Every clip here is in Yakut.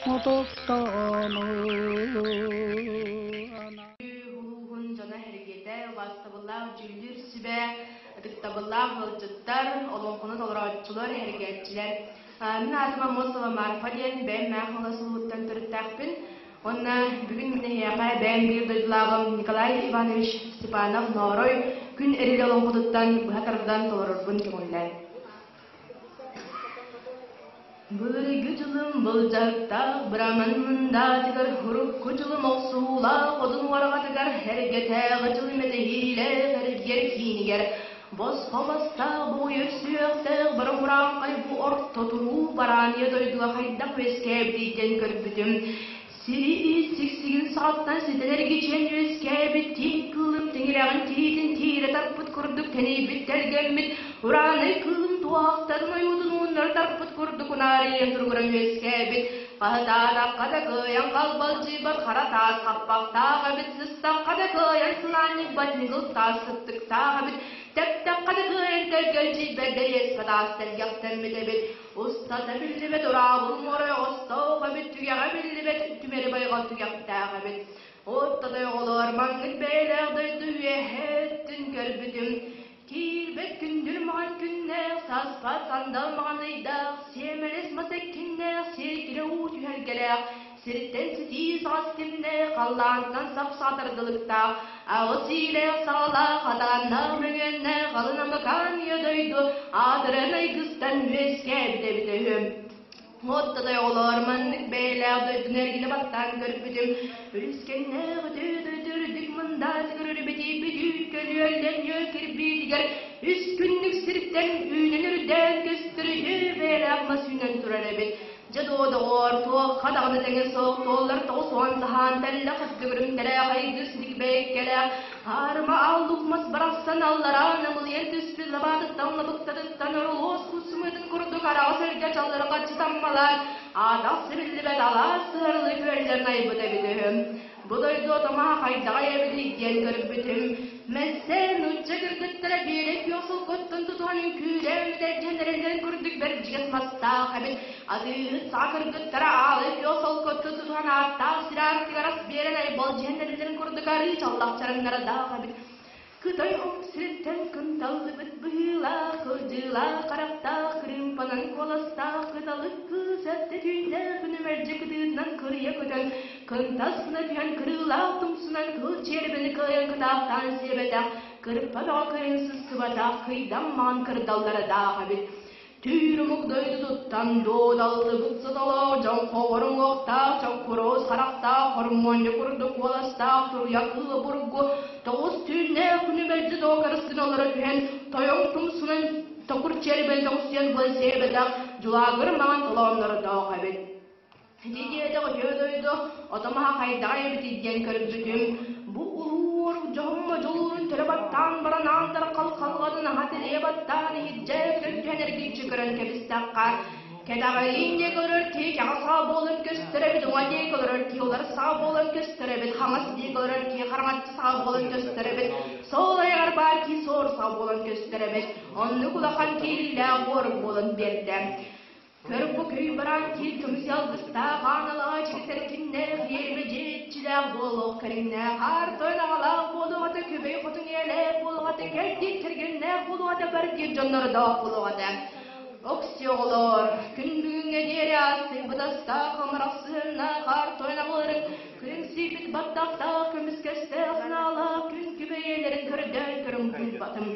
Мутуктаҕаны Улууһун дьоно эргитэ, убаастабыллаах дьүүллүүр сүбэ, ытыктабыллаах ыалдьыттар, олоҥхону толорооччулар, эргээччилэр. Мин аатым Аммосова Марфа диэн бэйэм Мээх Хаҥалас улууһуттан төрүттээхпин. Уонна бүгүн мин эһиэхэ бэйэм биир дойдулааҕым Николай Иванович Степанов-Ноорой Күн Эрили олоҥхотуттан быһа тардан толорорбун көҥүллээн. Былыргы дьылым былдьаһыктаах быраман мындаатыгар урукку дьылым охсуулаах одун уораҕатыгар эргэтээҕи дьылым этэһиилээх эргийэр киинигэр босхо бастаах бугуйар сүһүөхтээх барамурааҥхай бу орто туруу барааньа дойдуга хайдах үөскээбитий диэн көрбүтүм. Сири сиксигин саҕаттан ситэн эргичийэн үөскээбит тииҥ кыылым тиҥилэҕин тириитин тиирэ тарпыт курдук тэнийбит тэлгэммит ураанай кыылым туоһахтарын ойуутун ууннары тарпыт курдук унаарыйан туругуран үөскээбит хаһытаатахха да кыайан халбалдьыйбат хара таас хаппахтаах эбит сыстахха да кыайан сылаанньыйбат ньыгыл таас сыттыктаах эбит тэптэххэ да кыайан тэлгэлдьийбэт дэриэспэ таас тэлгэхтэммит эбит. Устата биллибэт ураабыл муора оҕостоох эбит, түгэҕэ биллибэт түмэри байҕал түгэхтээх эбит. Оттотой оҕолоор, маҥҥыт бэйэлээх дойду үөһэ өттүн көрбүтүм. Киирбэт күндүл маҕан күннээх, саспат сандал маҕан ыйдаах, сиэмэлэс мас эккиннээх, сиэркилэ уу түһэргэлээх, сиртэн ситии саҕас ситимнээх, халлаантан сап-саҕа тардылыктаах, аҕыс иилээх саҕалаах, атааннаах мөҥүөннээх алын амакаан ийэ дойду аатыран айгыстан үөскээбит эбитэ үһү. Оттотой оҕолоор, маннык бэйэлээх дойдуну эргинэ баттаан көрбүтүм, үлүскэннээх үтүө дойду үрдүк мындаатыгар үрүбүтүйбүт үүт көлүөллэн үөл кирбиитигэр үс күннүк сиртэн үүнэн үрдээн көстөр үтүө бэйэлээх мас үүнэн турар эбит. Дьэ дуо, доҕоор, туохха даҕаны тэҥэ суох туоллар 90 саһаан тэллэх өттүгүрүмтэлээх айгыс дикбэйкэлээх аарыма ааллук мас барахсан аллараа намылыйан түспүт лабаатыттан лабыктатыттан орулуос кус сымыытын курдук араҕас өргө чаллырҕаччы таммалаан аатах сибиллибэт алаас сыһарылыы күөллэрин айбыт эбит үһү. Бу дойду отомаһа хайдаҕай эбитий диэн көрбүтүм. Мэссээн нуучча кыргыттара биэрэ күөх солкоттон тутуһан үҥкүүлээн бүтэрдьэн эрэллэрин курдук бэрдьигэс мастаах эбит. Атыыһыт саха кыргыттара аалы күөх солкоттон тутуһан ааттаах сир аартыгар ас биэрэн айбалдьыһан эрэллэрин курдук арыы чаллах чараҥнардаах эбит. Кытай омук сириттэн кынталлыбыт быһыылаах, кылдьыылаах харахтаах, кырыымпанан куоластаах кыталык кыыс эрдэ түүннээх күнүмэлдьи кытыытынан кырыйа көтөн, кынтас гына түһэн кырыылаах тумсунан кыл чиэрбэни кыайан кытаахтаан сиэбэтэх, кырыппа бөҕө кыайан сыстыбатах кыйдам маҥан кырдаллардаах эбит. Түүр омук дойдутуттан дуодаллыбыт сотолоох дьон хоҕоруҥуохтаах, чоккуруос харахтаах, хормуонньа курдук куоластаах туруйа кыыла бургу тоҕус түүннээх күнү мэлдьи тоокарыс гына олоро түһэн, тойон тумсунан токур чиэрбэн тоҥсуйан булан сиэбэтэх дьулаагыр маҥан толооннордоох эбит. Ити диэтэх үтүө дойду ото-маһа хайдаҕа эбитий диэн көрбүтүм. Бу улуу дьоһумма дьулуурун төлө баттаан баран аан халҕанын аһа тилийэ баттаан иһирдьэ түһэн эргиччи көрөн кэбистэххэ, кэтэҕэриин диэки олорор киһи кэҕэ саа буолан көстөр эбит, уҥа диэки олорор киһи улар саа буолан көстөр эбит, хаҥас диэки олорор киһи хараҥаччы саа буолан көстөр эбит, суол айаҕар баар киһи суор саа буолан көстөр эбит. Оннук улахан киириилээх буорун буолан биэрдэ. Көр бу көй бараан киир көмүс алгыстаах аналаах чигитэркиннээх иэрмэ дьиэччилээх буолуох кэриҥнээх аар тойон аҕалаах буолуоҕата күбэй хотун ийэлээх буолуоҕата кэрдиир кэргэннээх буолуоҕата бар диир дьоннордоох буолуоҕата. Окси оҕолоор, күн бүгүҥҥэ диэри аастыйбыт астаах амарах сыһыаннаах аар тойон аҕаларын күн сиипит баттахтаах көмүскэстээх санаалаах күн күбэй ийэлэрин көрдөөн көрөн булбатым.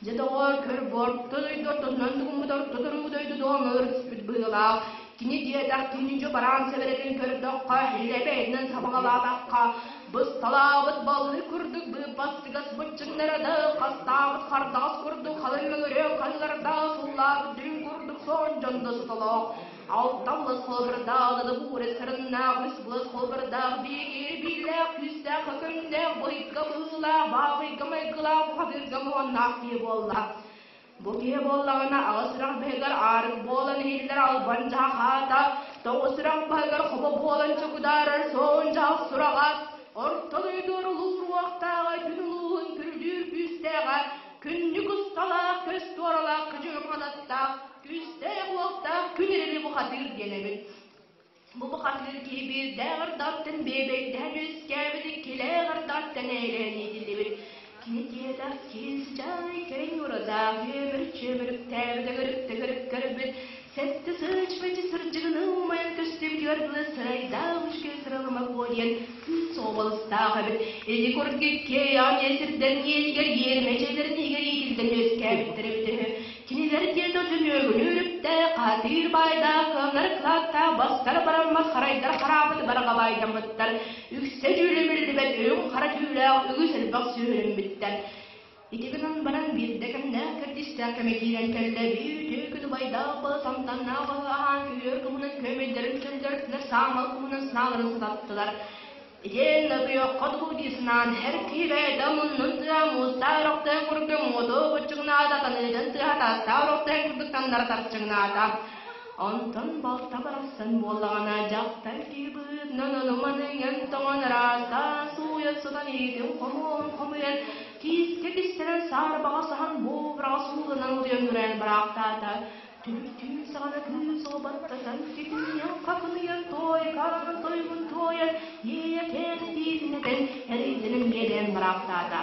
Дьэ доҕоор, көр бу орто дойду ортотунан тугуммут орто туруу дойду дуомалар түспүт быһыылаах. Кини диэтэх кини дьо бараан сэбэрэтин көрдөххө, илэ бэйэтинэн сабаҕалаатахха, бысталаабыт баллы курдук быыппастыгас быччыҥнара да, хастаабыт хардаҕас курдук халыҥ мөҥүрүөн ханнардаах суллаабыт дүҥ курдук соон дьон да сотолоох. Алталлас холобурдаах да буурэ сарыннаах, үс былас холобурдаах, биигири биилээх, күүстээх, көҥнээх, быйга быһыылаах, баабыйга майгылаах, бухатыырга моһонноох киһи буолла. Бу киһи буоллаҕына аҕыс сүрэх баһыгар аарык буолан иһиллэр албан дьаһаата, тоҕус сүрэх баһыгар хобо буолан чокудаарар суон дьаһах сураҕа, орто дойду орулуур уохтааҕа, күн улууһун күрдүүр күүстээҕэ, күннүк усталаах, көс туоралаах, кыдьыҥ ханаттаах, Күүстээх-уохтаах күн эрэли бухатыыр диэн эбит. Бу бухатыыр киһи биирдээх ырдааттан биэбэйдэһэн үөскээбит, иккилээх ырдааттан ээлээн иитиллибит. Кини диэтэх киһи сычаай кэриҥ урадаах үөмүр-чүөмүрүктээбит өгөрүк-төгөрүк көрбүт, сэттэ сыычмачы сырдьыгыныы умайан көстүбүтүгэр дылы сырайдаах үчүгэй сыралыма куо диэн кыыс уобаластаах эбит. Ити курдук иккиэйэҕин сирдэн иэнигэр иэримэ дьиэлэрин иһигэр иитиллэн үөскээбиттэр эбитэ үһү. Кинилэр диэтэ түнүөгүнү үрүктээх, хаатыыр баайдаах, кыаннар кылааттаах, бастар бараммат, харайдар хараабыт барҕа баайдаммыттар, үксэ дьүүлүмүллүбэт үрүҥ хара түүлээх үгүс элбэх сүөһүлэммиттэр. Ити гынан баран биирдэ кэмнээх кэрдиистээх кэмэ киирэн кэллэ, биир үтүө күн убайдаах бала самтаннаах баһы аһаан күһүөр куһунан күөмэйдэрин чөллөртүлэр, саамал куһунан сааларын сататтылар. Итиэннэ утуйуохха дуу дии санаан, эр киһи бэйэтэ муннун тыаһа муустаах өрөхтөөн курдук муоту буччугунаата, таныытын тыаһа таастаах өрөхтөөн курдук таҥнары тарчыҥнаата. Онтон балта барахсан буоллаҕына, дьахтар киһи быһыытынан ону-маны иҥэн-тоҥон ыраастаан сууйан сытан иитин хомуоҕун хомуйан, киискэ кистэнэн саарбаҕа саһан буобураҕа сууланан утуйан үрээн бараахтаата. Түбүктүүн саҕана кыыс оҕо баттатан, китинньэҥ хакыныйан туойкаан тойугун туойан, иэйэкээн этиитин этэн, эрэйдэнэн иэдээн бараахтаата.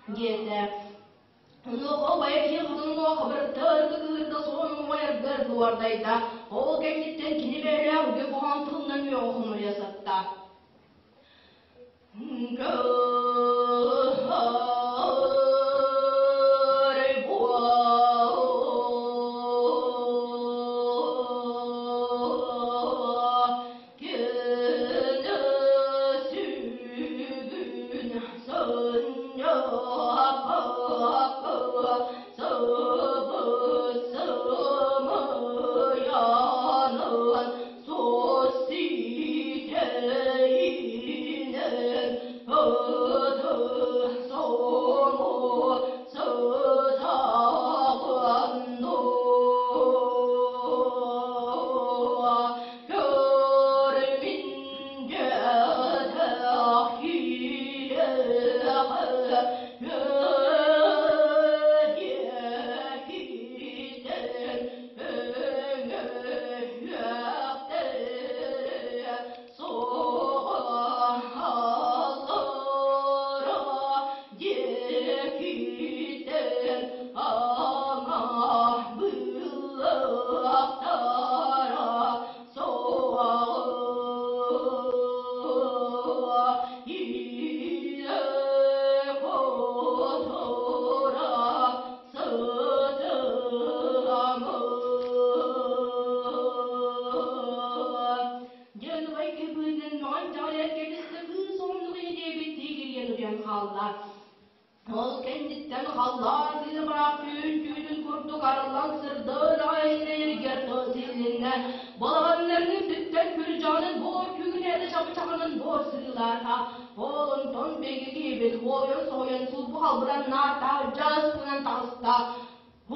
Диэтэ. Онуоха убайа киһи хотунуга хабырыттар кыырда суон умайаргар дуордайда. Ол кэнниттэн кини бэйэлээх үгү хоһоон тылынан үөҕэ хомуйа сатта. Күнү сүгүн. Ол кэнниттэн халлаан тыымаах түүн түүнүн курдук арыллан сырдыыр аҕай сиригэр тыл силлиннэ. Балаҕаннарын үрдүттэн күрдьэҕинэн буор күүгүнээтэ чабычаҕынан буор сырыылаата. Ол онтон биһиги киһибит уойан-соһуйан сулбу халбыран наартаах дьас гынан таҕыста.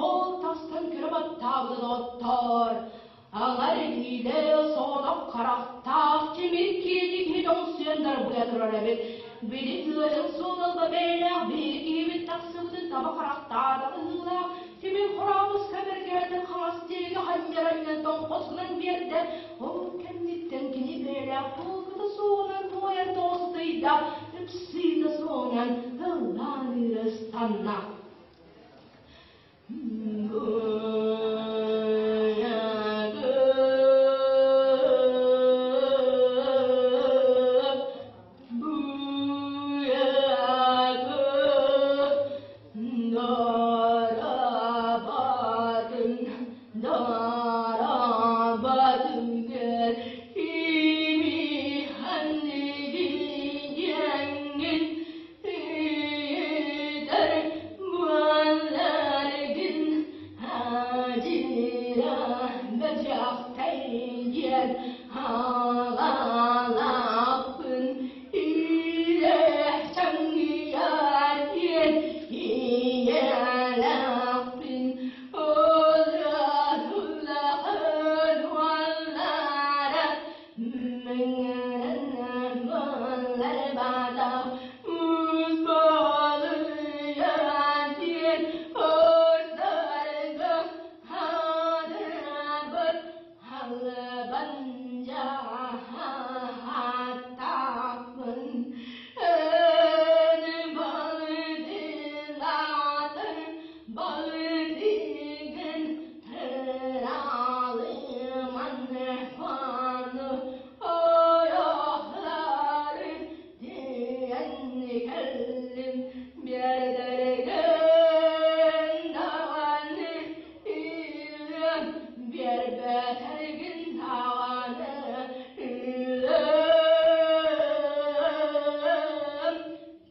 Ол тахсан көрө баттаабыта доҕоттоор, аҥар илиилээх соҕотох харахтаах тимир киэни киһи тоҥсуйан дарбыйа турар эбит. Били тыатын суолалба бэйэлээх биһиги киһибит тахсыбытын таба харахтаата быһыылаах, тимир хорообуска бэргэһэтин хаҥас диэки ханньар анньан тоҥхос гынан биэрдэ. Ол кэнниттэн кини бэйэлээх туолката суоҕунан туойан тоҕустуйда, ыпсыыта суоҕунан ыллаан ыстанна.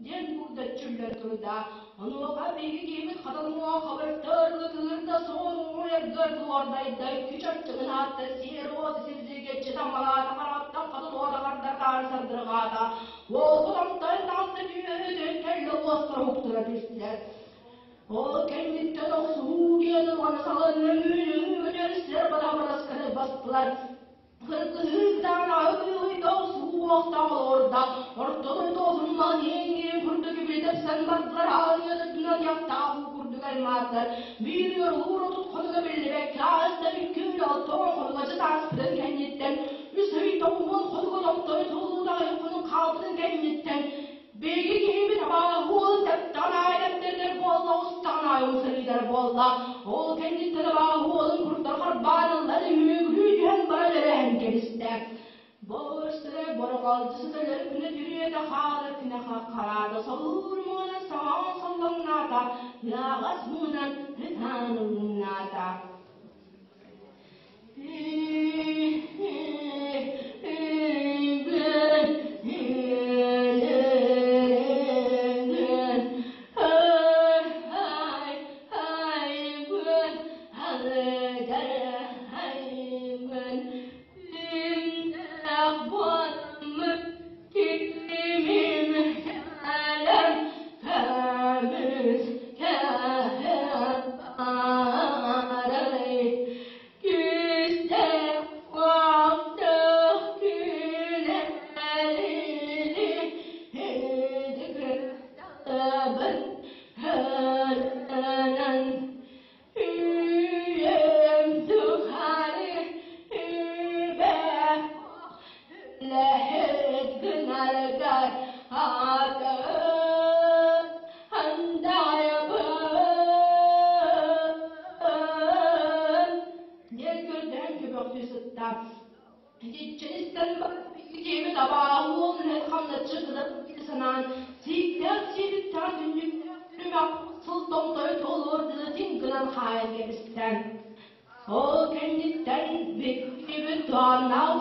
Диэн курдаччыллар турда. Онуоха биһиги киһибит хатан хабыртар кыырда суон уйаргар дуордайда күч аччыгын аатта сиэр уот сирдигэччи таммалаата хараҕыттан хатын уота хардар таары сардырҕаата. Уол хотонтон таҕыста түүнү кэллэ уостар уһуктура түстүлэр. Ол кэнниттэн охсуһуу диэн уонна салынна үүнүҥ сир батабарасканы бастылар. Кыргыһыытаан суохтаах ортону тоһуннан иэҥҥиэн курдук билтэпсэн бардылар аанньатытынан яттаах курдук аймааттар биир урур отут хонуга биллибэккэ ааста бүккүүр оттон хонуга чытааспытын кэнниттэн үс ый тоҕуһун хонуга томтой туллуудаҕай хонук хаалбытын кэнниттэн Биһиги киһибит абааһы тэптэн аайы буолла, устан аайы умсарыйдар буолла. Ол кэнниттэн абааһы уолун курдар харбаан ыллар үһүгүрүү түһэн баран эрэһэн кэбистэ. Босыра борҕалдьы сыталар күнэ түрүөтэ хаалар күнэ хараата солуур муона саҥа соллоҥнаата, ыаҕас муунан ытаан ыллыҥнаата. сыл томтойу туолуор дылы тиҥ гынан хаайан кэбистэ. Ол кэнниттэн бүттүбүт туһааннаах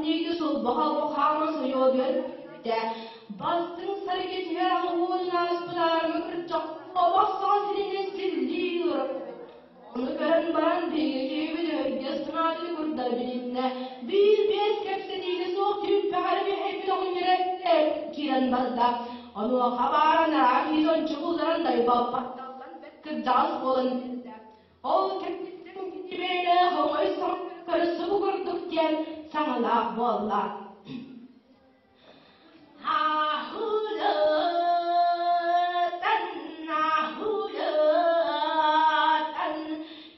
диэки сулбаха хаама сойуодуйан бүттэ. Бастыҥ саргы түһэр аҕыһын ааспыт аарыма кырдьах олох саҥа сиринэн силлии олорор. Ону көрөн баран биһиги киһибит өһүргэс санаатын курдары билиннэ. Биир-биэс кэпсэтиини суох түүппэҕэр бүһэйбит оҕонньоро киирэн барда. Онуоха баара нараах киһи ончу булларан дайбаппат кырдьаҕас буолан биэрдэ. Ол кэнниттэн кини бэйэлээх оҥой саҥа курдук диэн саҥалаах буолла. Аһылытан,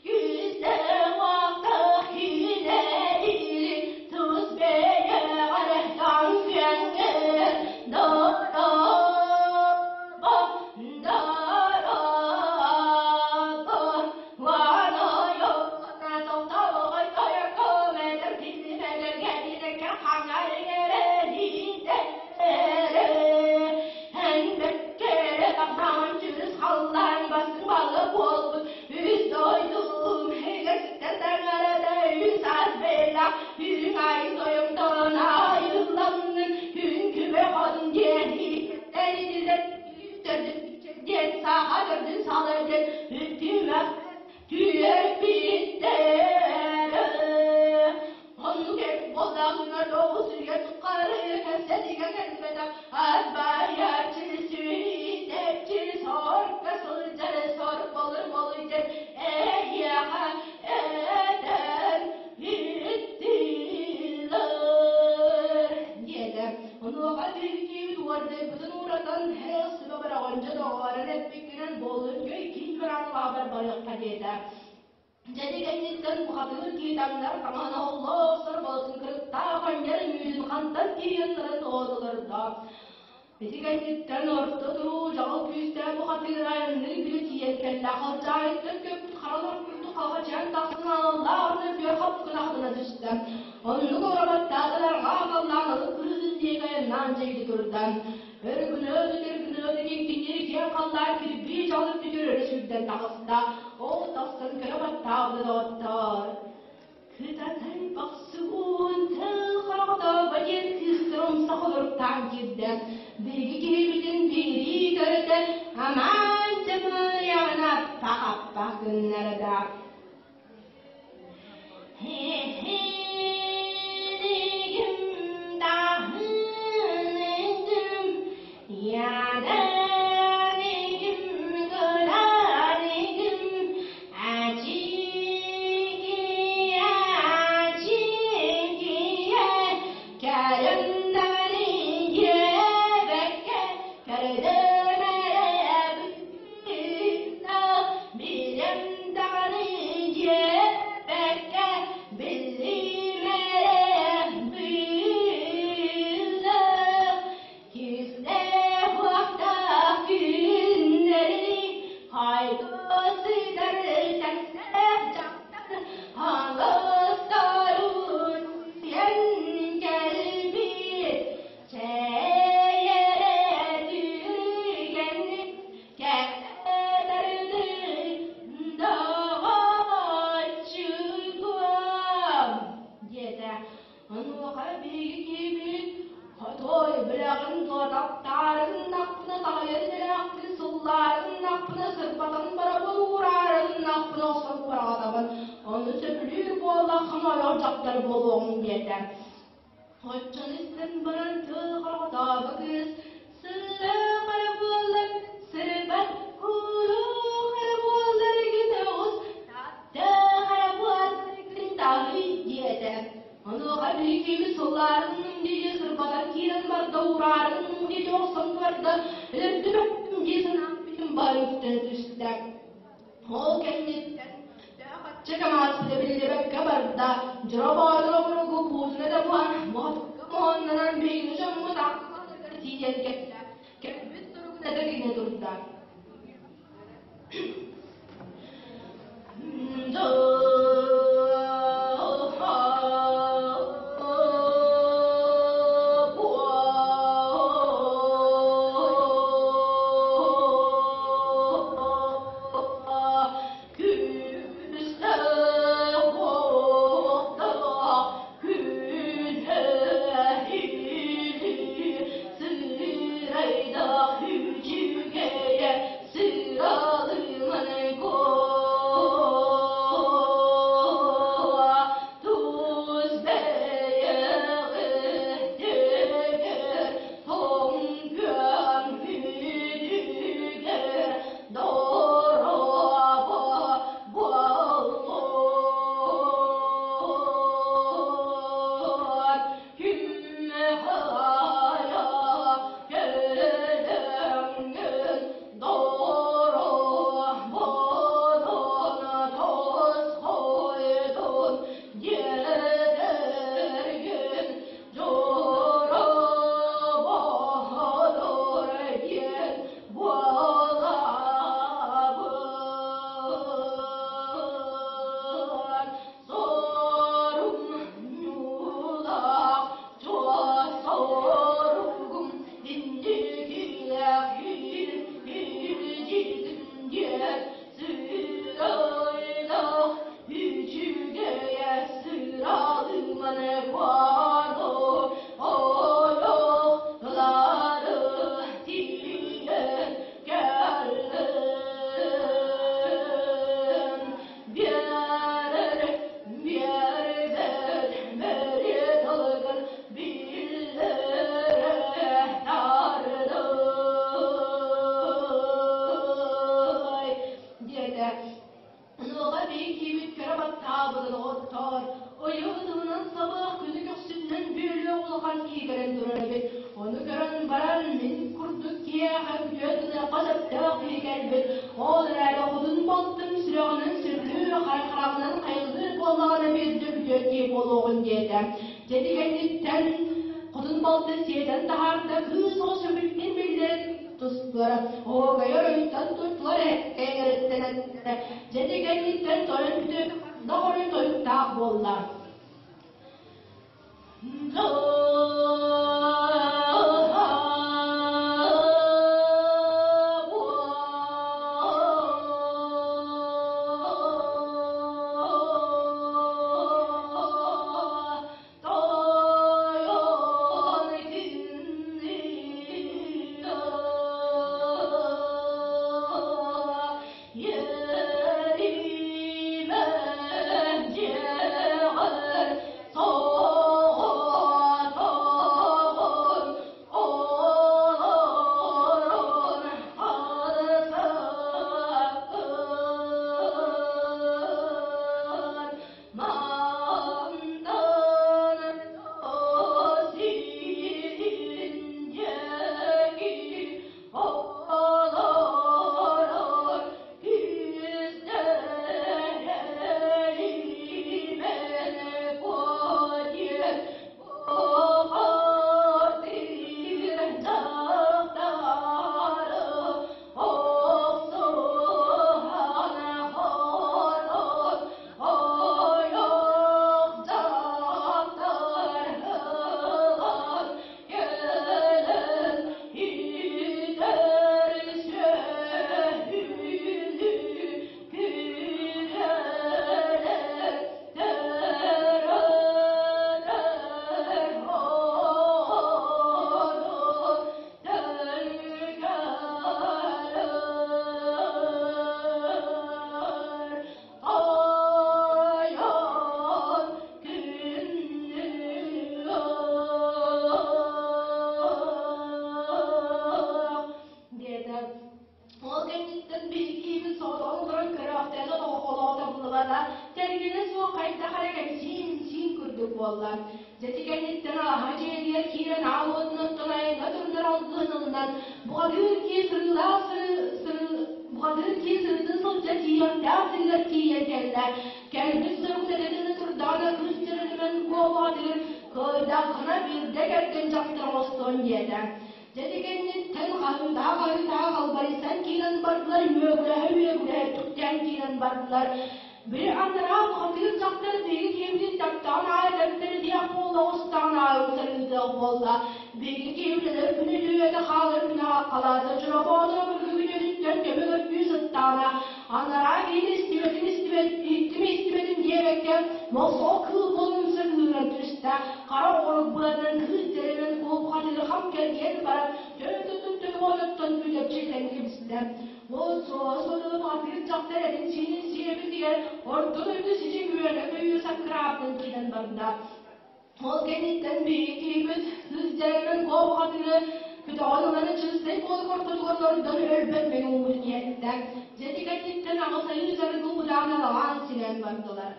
күүстээх-уохтаах киинэлири тус бэйэҕэр таҥкыаҥҥын дорообо, дорообо, Диэн саха төрдүн салыр диэн үттүмэх Түөрпүттэрэ оннук эбит буоллаҕына тоҕус үйэ тухары кэпсэтиигэ кэлбэтэх арбайааччы сүүйтэччи сорго сылдьар сор болур болуйдар эһиэхэ этэн иттилэр диэтэ. Онуоха биһиги уордайбытын ууратан һэл сүбэ бороҕончо доҕорун эппиккинэн буолун көй киин баран баабар барыахха диэтэ. Дьэди кэнниттэн бухатыыр киитаҥнар таҥаһын оһоллоох болотун кырыктаах анньар үүтүн хантан тиийэн баран оодолордо. Ити кэнниттэн орто туруу дьаҕыл күүстээх бухатыыр айанныы күнү тиийэн кэллэ. Халдьаайыттан көппүт харалар курдук халҕачыйан тахсан аналлаах өрүөр хапкына хатана түстэ. Оннук ураматтаатылар халлаан алып кырыытын диэки айаннаан дьэйди турда. Өргүнөөт өргүнөөт киҥкиниир киэҥ халлаан кирбии дьалып бүтүр өрө сүүрдэн таҕыста. Ол тахсан көрө баттаабыта доҕоттоор. Кытатай бахсыгын тыл хараҕата диэн кыыстар умса холоруктаан киирдэ. Биһиги киһибитин биһирии көрдө, амаан дьамыйаҕына аппа-аппа гыннарда. Хе-хе-лигим даһыныгым, яданыгым гыраныгым, ачигия, ачигия, кэрэмнэри диэбэккэ, көрдөмөрөбүт билэм даҕаны диэбэккэ, биллимэрэ быыллах, Күүстээх-уохтаах күннэри хайгыы сытар тэҥнээх дьахтар хаҥастарын сиэн кэлбит чэйэрэ түргэнник кэпсэтэрдии доҕоччугуом диэтэ. Онуоха биһиги киһибит хотой бэлэҕин туотахтаарыннахпына таһыйан бэлэхпин сыллаарыннахпына сырбатан барабын уураарыннахпына охсон быраҕатабын ону сөбүлүүр буоллаххына ойох дьахтар буолуоҕуҥ диэтэ. Оччону истэн баран тыл хорҕотообу кыыс сыллаах эрэ буоллар сырбат ууруох эрэ буоллар гына оҕус таптаах эрэ буоллар гын таһый диэтэ. Онуоха биһиккибит сыллаарын дии сырбатан киирэн барда, ураарын дии охсон барда, өлөрдүм дии санаан бүтүн бары үктэнэ түстэ. Ол кэнниттэн төһө-хачча камааспыта биллибэккэ барда, дьоро боотур обургу буутуна да буһан, моһотукка моһоннонон биһигини дьоммут аахсаларыгар тиийэн кэллэ. Кэлбит туругун этэ гинэ турда. күтүөт гыныахха сөптөөх киһи кэлбит. Ол эрээри хотун балтым сүрэҕинэн сүрдүү, хараҕынан хайылыыр буоллаҕына биирдэ күтүөт киһи буолуоҕун диэтэ. Дьэ ити кэнниттэн хотун балты сиэтэн таһаарда, кыыс оҕо сөбүттэн биллэрин тустулар. Оһуокайы оройуттан туттулар, эҥэриттэн эттэ. Дьэ ити кэнниттэн тойон күтүөт доҕорун тойуктаах буолла. Диэтэ. Ол кэнниттэн биһиги соҕотоҕун олорон көрөөхтөөн олоҕо табыллыбата, кэргэнэ суох хайдах эрэ кэмсиин-имсиин курдук буолла. Дьэ ити кэнниттэн алаһа дьиэтигэр киирэн аал уотунан айаҥҥа турунар алгыһын ылынан, бухатыыр киһи сырыылаах сырыы бухатыыр киһи сырытыы сылдьа тиийиэхтээх сиригэр тиийэн кэллэ. Кэлбит сурук сэтэтинэ турдаҕына кыыс дьэрэлимэн куобаҕатыгар кыайдаххына биирдэ кэргэн дьахтар оҥостуон диэтэ. Дьэ ити кэнниттэн хаһыытаа-хаһыытаа халбарыйсан киирэн бардылар, үөгүлэһэ-үөгүлэһэ түктээн киирэн бардылар. Били анараа бухатыыр дьахтар биһиги киһибитин таптаан аайы өлөртөрө диэх буолла, оҕустаан аайы утарыытыах буолла. Биһиги киһибит өлөр күнү үтүөтэ хаалар күнэ халаата чорохооторо күнүтүттэн көмө көрдүү сыттаҕына, анараа киһини истибэтим истибэт, иһиттим истибэтим диэбэккэ, мохсоҕо кыыл буолан сырыыран түстэ. Хара оҕорук быанан кыыс дьэрэнэн куолухатыгар хам кэлгийэн баран, төрүт төлөҕөнөттөн күдэччи этэн кэбистэ. Ол суола суолун атыыр дьахтар этин-сиинин сиэбитигэр орто дойду сидьиҥ үөнэ-көйүү саккыраабытын киирэн барда. Ол кэнниттэн биһиги киһибит кыыс дьэрэмэн куолухатыгы көтөҕөн ылан чыыстай куолук ортотугар олордон өлбөт мэҥэ ууммутун иһэттэ. Дьэ ити кэнниттэн аҕыс айыы дьарыгы удаан алаҕаан симэн бардылар.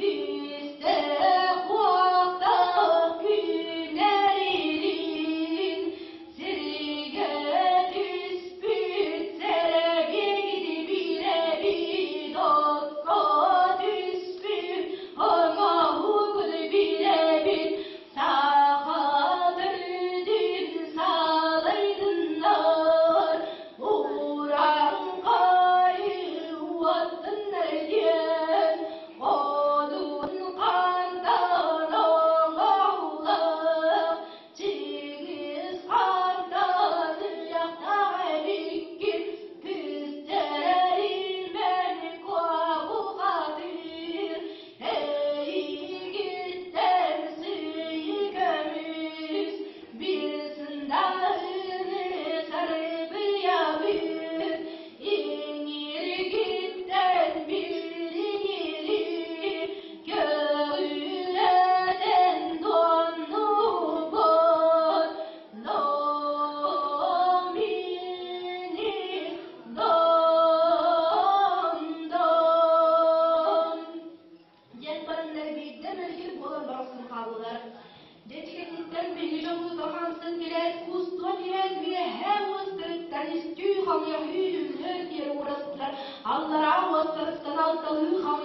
Күүстээх уохтаах күнэрилин сиригэр.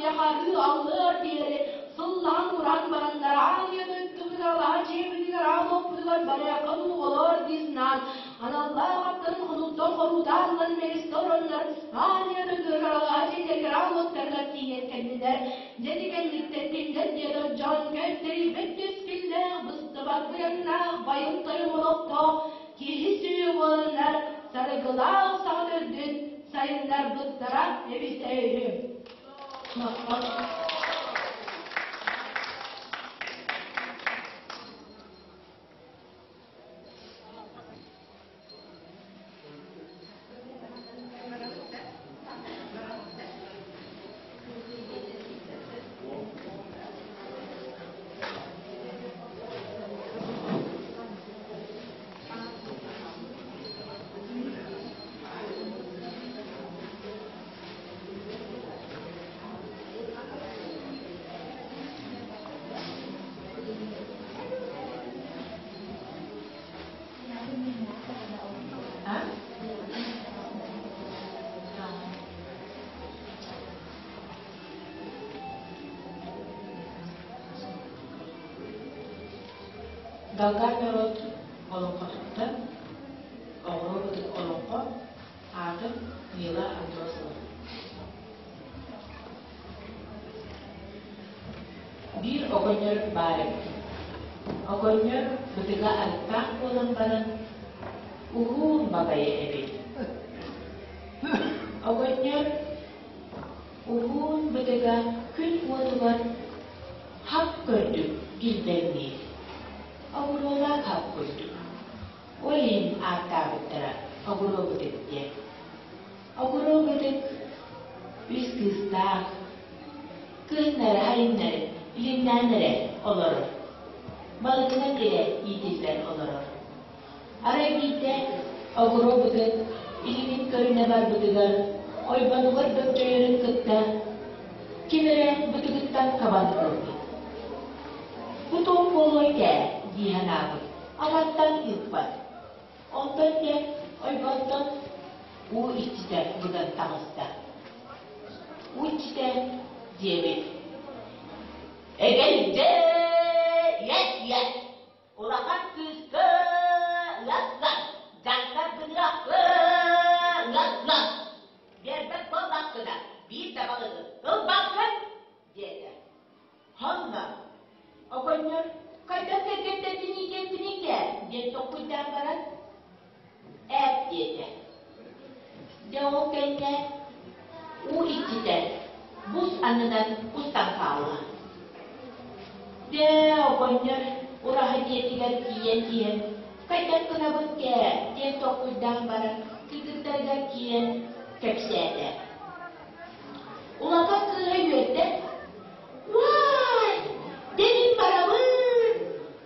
атырдьах арыы аллыар диэри сыллаан туран бараннар аан ийэ дойдубутугар алаһа дьиэбитигэр аан уоппутугар барыахха дуу оҕолоор дии санаан аналлаах аттарын хонууттан хоруутаан ылан мэлистэ олороннор аан ийэ дойдуларыгар алаһа дьиэлэригэр аан уоттарыгар тиийэн кэллилэр. Дьэ ити кэнниттэн кинилэр диэтэр дьон кэлтэрийбэт кэскиллээх, быстыбат быйаҥнаах, байым-тайым олохтоох киһи сүөһү буоланнар сарыгылаах саҕа төрдүн сайыннарбыттара эбитэ үһү. Далгар норуот олоҥхотуттан оҕуруо ытык олоҥхо аатын Мила Андросова. Биир оҕонньор баар эбит. Оҕонньор бытыга арыттаах буолан баран, уһуун баҕайы эбит. Оҕонньор уһуун бытыга күн уотугар хап көрдүк килбэҥниир, оҕуруолаах хап курдук. Ол иһин ааттаабыттара оҕуруо бытык диэн. Оҕуруо бытык үс кыыстаах, кыһыннары-сайыннары илимнээн эрэ олорор, балыгынан эрэ иитиллэн олорор. Арай биирдэ оҕуруо бытык илимин көрүнэ барбытыгар ойбонугар бөкчөйөрүн кытта ким эрэ бытыгыттан хабан ылбыт. Бу туох буолуой кээ дии санаабыт, ататтан ыыппат. Онтон дьэ ойбонтон уу иччитэ быган таҕыста. Уу иччитэ диэбит: «Эгэлдьэ ийэ-ийэ, улахан кыыска ыаллар, дьахтар гыныахха ыаллар, биэрбэт буоллаххына биир да балыгы ылбаккын» диэтэ. Ханна? Оҕонньор хайдах кэргэттэрбиний диэппиний дээ диэн толкуйдаан баран ээт диэтэ. Дьэ ол кэннэ уу иччитэ бус аннынан устан хаалла. Дьэ оҕонньор ураһа дьиэтигэр тиийэн иһэн хайдах гынабын кээ диэн толкуйдаан баран кыргыттарыгар киирэн кэпсээтэ. Улахан кыыһа үөрдэ Уай! Дэнин барабын!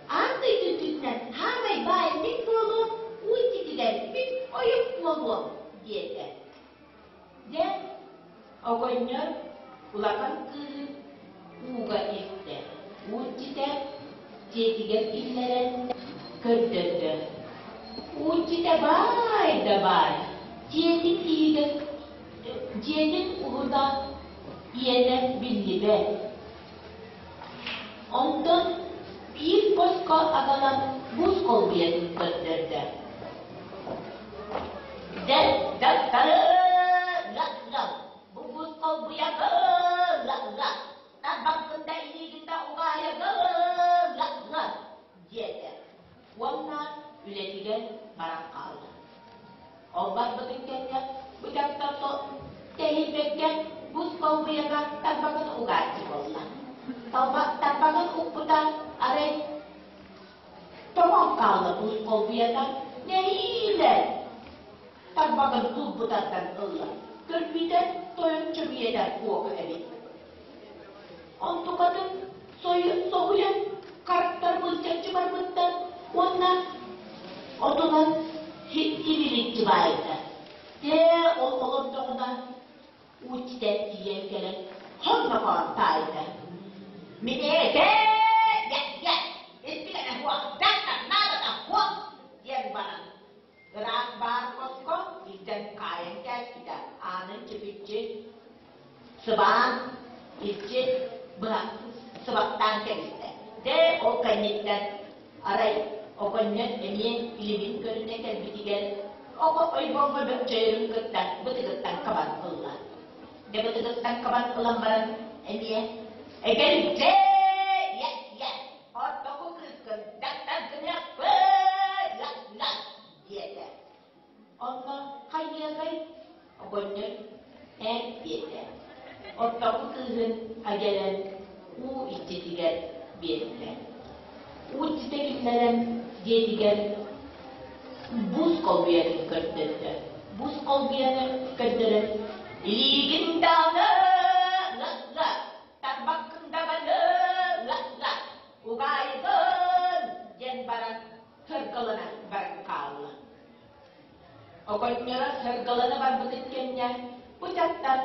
Аан дойду үрдүнэн хаамай баай мин буолуом, уу иччитигэр мин ойук буолуом, диэтэ. Дьэ, оҕонньор улахан кыыһын ууга илтэ. Уу иччитэ дьиэтигэр киллэрэн көрдөрдө. Уу иччитэ баай да баай, дьиэтин иһигэр Дьиэтин уһуна иэнэ биллибэт. Онтон биир босхо аҕалан бус холбуйатын көрдөрдө. Дьэ, дьахтары ыла-ыла, бу бус холбуйаны ыла-ыла, тарбахпын да илиигин да угаайыгы ыла-ыла, диэтэ уонна үлэтигэр баран хаалла. Ол барбытын кэннэ бу дьахтар тэһийбэккэ бус холбуйаҕа тарбаҕын угааччы буолла. Тарбаҕын укпута арай тоҥон хаалла бус холбуйата нэһиилэ тарбаҕын булбутаттан ылла. Көрбүтэ тойон чөмүйэтэ куока эбит. Онтукатын соһуйан харахтар былдьаччы барбыттар уонна отунан тибиличчи баайда. Дьэ, ол олордоҕуна ууччитэ тиийэн кэлэн хоннохоон таайда. Мин этэ я испигэнэ хуох, дьахтар наадата хуох диэн баран ыраах баар хоско илдьэн хаайан кээспитэ аанын чөкүччү сыбаан. Иччи быһа сыбахтаан кэбистэ. Дьэ, ол кэнниттэн арай оҕонньор эмиэ илимин көрүнэ кэлбитигэр оҕо ойбоҥҥо бөкчөйөрүн кытта бытыгыттан хабан ылла. Дьэ бытыгыттан хабан ылан баран эмиэ эгэлдьэ ийэ ортоку кыыскын дьахтар гыныахпын диэтэ. Онно хайыагай оҕонньор эн диэтэ. Ортоку кыыһын агэлэн уу иччитигэр биэрдэ. Уу иччитэ киллэрэн дьиэтигэр буус холбуйарын көрдөрдө. Буус холбуйаны көрдөрөн илиигин даҕаны ыла тарбаххын даҕаны ыла угаайыгын диэн баран сыргылана баран хаалла. Оҕонньоро сыргылана барбытын кэннэ бу дьахтар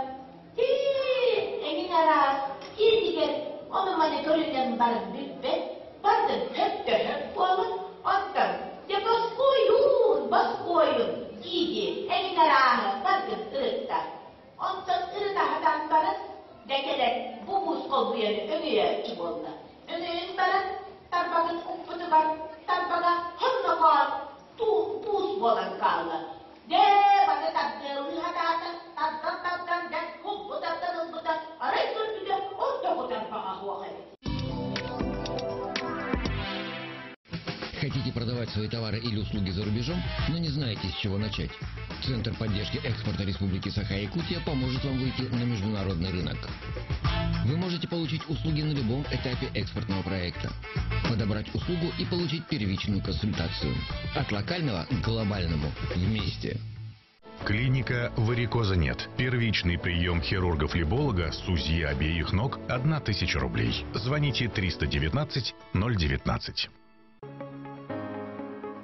«Тиий, эҥин араас дьиэтигэр ону-маны көрүнэн баран бүппэт, бардын хөптөһөп буолан, оттон дьэ босхуойуун, босхуойун» дии-дии эҥин арааһы барытын ырытта. Онтон ырытаһытан баран, дьэ кэлэн бу муус холбуйаны өҥөйөөччү буолла. Өҥөйөн баран, тарбаҕын укпутугар тарбаҕа хоннохоон туус буолан хаалла. Дьэ, бары тардыалыы сатаата, тардан-тардан дьэ кулбу тардан ылбыта, арай көрбүтэ ордоҕу тарбаҕа суох эбит. Хотите продавать свои товары или услуги за рубежом, но не знаете, с чего начать? Центр поддержки экспорта Республики Саха-Якутия поможет вам выйти на международный рынок. Вы можете получить услуги на любом этапе экспортного проекта, подобрать услугу и получить первичную консультацию. От локального к глобальному. Вместе. Клиника «Варикоза нет». Первичный прием хирурга-флеболога с УЗИ обеих ног – 1000 рублей. Звоните 319 019.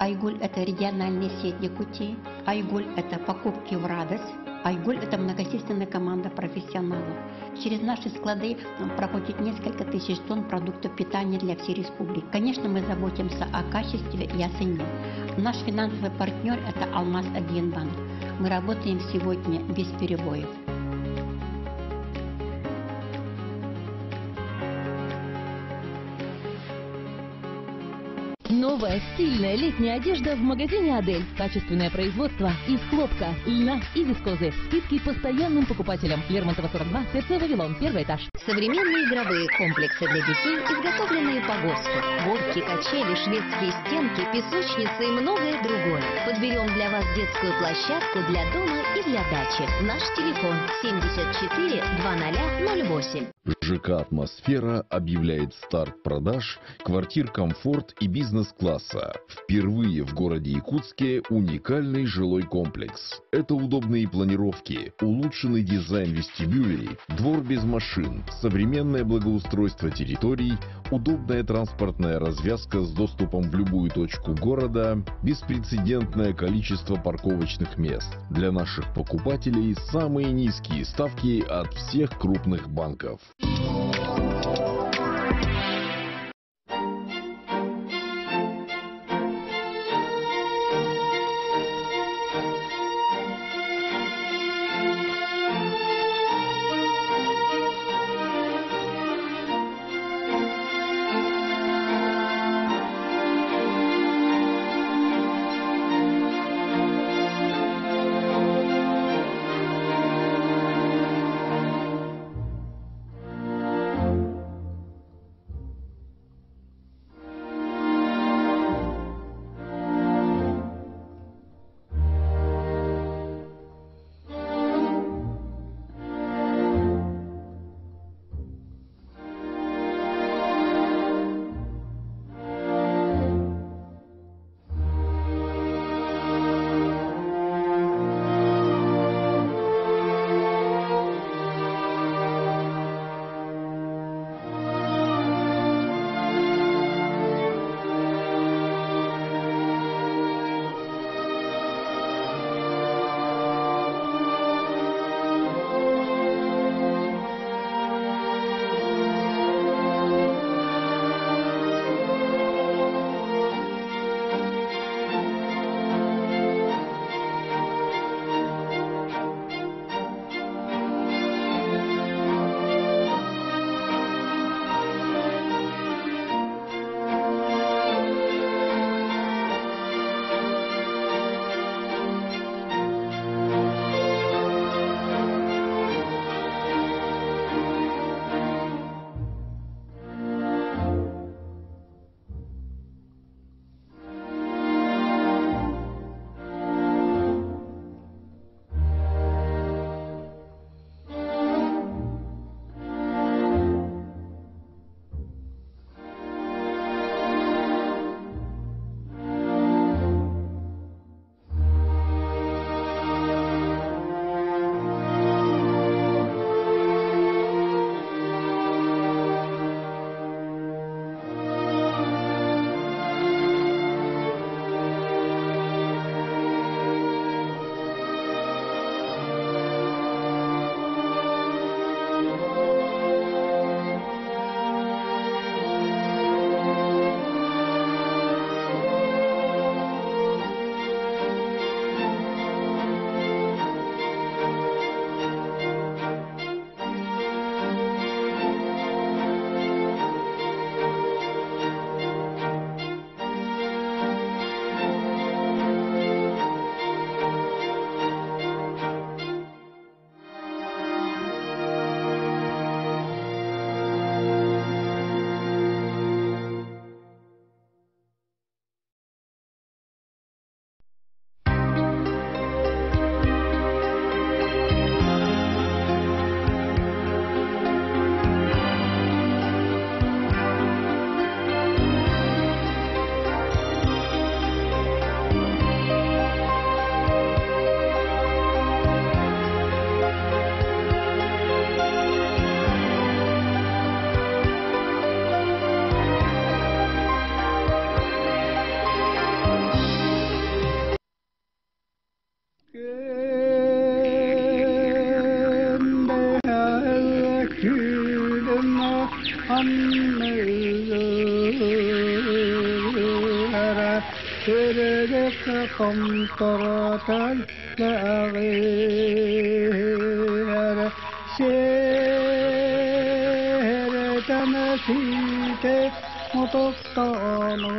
Айгуль – это региональная сеть Якутии. Айгуль – это покупки в радость. Айгуль – это многочисленная команда профессионалов. Через наши склады проходит несколько тысяч тонн продуктов питания для всей республики. Конечно, мы заботимся о качестве и о цене. Наш финансовый партнер – это Алмаз-Один банк. Мы работаем сегодня без перебоев. Новая стильная летняя одежда в магазине «Адель». Качественное производство из хлопка, льна и вискозы. Скидки постоянным покупателям. Лермонтова 42, ТЦ «Вавилон», первый этаж. Современные игровые комплексы для детей, изготовленные по ГОСТу. Горки, качели, шведские стенки, песочницы и многое другое. Подберем для вас детскую площадку для дома и для дачи. Наш телефон 74 2008. ЖК «Атмосфера» объявляет старт продаж квартир комфорт и бизнес-класса. Впервые в городе Якутске уникальный жилой комплекс. Это удобные планировки, улучшенный дизайн вестибюлей, двор без машин, современное благоустройство территорий, удобная транспортная развязка с доступом в любую точку города, беспрецедентное количество парковочных мест. Для наших покупателей самые низкие ставки от всех крупных банков. анныгара Өрөрөк томторотон лаҕыара Сэрэтэн сиите мотоктоону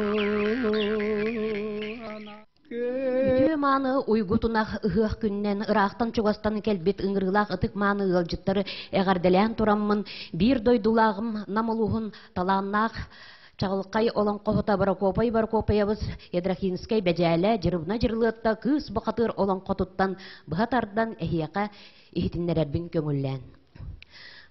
Үтүө мааны уйгу тунах ыһыах күнүнэн ыраахтан-чугастан кэлбит ыҥырыылаах ытык мааны ыалдьыттары эҕэрдэлээн тураммын, биир дойдулааҕым Нам улууһун талааннаах чаҕылхай олоҥхоһута Борокуопай Борокуопайабыс Ядрахинскай Бэдьээлэ Дьырыбына Дьырылыатта Кыыс Бухатыыр олоҥхотуттан быһа тардан эһиэхэ иһитиннэрэрбин көҥүллээн.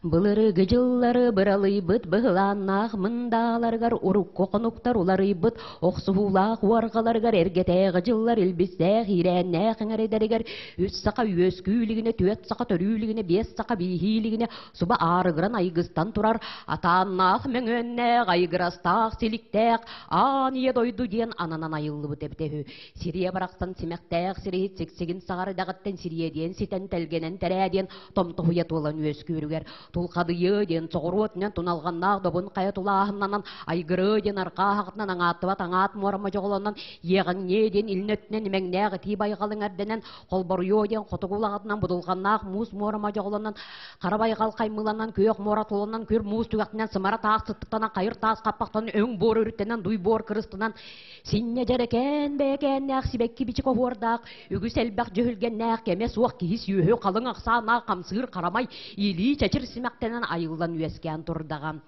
Былыргы дьыллары быралыйбыт быһылааннаах мындааларыгар урукку хонуктар уларыйбыт охсуһуулаах уорҕаларыгар эргэтээҕи дьыллар илбистээх иирээннээх эҥэридэригэр үс саха үөскүүлүгүнэ, түөрт саха төрүүлүгүнэ, биэс саха бииһиилигинэ суба аарыгыран айгыстан турар атааннаах мөҥүөннээх, айгырастаах силиктээх аан ийэ дойду диэн ананан айыллыбыт эбитэ үһү. Сириэ барахсан симэхтээх сириһит сиксигин саҕар идэҕиттэн сириэ диэн ситэн тэлгэнэн тэрээ диэн томтоһуйа туолан үөскүүрүгэр тулхадыйыы диэн соҕуруу өттүнэн туналҕаннаах добун хайа тулааһыннанан айгырыы диэн арҕаа аһаҕытынан аҥааттыбат аҥаат муора модьоҕолонон иэҕэҥниэ диэн илин өттүнэн имэҥнээх итии байҕалыҥ эрдэнэн холборуйуо диэн хотугу улаҕатынан будулҕаннаах муус муора модьоҕолонон хара байҕал хаймыыланан күөх муора туланан күр муус түгэхтэнэн сымара таас сыттыктанан хайыр таас хаппахтан өҥ буор өрүттэнэн дуй буор кырыстанан Синньэ дьэрэкээн бэйэкээннээх сибэкки бичик оһуордаах, үгүс элбэх дьүһүлгэннээх кэмэ суох киһи сүөһү халыҥ ахсааннаах хамсыыр харамай илии чэчир симэхтэнэн айыллан үөскээн турдаҕа.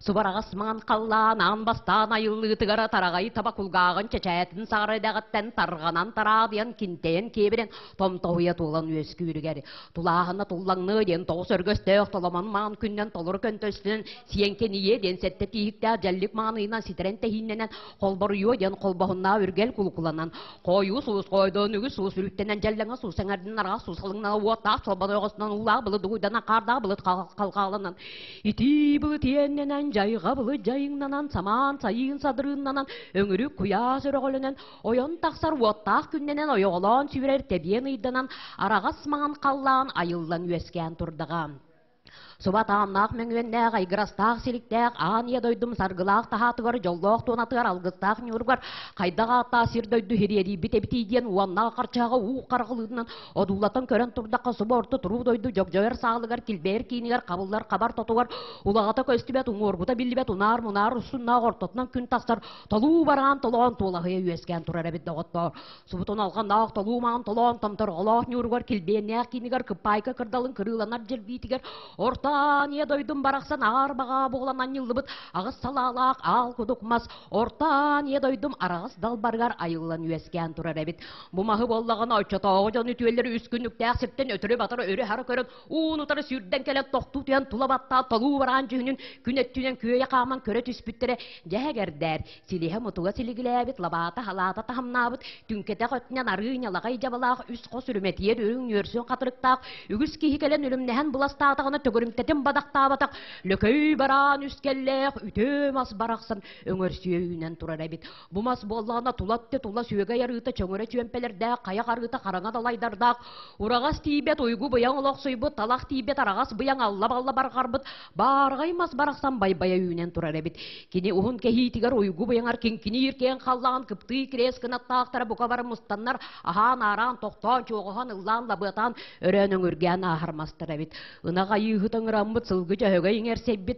Субараҕас маҥан халлаан аан бастаан айыллыытыгар тараҕай таба кулгааҕын чэчээтин саҕара идэҕиттэн тарҕанан тараадыйан кинтэйэн киэбирэн томтоһуйа туолан үөскүүрүгэр тулааһына туллаҥныы диэн тоҕус өргөстөөх толомон маҥан күннэн толору көнтөстүнэн сиэҥкэнийиэ диэн сэттэ тииһиктээх дьэллик маҥан ыйынан ситэрэн тэһииннэнэн холборуйуо диэн холбоһуннаа үргэл кулукуланан хойуу суус хойдоон үгүс суус үрүттэнэн дьэллэҥэ суус эҥэрдин араас суус халыҥнана уоттаах чолбон ойоҕосунан уулаах былыт дугуйданан хаардаах былыт халҕааланан итии былыт иэннэнэн дьайҕа былыт дьайыҥнанан самаан сайыын садырыыннанан өҥүрүк куйаас өрөҕөлөнөн ойон тахсар уоттаах күннэнэн ойоҕолоон сүүрэр тэбиэн ыйданан араҕас маҥан халлаан айыллан үөскээн турдаҕа. Суба таамнаах мөҥүөннээх, айгырастаах силиктээх, аан ийэ дойдум саргылаах таһаатыгар, дьоллоох туонатыгар, алгыстаах ньууругар хайдах ааттаах сир дойду ириэрийбит эбитий диэн уоннаах харчаҕа уу харҕылыытынан одуулатан көрөн турдахха суба орто туруу дойду дьогдьойор саалыгар, килбэйэр киинигэр, хабыллар хабар тотугар, улаҕата көстүбэт, уҥуоргута биллибэт, унаар-мунаар уссуннаах ортотунан күн тахсар, толуу бараан толоон туолаһыйа үөскээн турар эбит доҕоттоор. Субутун алҕаннаах толуу маан толоон томторҕолоох ньууругар килбиэннээх киинигэр кыппаайка кырдалын кырыыланар дьирбиитигэр Орто Аан дойдум барахсан аар баҕаа буолан анньыллыбыт аҕыс салаалаах аал кудук мас Орто Аан дойдум араҕас далбарыгар айыллан үөскээн турар эбит. Бу маһы буоллаҕына оччотооҕу дьон үтүөлэри үс күннүктээх сиртэн өтөрү-батары өрө-хара көрөн уун утары сүүрдэн кэлэн тохтуу түһэн тула баттаан толуу бараан дьүһүнүн күн өттүнэн күөйэ хааман көрө түспүттэрэ дьэһэгэрдээр Силиһэ мутуга силигилээбит, лабаата халаата таһымнаабыт, түҥкэтэх өттүнэн арыы ньалаҕай дьабалаах үс хос үрүмэтийэр үрүҥ нүөрсүн хатырыктаах үгүс киһи кэлэн үлүмнэһэн быластаатаҕына төгүрүмтэтин бадахтаабатах лөкөй бараан үскэллээх үтүө мас барахсан өҥөрсүйэ үүнэн турар эбит. Бу мас буоллаҕына тула өттө тула сүөгэй арыыта чөҥөрө чүөмпэлэрдээх, хайах арыыта хараҥа далайдардаах, ураҕас тиийбэт уйгу быйаҥ олохсуйбут, талах тиийбэт араҕас быйаҥ алла-балла барҕарбыт, баарҕай мас барахсан байбайа үүнэн турар эбит. Кини уһун кэһиитигэр уйгу быйаҥар киҥкиниир киэҥ халлаан кыптыы кириэс кынаттаахтара бука бары мустаннар, аһаан-аараан, тохтоон, чуоҕуһан, ыллаан, лабыатаан, өрөөн өҥүргээн ааһар мастар эбит. Ынах айыыһыт ыҥыраммыт, сылгы дьөһөгөй иҥэрсэйбит,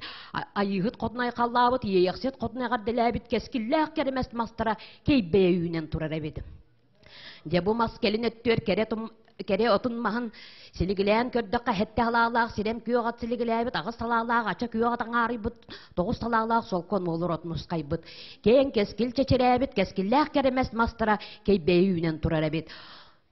айыыһыт хотун айхаллаабыт, иэйэхсит хотун эҕэрдэлээбит кэскиллээх кэрэмэс мастара кэйбэйэ үүнэн турар эбит. Дьэ бу мас кэлин өттүгэр кэрэ, кэрэ отун маһын силигилээн көрдөххө сэттэ салаалаах сирэм күөх ат силигилээбит, аҕыс салаалаах ача күөх ат аҥаарыйбыт, тоҕус салаалаах солко нуолур от мусхайбыт. Киэҥ кэскил чэчирээбит, кэскиллээх кэрэмэс мастара кэйбэйи үүнэн турар эбит.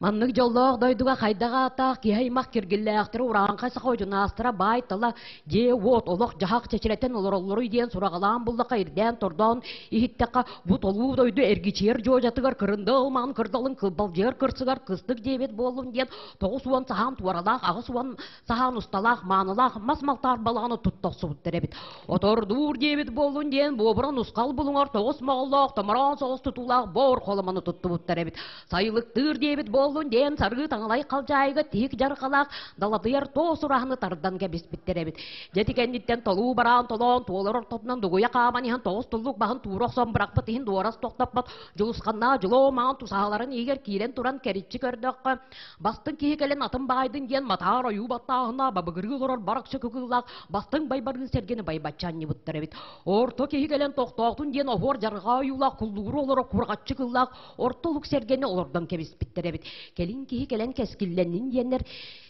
Маннык дьоллоох дойдуга хайдах ааттаах киһи аймах киргиллээхтэрэ урааҥхай саха одьунаастара баай-тала дьиэ-уот, олох-дьаһах чэчирэтэн олороллоруй диэн сураҕалаан буллахха ирдээн-тордоон иһиттэххэ, бу толуу дойду эргичийэр дьуодьатыгар кырынды ылмаан кырдалын кылбалдьыйар кырсыгар кыстык диэбит буоллун диэн 90 саһаан туоралаах, 80 саһаан усталаах, маанылаах мас малтаар балаҕаны тутта охсубуттар эбит. Отордуур диэбит буоллун диэн буобура нусхал булуҥар тоҕус моҕоллоох, томороон соҕус тутуулаах боор холомону туттубуттар эбит. Сайылыктыыр диэбит буоллун. буоллун диэн сарыы таҥалай халдьаайыга тиһик дьарҕалаах далатыйар туос ураһаны тардан кэбиспиттэр эбит. Дьэ ити кэнниттэн толуу бараан толоон туолар ортотунан дугуйа хааман иһэн тоҕус туллук баһын туура охсон бырахпыт иһин дуорас тохтоппот дьулусханнаах дьулуо маҥан тусаһаларын иһигэр киирэн туран кэриччи көрдөххө, бастыҥ киһи кэлэн атын баайдын диэн матаар ойуу баттааһына бабыгырыы олорор баракча кыкыылаах бастыҥ байбарыы сэргэни байбачча анньыбыттар эбит. Орто киһи кэлэн тохтоотун диэн оһуор дьарҕаа ойуулаах куллугуру олоро курҕаччы кыллаах орто олук сэргэни олордон кэбиспиттэр эбит. Кэлин киһи кэлэн кэскиллэннин диэннэр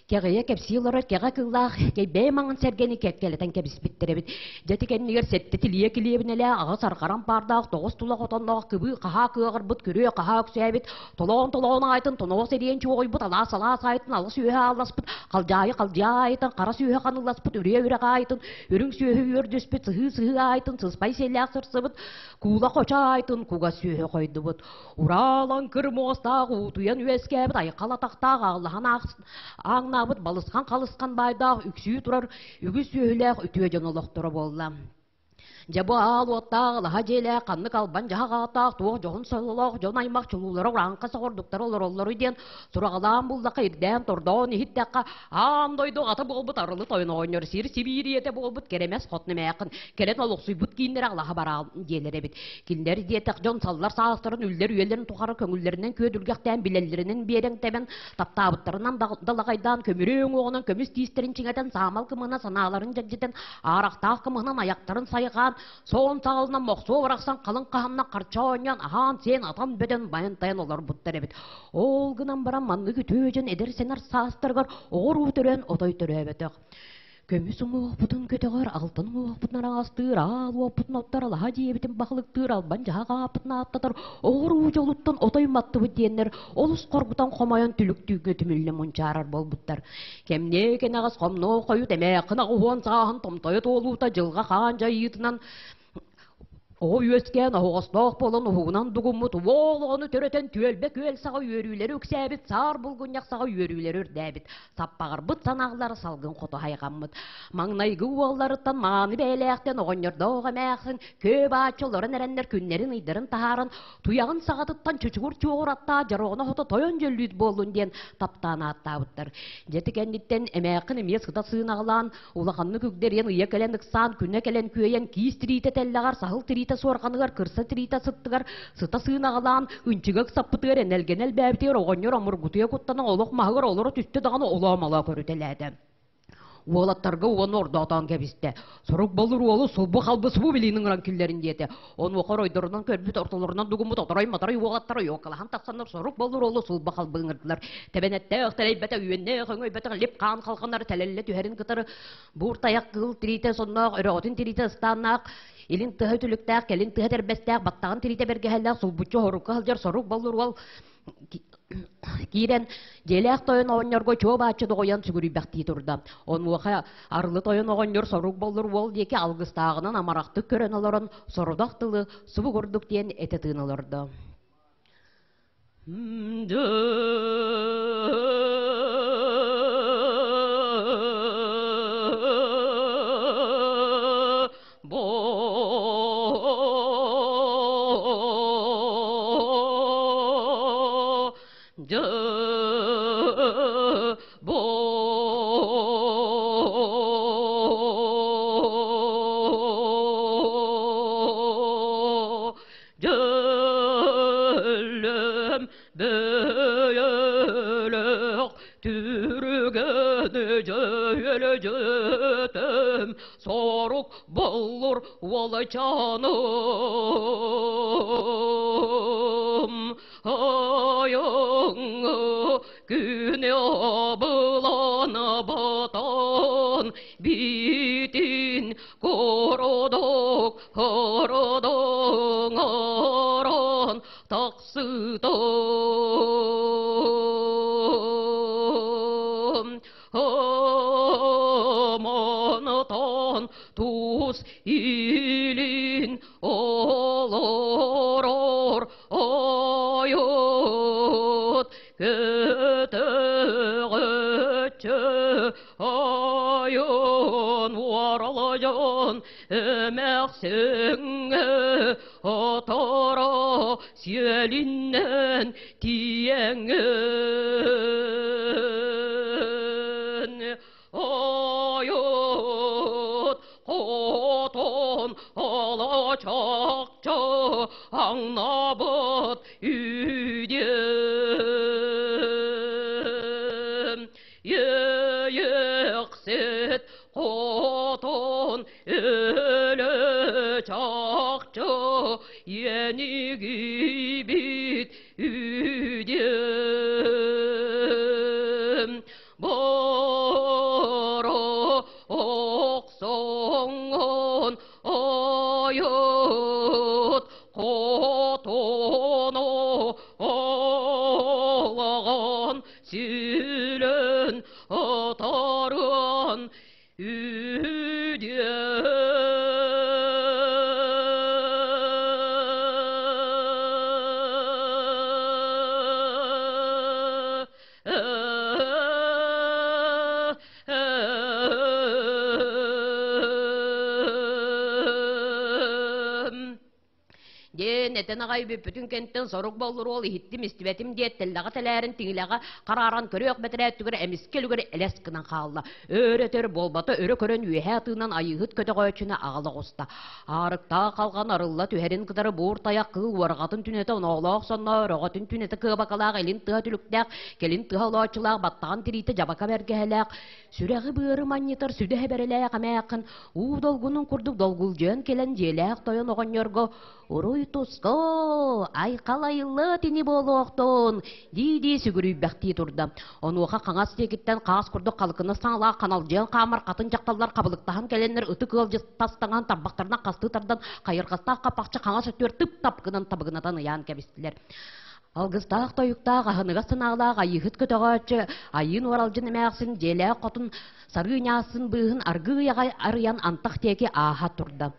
кэҕийэ кэпсии олорор кэҕэ кыллаах кэйбэйэ маҥан сэргэни кэккэлэтэн кэбиспиттэр эбит. Дьэ ити кэннигэр сэттэ тилийэ килиэбинэлээх аҕыс арҕаран паардаах тоҕус тула хотонноох кыбыы хаһаа кыаҕырбыт күрүө хаһаа үксээбит толоон-толоон аайтын тоноҕос эриэн чуоҕуйбут алаас-алаас аайтын алыс үөһэ аалласпыт халдьаайы халдьаа аайтын хара сүөһэ ханыыласпыт үрүйэ үрэх аайтын үрүҥ сүөһү үөрдүспүт сыһыы-сыһыы аайтын сыспай сиэллээх сырсыбыт куула хочо аайтын кугас сүөһү хойдубут Ураалаҥкыр муостаах уутуйан үөскээбит айхал атахтаах ааллаһан ааҥнаабыт балысхан халысхан баайдаах үксүү турар үгүс сүөһүлээх үтүө дьон олохторо буолла. Дьэ бу аал уоттаах алаһа дьиэлээх ханнык албан дьаһах ааттаах туох дьоһун сололоох дьон аймах чулуулара урааҥха соҕордуктара олороллоруй диэн сураҕалаан буллахха ирдээн тордоон иһиттэххэ аан дойду ата буолбут арылы тойон оҕонньор сир сибиириэтэ буолбут кэрэмэс хотун эмээххин кэлэн олохсуйбут кииннэрэ алаһа бараал диэлэр эбит. Кинилэр диэтэх дьон саллар саастарын үллэр үйэлэрин тухары көҥүллэринэн күөдүргэхтээн билэллэринэн биэрэн тэбэн таптаабыттарынан далаҕайдаан көмүрүө уҥуоҕунан көмүс тиистэрин чиҥэтэн саамал кымыһына санааларын дьэгдьитэн аарахтаах кымыһынан айахтарын сайҕаан соон саҕалынан мохсуо барахсан халыҥ хаһанна харча оонньоон аһаан-сиэн атан бөдөн байан-тайан олорбуттар эбит. Ол гынан баран маннык үтүө дьон эдэр-сэнэр саастарыгар оҕо-уруу төрөөн отой төрөөбөтөх. Көмүс уҥуохпутун көтөҕөр, алтан уҥуохпутун араҥастыыр, аал уоппутун оттор, алаһа дьиэбитин баһылыктыыр, албан дьаһах ааппытын ааттатар, оҕо-уруу дьолуттан отой маттыбыт диэннэр олус хоргутан хомойон түлүктүүргэ түмүллэ мунчаарар буолбуттар. Кэмниэ кэнэҕэс хомнуо хойут эмээххин аҕыһуон сааһын томтойо туолуута дьылҕа хаан дьайыытынан Оҕо үөскээн оһоҕостоох буолан уһугунан дугуммут уол оҕону төрөтөн түөлбэ күөл саҕа үөрүүлэри үксээбит, саар булгунньах саҕа үөрүүлэри үрдээбит, саппаҕырбыт санаалар салгын хоту хайҕаммыт. Маҥнайгы уолларыттан мааны бэйэлээхтэн оҕонньордоох эмээхсин көө бааччы олорон эрэннэр күннэрин-ыйдарын таһааран туйаҕын саҕатыттан чучугур чуоҕур аттаах дьороҕоно хото тойон дьөллүүт буоллун диэн таптаан ааттаабыттар. Дьэ ити кэнниттэн эмээххин эмиэ сыта сыынаҕалаан улаханнык үгдэриэн ыйа кэлэн ыксаан, күнэ кэлэн күөйэн, киис тириитэ тэллэҕэр, саһыл тириитэ суорҕаныгар, кырса тириитэ сыттыгар, сыта сыынаҕалаан, ынчыга ыксаппытыгар, энэлгэнэ элбээбитигэр оҕонньор омургутуйа куттанан олох маһыгар олоро түстэ даҕаны олоо-молоо көрүтэлээтэ. Уолаттарга уону ордоотоон кэбистэ. Сорук болур уолу сулбу-халбы субу билиин ыҥыран киллэрин диэтэ. Онуоха оройдорунан көрбүт, ортолорунан дугуммут оторой-моторой уолаттар ойуокалаһан тахсаннар сорук боллур уолу сулба-халбы ыҥырдылар. Тэбэнэттээх тэлэйбэтэ, үөннээх өҥөйбөтөх лип-хаан халҕаннар тэлэллэ түһэрин кытары буур тайах кыыл тириитэ сонноох, өрөҕөтүн тириитэ ыстааннаах, илин тыһа үтүлүктээх, кэлин тыһа тэрбэстээх, баттаҕын тириитэ бэргэһэлээх, сулбуччу хорукка сылдьар сорук боллур уол киирэн дьиэлээх тойон оҕонньорго чуо-бааччы доҕойон сүгүрүйбэхтии турда. Онуоха арылы тойон оҕонньор сорук боллур уол диэки алгыстааҕынан амарахтык көрөн олорон сорудах тылы субу курдук диэн этэ тыын олордо. Дьөллөм бөйөлөх түргэн дьөлдьөтөм сорук боллур уолчааным айыңы күн абылан батан битин кородок хородоҥ орон тахсытым Аманатан тус илин олорор айыт көтөҕөччү айын уоралаччы. Тойон эмээхсиҥҥэ оторо сиэлиннэн тиийэҥҥин Ойут хотон олочокчо аҥнабыт үйдем Иэйэхсит хотон өлө чахчы иэнигийбит үйдем Боро охсоҥҥун ойут хотону олоҕон сүлэн оторон Диэн этэн аҕай бүппүтүн кэнтэн сорук боллур уол иһиттим истибэтим диэт тэллэҕэ тэлээрин тиҥилэҕэ харааран көрүөх бэтэрээттүгэр эмискэ үлүгэр элэс гынан хаалла. Өөр-өтөр буолбата өрө көрөн үөһээ тыынан айыыһыт көтөҕөөччүнү аҕала оҕуста. Аарыктаах халҕан арылла түһэрин кытары буур тайах кыыл уорҕатын түнэтэ оноолоох сонно өрөҕөтүн түнэтэ кыабакалаах илин тыа түлүктээх, кэлин тыа олооччулаах баттаҕын тириитэ дьабака бэргэһэлээх, сүрэҕи-быары манньытар сүдэ эбэрэлээх эмээххин уу долгунун курдук долгулдьуйан кэлэн дьиэлээх тойон оҕонньорго «Уруй туску! Айхал айыллыат ини буолуохтун!» дии-дии сүгүрүйбэхтии турда. Онуоха хаҥас диэкиттэн хаас курдук халыкына саҥалаах ханалдьыйан хаамар хатын дьахталлар хабылыктаһан кэлэннэр ытык ыалдьыт тастаҥан тарбахтарынан хастыы тардан хайырҕастаах хаппахчы хаҥас өттүгэр тып-тап гынан табыгынатан ыйаан кэбистилэр. Алгыстаах тойуктаах, аһыныгас санаалаах айыыһыт көтөҕөөччү, айыын уоралдьын эмээхсин дьиэлээх хотун сарыы ньаассын быыһын аргыый аҕай арыйан антах диэки ааһа турда.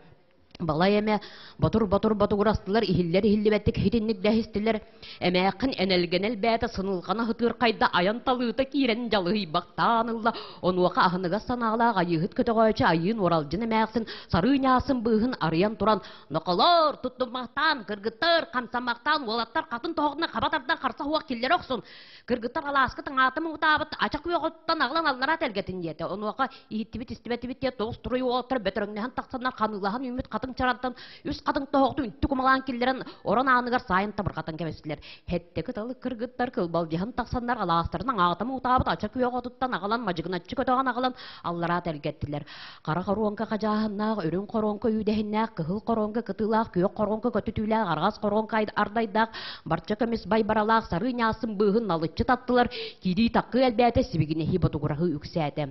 Балай эмэ ботур-ботур ботугурастылар, иһиллэр-иһиллибэттик итинник дэһистилэр. Эмээххин энэлгэнэ элбээтэ, сынылҕана һытыырхайда, айан талыыта киирэн дьалыһыйбахтаан ылла. Онуоха аһыныгас санаалаах айыыһыт көтөҕөөччү айыын уоралдьын эмээхсин сарыы ньаассын быыһын арыйан туран, «Ноколоор, туттуммахтаан, кыргыттар, хамсаммахтаан, уолаттар хатын тоһоҕуна хаба тардан харса суох киллэрэ охсун. Кыргыттар алааска таҥаата муҥутаабыт ача күөҕүттэн аҕалан аллараа тэлгэтин» диэтэ. Онуоха иһиттибит истибэтибит диэн тоҕус туруй уолаттар бөтөрөҥнөһөн тахсаннар ханыылаһан үүммүт хатыҥ чарантан үс хатыҥ тоһоҕотун үнтү кумалаан киллэрэн орон ааныгар саайан табырҕатан кэбистилэр. Һэтте кыталык кыргыттар кылбалдьыһан тахсаннар алаастарын аҥаата муҥутаабыт ача күөх отуттан аҕалан мадьыгыначчы көтөҕөн аҕалан аллараа тэлгэттилэр. Хара хоруоҥка хадьааһыннаах, үрүҥ хоруоҥка үүдэһиннээх, кыһыл хоруоҥка кытыылаах, күөх хоруоҥка көтүтүүлээх, араҕас хоруоҥка ардайдаах, барча көмүс байбаралаах сарыы ньаассын быыһын налыччы таттылар, киирии-таххыы элбээтэ, сибигинэһии ботугураһыы үксээтэ.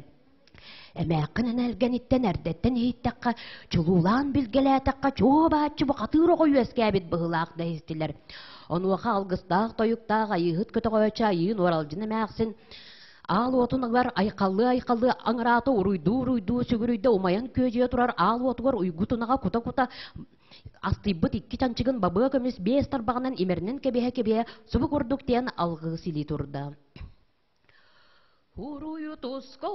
Эмээххин энэлгэниттэн эрдэттэн иһиттэххэ, чулуулаан билгэлээтэххэ, чуо-бааччы бухатыыр оҕо үөскээбит быһыылаах дэһистилэр. Онуоха алгыстаах тойуктаах айыыһыт көтөҕөөччү айыын уоралдьын эмээхсин Аал уотун ыгар айхаллыы-айхаллыы аҥыраата уруйдуу-уруйдуу сүгүрүйдэ умайан күөдьүйэ турар аал уотугар уйгу тунаҕа кута-кута астыйбыт икки чанчыгын бабыа көмүс биэс тарбаҕынан имэринэн кэбиһэ-кэбиһэ субу курдук диэн алгыы силии турда. Уруйу туско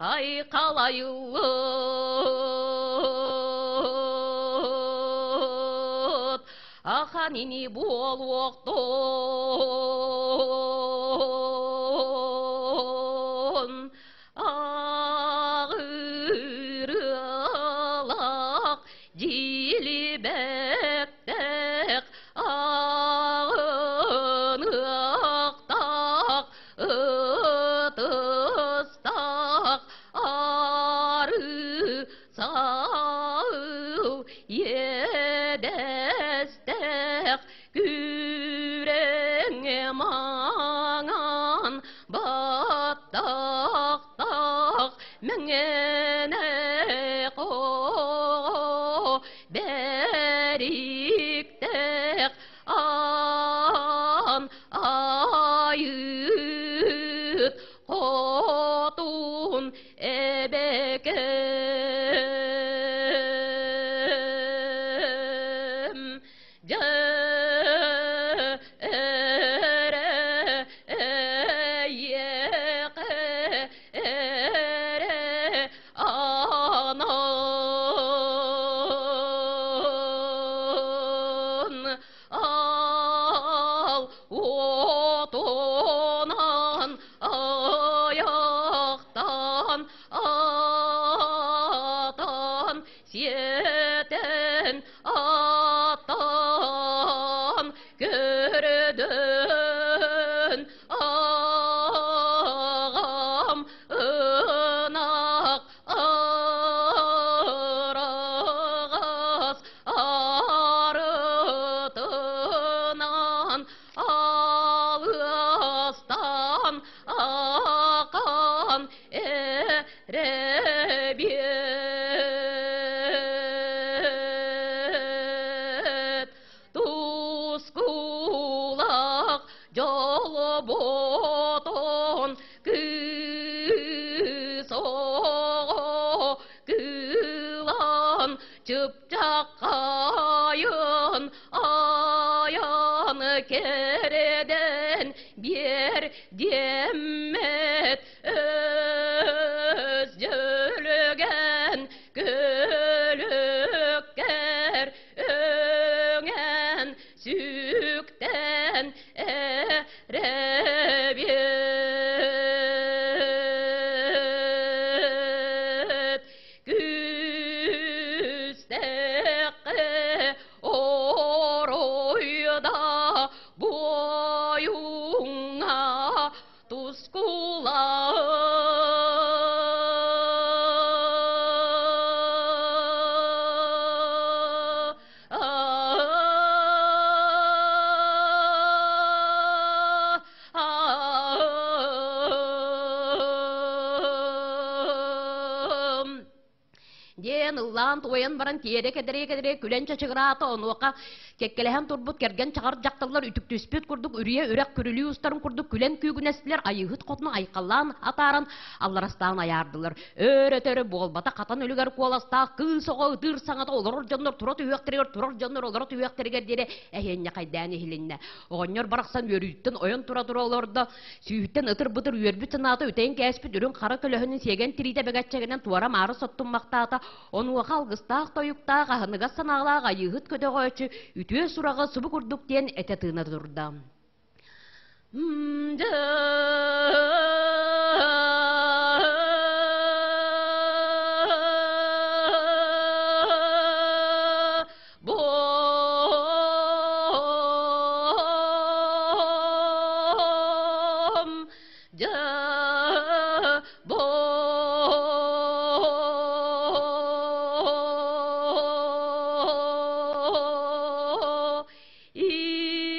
Айхалайыллыт ахан ини буолуохтун Ағырылақ дилибектек ағынықтақ ытыстақ ары сау едестек күрең маңан баттақтақ меңене қо бәриктек Аан айыт хотун эбэкэм. Ал отунан аяқтан атан сиэтэн аттан көрдөн аҕам ынах араҕас арытынан алыстан ақан эрэбиэт тускулах дьолботон кыыс оҕо кыылан чыпчаххайын айан кэрэдэн биэр диэммэт өс дьөлүгэн көлүккэр өҥөн сүктэн эрэбиэт күүстэххэ оройда буойуҥҥа тускула Диэн ыллаан туойан баран тиэрэ кэдэрие-кэдэрие күлэн чачыгыраата, онуоха кэккэлэһэн турбут кэргэн чаҕар дьахталлар үтүктүспүт курдук үрүйэ үрэх күрүлүү устарын курдук күлэн күүгүнэстилэр, айыыһыт хотуну айхаллаан атааран алларастаан айаардылар. Өөр-өтөрү буолбата хатан үлүгэр куоластаах кыыс оҕо ытыыр саҥата олорор дьоннор тура түһүөхтэригэр турар дьоннор олоро түһүөхтэригэр диэри эһиэнньэ хайдаан иһилиннэ. Оҕонньор барахсан үөрүүттэн ойон тура-тура олордо. Сүүһүттэн ытыр-бытыр үөрбүт санаата үтэйэн кээспит үрүҥ хара көлөһүнүн сиэгэн тириитэ бэгэччэгинэн туора-маары соттуммахтаата. Онуоха алгыстаах тойуктаах, аһыныгас санаалаах айыыһыт көтөҕөөччү үтүө сураҕы субу курдук диэн этэ тыына турда. Бом дьэ бо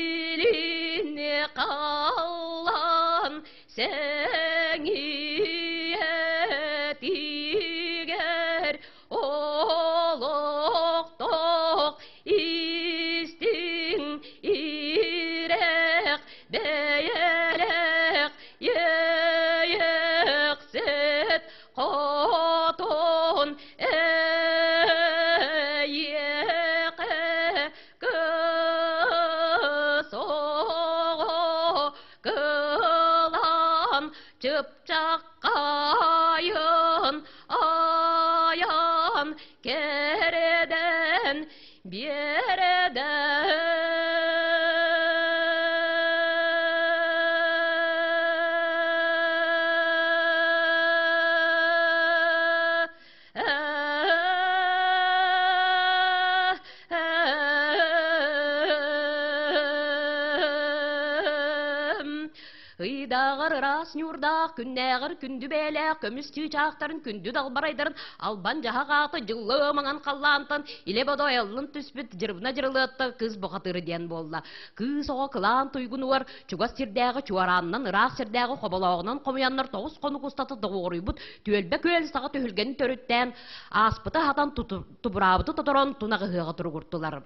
илини халлан сэҥийэтигэр олохтоох истиҥ ирэх бэйэлээх иэйэхсит хотун эйиэхэ кыс оҕо кылаан чыпчаххайын айан кэрэдэн биэрэдэн Ыйдааҕар ыраас ньуурдаах, күннээҕэр күндү бэйэлээх көмүс чыычаахтарын күндү далбарайдарын албан дьаһах аата дьыллыы маҥан халлаантан илэ бодо айыллан түспүт дьырыбына дьырылыатта кыыс бухатыыры диэн буолла. Кыыс оҕо кылаан туйгунугар чугас сирдээҕи чуораанынан ыраах сирдээҕи хоболооҕунан хомуйаннар тоҕус хонук устата доҕуоруйбут түөлбэ күөл саҕа түһүлгэни төрүттээн ааспыты аһатан тубураабыты тоторон тунаҕыһыаҕа туругуртулар.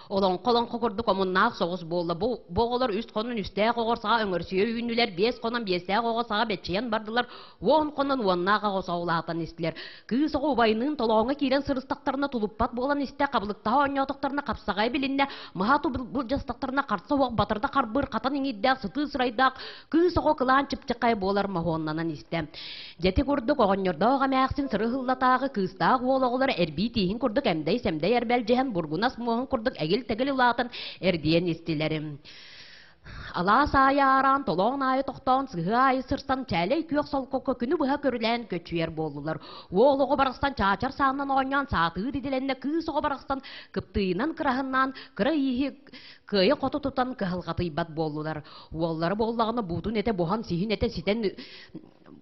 Олоҥхо-олоҥхо курдук омуннаах соҕус буолла. Бу, бу оҕолор үс хонон үстээх оҕо саҕа өҥөрсүйэ үүннүлэр, биэс хонон биэстээх оҕо саҕа бэччийэн бардылар, уон хонон уоннаах оҕо саҕа улаатан истилэр. Кыыс оҕо убайыныын толооҥҥо киирэн сырыстахтарына тулуппат буолан истэ, хабылыктаһа оонньоотохторуна хапсаҕай билиннэ, маһа былдьастахтарына харса уох батарда харбыыр хатан иҥиирдээх сытыы сырайдаах кыыс оҕо кылаан чыпчаххай буолар моһуоннанан истэ. Дьэти курдук оҕонньордоох эмээхсин сырыһыллатааҕы кыыстаах уол оҕолор эрбии тииһин курдук эмдэй-сэмдэй эрбэлдьиһэн бургунас муоһун курдук эгил-тэгил улаатан эрдийэн истилэр. Алаас аайы аараан, толоон аайы тохтоон, сыһыы аайы сырсан, чээлэй күөх солкокко күнү быһа көрүлээн көччүйэр буоллулар. Уол оҕо барахсан чаачар саанан оонньоон саатыыр идэлэннэ, кыыс оҕо барахсан кыптыыйынан кыраһыннаан, кыра ииһи кыайа-хото тутан кыһалҕатыйбат буоллулар. Уоллара буоллаҕына буутун этэ буһан, сиһин этэ ситэн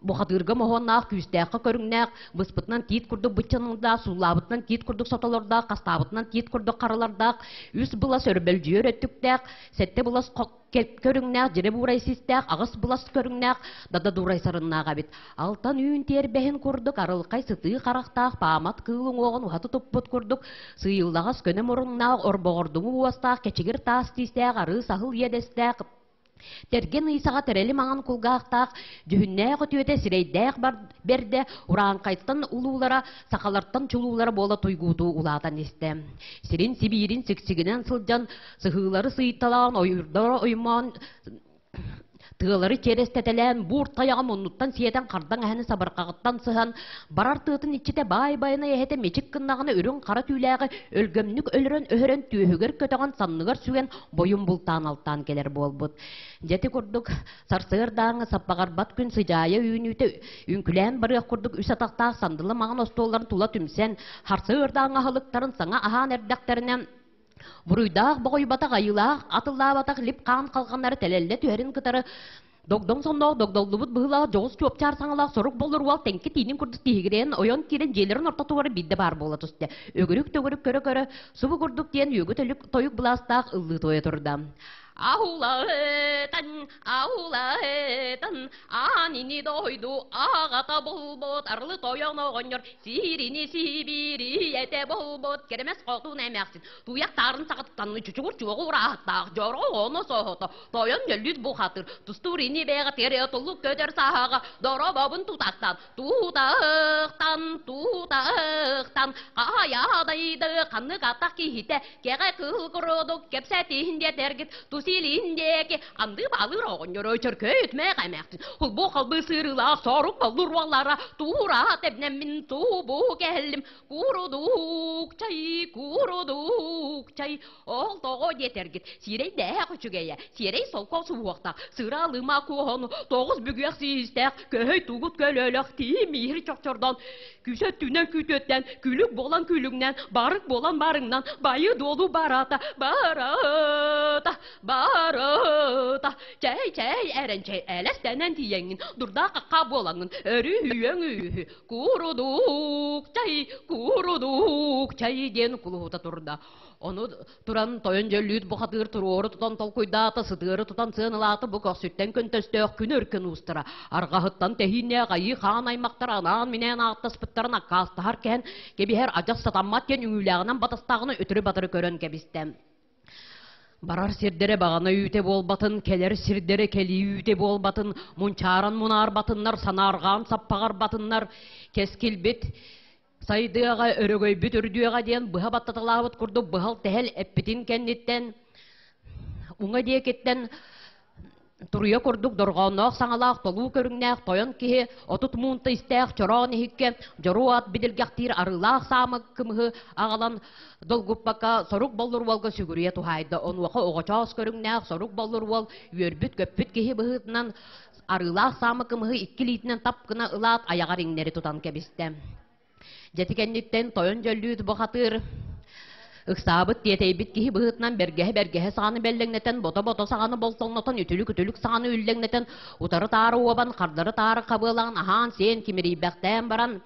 бухатыырга моһуоннаах, күүстээххэ көрүҥнээх, быспытынан тиит курдук быччаныҥдаах, сууллаабытынан тиит курдук сотолордоох, хастаабытынан тиит курдук харалардаах, үс былас өрбөлдьүйэр өттүктээх, сэттэ былас көрүҥнээх, дьире буурай систээх, аҕыс былас көрүҥнээх, дада дуурай сарыннаах эбит. Алтан үүн тиэрбэһин курдук арылхай сытыы харахтаах, паамат кыыл уҥуоҕун уһаты туппут курдук, сыыйыллаҕас көнө муруннаах, орбоҕордуҥу уостаах, кэчигир таас тиистээх, арыы саһыл иэдэстээх, Тэргэн ыйсаҕа тэрэли маҥан кулгаахтаах, дьүһүннээх өтүөтэ сирэйдээх бэрдэ, урааҥхайтан улуулара, сахалартан чулуулара буола туйгуутуу улаатан истэ. Сирин сибиирин сиксигинэн сылдьан, сыһыылары сыйталаан, ойуурдары оймоон, тыалары чиэрэстэтэлээн, буур тайаҕы муннуттан сиэтэн, хардаҥ эһэни сабырҕаҕыттан сыһан, барар тыатын иччитэ баай байанай эһэтэ мичик гыннаҕына үрүҥ хара түүлээҕи өлгөмнүк өлөрөн-өһөрөн түөһүгэр көтөҕөн, санныгар сүгэн бойум бултаан-алтаан кэлэр буолбут. Дьэти курдук сарсыардааҥы саппаҕарбат күн сыдьаайа үүнүүтэ үҥкүлээн барыах курдук үс атахтаах сандалы маҥан остуолларын тула түмсэн, харсыардааҥы аһылыктарын саҥа аһаан эрдэхтэринэ буруйдаах боҕуйбатах айыылаах атыллаабатах лип хаан халҕаннара тэлэллэ түһэрин кытары Догдоҥ сонноох догдоллубут быһыылаах дьоҕус чуопчаар саҥалаах сорук боллур уол тэҥкэ тиинин курдук тиһигирэйэн ойон киирэн дьиэлэрин ортотугар биирдэ баар буола түстэ. Өгүрүк-төгүрүк көрө-көрө субу курдук диэн үөгү тойук былаастаах ыллыы туойа турда. Аулаытан, аулаытан, аанини дойду аҕата булбут, арылы тойон оҕонньор сиирини сибиири этэ булбут, кэрэмэс хотун эмээхсин, туйах таарын саҕаттан чучугур чуоҕу ураһаттаах дьоро ону соһото, Тойон ньөллүүт бухатыр, тустуур ини бэйэҕэ тиэрэ туллук көтөр саһаҕа, доробобун тутахтан, тутахтан, тутахтан, хайадайды ханнык атах киһитэ, кэҕэ кыыл курдук кэпсэтиһин диэтэргит, тусилин диэки, анды балыр оҕонньоро чөркөйүт мэҕэмэхтин, холбу халбы сырыылаах сорук боллур уоллара, тура тэбнэммин тубу кэллим, курудук чай, курудук чай, Ол тоҕо диэтэргит, сирэйдээх үчүгэйэ, сиэрэй солко суһуохтаах, сыралыма куоһону, тоҕус бүгүөх сиистээх, көһөй тугут көлөлөх, тиимиир чохчордон, күсөттүнэн күтүөттэн, күлүк буолан күлүгнэн, барык буолан барыҥнан, байы дуолу барата, барата, барата, чэй чэй эрэнчэй элэстэнэн тиийэҥҥин, дурда хахха буолаҥҥын, өрүһүйөҥ үһү, курудук чай, курудук чай диэн кулуһута турда. Ону туран тойон дьөллүүт бухатыыр туруору тутан толкуйдаата, сытыары тутан сыаналаата бу көхсүттэн көнтөстөөх күн өркөн уустара. Арҕаһыттан тэһииннээх айыы хаан аймахтар анаан-минээн ааттаспыттарын аккаастаһар кэһэн кэбиһэр адьас сатаммат диэн үҥүүлээҕинэн батастааҕына өтөрү-батары көрөн кэбистэ. Барар сирдэрэ баҕана үүтэ буолбатын, кэлэр сирдэрэ кэлии үүтэ буолбатын, мунчааран мунаарбатыннар, санаарҕаан саппаҕарбатыннар, кэскилбит Сайдыаҕа, өрөгөйбүт үрдүөҕэ диэн быһа баттаталаабыт курдук быһал-тэһэл эппитин кэнниттэн уҥа диэкиттэн туруйа курдук дорҕоонноох саҥалаах толуу көрүҥнээх тойон киһи 30 муунта истээх чороон иһиккэ дьоруо ат бидилгэхтиир арыылаах саамы кымыһы аҕалан долгуппакка сорук боллур уолга сүгүрүйэ туһаайда. Онуоха оҕочоос көрүҥнээх сорук боллур уол үөрбүт-көппүт киһи быһыытынан Арыылаах саамы кымыһы икки илиитинэн тап гына ылаат, айаҕар иҥнэри тутан кэбистэ. Дьэти кэнниттэн тойон дьөллүүт бухатыыр ыксаабыт тиэтэйбит киһи быһыытынан бэргэһэ-бэргэһэ саҕаны бэллэҥнэтэн, бото-бото саҕаны болтоҥнотон, үтүлүк-үтүлүк саҕаны үллэҥнэтэн, утары-таары уобан, хардары-таары хабыалаан, аһаан-сиэн кимирийбэхтээн баран,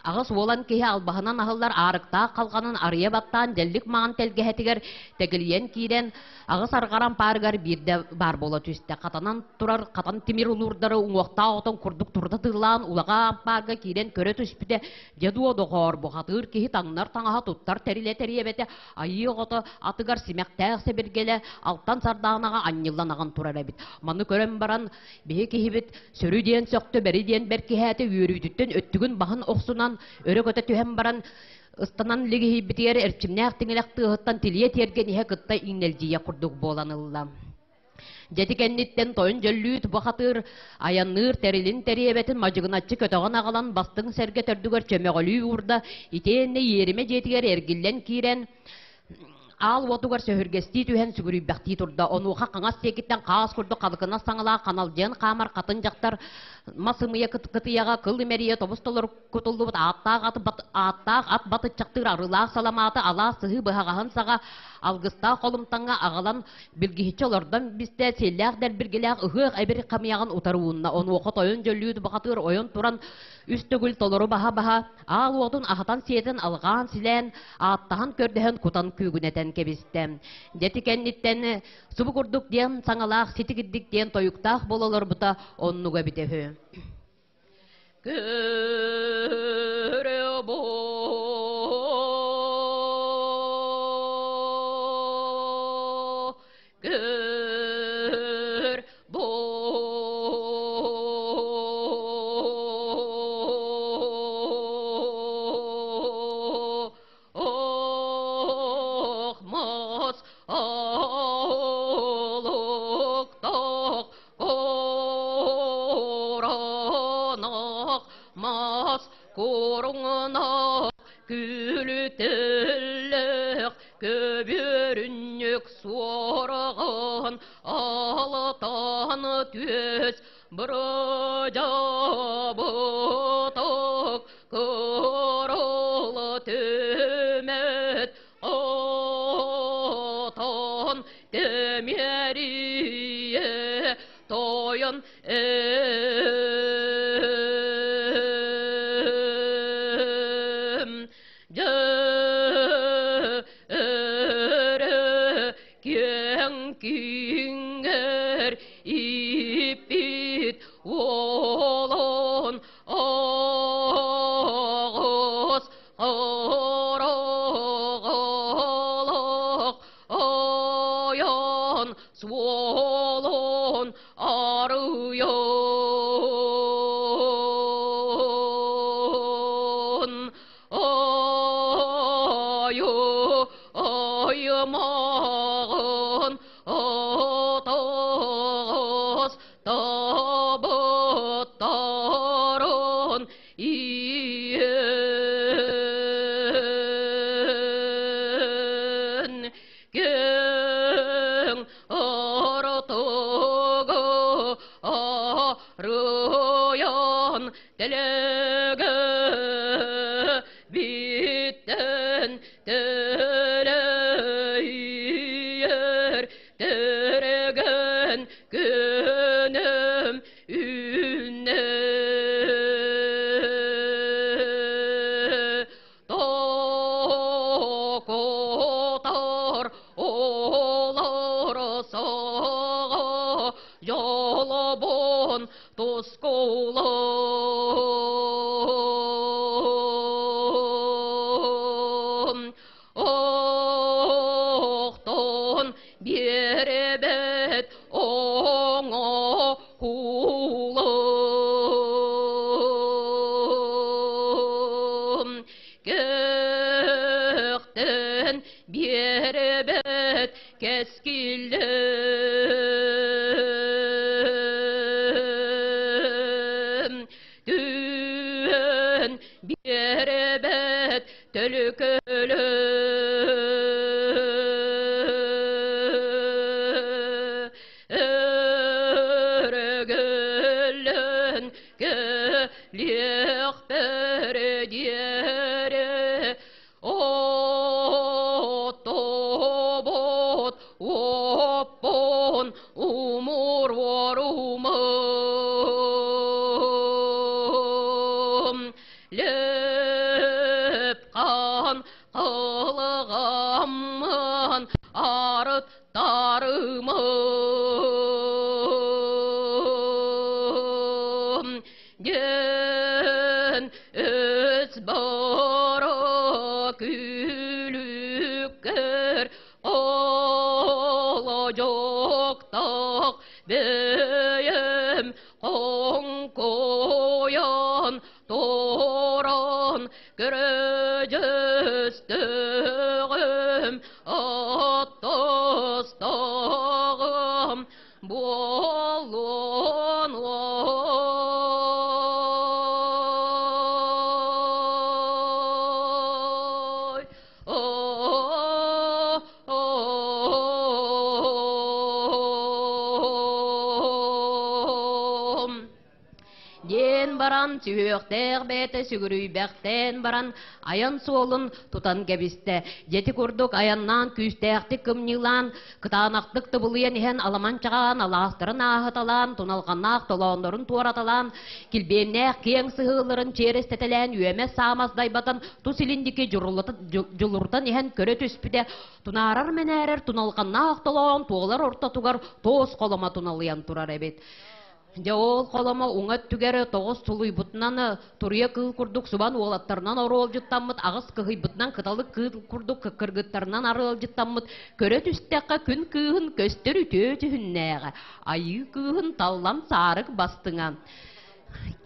Аҕыс уолан киһи албаһынан аһыллар аарыктаах халҕанын арыйа баттаан дьэллик маҥан тэлгэһэтигэр тэгилийэн киирэн, аҕыс арҕар ампаарыгар биирдэ баар буола түстэ. Хатанан турар хатан тимир улуурдары уҥуохтаах отон курдук турда тыыллаан улаҕа ампаарга киирэн көрө түспүтэ, дьэ дуо доҕоор, бухатыыр киһи таҥнар таҥаһа туттар тэрилэ тэриэбэтэ, айыы оҕото атыгар симэхтээх сэбиргэлэ алтан сардаанаҕа анньыллан аҕан турар эбит. Маны көрөн баран Биһи киһибит сөрү диэн сөхтө, бэри диэн бэркиһээтэ, үөрүүтүттэн өттүгүн баһын охсунан, өрө көтө түһэн баран, ыстанан лигиһийбитигэр эрчимнээх тиҥилэх тыаһыттан тилийэ тиэргэн иһэ кытта иҥнэлдьийэ курдук буолан ылла. Дьэти кэнниттэн тойон дьөллүүт бухатыыр айанныыр тэрилин тэриэбэтин мадьыгыначчы көтөҕөн аҕалан бастыҥ сэргэ төрдүгэр чөмөҕөлүү уурда, итиэннэ иэримэ дьиэтигэр эргиллэн киирэн Аал уотугар сөһүргэстии түһэн сүгүрүйбэхтии турда. Онуоха хаҥас диэкиттэн хаас курдук халыкынас саҥалаах ханалдьыйан хаамар хатын дьахтар мас ымыйа кытыйаҕа кыл имэрийэ тобус толору кутуллубут ааттаах ат, ааттаах ат батыччахтыыр арыылаах саламааты алаас сыһыы быһаҕаһын саҕа алгыстаах холумтаҥҥа аҕалан билгиһиччи олордон бистэ сиэллээх дэлбиргэлээх ыһыах эбир хамыйаҕын утары уунна. Онуоха тойон дьөллүүт бухатыыр ойон туран үс төгүл толору баһа-баһа аал уотун аһатан-сиэтэн алҕаан-силээн, ааттаһан-көрдөһөн кутан күүгүнэтэн кэбистэ. Дьэти кэнниттэн субу курдук диэн саҥалаах ситигирдик диэн тойуктаах буола олорбута оннуга эбитэ үһү. Көрө Көр ох мас олуктах коронах мас куруҥнах күлүтэллэх көбүөрүнньүк суораҕын алатан түөс бырдьабытык кырыл түмэт отон тэмиэрийэ тойон эм Дьөрө киэҥ киҥҥэр ииппит уолун аҕыс хараҕалаах айан суолун арыйан Аймаҕын атас табыттарын иэн киэҥ ортого арыйан Телеге биттен телейер тереген күнүм үнне Токотар олар саға жалабон Тускулум охтон биэрбэт оҥо куулум көхтөн биэрбэт Кэскилим түһэн биэрбэт төлкөлө Өрөгөллөн кэлиэхпэр диэри Отобот оппон умуруорумум. Ыттарымым диэн өс бара күлүккэр Олодьуктах бэйэм хоҥкуйан туран көрөдьөстөҕүм аттастаҕым буолуон ой Диэн баран сүһүөхтээх бэйэтэ сүгүрүйбэхтээн баран айан суолун тутан кэбистэ. Дьэти курдук айаннаан күүстээхтик кымньыылаан, кытаанахтык тыбылыйан иһэн аламан чаҕаан алаастарын ааһыталаан, туналҕаннаах толооннорун туораталаан, килбиэннээх киэҥ сыһыыларын чиэрэстэтэлээн үөмэс-саамас дайбатан тус илин диэки дьулурутан иһэн көрө түспүтэ, тунаарар-мэнээрэр туналҕаннаах толоон туолар ортотугар туос холомо туналыйан турар эбит. Дьэ ол холомо уҥа өттүгэр тоҕус сулуйбутунан туруйа кыыл курдук субан уолаттарынан оруолдьуттаммыт, аҕыс кыһыйбытынан кыталык кыыл курдук кыргыттарынан арыалдьыттаммыт, көрө түстэххэ күн кыыһын көстөр үтүө түһүннээҕэ, айыы кыыһын таллан саарык бастыҥа.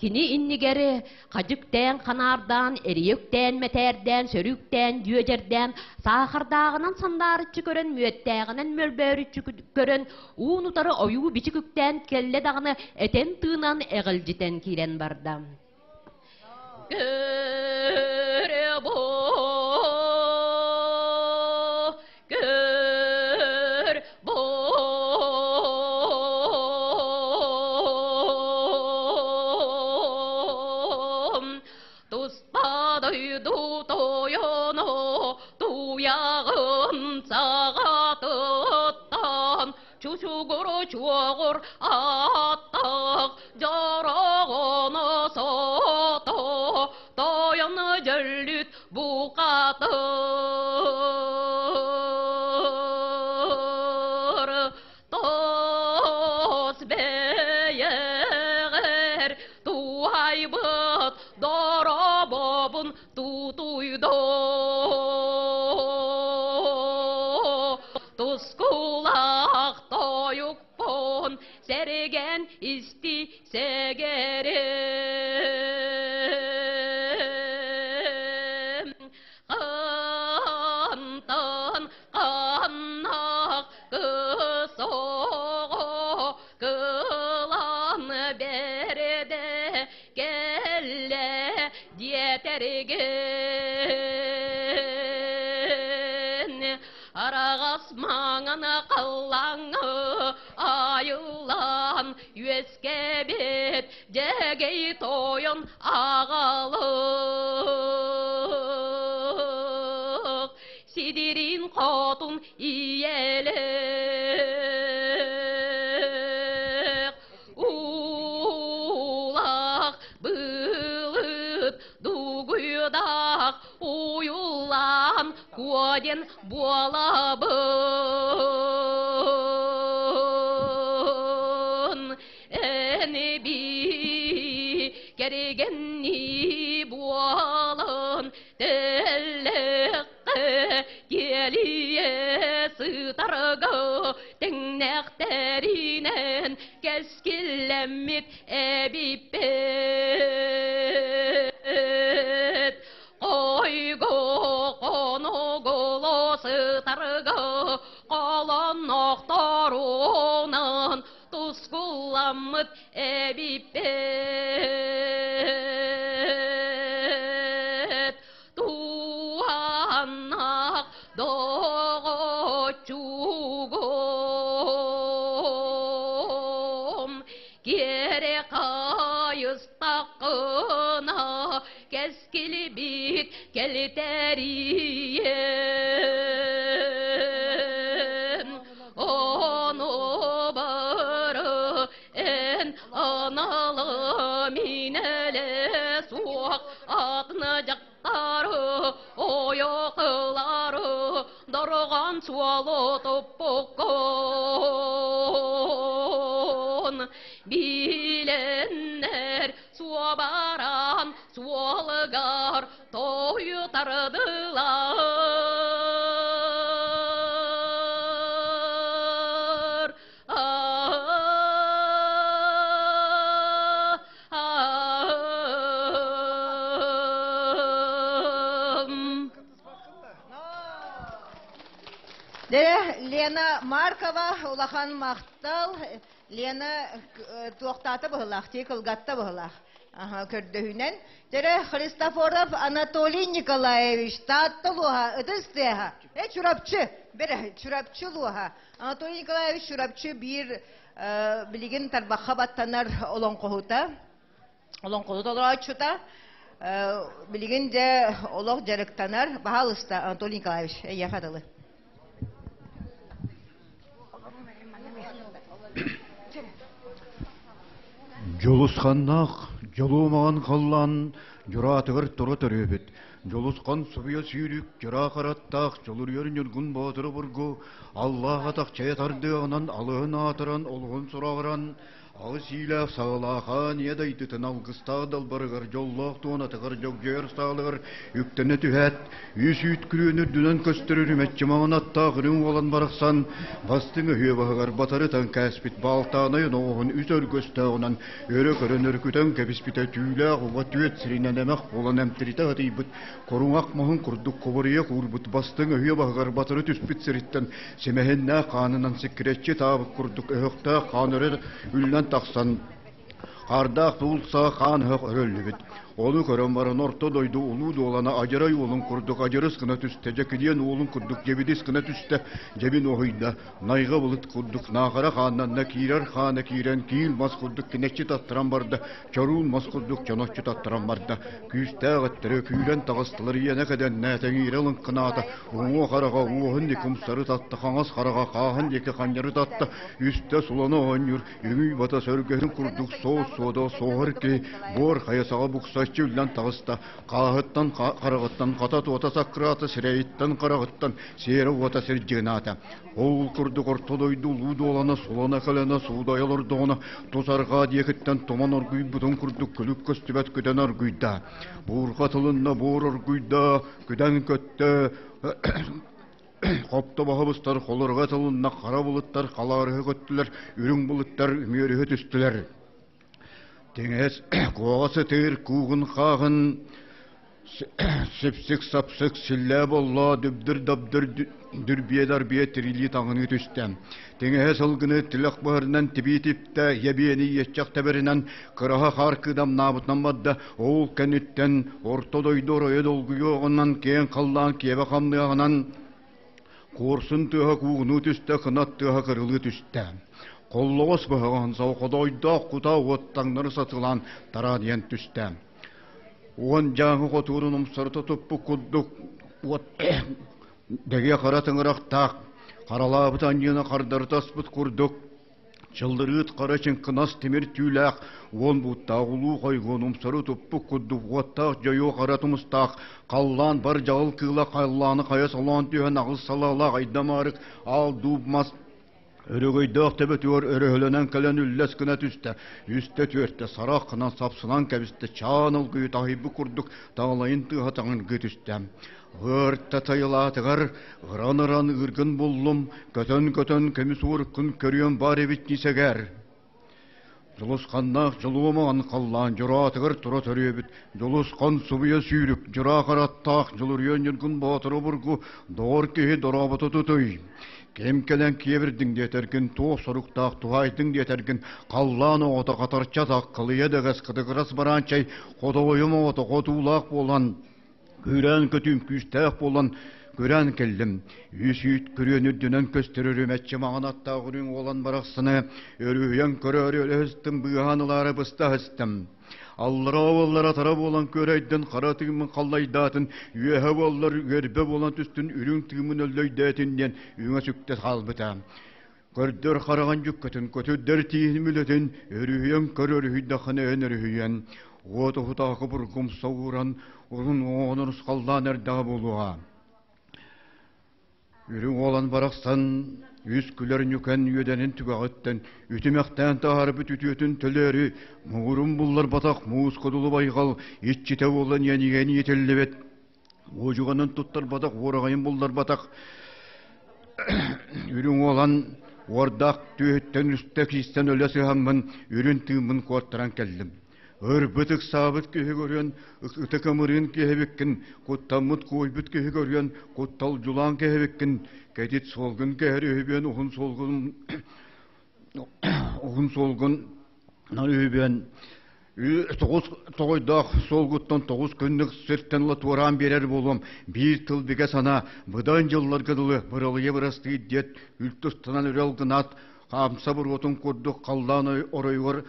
Кини иннигэр хадьыктээн ханаардаан, эрийэ үктээн мэтээрдээн, сөрүүктээн дьүөдьэрдээн, саахардааҕынан сандаарыччы көрөн, мүөттээҕинэн мөлбөөрүччү көрөн, уун-утары ойуу-бичик үктээн кэллэ даҕаны этэн-тыынан эҕилдьитэн киирэн барда. Көрө бу, көр бу туспа дойду тойоно туйаҕын саҕатыттан чучугур чуоҕур аттах дьороҕоно сото тойон дьөллүт букатыр тос бэйэҕэр туһайбыт доробобун тутуйдо тускулах тойукпун сэргэн исти сэгэрим Хантан ханнах кысоҕо кылан бэрдэ кэллэ диэтэргин араҕас маҥан халлаҥҥа айыллан үөскэбит дьэгэй тойон аҕалык сидирин хотун ийэлээх уулаах былыт дугуйдаах уйуллаан куоден буолабын эниби кэргэнни буолан тэллэххэ киэлийэ сытарга тэҥнэхтэринэн кэскиллэммит эбиппит Ойго хонугулу сытарга колоннохторунан тускулламмыт эбиппит. Туһаннах доҕоччугум киэре хайыстаххына кэскилибит кэлитэрийэн ону бары эн аналы минэлэ суох атына дьахтары ойоқылары дорогон суолу туппуккун. Биленнер суобаран суолыгар тойтардылар. Лена Маркова улахан махтал. Лена туохтаата быһылаах, тии кылгатта быһылаах. Көрдөһүнэн. Дьэрэ Христофоров Анатолий Николаевич Таатта луоһа ытыс тыаһа. Э Чурапчы, бэрэ Чурапчы луоһа. Анатолий Николаевич Чурапчы биир билигин тарбахха баттанар олоҥхоһута. Олоҥхону толорооччута. Билигин дьэ олох дьарыктанар. Баһаалыста Анатолий Николаевич, эйиэхэ дылы. Дьулусханнаах дьолуомаҕан халлаан дьураатыгар тура төрүөбүт. Дьулусхан субуйа сүүрүк, дьураа хараттаах, дьулуруйар ньургун боотур обургу, аллаах атах чайа тардыаҕынан алыһын аатыран, олуһун сураҕыран, Аҕыс иилээх саҕалаахаан ийэ дайдытын алгыстаах далбарыгар дьоллоох туонатыгар дьогдьойор саалыгар үктэнэ түһээт, үс үүт күрүөнү үрдүнэн көстөр үрүмэччи маҥан аттаах үрүҥ уолан барахсан бастыҥ өһүө баһыгар батарытан кээспит баалтаанай оноҕоһун үс өргөстөөҕүнэн өрө көрөн өрүкүтэн кэбиспитэ түүлээх уга түөт сиринэн эмэх буолан эмтиритэ хатыйбыт Куруҥах моһун курдук кубарыйа куурбут бастыҥ өһүө баһыгар батары түспүт сириттэн симэһиннээх хаанынан сиккирэччи таабыт курдук өһөхтөөх хаан өрө үллэн тахсан Хаардаах туулса хаан өһөх өрөллүбүт. Ону көрөн баран орто дойду улуу дуолана адьарай уолун курдук адьырыс гына түстэ, дьэкилиэн уолун курдук дьэбидис гына түстэ, дьэбин оһуйда, найҕа былыт курдук наахара хааннанна, киирэр хаана киирэн киил мас курдук кинэччи таттаран барда, чоруун мас курдук чоноччу таттаран барда. Күүстээх өттөрө күүрэн таҕыстылар иэнэ кэдэннэ, тэҥиирэ лыҥкынаата, уҥуох хараҕа уоһун диэки умсары татта, хаҥас хараҕа хааһын диэки ханньары татта, үстэ сулана оонньуур, үҥүй бата сөргөһүн курдук соус-суода суоһар киһи буор хайа саҕа буксаччы үллэн таҕыста, хааһыттан хараҕыттан хата туота саккыраата, сирэйиттэн хараҕыттан сиэрэ уота сирдьыгынаата. Ол курдук орто дойду улуу дуолана сулана-кэлэнэ суудайа олордоҕуна, тус арҕаа диэкиттэн туман оргуйбутун курдук күлүк көстүбэт күдэн оргуйда. Буурҕа тылынна буор оргуйда, күдэн көттө, хопто баһыбыстар холоруга тылынна хара булуттар халаарыһы көттүлэр, үрүҥ булуттар үмүөрүһү түстүлэр. Тиҥэс куоҕа сытыыр куугун хааҕын сипсик-сапсык силлээ боллоо дүбдүр-дабдыр дүрбиэ-дарбиэ тирилии таҥыныы түстэ. Тиҥэһэ сылгыны тилэх быһарынан тибии типтэ, йэбиэни иэччэх тэбэринэн кыраһа хаар кыдамнаабытынан барда. Ол кэнниттэн орто дойду оройо долгуйуоҕунан киэҥ халлаан киэбэ хамныаҕынан Куорсун тыаһа куугунуу түстэ, кынат тыаһа кырылыы түстэ. Холлоҕос быһаҕаһын солходойдоох кута уот таҥнары сатылаан тараадыйан түстэ. Уон дьааҥы хотуурун умсарыта туппут курдук уот дэгиэ хара тыҥырахтаах харалаабыт анньыына хардарыта аспыт курдук Чыллырыыт хара чыҥкынас тимир түүлээх, уон бууттаах улуу хойгуон умсары туппут курдук уоттаах дьойуо хара тумустаах, халлаан бар дьаҕыл кыыла халлааны хайа солоон түһэн аҕыс салаалаах айдамаарык аал дууп мас өрөгөйдөөх төбөтүгэр өрөһөлөнөн кэлэн үллэс гына түстэ, үстэ-түөртэ сарах гынан сапсынан кэбистэ, чаан ылгыйы таһыйбыт курдук таҥалайын тыаһа таҥыргыы түстэ. Ыарта тайылаатыгар ыран-ыран ыыргын буллум, көтөн-көтөн көмүс уоруккун көрүөм баар эбит нисэгэр. Дьулусханнаах дьолуомаҕын халлаан дьураатыгар тура төрүөбүт, дьулусхан субуйа сүүрүк, дьураа хараттаах дьулуруйан ньургун боотур обургу, доҕор киһи дорообото тутуй. Ким кэлэн киэбирдиҥ диэтэргин, туох соруктаах туһаайдыҥ диэтэргин, халлаан оҕото хатарча таккалыйа дэгэс кытыгырас бараанчай хотоҕойум оҕото хотуулаах буолан Күүрээн көтүүм күүстээх буолан күрээн кэллим. Үс үүт күрүөн үрдүнэн көстөр үрүмэччи маҥан аттаах үрүҥ уолан барахсаны өрүһүйэн көрөөрү өрөһүстүм быыһаан ылаары быста аһыстым. Аллараа буоллар атара буолан көрөйдөн хара тыыммын халлайдаатын, үөһэ буоллар үөрбэ буолан түстүн үрүҥ тыыммын өллөйдөөтүн диэн үҥэ сүктэ хаалбыта. Көрдөр хараҕын дьүккэтин, көтүрдэр тииһин мүлэтин, өрүһүйэн көр өрүһүйдэххинэ эн өрүһүйэн, уот уһутаакы бургум соҕууран, уһун уоҕун урусхаллаан эрдэҕэ буолуоҕа. Үрүҥ уолан барахсан Үс күлэр ньүкэн үөдэнин түгэҕиттэн үтүмэхтээн таһаарбыт үтүөтүн төлөөрү муҥурун булларбатах муус кудулу байҕал иччитэ буолан иэнигэн иитиллибит уодьуганын туттарбатах уораҕайын булларбатах үрүҥ уолан уордаах түөһүттэн үстэ киистэн өлө сыһаммын үрүн тыыммын куоттаран кэллим. Ырбыт ыксаабыт киһи көрүөн, ытык ымырыын киһибиккин, куттаммыт куойбут киһи көрүөн, куттал дьулаан киһибиккин, кэтит суолгун кэһэр үһүбүөн, уһун суолгун уһун суолгун үһүбүөн тоҕус тоҕойдоох суолгуттан тоҕус күннүк сиртэн ыла туораан биэрэр буолуом биир тыл бигэ санаа быдан дьылларга дылы быралыйа бырастыы диэт үлтү ыстанан үрэл гынаат хаамса буруотун курдук халлаан оройугар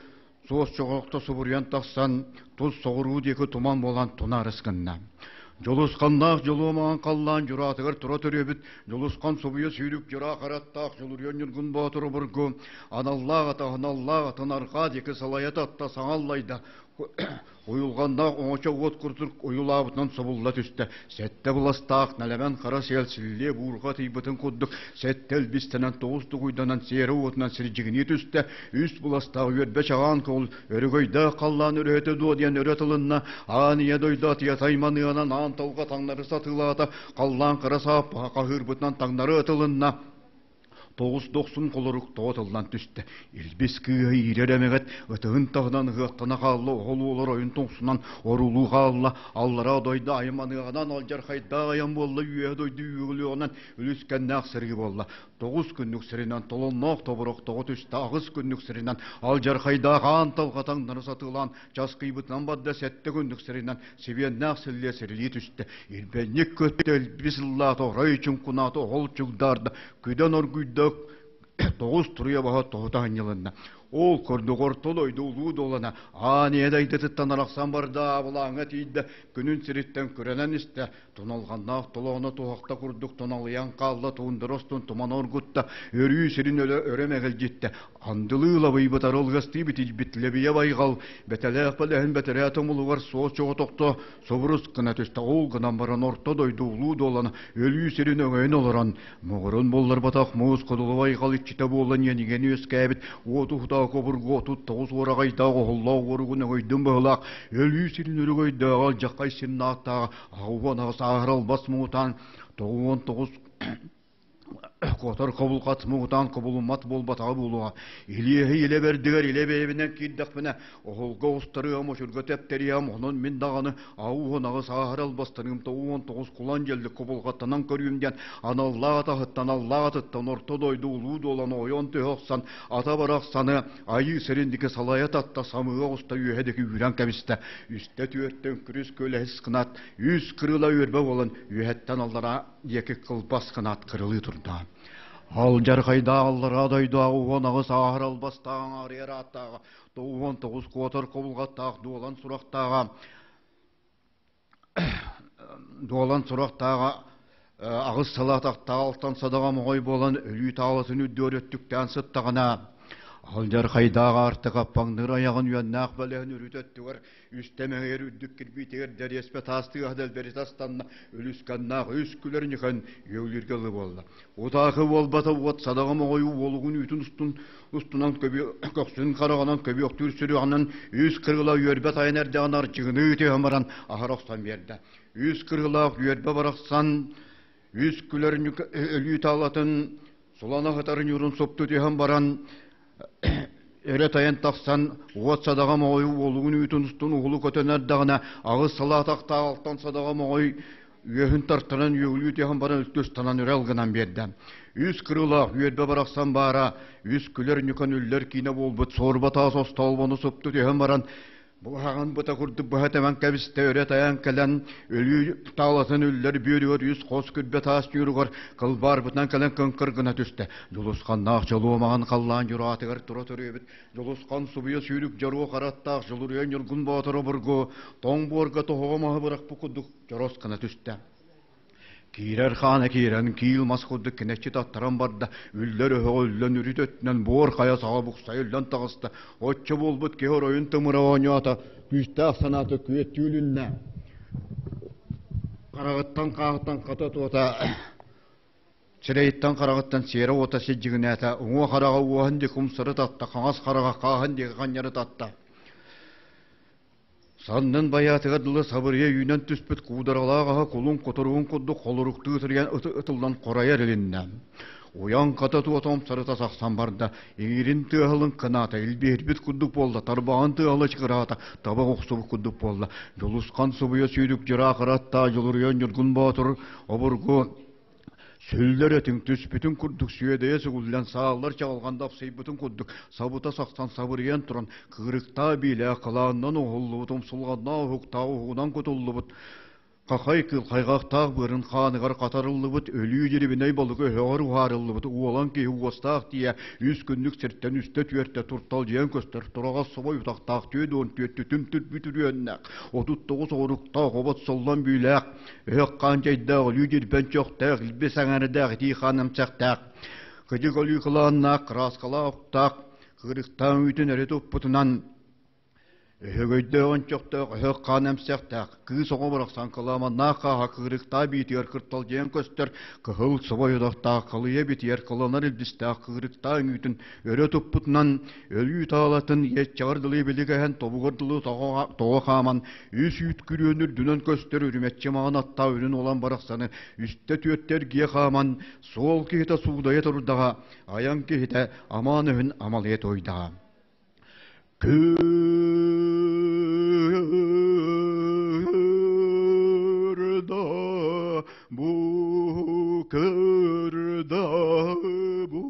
Суос чоҕоохто субуруйан тахсан, тус соҕуруу диэки туман буолан тунаарыс гынна. Дьулусханнаах дьолуомаҕан халлаан дьураатыгар тура төрүөбүт Дьулусхан субуйа сүүрүк дьураа хараттаах Дьулуруйан Ньургун Боотур обургу аналлаах ата аналлаах атын арҕаа диэки салайа татта саҥа аллайда Уйулҕаннаах оҥочо уот курдук уйулаабытынан собулла түстэ. Сэттэ быластаах нэлэмэн хара сиэл силлиэ буурҕа тыйбытын курдук сэттэ илбистэнэн тоҕус дугуйданан сиэрэ уотунан сирдьигинии түстэ. Үс быластаах үөрбэ чаҕаан көҕүл өрөгөйдөөх халлаан өрөһөтө дуо диэн өрө тылынна. Аан ийэ дойду атыйа тайманыанан аан талга таҥнары сатыылаата. Халлаан хара сааппаһа хаһыырбытынан таҥнары ытылынна. Тоҕус дохсун холорук тоҕо тыллан түстэ. Илбис кыыһа иирэр эмэгэт ытыһын таһынан ыһыахтана хаалла, оһол уолар ойун тоҥсунан орулуу хаалла, аллараа дойду айманыаҕынан алдьархайдаах айан буолла, үөһэ дойду үөҕүлүөҕүнэн үлүскэннээх сырыы буолла. Тоҕус күннүк сиринэн толонноох тобурах тоҕо түстэ, аҕыс күннүк сиринэн алдьархайдаах аан талҕа таҥнары сатыылаан часкыйбытынан барда, сэттэ күннүк сиринэн сибиэннээх силлиэ сирилии түстэ. Ирбэнньик көттө, илбис ыллаата, орой чуҥкунаата, оһол чугдаарда, күдэн оргуйда, тоҕус туруйа баһа тоһута анньылынна. Ол курдук орто дойду улуу дуолана аан ийэ дайдытыттан арахсан барда, абылааҥҥа тиийдэ, күнүн сириттэн күрэнэн истэ, Туналҕаннаах толооно туһахта курдук тоналыйан хаалла, туундара устун туман оргутта, өрүү сирин өлө өрө мэҕилдьиттэ. Андылыы лабыйбыт арылгастыы битийбит лэбийэ байҕал, бэтэлээх бэлэһин бэтэрээ тумулугар суос чоҕотохто субурус гына түстэ. Ол гынан баран орто дойду улуу дуолана өлүү сирин өҥөйөн олорон, Моҕорун булларбатах муус кудулу байҕал иччитэ буолан иэнигэн үөскээбит уот уһутаах обургу 39 уораҕайдаах оһоллоох уоругун өҥөйдүн быһылаах өлүү сирин өрөгөйдөөҕө алдьаххай синнааттааҕа 68 ааһар албас муҥутаан 99 Котор кобулхат муҥутаан кобулуммат буолбатаҕа буолуоҕа. Илиэһи илэ бэрдигэр илэ бэйэбинэн киирдэхпинэ, оһолго оҕустарыам, очурга тэптэриэм, онон мин даҕаны ауһун аҕыс ааһар албастаныым 99 кулан дьэллик кобулҕаттанан көрүүм диэн аналлаах атаһыттан аллаах атыттан орто дойду улуу дуолан ойон түһэ охсон ата барахсаны айыы сирин диэки салайа татта самыыга оҕуста үөһэ диэки үүрэн кэбистэ. Үстэ түөртэн күрүс көлөһүс гынаат үс кырыла үөрбэ буолан үөһэттэн аллараа диэки кылбас гынаат кырылыы турда. Алдьархайдаах аллараа дойдуга 18 ааһар албастаах аҥаарыйар ааттааҕа, 99 куотар кобулҕаттаах дуолан сурахтааҕа, дуолан сурахтааҕа аҕыс сыл атахтаах алтан садаҕа моҕой буолан өлүү таалатын үрдүөр өттүктээн сыттаҕына, алдьархайдаах аартык аппаҥныыр айаҕын үөннээх бэлэһин үрүт өттүгэр Үстэ мэҥиэр үрдүк кирбиитигэр дэриэспэ таас тыаһа дэлбэри тастанна, үлүсканнаах үс күлэр ньыхан үөлүүргэ ылы буолла. Утаакы буолбата уот садаҕа моҕойу уолугун үүтүн устун устунан көхсүн хараҕынан көбүөхтүүр сүрүҕүнэн үс кырыла үөрбэ тайан эрдэҕин арчыгыныы түһэн баран аһара охсон биэрдэ. Үс кырыылаах үөрбэ барахсан үс күлэр өлүү таалатын сулана сытар ньуурун супту түһэн баран өрө тайан тахсан уот садаҕа моҕой уолугун үүтүн устун уһулу көтөн эрдэҕинэ аҕыс салаатахтаах алтан садаҕа моҕой үөһүн тартаран үөгүлүү түһэн баран үлтү ыстанан үрэл гынан биэрдэ. Үс кырыылаах үөрбэ барахсан баара, үс күлэр ньукан үллэр киинэ буолбут суорба таас остоолбону супту түһэн баран Буһаҕын быта курдук быһа тэбэн кэбистэ, өрө тайан кэлэн, өлүү таалатын үллэр бүөрүгэр үс хос күрбэ таас ньууругар кылбаарбытынан кэлэн кыҥкыр гына түстэ. Дьулусханнаах дьолуомаҕын халлаан дьураатыгар тура төрүөбүт Дьулусхан субуйа сүүрүк дьоруо хараттаах Дьулуруйа Ньургун Боотур обургу тоҥ буорга тоһоҕо маһы бырахпыт курдук чорос гына түстэ. Киирэр хаана киирэн, киил мас курдук кинэччи таттаран барда, үллэр өһөҕө үллэн үрүт өттүнэн буор хайа саҕа буксай үллэн таҕыста. Оччо буолбут киһи оройун тымыра оонньоото, күүстээх санаата күөттүү үлүннэ. Хараҕыттан хааһыттан хата туота. Сирэйиттэн хараҕыттан сиэрэ уота сидьиҥнээтэ, уҥуох хараҕа уоһун диэки умсары татта, хаҥас хараҕа хааһын диэки ханньары татта. Саннын байаатыгар дылы сабырыйа үүнэн түспүт куударалаах аһа кулун кутуругун курдук холоруктуу ытырыйан ытыллан хорайар илиннэ. Уйан хата туота умсарыта сахсан барда, иҥирин тыаһылын кынаата, илбиһирбит курдук буолла, тарбаҕын тыаһыла чыкыраата, табах охсубут курдук буолла. Дьулусхан субуйа сүүрүк дьыраах ыраттаа Дьулуруйан Ньургун Боотур обургу Сүллэр этиҥ түспүтүн курдук сүөдэйэ сүгүллэн сааллар чаҕылҕанда апсыйбытын курдук сабыта сахсан сабырыйан туран кыырыктаах биилээх халаанынан оһуллубут умсулҕаннаах уһуктаах уһугунан кутуллубут хахай кыыл хайҕахтаах быарын хааныгар хатарыллыбыт өлүү дьирибинэй балыгы өһөҕөр уһаарыллыбыт уолан киһи уостаах тиийэ үс күннүк сиртэн үстэ-түөртэ турталдьыйан көстөр тураҕас собой утахтаах түөдүон түөттү түм түрбүт 39 оҕуруктаах обот соллон бүүлээх Өһөх хаан чэйдээх, өлүү дьирбэн чохтоох, илбис аҥаардаах, итии хаан эмсэхтээх, кыдьык өлүү кылааннаах, кырааскалаах уктаах, кырыктаах үүтүн өрө туппутунан Өһөгөйдөөх ончохтоох өһөх хаан эмсэхтээх, кыыс оҕо барахсан кыламаннаах хааһа кыырыктаах биитигэр кырталдьыйан көстөр, кыһыл собой одохтоох кылыйа битийэр кыланар илбистээх кыырыктаах үҥүүтүн өрө туппутунан өлүү таалатын иэччэҕэр дылы билигэһэн тобугар дылы тоҕо хааман үс үүт күрүөнү үрдүнэн көстөр үрүмэччи маҕан аттаа үрүн уолан барахсаны үстэ-түөртэ эргийэ хааман суол киһитэ суудайа турдаҕа айан киһитэ амаан өһүн амалыйа туойдаҕа Кырда бу кырда бу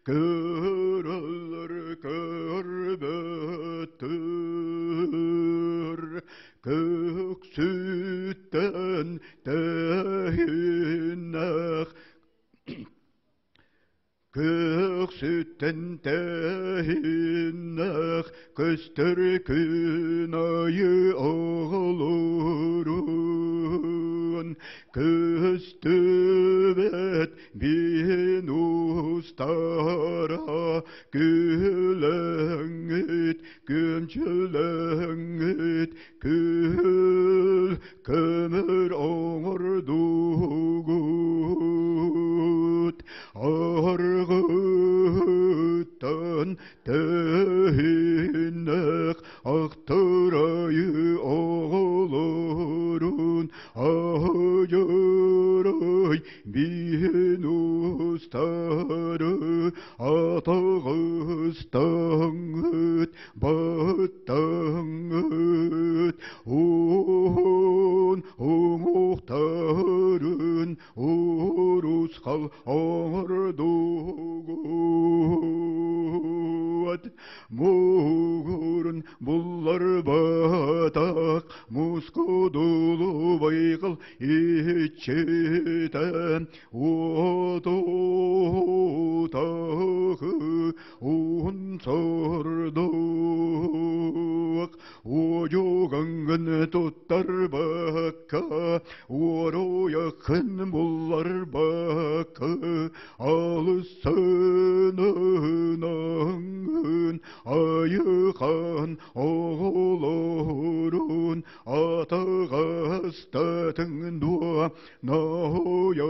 Көрөлөр көрбөттөр Көксүттэн тэһиннэх Көксүттэн тэһиннэх Көстөр күн айы оҕолорун Көстүбэт Биһин устара күлэҥҥит, күөмчүлэҥҥит, күл көмөр оҥордугут. Аргыттан тэһиннэх ахтырайы оҕолорун аһыйырай Биһин устары атаҕыстаҥыт, баттаҥыт, уһун уҥуохтарын урусхал оҥордугут. Мугурун булларбатах мускудулу байҕал Иччитэн уоту утахы уһун сордук уодьугаҥҥын туттарбакка уоруйаххын булларбакка алыссынынаҥҥын айыхан оҕолорун Атаҕастатыҥ дуо ноһуйаһуан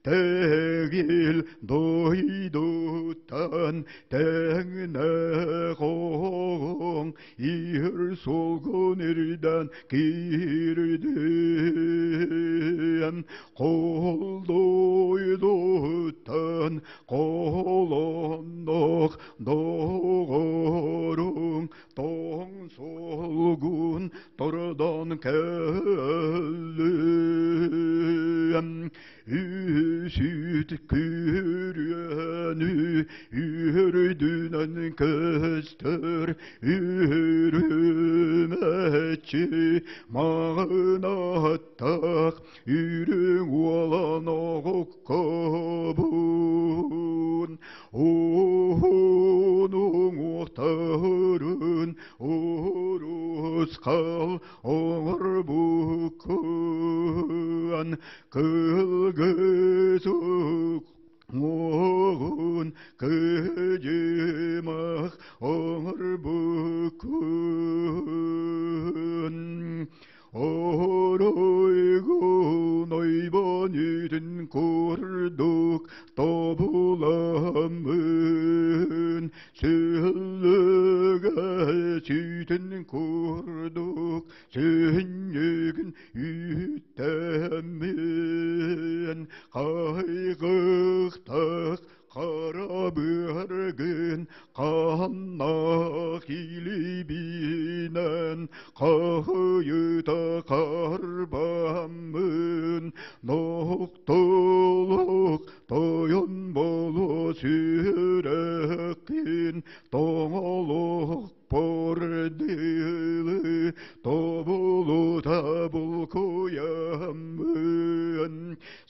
Тэгил дойдуттан тэҥнэх оҕоҥ иһэр суолгун ирдэн киирдим Кол дойдуттан Холоннох доҕоруҥ тоҥ суолгун тордон кэллим Үсүт күрүөнү үрдүнэн көстөр үрүмэччи маҕынаттах Үрүҥ уолан оҕуккобун, уһун уҥуохтарын урусхал оҥорбуккун, кылгыс уҥуоҕун кыдьымах оҥорбуккун. Оройгун ойбон үтүн курдук тобуламмын, Сүллүгэ сүүтүн курдук сүнньүгүн үүттэммин, Хайгыхтах хара быаргын ханнах илибинэн хаһыйыта харбаммын, Нохтолук тойон боло сүрэххин тоҥолох пордылы тобулута булкуйаммын,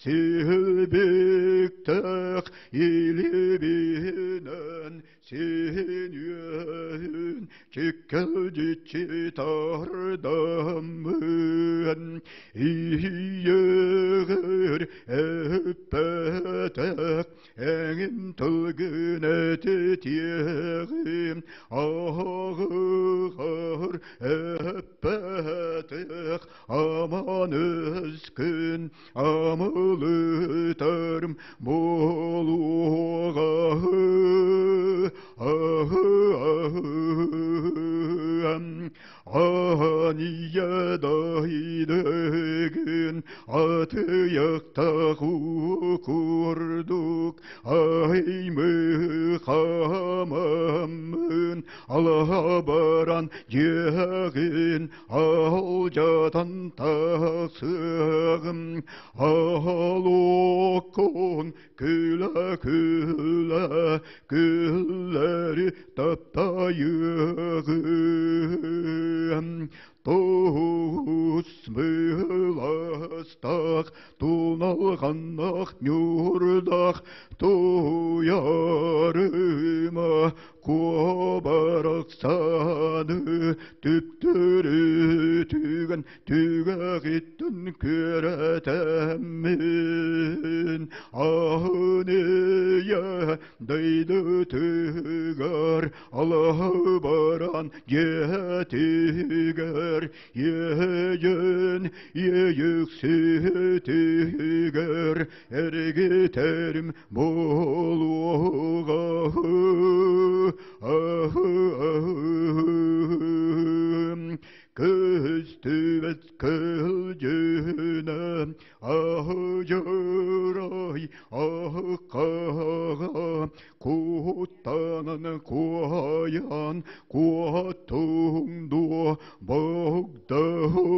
Силбиктэх илибинэн син үөһүн чиккэлдьиччи тардаммын, Иһийэҕэр эппэтэх эҥин тылгын этитиэҕим, Аҕыҕар эппэтэх аман өскүн амылытарым буолуоҕа. Ания дайдыгын атыйахтах курдук аймы хамаммын алаһа баран дьиэҕин алдьатан тахсыаҕым, Аһалоккун күлэ-күлэ күллэри таптайыаҕым. Туус мыластах, туналҕаннах ньуурдах туйарыма куобарахсаны түптүрү түгэн түгэҕиттэн күөрэтэммин, Аһыныйа дойдутугар алаһа баран дьиэтигэр иэйэн иэйикситигэр эргитэрим буолуоҕа. Көстүбэт көлдьүнэ аһыдьырай аһыккаҕа куттанан куһайан куоттуҥ дуо богдоһу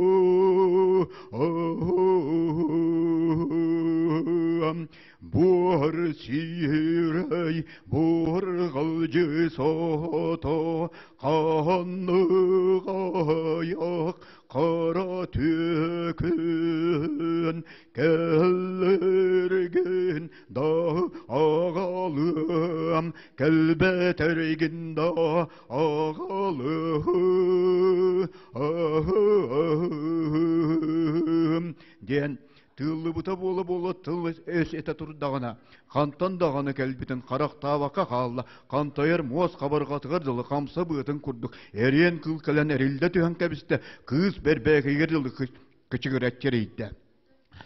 Буор сиирэй буорҕалдьы сото ханныгайах хара түөкүн кэллэргин да аҕалыам, кэлбэтэргин да аҕалыам диэн тыыллыбыта буола-буола тыл өс этэ турдаҕына, хантан даҕаны кэлбитин харахтаабакка хаалла, хантайар муос хабарҕатыгар дылы хамса быатын курдук эриэн кыыл кэлэн эриллэ түһэн кэбистэ, кыыс бэрбээкэйигэр дылы кычыгыраччы эрийдэ.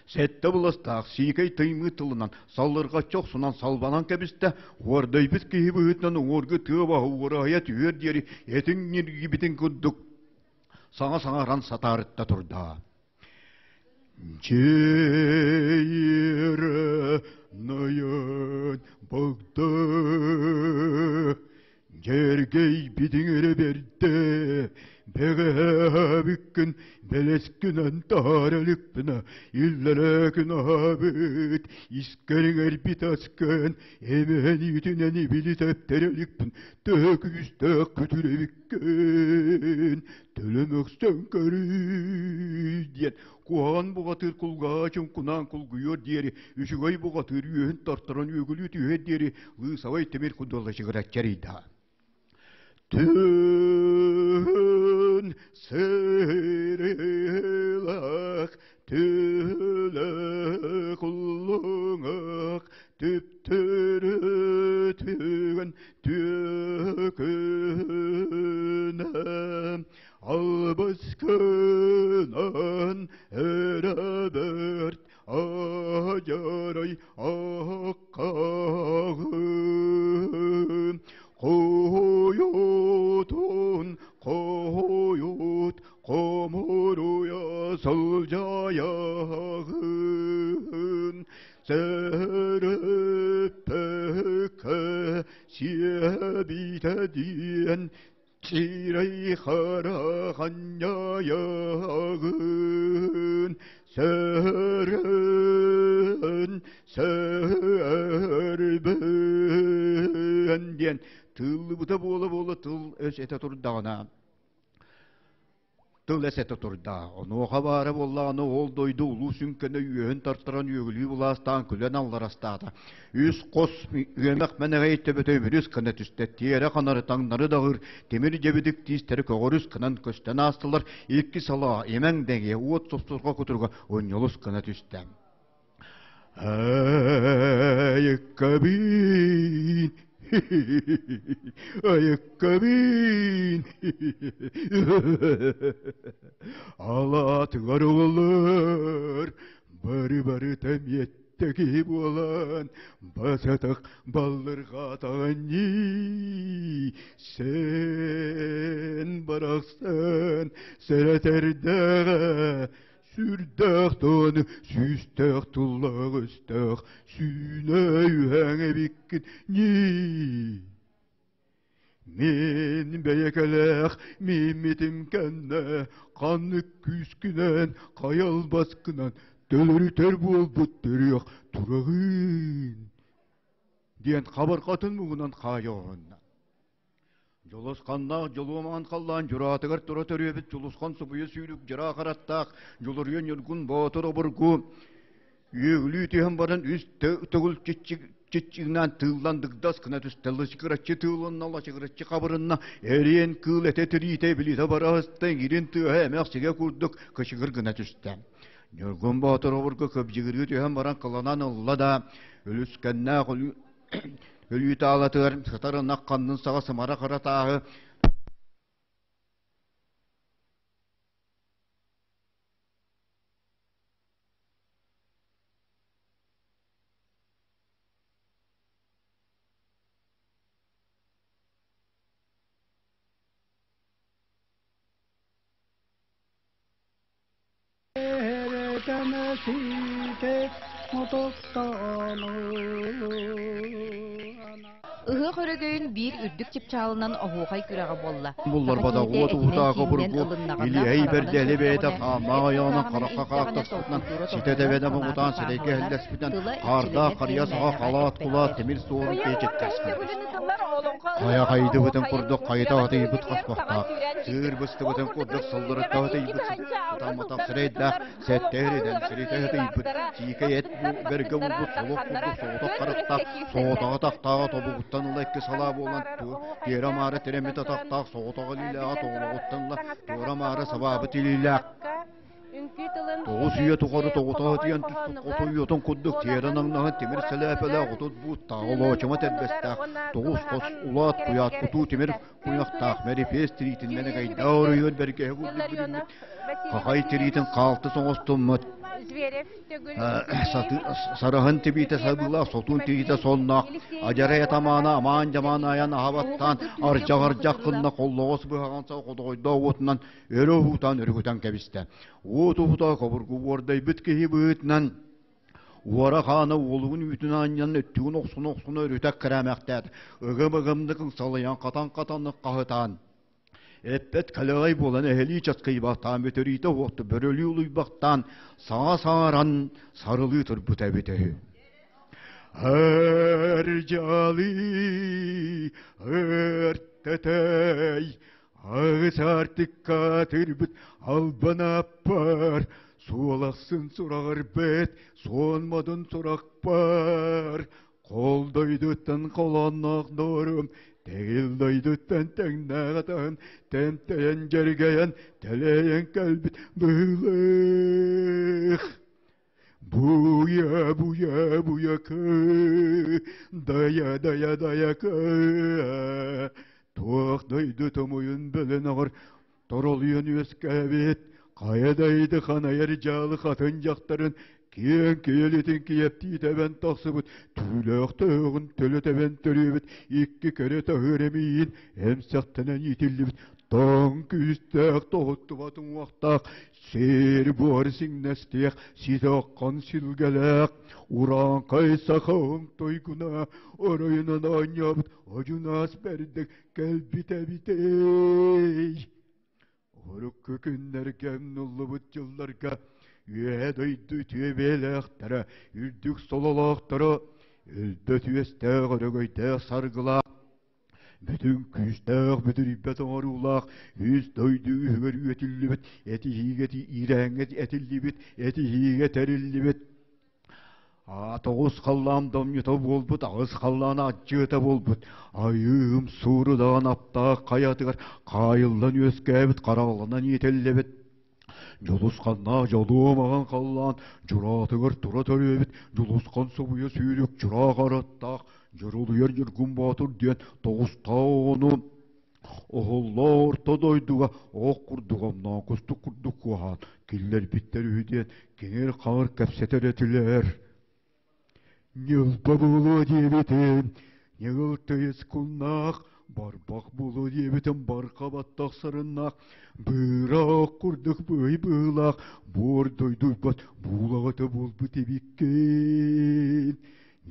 Сэттэ быластаах сиикэй тыймыы тылынан саллырҕаччы охсунан салбанан кэбистэ, уордайбыт киһи быһыытынан уҥуоргу тыа баһа уораһыйа түһүөр диэри этиҥ ньиргийбитин курдук саҥа саҥаран сатаарытта турда. Дьиэрэ найын богда Дьэргэйбитиҥ эрэ бэрдэ, бэҕэһээбиккин бэлэскинэн таһаара иликпинэ, иллэрээкин аһаабыт, искэриҥ эрбит аскын, эмэһэн иитинэн ибили тэптэрэ иликпин, төһө күүстээх күтүр эбиккин, төлө мөхсөн көрүй диэн куһаҕан буҕатыыр кулгааҕа чуҥкунаан кулгуйуор диэри, үчүгэй буҕатыыр үөһүн тартаран үөгүлүү түһүөр диэри лыысабай тимир кудуллачыгыраччарыйда. Түн сырылах түлэ куллуҥах түптүрү түгэн түөкүнэ албыс кынаммын. Бэрт адьарай аккаҕын Хойутун хойут хомуруйа сылдьайаҕын Сөрөппөккө сиэбитэ диэн Сирэй хара ханньайаҕын Сөрөн сөрбөн диэн тыыллыбыта буола-буола тыл өс этэ турдаҕына тыл эс этэ турда. Онуоха баара буоллаҕына ол дойду улуу сүҥкэнэ үөһүн тартаран үөгүлүү былаастаан күлэн алларастаата. Үс хос үөмэх мэнэгэй төбөтө үмүрүс гына түстэ, тиэрэ ханары таҥнары даҕыр, тимир дьэбидик тиистэри көҕөрүс гынан көстөн аастылар, икки салаа имэҥ дэҥиэ уот сопсурҕа кутуруга унньулус гына түстэ. Айыккабин, айыккабин, алаатыгар оҕолор бары-бары тэмиэт киһи буолан басатах баллырҕаатаҕын ньии сен барахсан сэрэтэрдэҕэ сүрдээх даҕаны сүүстээх тыллаах өстөөх сүүнэ үһэҥ эбиккин ньии Мин бэйэкэлээх мииммитим кэннэ ханнык күүскүнэн хайа албаскынан төлөрүтэр буолбут төрүөх тураҕын диэн хабарҕатын муҥунан хаайа оһунна. Дьулусханнаах дьулуомаҕын халлаан дьураатыгар тура төрүөбүт Дьулусхан субуйа сүүрүк дьараа хараттаах Дьулуруйа Ньургун Боотур обургу Үөгүлүү түһэн баран үс төгүл чиччигинээн тыыллан дыгдас гына түстэ, лычыгыраччы тыылынна, лачыгыраччы хабырынна, эриэн кыыл этэ тириитэ билитэ бараһыста, иҥирин тыаһа эмэх сигэ курдук кычыгыр гына түстэ. Ньургун Боотур обургу кыбдьыгырыы түһэн баран кыланан ылла да, үлүскэннээх өлүү таалатыгар сытар ынах ханнын саҕа сымара хара тааһы Ыһыах өрөгөйүн биир үрдүк чыпчаалынан оһуохай күрэҕэ буолла. Булларбатах уот уутааҕы бургу илиһэй бэрдэли бэйэтэ хаамаах айаҕынан харахха хаахтаспытынан ситэ тэбэнэ муҥутаан сирэйгэ иһиллэспитинэн хаардаах харыйа саҕа халаат кулаат тимир суорун киэчиктэспит. Хайа хайдыбытын курдук хайыта хатыйбыт хаспахтаах, сыыр быстыбытын курдук сыллырыкка хатыйбыт сытамматах сирэйдээх сэттэ эридэн сиритэ хатыйбыт сиикэй эт бэргэ булбут солох курдук соҕотох харахтаах соҕотоҕо атахтааҕа тобугуттан ыла икки салаа буолан тиэрэ-маара тирэммит атахтаах соҕотоҕо илиилээҕэ тобулугуттан ыла туора-маара сабаабыт илиилээх Тоҕус үйэ тухары тоҕута сытыйан түспүт хоту уйатын курдук тиэрэ наҥнаһан тимир сэлээпэлээх отут бууттаах олоочума тэрбэстээх тоҕус хос улаат куйаат кутуу тимир куйахтаах мэрипиэс тириитиннэн эгэйдээх оройуон бэргэһэ курдук бүрүммүт хахай тириитин хаалты соҥостуммут Сараһын тибиитэ сабыылаах, сотуун тириитэ сонноох, адьарай атамаана амаан-дьамаан айан аһабаттаан, ардьах-ардьах гынна холлоҕос быһаҕан саҕа хотоҕойдоох уотунан өрө уһуутаан өрүкүтэн кэбистэ. Уот уһута хобургу уордайбыт киһи быһыытынан уора хаана уолугун үүтүн аанньан өттүгүн охсуна-охсуна өрүтэ кэрээмэхтээт, ыгым-ыгымнык ыксалыйан хатан-хатаннык хаһытаан Эппэт кэлэҕэй буолан эһэлии часкыйбахтаан бөтөрүүтэ уохту бөрөлүү улуйбахтаан саҥа саҥаран сарылыы турбута эбитэ үһү. Эр дьалыы ыртэтэй аҕыс артыкка тырбыт албан аппар суолахсын сураҕар бэт суон модун сурахпар Хол дойдуттан холоонноох дорум, тэгил дойдуттан тэҥнээх атаһым, тэмтэйэн дьэргэйэн, тэлэйэн кэлбит быһыылаах. Буя, буя, буяка, дая, дая, даяка, туох дойду томуйун бөлөн оҕор торолуйан үөскээбит, хайа дайды ханайар дьаалы хатын дьахтарын. Киэҥ киэлитин киэптии тэбэн тахсыбыт, түүлээх тыһыҕын төлө тэбэн төрүөбүт, икки кэрэ таһыыр эмиийин эмсэхтэнэн иитиллибит, тоҥ күүстээх тоһуттубат уҥуохтаах, сиэр-буор сиҥнэстиэх, ситэ-оххон силгэлээх, урааҥхай сахаһын туйгуна оройунан оонньообут одьунаас бэрдик кэлбит эбитэй. Урукку күннэргэ умнуллубут дьылларга Үөһэ дойду үтүө бэйэлээхтэрэ, үрдүк сололоохторо, өлбөт үөстээх өрөгөйдөөх саргылаах, бүтүн күүстээх бүдүрүйбэт оҥоруулаах үс дойду үһүгэр үөтүллүбүт, этиһиигэ иирээҥҥэ этиллибит, этиһиигэ тэриллибит Тоҕус халлаан домньута буолбут, аҕыс халлаан ардьыата буолбут, айыым суурудаҕын аптаах хайатыгар хаайыллан үөскээбит, хараҕаланан иитиллибит, Дьулусханнаах дьолуом аҕан халлаан дьураатыгар тура төрүөбүт, Дьулусхан субуйа сүүрүк чураах араттаах, Дьурулуйар Ньургун Боотур диэн тоҕустаах оҕону Оһоллоох орто дойдуга оһох курдук омноон кустук курдук куоһаан киллэрбиттэр үһү диэн киҥир-хаҥыр кэпсэтэр этилэр. Ньылба буолуо диэбитим, ньыгыл тыйыс куннаах, барбах буолуо диэбитим барха баттах сарыннаах, быыра курдук быый быылаах, буор дойдуйбат буулаҕата буолбут эбиккин.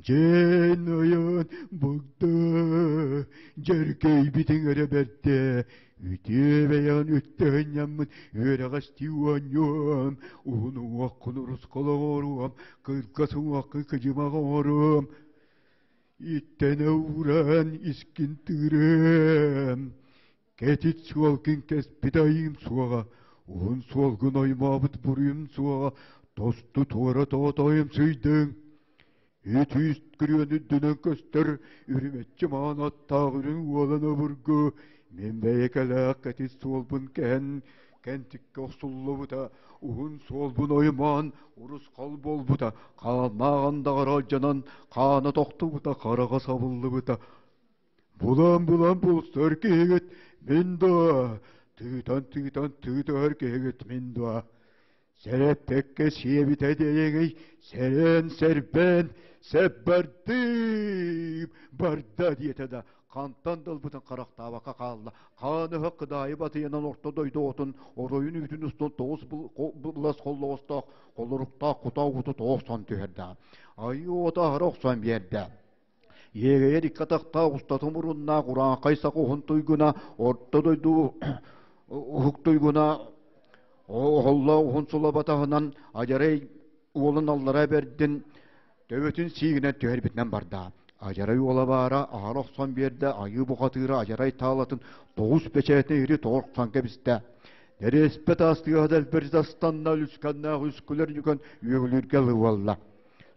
Дьэн ойон бугда, дьэргэйбитиҥ эрэ бэрдэ, үтүө бэйэҕин үттэһинньаммыт үөрэҕэстии оонньуом, уһун уҥуоххун урускол оҥоруом, кыргас уҥуоххун кыдьымах оҥоруом, иттэнэ ууран искин тыырыам, кэтит суолгун кэспит айыым суоҕа, уһун суолгун оймообут буруйум суоҕа, тосту туора тоҕотойум сыйдыҥ. Үтүүс күрүөн үрдүнэн көстөр үрүмэччи маан аттаах үрүҥ уолан обургу мин бэйэкэлээх кэтит суолбун кэһэн кэнтиккэ охсуллубута, уһун суолбун оймоон урусхал буолбута, хааннаах андаҕар алдьанан хаана тохтубута, хараҕа сабыллыбыта. Булан-булан булсар киһигит мин дуо? Тыытан-тыытан тыытыһар киһигит мин дуо? Сэрэппэккэ сиэбитэ диэҥий, сэрэн-сэрбээн, сэп бардым, барда диэтэ да, хантан да ылбытын харахтаабакка хаалла. Хаан ыһык кыдаайы батыйанан орто дойду отун оройун үүтүн устун тоҕус былас холлоҕостоох холоруктаах кутаа ууту тоҕо охсон түһэрдэ. Айыы оҕото аһара охсон биэрдэ. Иэгэйэр икки атахтаах устатын муруннаах урааҥхай саха уһун туйгуна орто дойду уһук туйгуна оһоллоох уһун сулабатаһынан адьарай уолун аллара бэрдин төбөтүн сиигинэн түһэрбитинэн барда. Адьарай уола баара аһара охсон биэрдэ, айыы бухатыыра адьарай таалатын тоҕус бэчээтин ири тоҕо охсон кэбистэ. Дэриэспэ таас тыаһа дэлбэритэ астанна, үскэннээх үскүлэр ньүкэн үөгүлүүргэ ылы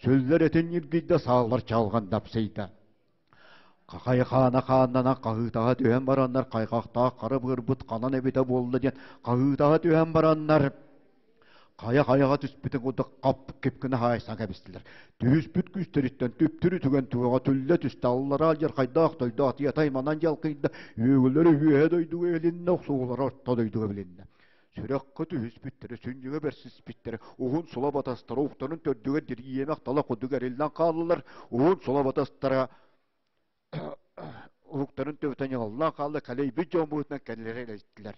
Сүллэр этин ньиргийдэ, сааллар чалҕан дапсыйда. Хахай хаана хааннанан хаһыытаһа түһэн бараннар хайҕахтаах хара быарбыт ханан эбитэ буолла диэн хаһыытаһа түһэн бараннар хайа-хайаҕа түспүтүн курдук хап-кип гына хаайсан кэбистилэр. Түһүспүт күүстэриттэн түптүрү түгэн түгэҕэ түллэ түстэ, аллараа дьархайдаах дойду атыйатай манан дьалкыйда, үөгүлэри үөһэ дойдуга илиннэ, охсугулара орто дойдуга билиннэ. Сүрэххэ түһүспүттэрэ, сүнньүгэ бэрсиспиттэрэ, уһун сула батастара уктарын төрдүгэр диргиэмэх тала курдук эриллэн хааллылар, уһун сула батастара уһуктарын төбөтө ньыҕаллаан хаалла, кэлэйбит дьон быһыытынан кэллэрэ илэстилэр.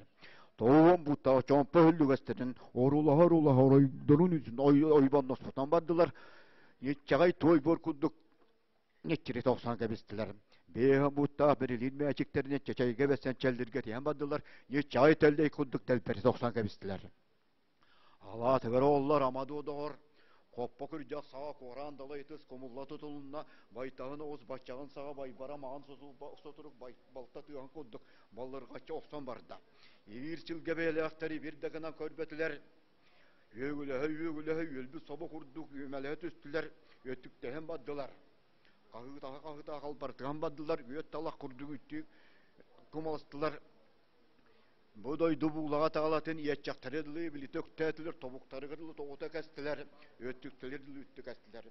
Тоҕуон бууттаах чомпо өһүллүгэстэрин орулаһа-орулаһа оройдорун үсүн ойбонноспутан бардылар. Ньиччэҕэй туой буор курдук Ньиччири тохсон кэбистилэр. Бэйэһэ мууттаах бирилиин мээчиктэринэн чэчэйгэ бэсэн чэллиргэ тиһэн бардылар, ньиччэҕэй тэллэй курдук тэлбэри тохсон кэбистилэр. Алаатыгар оҕоллор амадуо доҕор, хоппо күрдьэх саҕа куораан далай ытыс кумулла тутулунна, байтаһын оҕус баччаҕын саҕа байбара маҕан сотурук балта тыаһын курдук баллырҕаччы охсон барда. Иир силгэ бэйэлээхтэри бир да гынан көрбөтүлэр, Үөгүлэһэ-үөгүлэһэ үөлбүт собо курдук үөмэлэһэ түстүлэр, өттүктэһэн бардылар. Хаһыытаһа-хаһыытаһа халбартыһан бардылар, үөт талах курдук үттүү кумаластылар. Бу дойду буулаҕа таҕалатын иэччэхтэри дылы билитэ өктөөтүлэр, тобуктарыгар дылы тоҕута кэстилэр, өттүктэлэр дылы үттү кэстилэр.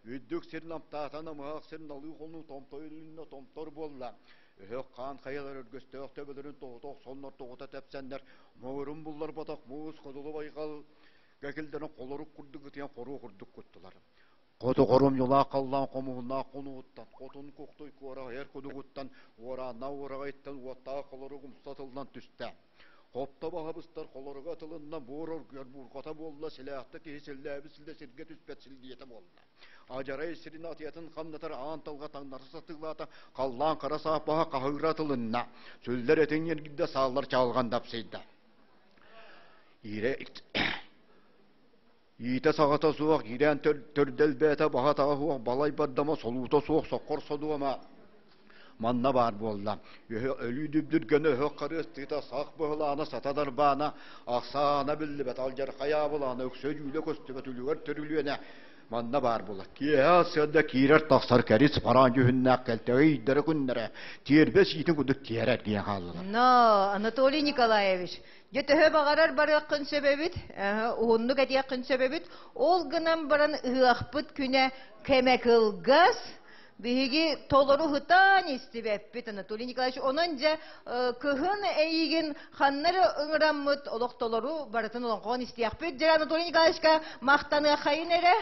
Үрдүк сир намтаата, намыһах сир налыы хонуу томтой үлүннэ, томтор буолла. Өһөх хаан хайалар өргөстөөх төбөлөрүн тоҕута охсоннор, тоҕута тэпсэннэр, муҥурун булларбатах муус ходулу байҕал. Кэкилдэрин холорук курдук ытыйан хоруо курдук куттулар. Хоту хоромньулаах халлаан хомуһуннаах хонууттан, хотун кухтуй куора эр кудугуттан, уорааннаах уораҕайыттан уоттаах холорук умса тыллан түстэ. Хопто баһа быстар холоруга тылынна буор оргуйар буурҕата буолла, силээхтэ киһи силлээбит силэ сиргэ түспэт силгийэтэ буолла. Адьарай сирин атыйатын хамнатар аан талга таҥнары сатыылаата, халлаан хара сааппаһа хаһыыра тылынна. Сүллэр этиҥ эргийдэ, сааллар чаалҕан дапсыйда. Иирэ Иитэ-саҕата суох, иирээн төрдө элбээтэ, баһа-атаҕа суох, балай бардама, солуута суох, соккор содуома манна баар буолла. Өлүү дүбдүргэнэ, өһөх харыастыыта, сах быһылаана, сата дарбаана, ахсаана биллибэт, алдьархай аабылаана, өксө дьүүлэ көстүбэт, үлүгэр төрүлүөнэ манна баар буолла. Киэһэ сыада киирэр-тахсар кэрис бараан дьүһүннээх кэлтэҕи ыйдара-күннэрэ тиэрбэс иитин курдук тиэрэ эргийэн хааллылар. Но, Анатолий Николаевич, Дьэ төһө баҕарар барыаххын сөп эбит, уһуннук этиэххин сөп эбит. Ол гынан баран ыһыахпыт күнэ кэмэ кылгас, биһиги толору ытаан истибэппит, Анатолий Николаевич. Онон дьэ кыһын эйигин ханна эрэ ыҥыраммыт олох толору барытын олоҥхоҕун истиэхпит. Дьэ Анатолий Николаевичка махтаныаххайын эрэ.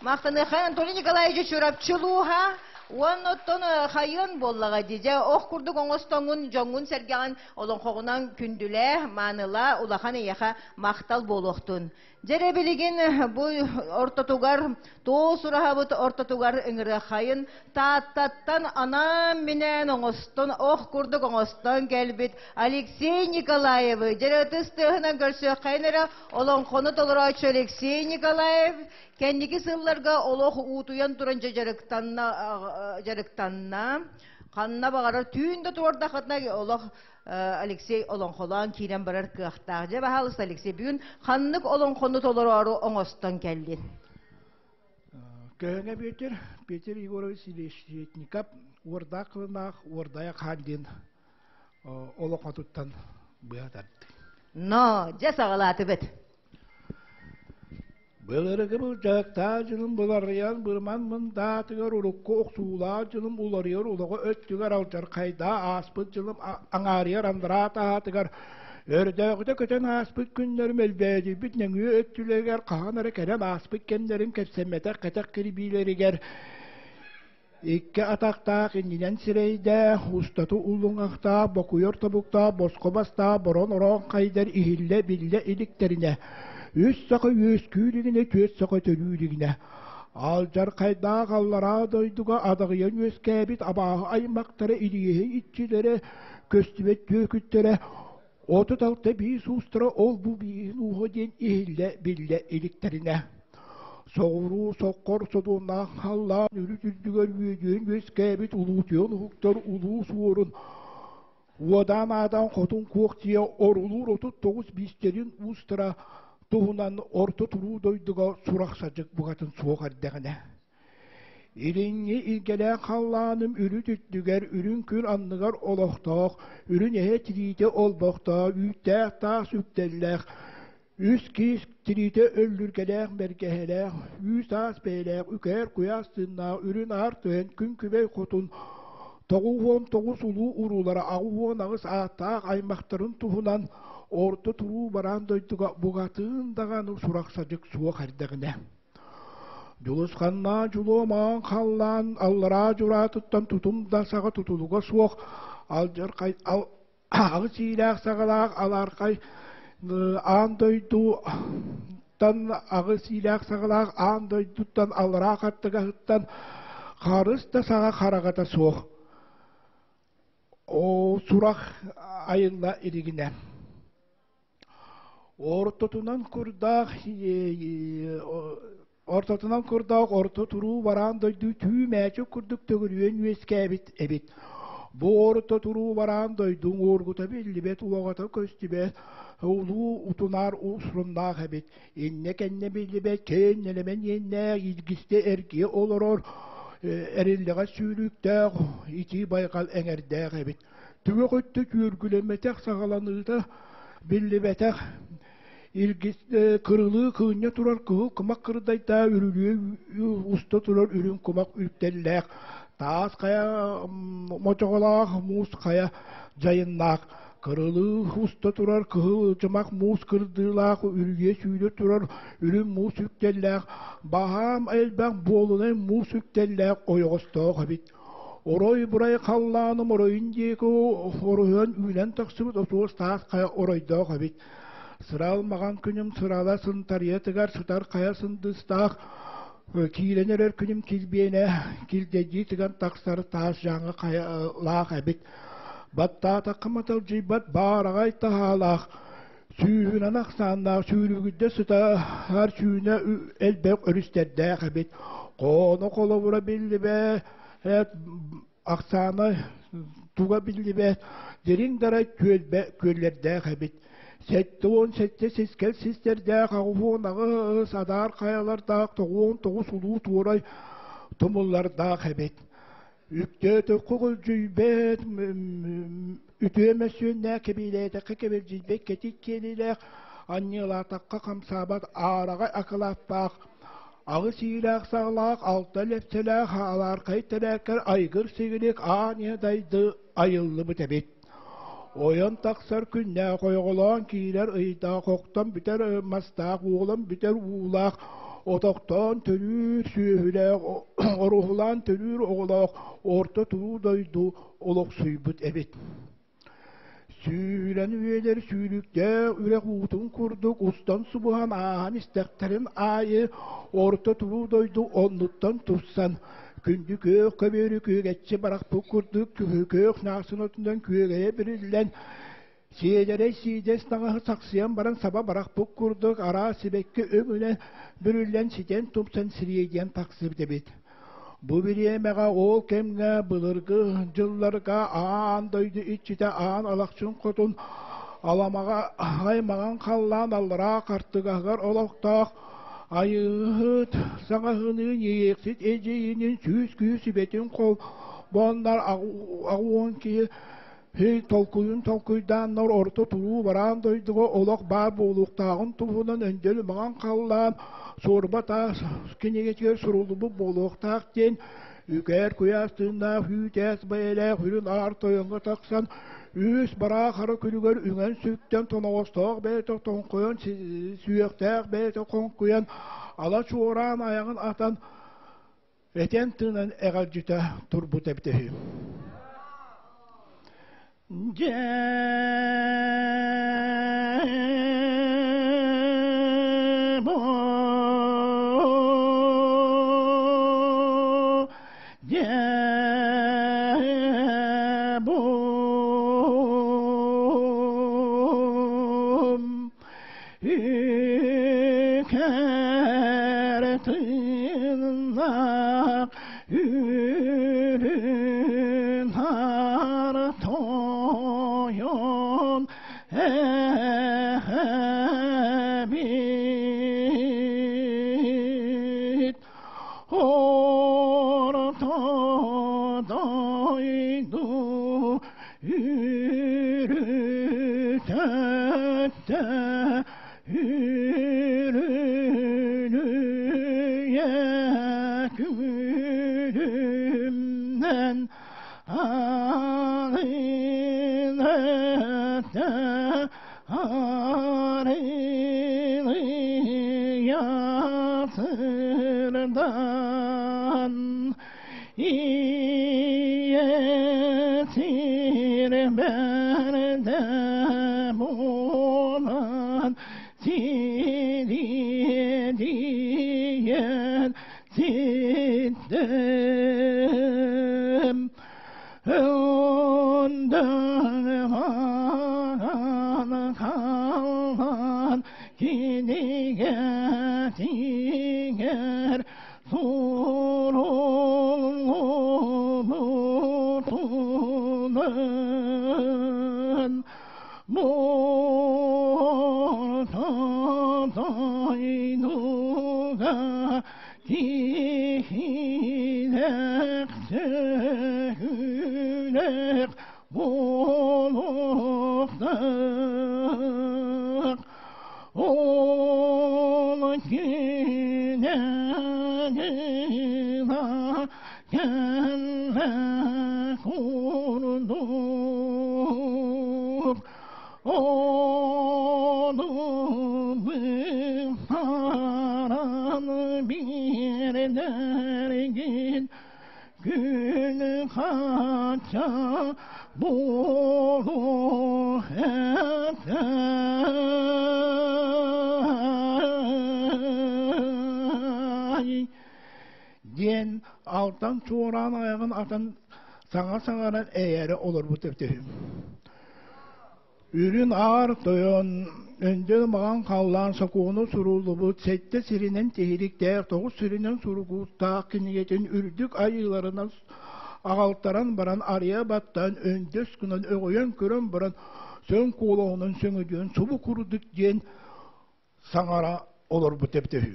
Махтаныаххайын Анатолий Николаевич Чурапчы улууһа уонна оттон хайыан буоллаҕа дии. Дьэ ох курдук оҥостоҥҥун дьоҥҥун-сэргэҕин Олоҥхоҕунан күндүлээ, маанылаа, улахан эйиэхэ махтал буолуохтун. Дьэрэ билигин бу ортотугар, туос ураһабыт ортотугар ыҥырыаххайын Тааттаттан анаан-минээн оҥостон, ох курдук оҥостон кэлбит Алексей Николаевы дьэрэ ытыс тыаһынан көрсүөххэйин эрэ олоҥхону толорооччу Алексей Николаев кэнники сылларга олох уутуйан туран дьэ дьарыктанна, дьарыктанна. Ханна баҕарар түүн да туордахытына олох Алексей олоҥхолоон киирэн барар кыахтаах. Дьэ, баһаалыста, Алексей, бүгүн ханнык олоҥхону толороору оҥостон кэллин? Көһөҥө Петр, Петр Егорович Решетников уордаах кылынаах уордайа хаан диэн олоҥхотуттан быа тардыы. Но, дьэ саҕалаатыбыт. Былыргы былдьаһыктаах дьылым быларыйан бырман мындаатыгар урукку охсуулаах дьылым уларыйар улаҕа өттүгэр алдьархайдаа ааспыт дьылым аҥаарыйар андараа таһаатыгар өрдөөҕүтэ көтөн ааспыт күннэрим өлбөөдүйбүт нөҥүө өттүлэригэр хаһан эрэ кэлэн ааспыт кэмнэрим кэпсэммэтэх кэтэх кирбиилэригэр Икки атахтаах иннинэн сирэйдээх, устаты уллуҥахтаах, бокуйар тобуктаах, босхо бастаах борон ороон хайдар иһиллэ биллэ иликтэринэ, үс саха үөскүүр илигинэ, түөрт саха төрүүр илигинэ, алдьархайдаах аллараа дойдуга адаҕыйан үөскээбит абааһы аймахтара илииһи иччилэрэ, көстүбэт түөкүттэрэ, 36 биис уустара ол-бу бииһин ууһа диэн иһиллэ биллэ иликтэринэ, соҕуруу соккор содуомнаах халлаан үрүт үрдүгэр үөдүйэн үөскээбит улуутуйан уһуктар улуу суорун уодаан аадан хотун куох дьиэ орулуур 39 биистэрин уустара туһунан орто туруу дойдуга сурах-садьык букатын суох эрдэҕинэ Илиҥҥи илгэлээх халлааным үрүт үрдүгэр үрүҥ күн анныгар олохтоох, үрүҥ эһэ тириитэ олбохтоох, үүттээх таас үктэллээх, үс киис тириитэ өллүргэлээх бэргэһэлээх, үүс аас бэйэлээх, үкээр куйаас тыыннаах, үрүн аар түһэн күн күбэй хотун 99 улуу уруулара 88 ааттаах аймахтарын туһунан орто туруу бараан дойдуга букатын даҕаны сурах-садьык суох эрдэҕинэ. Дьулусханнаах дьулуомаан халлаан аллараа дьураатыттан тутум да саҕа тутулуга суох алдьархай аҕыс иилээх саҕалаах алаархай аан дойдуттан аҕыс иилээх саҕалаах аан дойдуттан аллараа хаттыгаһыттан харыс да саҕа хараҕата суох Оо, сурах айылла илигинэ. Ортотунан курдаах ортотунан курдаах орто туруу бараан дойду түү мээчик курдук төгүрүйэн үөскээбит эбит. Бу орто туруу бараан дойдуҥ уоргута биллибэт, улаҕата көстүбэт, улуу утунаар усруннаах эбит. Иннэ-кэннэ биллибэт киэҥ нэлэмэн иэннээх илгистэ эргийэ олорор эриллэҕэс сүүрүүктээх итии байҕал эҥэрдээх эбит. Түгэх өттө күөргүлэммэтэх саҕаланыыта биллибэтэх илгис кырылыы кыынньа турар кыһыл кумах кырдайдаа үрүлүө уста турар үрүҥ кумах үктэллээх таас хайа мочоҕолоох муус хайа дьайыннаах. Кырылыы уста турар кыһыл ычымах муус кырдыылаах үрүйэ сүүрэ турар үрүҥ муус үктэллээх, баһаам элбэх буолунай муус үктэллээх ойоҕостоох эбит. Орой-бурай халлааным оройун диэки оруһуйан үүнэн тахсыбыт отуос таас хайа оройдоох эбит. Сырал маҕан күнүм сырала сынтарыйатыгар сытар хайа сындыыстаах киирэн эрэр күнүм килбиэнэ килдэйдии тыган тахсар таас дьааҥы хайалаах эбит. Баттаатахха маталдьыйбат баараҕай таһаалаах, сүүһүнэн ахсааннаах сүүрүгүрдэ сытар сүүнэ элбэх өрүстэрдээх эбит. Хооно холобура биллибэт, ахсаана туга биллибэт, дириҥ дарай түөлбэ күөллэрдээх эбит. 77 сискэл систэрдээх, 88 адаар хайалардаах, 99 улуу туорай тумуллардаах эбит. Үктөөтөххө көлдьүйбэт, үтүө мөссүөннээх кэбиилээтэххэ кэбилдьийбэт кэтит киэлилээх, анньыалаатахха хамсаабат аараҕай акылааттаах, аҕыс иилээх саҕалаах, алта лэпсэлээх алаархай тэрээккэр айгыр сигилик аан ийэ дайды айыллыбыт эбит. Ойон тахсар күннээх ойоҕолоон киирэр ыйдаах охтон бүтэр мастаах уолан бүтэр уулаах отохтоон төрүүр сүөһүлээх оруһулаан төрүүр оҕолоох орто туруу дойду олохсуйбут эбит. Сүүрэн үйэлэр сүүрүктээх үрэх уутун курдук устан субуһан ааһан истэхтэрин аайы орто туруу дойду оннуттан турсан Күндү күөх көбүөрү күөгэччи барахпыт курдук күөх наасын отунан күөгэйэ бүрүллэн, сиэдэрэй сиидэс таҥаһы сахсыйан баран саба барахпыт курдук араас сибэкки өҥүнэн бүрүллэн ситэн тупсан сириэдийэн тахсыбыт эбит. Бу бириэмэҕэ ол кэмҥэ былыргы дьылларга аан дойду иччитэ аан Алахчын хотун аламаҕа аймаҕан халлаан аллараа хартыгаһыгар олохтоох Айыыһыт саҥаһыныы Иэйэхсит эдьиийинин сүүс күүс сүбэтин холбооннор аҕуон киһи толкуйун толкуйдааннар орто туруу бараан дойдуга олох баар буолуохтааҕын туһунан өндөл маҥан халлаан суорба таас кинигэтигэр суруллубут буолуохтаах диэн Үкээр куйаас тыыннаах үүтээс бэйэлээх үрүн аар тойоҥҥо тахсан, үс бараа хара күнүгэр үҥэн сүктэн тоноҕостоох бэйэтэ тоҥхойон, сүөхтээх бэйэтэ хоҥкуйан, ала чуораан айаҕын атан, этэн тыынан эҕэлдьитэ турбут эбитэ үһү. Дьэ бу дьэ бу үкэр тыыннаах үрүн тойон эһэбит орто дойду үрүтөттө Үрүлүйэ күлүмнэн арыйыта арыйа сырдан Иэсир бэрдэ буолан сириэдийэн ситтим. Өндөн баран kalан кинигэ тигэр Суруллубутунан Мортотойнуга тиһилэх сөһүлэх буолуохтаах Ол күнэ дьыла кэллэ курдук. Ону быһааран биэрдэргин күн хачча буолуо этэ. Диэн алтан чуораан айаҕын атан саҥа саҥаран эйээрэ олорбут эбитэ үһү. Үрүн Аар Тойон өндөл маҕан халлаан сокуону суруллубут сэттэ сиринэн тиһиликтээх тоҕус сиринэн суругуттаах кинигэтин үрдүк айыыларынан аҕалтаран баран арыйа баттаан өндөс гынан өҕүйэн көрөн баран сөҥ куолаһынан сөҥөдүөн субу курдук диэн саҥара олорбут эбитэ үһү.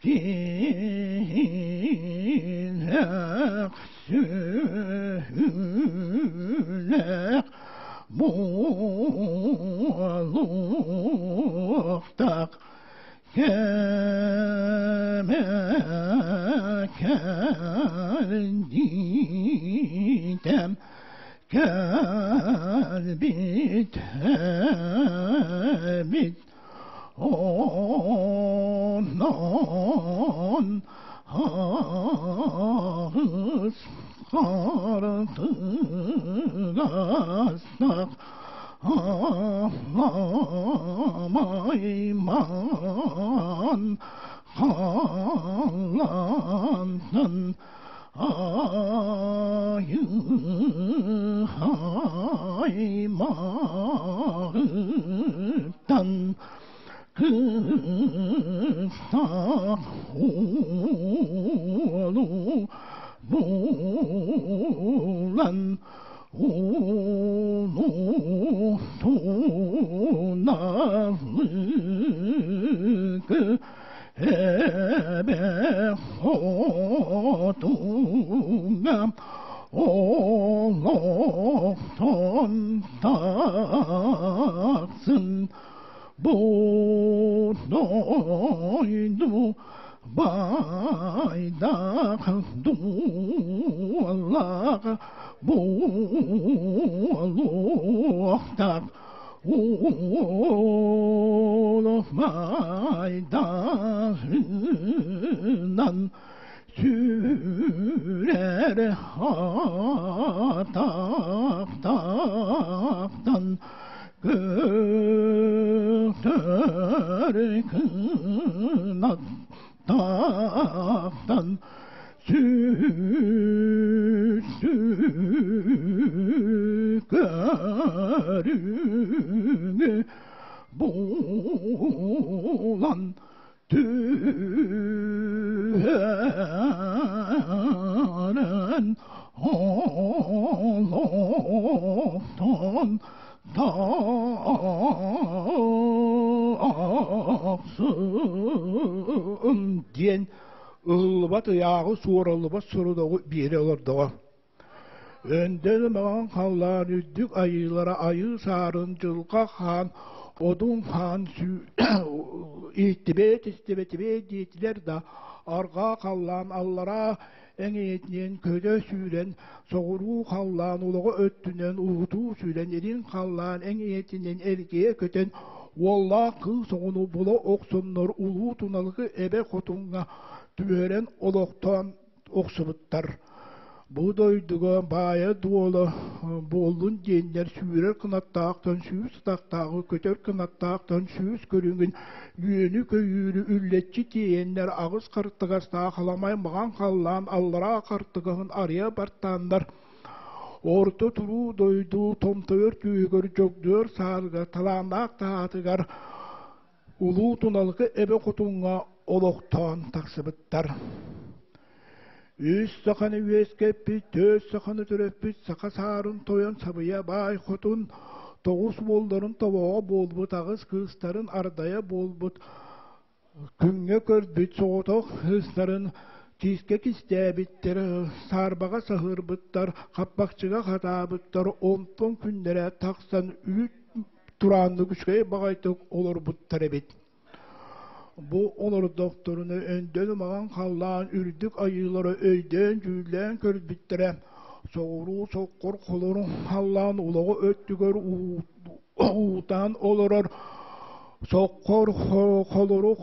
Тиһэх сүһүлэх буолуохтаах кэмэ кэлдиитэм кэлбит эбит Онон аҕыс хартыгастах аламайман халлаантан Айыы-аймаҕыттан кыыстаах уолу булан ууну туналыгы Эбэ хотуҥҥа олохтон тахсын бу дойду байдах дуоллаах буолуохтаах Олох майданынан сүүрэр атахтахтан көтөр кынаттахтан Сүрсү көрүҥү булан түһэрэн олохтон тахсын диэн Ыһыллыбат ыйааҕы суораллыбат сорудоҕу биэрэ олордоҕо. Өндөл маҥан халлаан үрдүк айыылара айыы саарын дьылҕа хаан одун хаан иһиттибэт истибэтибэт диэтилэр да арҕаа халлаан аллараа эҥиэтинэн көтө сүүрэн соҕуруу халлаан улаҕа өттүнэн уһутуу сүүрэн илин халлаан эҥиэтинэн эргийэ көтөн Уоллаах кыыс оҕону була охсоннор улуу Туналгы эбэ хотуҥҥа түһэрэн олохтоон охсубуттар. Бу дойдуга баайа-дуола буоллун диэннэр сүүрэр кынаттаахтан сүүс атахтааҕы көтөр кынаттаахтан сүүс көрүҥүн үөнү-көйүүрү үллэччи тиэйэннэр аҕыс хартыгастаах аламай маҕан халлаан аллараа хартыгаһын арыйа бартааннар Орто туруу дойду томтойор күүһүгэр дьогдьуор саарга талааннаах таһаатыгар Улуу Туналыкы эбэ хотуҥҥа олохтоон тахсыбыттар. Үс саханы үөскэппит, түөрт саханы төрөппүт саха саарын тойон Сабыйа баай хотун. Тоҕус уолларын тобоҕо буолбут, аҕыс кыыстарын ардайа буолбут, күҥҥэ көрбүт соҕотох кыыстарын киискэ кистээбиттэр, саарбаҕа саһыарбыттар, хаппахчыга хатаабыттар, онтон күннэрэ тахсан үүт турааннык үчүгэй баҕайытык олорбуттар эбит. Бу олордохторуна өндөл маҕан халлаан үрдүк айыылара өйдөөн-дьүүллээн көрбүттэрэ, соҕуруу соккор холорун халлаан улаҕа өттүгэр уутаан олорор соккор холорук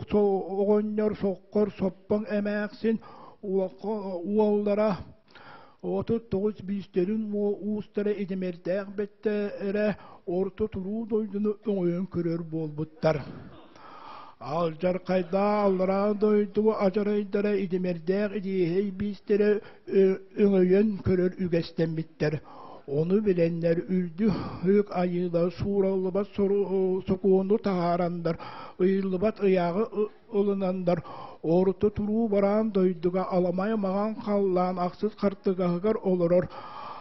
оҕонньор соккор соппоҥ эмээхсин уоллара 39 биистэрин уустара идэмэрдээх бэттэрэ орто туруу дойдуну өҥөйөн көрөр буолбуттар. Алдьархайдаах аллараа дойду адьарайдара идэмэрдээх идиэһэй биистэрэ өҥөйөн көрөр үгэстэммиттэр. Ону билэннэр үрдүк айыылар суураллыбат сокуону таһаараннар, ыйыллыбат ыйааҕы ылынаннар, орто туруу бараан дойдуга аламай маҕан халлаан ахсыс хартыгаһыгар олорор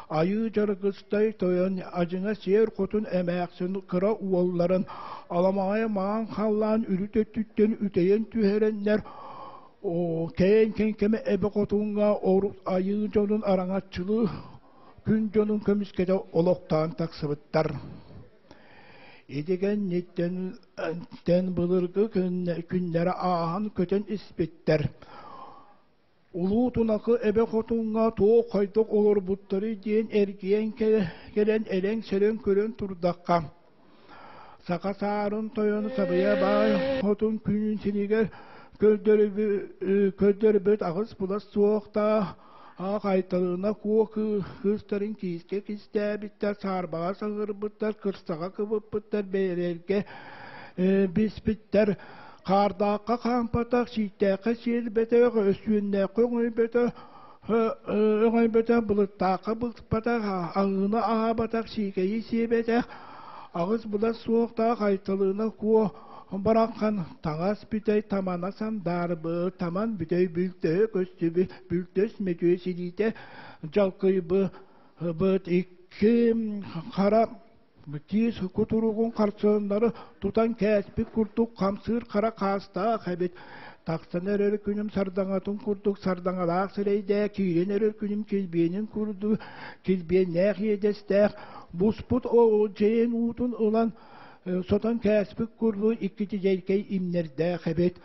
Айыы Дьаргыстай тойон адьыҥа сиэр хотун эмээхсин кыра уолларын аламаҕай маҕан халлаан үрүт өттүттэн үтэйэн түһэрэннэр кэйэн кэҥкэмэ эбэ хотуҥҥа айыы дьонун араҥаччылыы күн дьонун көмүскэтэ олохтоон тахсыбыттар. Ити кэнниттэн былыргы күннэрэ ааһан көтөн испиттэр. Улуу Тунакы эбэ хотуҥҥа туох хайдах олорбуттарый диэн эргийэн кэлэн элэҥ-сэлэҥ көрөн турдахха, саха саарын тойон сабыйа баай хотун күнүн сиригэр көрдөрбүт аҕыс булас суохтаах Аах Айталыына Куо кыыстарын киискэ кистээбиттэр, саарбаҕа саҥырбыттар, кырсаҕа кыбыппыттар, бэйэлэргэ биспиттэр, хаардаахха хаампатах, сииктээххэ сиэлбэтэх, өссүөннээххэ өҥөйбөтөх, өҥөйбөтөх, былыттаахха былтпатах, аҥыыны аһаабатах, сиикэйи сиэбэтэх, аҕыс былас суохтаах Айталыына Куо бараххан таҥас бүтэй тамана сандаарбыт, таман бүтэй бүлтөһө көстүбүт, бүлтэс мөтүө силиитэ дьалкыйбыт икки хара тиис кутуругун харсыаннары тутан кээспит курдук хамсыыр хара хаастаах эбит. Тахсан эрэр күнүм сардаҥатын курдук сардаҥалаах сирэйдээх, киирэн эрэр күнүм килбиэнин курдук килбиэннээх иэдэстээх, буспут дьэйэн уутун ылан сотон кээспит курдук икки дьэйкэй имнэрдээх эбит.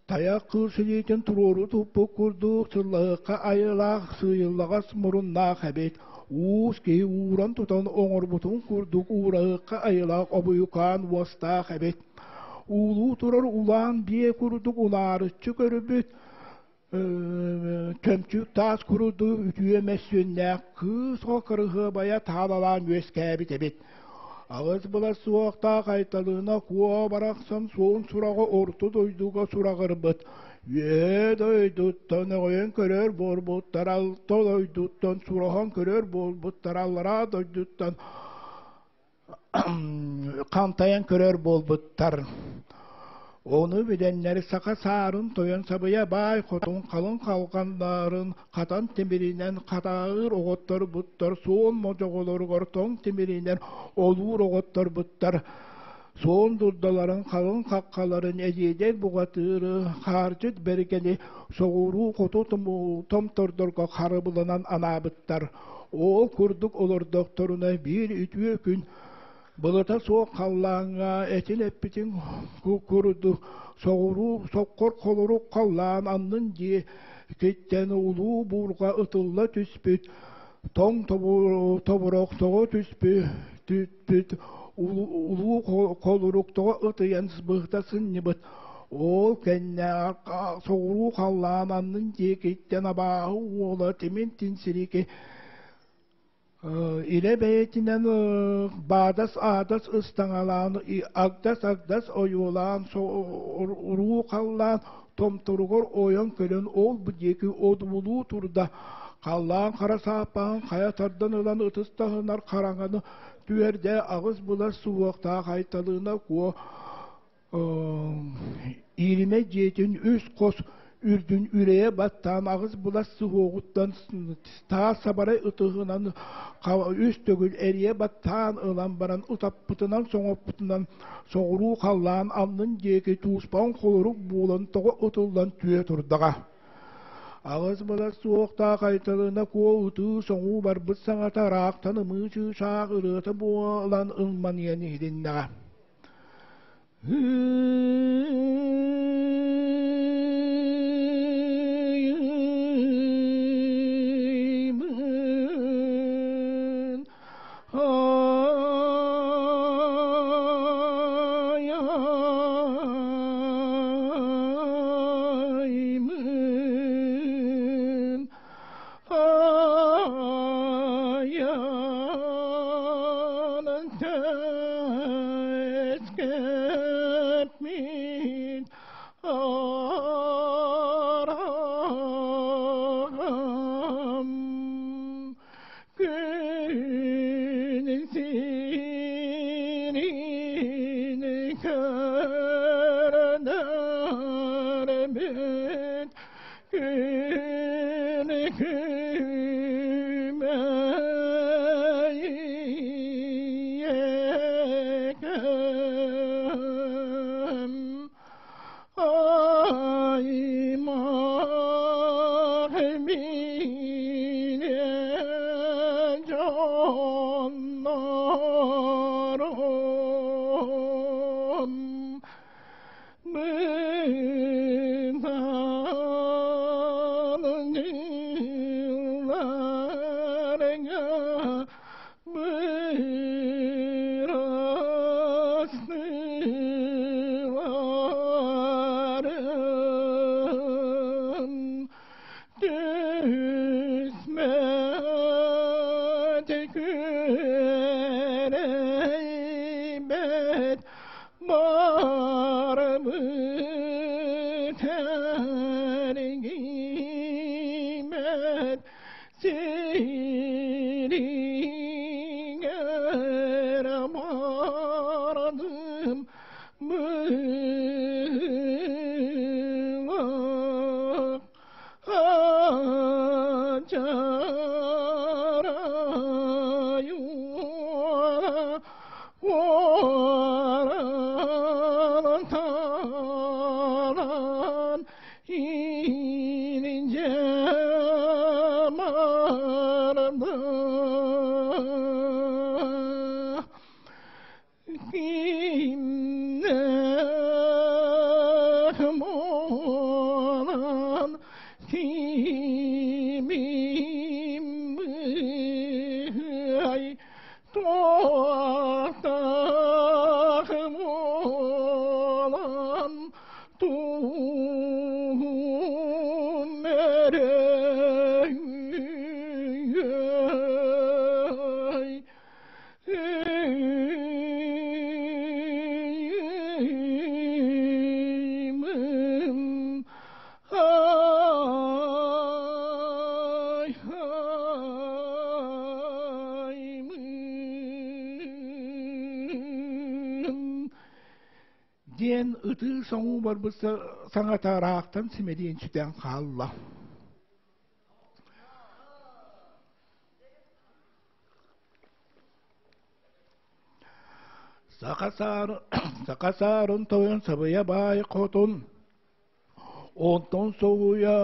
Тайах кыыс илиитин туруору туппут курдук сыллаһыахха айылаах сыыйыллаҕас муруннаах эбит. Уус киһи ууран тутан оҥорбутун курдук уураһыахха айылаах обуйукаан уостаах эбит. Уулуу турар улаан биэ курдук унаарыччы көрбүт, чөмчүүк таас курдук үтүө мөссүөннээх кыыс оҕо кырыһыабайа таалалаан үөскээбит эбит. Аҕыс былас суохтаах Айталыына Куо барахсан суон сураҕа орто дойдуга сураҕырбыт. Үөһээ дойдуттан өҕүйэн көрөр буолбуттар, алта дойдуттан сураһан көрөр буолбуттар, аллараа дойдуттан хантайан көрөр буолбуттар. Ону билэннэр саха саарын тойон сабыйа баай хотун халыҥ халҕаннарын хатан тимиринэн хатааҕыр оҕотторбуттар, суон модьоҕолоругар тоҥ тимиринэн олуур оҕотторбуттар, суон дурдаларын халыҥ хаххаларын эдиэдэй буҕатыыры хаардьыт бэргэни соҕуруу хоту томтордорго харыбыланан анаабыттар. Ол курдук олордохторуна биир үтүө күн былыта суох халлааҥҥа этин эппитин курдук соҕуруу соккор холорук халлаан аннын диэкиттэн улуу буурҕа ытылла түспүт, тоҥ тобурах тоҕо түспүт, улуу холорук тоҕо ытыйан быһыта сынньыбыт. Ол кэннэ соҕуруу халлаан аннын диэкиттэн абааһы уола Тимин Тинсирики илэ бэйэтинэн баадас-аадас ыстаҥалаан, агдас-агдас ойуулаан, уруу халлаан томторугар ойон кэлэн ол-бу диэки одуулуу турда. Халлаан хара сааппаһын хайа тардан ылан ытыс таһынар хараҥаны түһэрдэ аҕыс былас суһуохтаах Айталыына Куо ииримэ дьиэтин үс хос үрдүн үрэйэ баттаан аҕыс былас суһуоҕуттан таас сабарай ытыһынан үс төгүл эрийэ баттаан ылан баран утаппытынан соҥоппутунан соҕуруу халлаан аннын диэки тууспаҕын холорук буолан тоҕо ытыллан түһэ турдаҕа. Аҕыс былас суохтаах Айталына Куо ытыы-соҥуу барбыт саҥата ыраахтан ымыы чыычаах ырыата буолан ылманыйан иһилиннэҕэ. Диэн ытыы соҥуу барбыт саҥата ыраахтан симэлийэн сүтэн хаалла. Саха саарын тойон сабыйа баай хотун Онтон соһуйа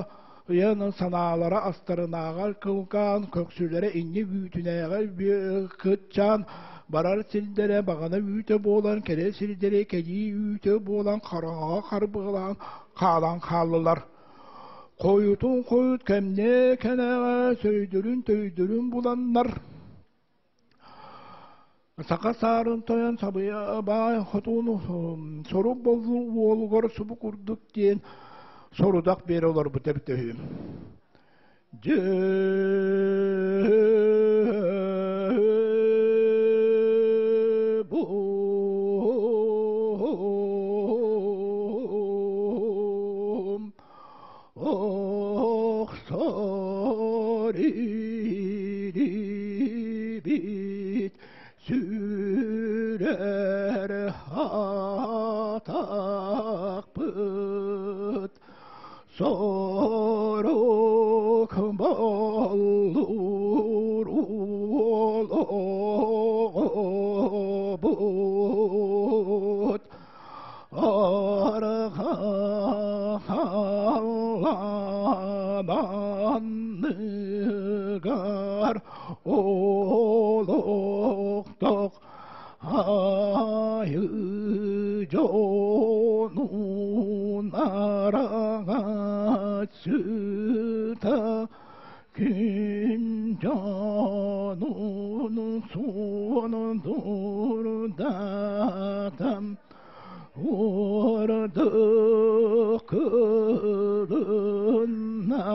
ыйанан санаалара астарынааҕар кылгаан, көхсүлэрэ инньэ үүтүнээҕэр кытчаан, барар сирдэрэ баҕана үүтэ буолан, кэлэр сирдэрэ кэлии үүтэ буолан хараҥаҕа харбыалаан хаалан хааллылар. Хойутун хойут кэмнээ кэнэҕэ сөйдөрүн-төйдөрүн буланнар, Саха саарын тойон сабыйа баай хотун сорук боллу уолугар субу курдук диэн сорудах биэрэ олорбут эбитэ үһү. Дьэ Охсор ирибит сүрэр атахпыт. Боллур олоҕобут Арҕалаанныгар олохтоох айыы дьонун араҥаччыта күн дьонун суон дурдатан ордук кылынна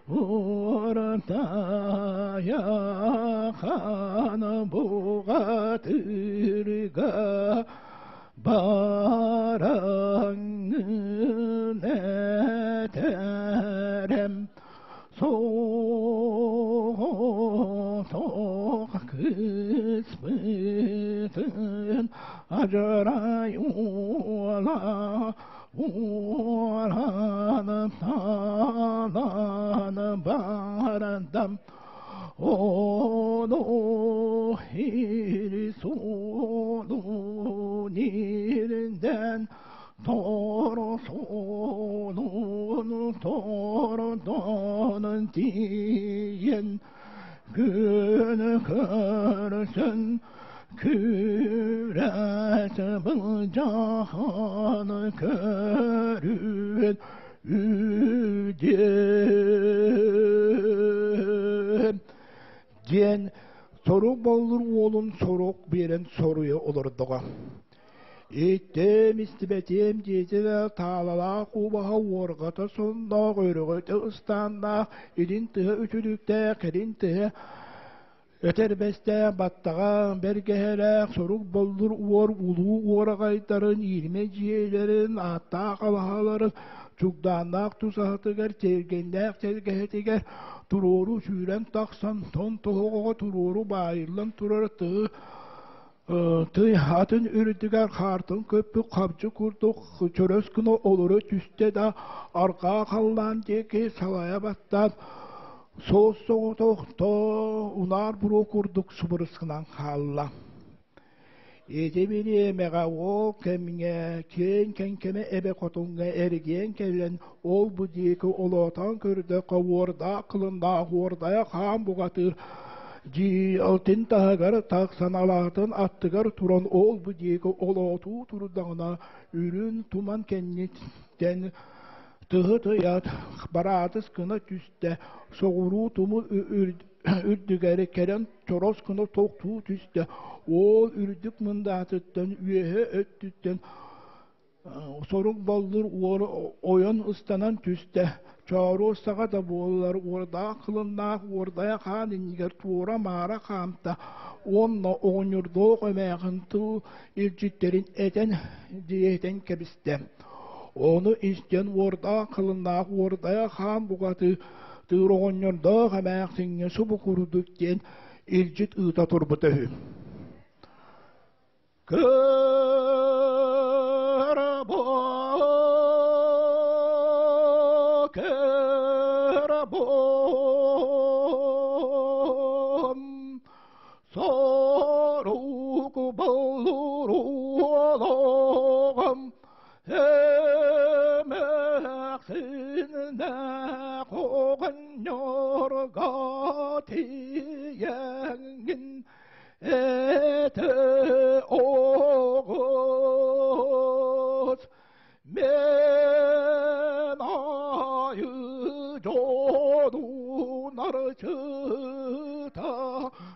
Ортая хан бугатырга бараңын этерем соҕотох кыыспытын ажырай уола Уоран талан бардам ону суолун ирдэн торсонун тордон тиийэн күн көрсөн күрэс былдьаһан көрүөн үдиэн диэн сорук боллур уолун сорук биэрэн соруйа олордоҕо. Иттиэм истибэтиэм диэтэ да таалалаах убаһа уорҕата сонноох өрөҕөтө ыстааннаах илин тыһа үтүлүктээх кэлин тыһа Этэрбэстээх баттаҕа бэргэһэлээх сорук боллур уор улуу уораҕайдарын, иирмэ дьиэлэрин, ааттаах алаһаларын чугдааннаах тусаһатыгар, тиэргэннээх тэлгэһэтигэр туруору сүүрэн тахсан, тон тоһоҕоҕо туруору баайыллан турар тыы тый атын үрдүгэр хаартын көппүт хабдьы курдук чөрөс гына олоро түстэ да арҕаа халлаан диэки салайа баттаан Суос-соҕотох унаар буруо курдук субурус гынан хаалла. Ити бириэмэҕэ ол кэмҥэ киэҥ кэҥкэмэ эбэ хотуҥҥа эргийэн кэлэн ол-бу диэки олоотоон көрдөххө уордаах кылыннаах уордайа хаан буҕатыыр дии алтын таһыгар тахсан алаатын аттыгар туран ол-бу диэки олоотуу турдаҕына үрүн туман кэнниттэн Тыһы тыйаат, бараатыс гына түстэ, соҕуруу тумул үрдүгэр кэлэн чорос гына тохтуу түстэ. Уол үрдүк мындаатыттан үөһэ өттүттэн сорук боллур уол ойон ыстанан түстэ. Чооруос саҕа да буоллар уордаах кылыннаах уордайа хаан иннигэр туора-маара хаамта уонна оҕонньордоох эмээхин тыл илдьиттэрин этэн диэтэн кэбистэ. Ону истэн уордаах кылыннаах уордайа хаан бугаты тыыр оҕонньордоох эмээхсиҥҥэ субу курдук диэн илдьит ыыта турбута үһү. Кырабо, кырабом, Сорук боллуруолоҕум эмээхсиннэ оҕонньорго тиийэҥҥин этэ оҕус Мен айы дьонун арчыта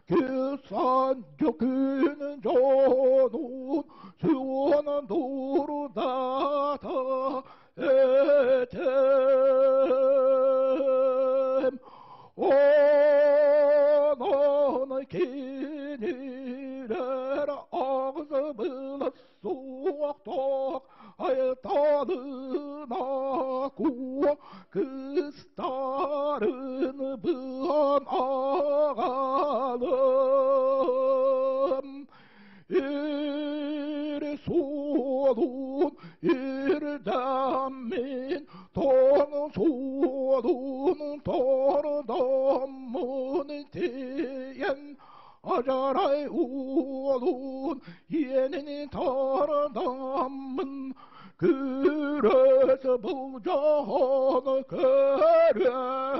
Күсан дьөкүн дьонун суон дурдата этем. Онон кинилэр аҕзыбылас суохтоох айталына куо кыстарын быан аҕалым ир суолун ирдэммин. Тоҥ суолун тордоммун тиийэн Ажарай уолун иэнин тордоммун Күрөс былдьаһан көрөм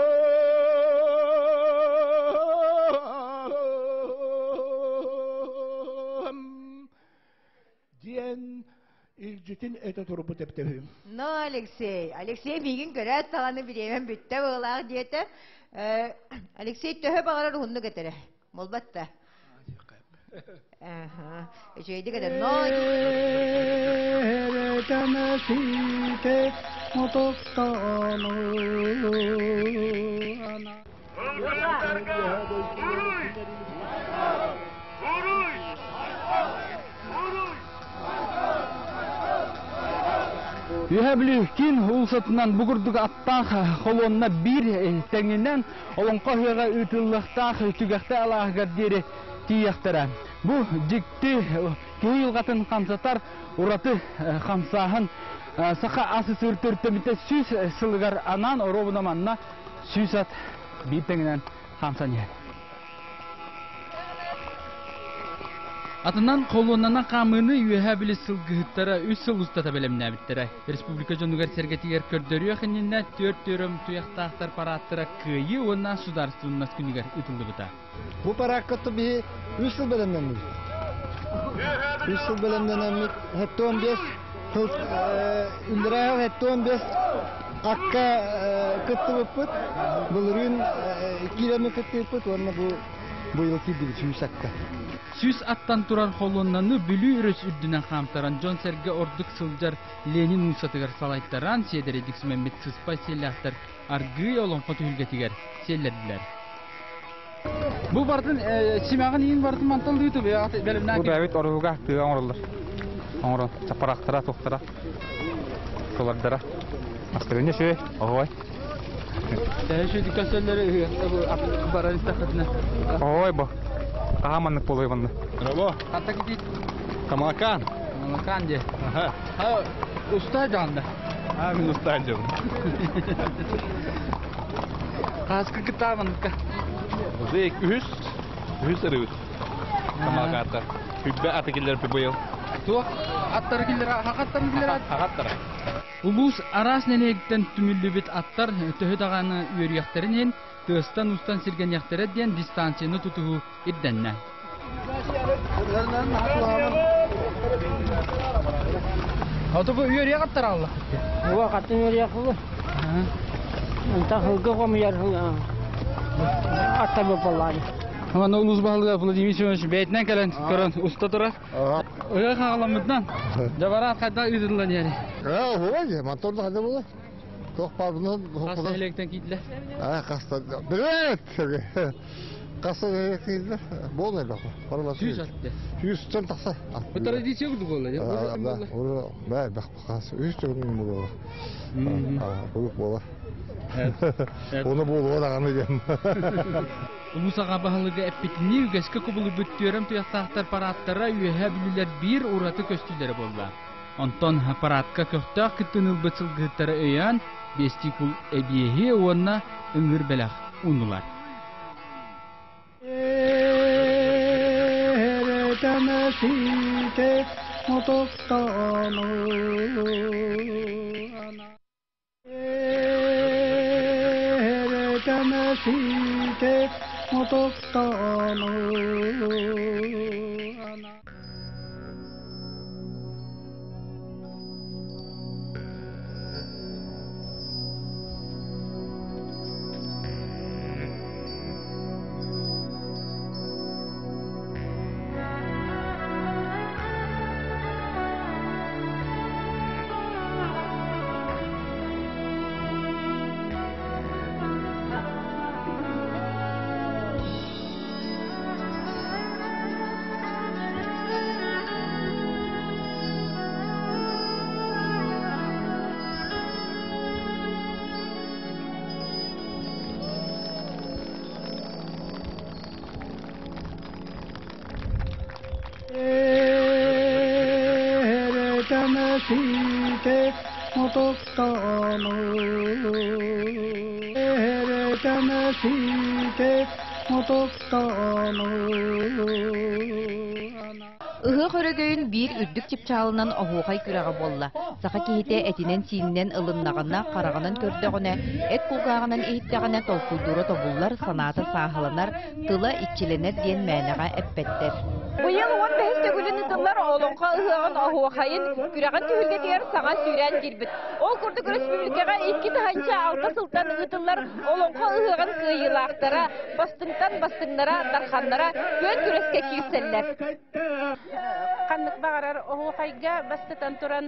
диэн илдьитин этэ турбут эбитэ Но, Алексей, Алексей миигин көрөөт даҕаны бириэмэм бүттэ быһыылаах диэтэ. Алексей төһө баҕарар уһуннук этэрэ. Буолбат да. Аха. Үчүгэйдик этэр. Но Үһэ Бүлүү киин уулуссатынан бу курдук аттаах холуонна биир тэҥинэн Олоҥхо ыһыаҕа ыытыллыахтаах түгэхтэ алааһыгар диэри тиийиэхтэрэ. Бу дьикти киһи уйулҕатын хамсатар ураты хамсааһын саха ас-сыр төрүттэммитэ 100 сылыгар анаан оруобуна манна 100 ат биир тэҥинэн хамсан иһэр. Атынан холуоннанан хаамыыны Үөһээ Бүлүү сылгыһыттара үс сыл устата бэлэмнээбиттэрэ. Республика дьонугар-сэргэтигэр көрдөрүөх иннинэ түөрт түөрөм туйахтаахтар парааттара Кыайыы уонна Судаарыстыбаннас күнүгэр ыытыллыбыта. Бу параакка биһи үс сыл бэлэмнэммит. Үс сыл бэлэмнэнэммит 75 сыл үллэрээһил 75 акка кыттыбыппыт. Былырыын киирэммит кыттыыппыт уонна бу быйыл киирдибит сүүс акка. Сүүс аттан турар холуоннаны Бүлүү өрүс үрдүнэн хаамтаран дьон-сэргэ ордук сылдьар Ленин уулуссатыгар салайтаран сиэдэрэйдик симэммит сыспай сиэллээхтэр аргыый олоҥхо түһүлгэтигэр сиэллэрдилэр. Бу бартын симэҕин иин бартын мантан лыытып бэлэмнээн. Бу бэйэбит оруһуга тыа оҥороллор. Оҥорон чапарахтара, тухтара, тулардара. Астырыня шү, оһой. Тэһэ шү көсөллөрү барар истэххитинэ. Ой бу. Аха маннык буолуой манна. Браво. Ханта китит? Камалакан. Камалакан де. Аха. Ha, usta жанды. А, мен уста жамын. Хаска кытааманка. Зейк үһүс, үһүс ырыбыт. Камалакааттар. Хүббэ аты киллэр быйыл. Туох аттары киллэр, хахаттары киллэр Хахаттара. Улуус араас нэһилиэгиттэн түмүллүбүт аттар төһө даҕаны үөрүйэхтэрин иһин тыастан-уустан сиргэниэхтэрэ диэн дистанцияны тутуһуу ирдэннэ. Ото бу үөрүйэх аттар алла. Уа хатын үөрүйэх булу. Онтон хылгы хомуйар аттар буоллаҕа. Аны улуус баһылыга Владимир Семенович бэйэтинэн кэлэн көрөн уста турар. Ыһыах аҕаламмытынан дьабараат хайдах ыытыллан иһэрий? Ээ, мантан да хайда буолар. Туох баарбынан Хас нэһилиэктэн киирдилэр? Аа, хаста. Билет! Хаста нэһилиэктэн киирдилэр. Буолла элбэх. Барылар. Сүүс атты. Сүүстэн тахса. Бу традиция курдук буолла. Да, да, элбэх хас. Үс төгүл буолла. Курдук буолар. Оны буолуо даҕаны диэн. Улуус аҕа баһылыга эппитинии үгэскэ кубулуйбут түөрэм туйахтаахтар парааттара Үөһээ Бүлүүлэр биир ураты көстүүлэрэ буолла. Онтон параадка көхтөөх кыттыыны ылбыт сылгыһыттары өйөөн, биэстии кул эбиэһи уонна ыҥыыр бэлэх ууннулар. Мотоктону Эретенесите мотоктону Ыһыах өрөгөйүн биир үрдүк чыпчаалынан оһуохай күрэҕэ буолла. Саха киһитэ этинэн-сиининэн ылыннаҕына, хараҕынан көрдөҕүнэ, эт кулгааҕынан иһиттэҕинэ толкуйдуура тобуллар, санаата сааһыланар, тыла иччилэнэр диэн мээнэҕэ эппэттэр. Быйыл 15 төгүлүн ыытыллар Олоҥхо ыһыаҕын оһуохайын күрэҕин түһүлгэтигэр саҥа сүүрээн киирбит. Ол курдук өрөспүүбүлүкэҕэ 2006 сылтан ыытыллар Олоҥхо ыһыаҕын кыайыылаахтара, бастыҥтан бастыҥнара, дарханнара күөн күрэскэ киирсэллэр. Ханнык баҕарар оһуохайга бастатан туран,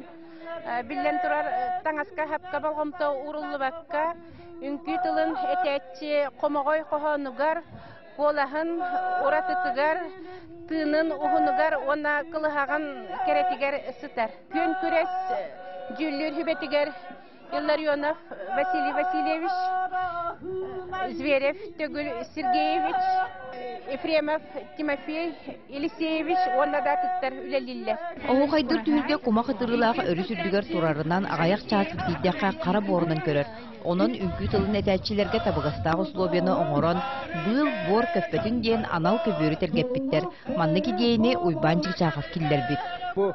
биллэн турар, таҥаска-сапка болҕомто ууруллубакка, үҥкүү тылын этээччи хомоҕой хоһоонугар, куолаһын уратытыгар, тыынын уһунугар уонна кылыһаҕын кэрэтигэр сытар. Күөн күрэс дьүүллүүр сүбэтигэр Илларионов Василий Васильевич, Зверев Төгүл Сергеевич, Ефремов Тимофей Елисеевич уонна да атыттар үлэлииллэр. Оһуохайдыыр түһүлгэ кумах ытырыылаах өрүс үрдүгэр турарынан аҕыйах чаас битийдэххэ хара буорунан көрөр. Онон үҥкүү тылын этээччилэргэ табыгастаах условияны оҥорон, быыл буор көппөтүн диэн анал көбүөрү тэлгэппиттэр. Маннык идиэйэни Уйбаан Чычахов киллэрбит. Бу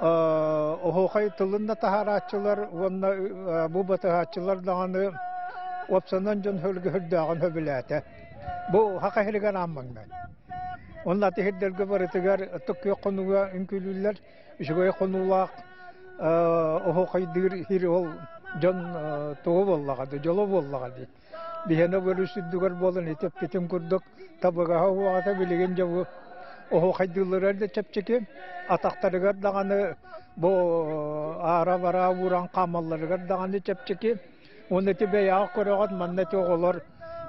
оһуохай тылын да таһаарааччылар уонна бу батыһааччылар даҕаны уопсанан дьон хөлгөһөрдөөҕүн сөбүлээтэ. Бу саха сиригэр аан маҥнай. Онно аты сирдэргэ барытыгар ытык күөх хонууга үҥкүүлүүллэр. Үчүгэй хонуулаах оһуохайдыыр сир ол дьон тугу буоллаҕа дии, дьоло буоллаҕа дии. Биһиэнэ өрүс үрдүгэр буолан ити эппитим курдук табыгаһа уоҕата билигин дьэ бу оһуохайдыыллара да чэпчэки, атахтарыгар даҕаны бу аара-бараа ууран хаамалларыгар даҕаны чэпчэки. Уонна ити бэйэҕэ көрөҕүт манна ити оҕолор,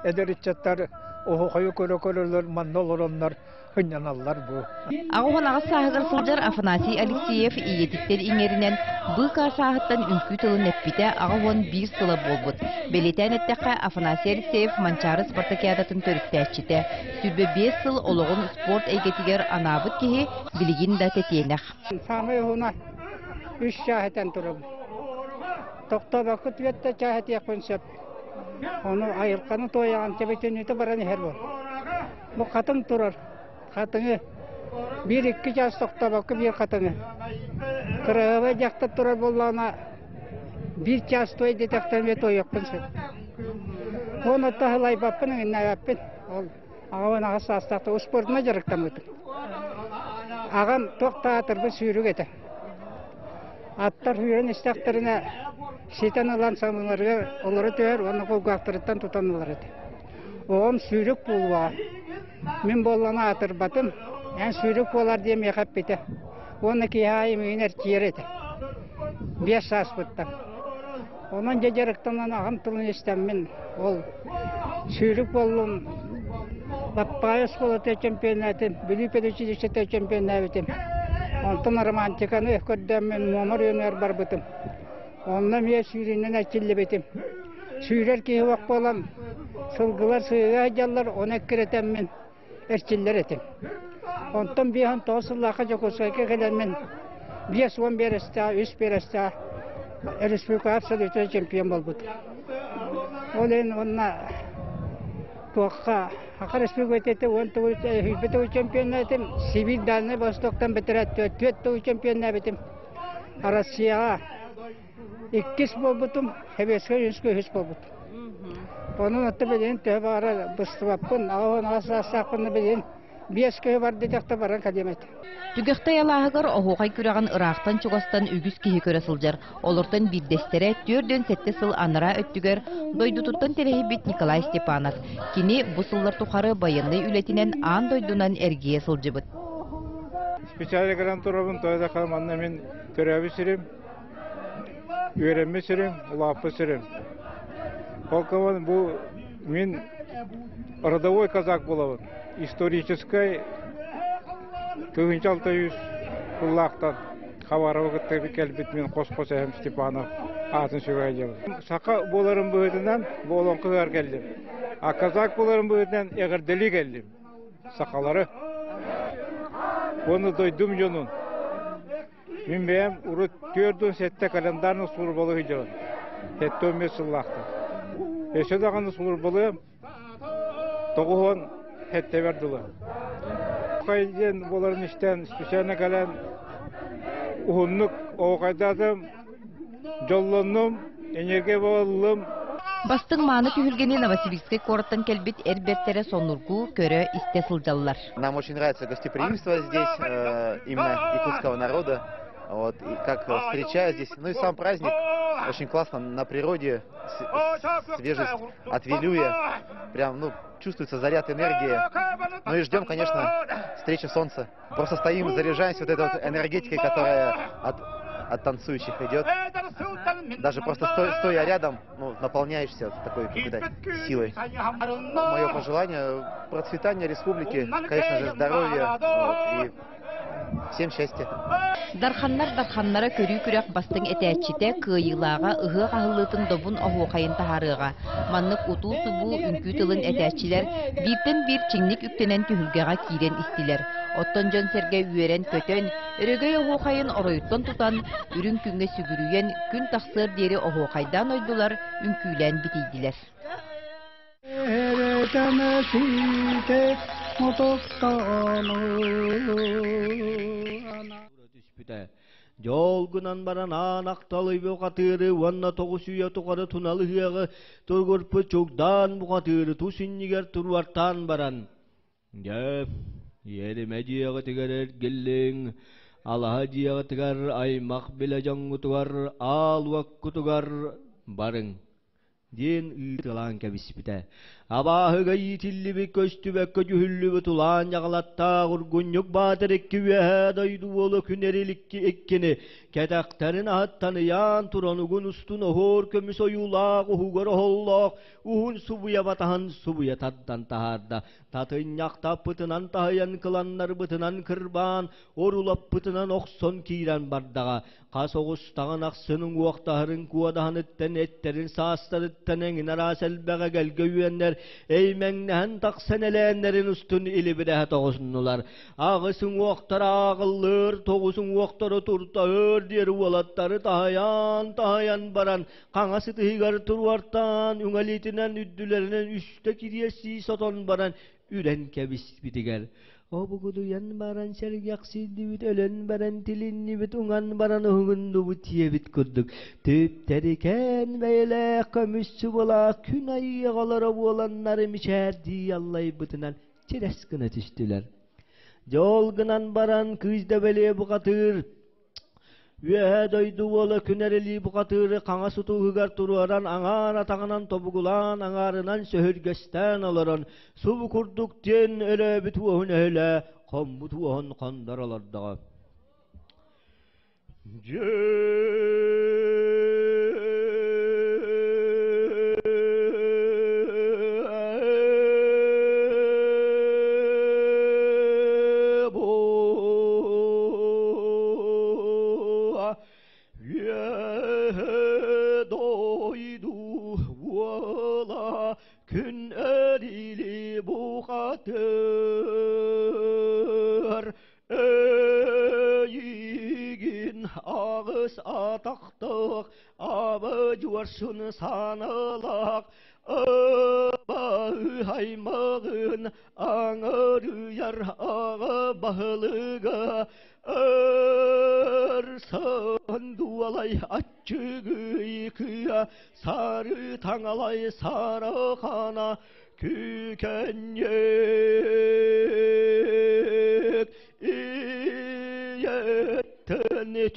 эдэр ыччаттар оһуохайы көрө-көрөлөр манна олороннор сынньаналлар бу. 88 сааһыгар сылдьар Афанасий Алексеев ийэтиттэн иҥэринэн быыкаа сааһыттан үҥкүү тылын эппитэ 81 сыла буолбут. Бэлиэтээн эттэххэ, Афанасий Алексеев Манчаары спартакиадатын төрүттээччитэ. 25 сыл олоҕун спорт эйгэтигэр анаабыт киһи билигин да тэтиэнэх. Саамай уһуна үс чаас этэн турабын. Тохтообокко түөрт да чаас этиэхпин сөп. Ону айылҕаны туойаҕын тэбитиннитэ баран иһэр буол. Бу хатыҥ турар. Хатыҥы биир-икки чаас тохтообокко биир хатыҥы. Кыраһыабай дьахтар турар буоллаҕына биир чаас туой диэтэхтэрин эмиэ туойуохпун сөп. Уонна таһылайбаппын, иҥиннээбэппин. Ол аҕабын аҕыс саастаахта успуордунан дьарыктаммытым. Аҕам туох да аатырбыт сүүрүк этэ. Аттар сүүрэн истэхтэринэ ситэн ылан санныларыгар олоро түһэр уонна кулгаахтарыттан тутан ылар этэ. Оҕом сүүрүк буолуоҕа. Мин буоллаҕына аатырбатым. Эн сүүрүк буолар диэн миэхэ эппитэ. Уонна киһи аайы миигин эрчийэр этэ. 5 сааспыттан. Онон дьэ дьарыктанан аҕам тылын истэммин ол сүүрүк буоллум. Баппаайа оскуолата чемпионатын, Бүлүү педучилищета чемпионнаабытым. Онтон романтиканы көрдөммүн Муома оройуонугар барбытым. Онно эмиэ сүүрүүнэн эрчиллибитим. Сүүрэр киһи суох буолан, сылгылар сыыһа сылдьаллар, ону эккирэтэммин эрчиллэр этим. Онтон 59 сыллаахха Дьокуускайга кэлэммин 50 биэрэстээх, үс биэрэстээх республика абсолютнай чемпион буолбутум. Ол иһин уонна туохха Саха Республиката уон төгүл сүүрбэ төгүл чемпионнаатым, Сибирь Дальнай Востоктан бэтэрээ түөрт төгүл чемпионнаабытым. Россияҕа иккис буолбутум, Советскай Союзка үһүс буолбутум. Онон отто билигин төһө баҕарар быстыбаппын, 88 саастаахпын билигин биэс көһү бар диэтэхтэ баран кэлиэм этэ. Түгэхтэй алааһыгар оһуохай күрэҕин ыраахтан-чугастан үгүс киһи көрө сылдьар. Олортон биирдэстэрэ 47 сыл анараа өттүгэр дойдутуттан тэлэһийбит Николай Степанов. Кини бу сыллар тухары байыаннай үлэтинэн аан дойдунан эргийэ сылдьыбыт. Специально кэлэн турабын, тоҕо диэтэххэ манна мин төрөөбүт сирим, үөрэммит сирим, улааппыт сирим. Ол бу мин родовой казак буолабын. Историческай 1600 сыллаахтан Хабарова кытта кэлбит мин хос-хос эһэм Степанов аатын сүгэ сылдьабын. Саха буоларым быһыытынан бу олоҥхо ыһыаҕар кэллим. А казак буоларым быһыытынан эҕэрдэлии кэллим. Сахалары. Уонна дойдум дьонун. Мин бэйэм урут 47 календарный службалыы сылдьабын. 75 сыллаахтан. Өссө даҕаны службалыам 97-бэр дылы. Хай диэн буоларын истэн специально кэлэн уһуннук оһуохайдаатым, дьоллоннум, энергия буоллум. Бастыҥ мааны түһүлгэни Новосибирскай куораттан кэлбит эр бэртэрэ сонургуу, көрө, истэ сылдьаллар. Нам очень нравится гостеприимство здесь, именно якутского народа. Вот, и как встречают здесь. Ну и сам праздник очень классно на природе, свежесть от Вилюя. Прям, ну, чувствуется заряд энергии. Ну и ждем, конечно, встречи солнца. Просто стоим, заряжаемся вот этой вот энергетикой, которая от танцующих идет. Даже просто стоя рядом, ну, наполняешься такой какой-то силой. Мое пожелание – процветания республики, конечно же, здоровья, вот, и всем счастья. Дарханнар дарханнара көрүү күрэх бастыҥ этээччитэ кыайыылааҕа ыһыах аһыллыытын добун оһуохайын таһаарыаҕа. Маннык утуу-субуу үҥкүү тылын этээччилэр бииртэн биир чиҥник үктэнэн түһүлгэҕэ киирэн истилэр. Оттон дьон-сэргэ үөрэн-көтөн, өрөгөй оһуохайын оройуттан тутан, үрүҥ күҥҥэ сүгүрүйэн, күн тахсыар диэри оһуохайдаан ойдулар, үҥкүүлээн битийдилэр. Дьол гынан баран аан ахталый бухатыыры уонна 900 тухары тунал ыһыаҕы тургурпут чугдаан бухатыыры тус иннигэр туруортаан баран Дьэ, иэримэ дьиэҕитигэр эргиллиҥ, алаһа дьиэҕитигэр аймах билэ дьоҥҥутугар аал уоккутугар барыҥ диэн ыытылаан кэбиспитэ. Абааһыга иитиллибит көстүбэккэ дьүһүллүбүт улаан дьаҕалаттаах ургунньук баатыр икки үөһээ дойду уола күн эриликки иккини кэтэхтэрин аһыттан ыйаан туран угун устун оһуор көмүс ойуулаах уһугар оһоллоох уһун субуйа батаһан субуйа тардан таһаарда. Татынньахтаппытынан таһыйан кыланнарбытынан кырбаан орулаппытынан охсон киирэн бардаҕа. Хас оҕустаҕын ахсын уҥуохтаһарын куодаһыныттан эттэрин саастарыттан эҥин араас элбэҕэ гэлгэ үөннэр эймэҥнэһэн тахсан элээннэрин устун илибирэһэ тоҕусуннулар. Аҕыс уҥуохтара ааҕыллыр, тоҕус уҥуохтара туртаһыр диэри уолаттары таһыйан-таһыйан баран хаҥас ытыһыгар туруортаан үҥэлитинэн үрдүлэринэн үстэ кириэстии сотон баран үрэн кэбиспитигэр Обугудуйан баран сэргэхсийдибит, өлөн баран тилиннибит, уҥан баран уһугуннубут диэбит курдук түптэрикээн бэйэлээх көмүс субулаах күн айыаҕалара буоланнары мичээрдии аллайбытынан чирэс гына түстүлэр. Дьол гынан баран кыыс да бэлиэ бухатыыр Үөһээ дойду уола күн эрилии бухатыыры хаҥас утууһугар туруоран аҥаар атаҕынан тобугулаан аҥаарынан сөһүргэстээн олорон субу курдук диэн өлөөбүт уоһун өһүлэ хоммут уоһун хондор олордоҕо. Күн өрили бухатыр Эйигин аҕыс атахтаах абы дьуорсун саналаах аймаҕын аҥарыйар аҕа баһылыга ырсан дуолай аччыгый кыа сары таҥалай сарахана Күүкэнньик ийэттэн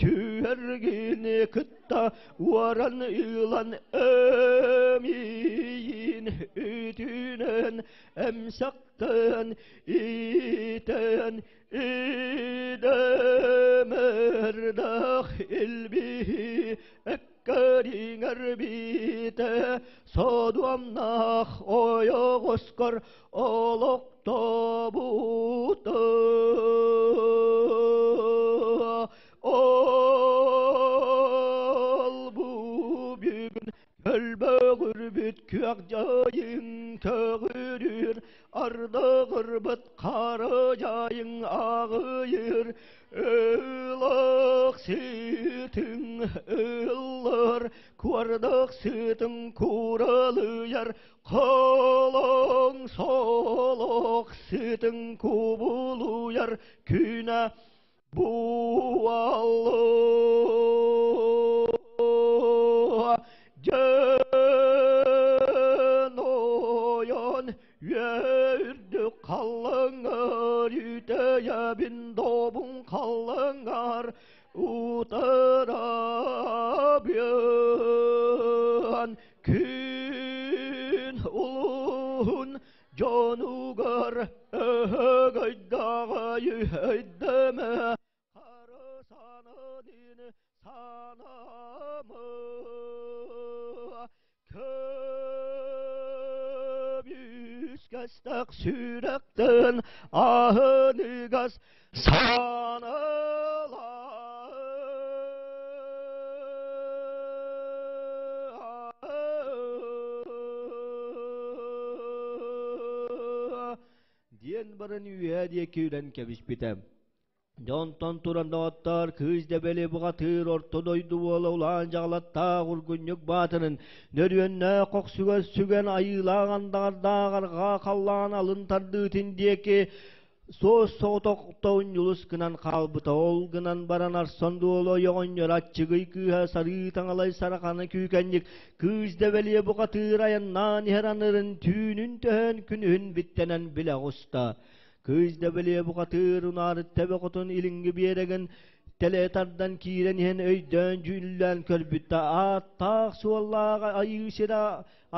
түөргини кытта уоран ылан эмиийин үтүнэн эмсэхтэн иитэн идэмэрдэх илбиһи Кэриҥэр биитэ содуомнаах ойоҕоскор олохтообута. Ол бу бүгүн көлбөҕүрбүт Күөх дьайыҥ көҕүрүүр, ардыгырбыт хара дьайыҥ аҕыйыр, Ылах сытыҥ ыллар, куордах сытыҥ куралыйар, Холоҥ солох сытыҥ кубулуйар күнэ буолла. Дьэн ойон үөрдүк халлаҥар үтэйэбин добун халлаҥар утарабын күн улуһун дьонугар өһөгөйдөҕөй өйдөмө харысанын санамы көмүскэстэх сүрэхтэн аһыныгас санала диэн баран үөһэ диэки үрэн кэбиспитэ. Дьонтон туран доҕоттоор, кыыс дэбэли бухатыыр орто дойду уола улаан дьаҕалаттаах Ургунньук баатырын нөрүөннээх кохсугар сүгэн айыылаах андаҕардаах арҕаа халлаан алын тардыытын диэки суос соҕотохто унньулус гынан хаалбыта. Ол гынан баран Арсон дуола ойоҕонньор аччыгый кыыһа сарыы таҥалай сараханы күүкэнньик кыыс дэбэлиэ бухатыыр айаннаан иһэр анырын түүнүн төһөн күнүһүн биттэнэн билэ оҕуста. Кыыс да бэлиэ бухатыыр унаарыт тэбэ хотун илиҥҥи биэрэгин тэлэ тардан киирэн иһэн өйдөөн дьүүллээн көрбүттэ ааттаах суоллаах айыы сирэ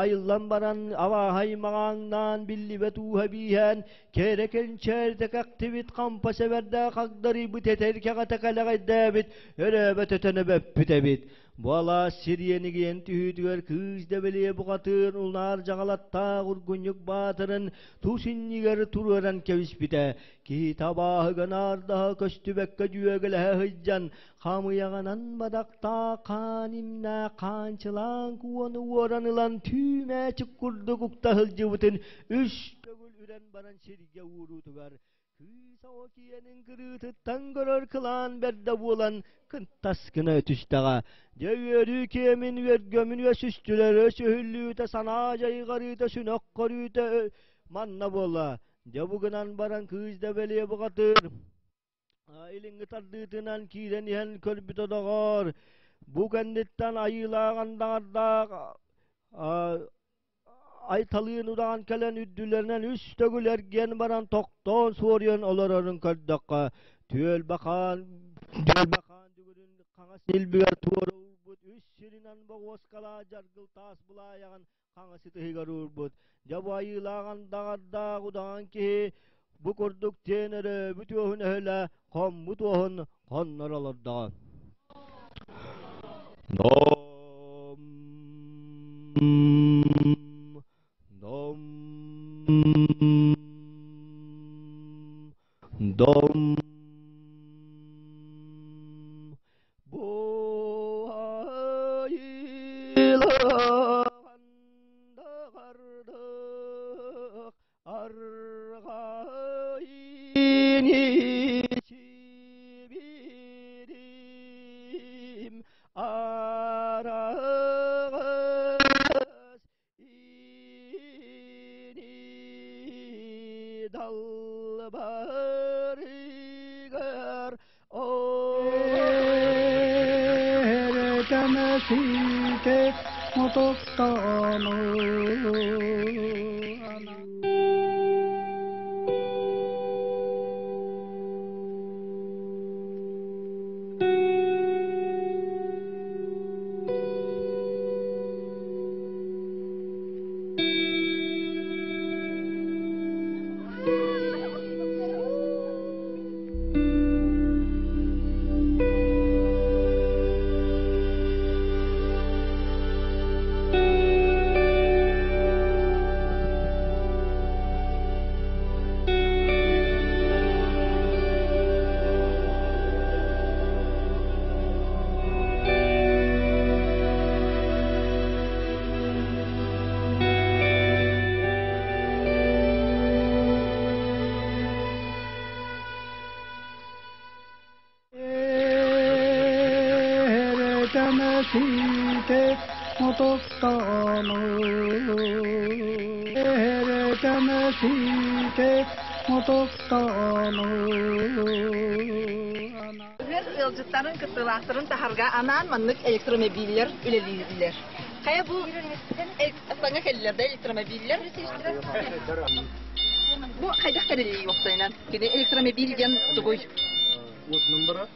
айыллан баран абааһай маҕааҥнаан биллибэт ууһа бииһээн кэрэ кэнчээритэ кэхтибит хампа сэбэрдээх хагдарыйбыт этэркэҕэ тэкэлэҕэйдээбит өрөөбөт өтөн өбөппүт эбит Бу алаас сириэнигийэн түһүүтүгэр кыыс дэбэлиэ бухатыыр унаар дьаҕалаттаах ургунньук баатырын тус иннигэр туруоран кэбиспитэ. Киһи табааһыга наардаһа көстүбэккэ дьүөгэлэһэ сылдьан, хамыйаҕынан бадахтаах хаан имнээх хаанчылаан куону уоран ылан түүмээчик курдук укта сылдьыбытын үс төгүл үрэн баран сиргэ ууруутугар Кыыс оҕо киэнин кырыытыттан көрөр кылаан бэрдэ буолан кынтас гына өтүстэҕэ. Дьэ үөрүү киэмин үөргөмүн үөсүстүлэр өсөһүллүүтэ санаа дьайҕарыыта сүнөх көрүүтэ манна буолла. Дьэ бу гынан баран кыыс да бэлиэ бухатыыр илиҥҥи тардыытынан киирэн иһэн көрбүтэ доҕоор бу кэнниттэн айыылаах андаҕардаах Айталыын удаҕан кэлэн үрдүлэринэн үс төгүл эргийэн баран тохтоон суоруйан олорорун көрдөххө, түөлбэ хаан түөлбэ хаан дүгүрүн хаҥас илбигэр туора уурбут үс сиринэн боҕуоскалаах дьаргыл таас былаайаҕын хаҥас ытыһыгар уурбут. Дьэ бу айыылаах андаҕардаах удаҕан киһи бу курдук тиэн өрөөбүт уоһун өһүлэ хоммут уоһун хонноро олордоҕо. Дом дом дом бу Арҕайын араҕас ини далбарыгар Эрэтэмэсиите мотоктоону Эрэтэне мотоктану Эрэтэне сите мотоктану Ыһыах ыалдьыттарын кыттыылаахтарын таһарга анаан маннык электромобиллэр үлэлииллэр. Хайа бу саҥа кэллилэр да электромобиллэр? Бу хайдах тэриллии уопсайынан? Кини электромобиль диэн тугуй? Вот номера.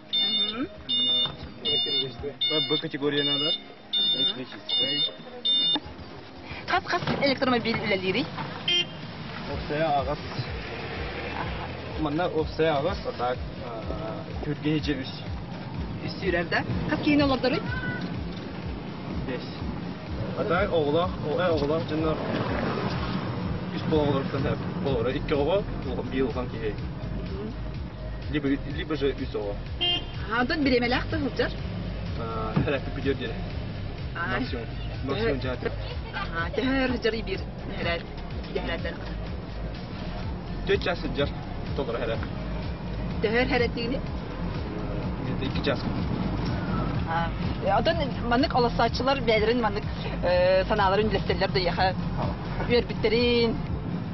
Б категория надо. Электрическая. Хас-хас электромобиль үлэлиирий? Опция аҕыс. Манна опция аҕыс, а так түргени же үс. Үс сүүрэр да? Хас киһини олордоруй? Бес. А так оҕолоох, оҕолоох дьоннор үс болоҕолоруттан болоро икки оҕо, биир улахан киһи. Либо, либо же үс оҕо. Онтон бириэмэлээх да сылдьар? Хэрәппи бүтүөр диэри. Максимум. Максимум жааты. Төһө өр сылдьар биир хэрээт дэһэрээттэр? Төрт час сылдьар толору хэрээт. Төһө өр хэрээттигини? Где-то икки час. Онтон маннык олоссооччулар бэйэлэрин маннык санааларын үллэстэллэр да эйиэхэ үөрбүттэрин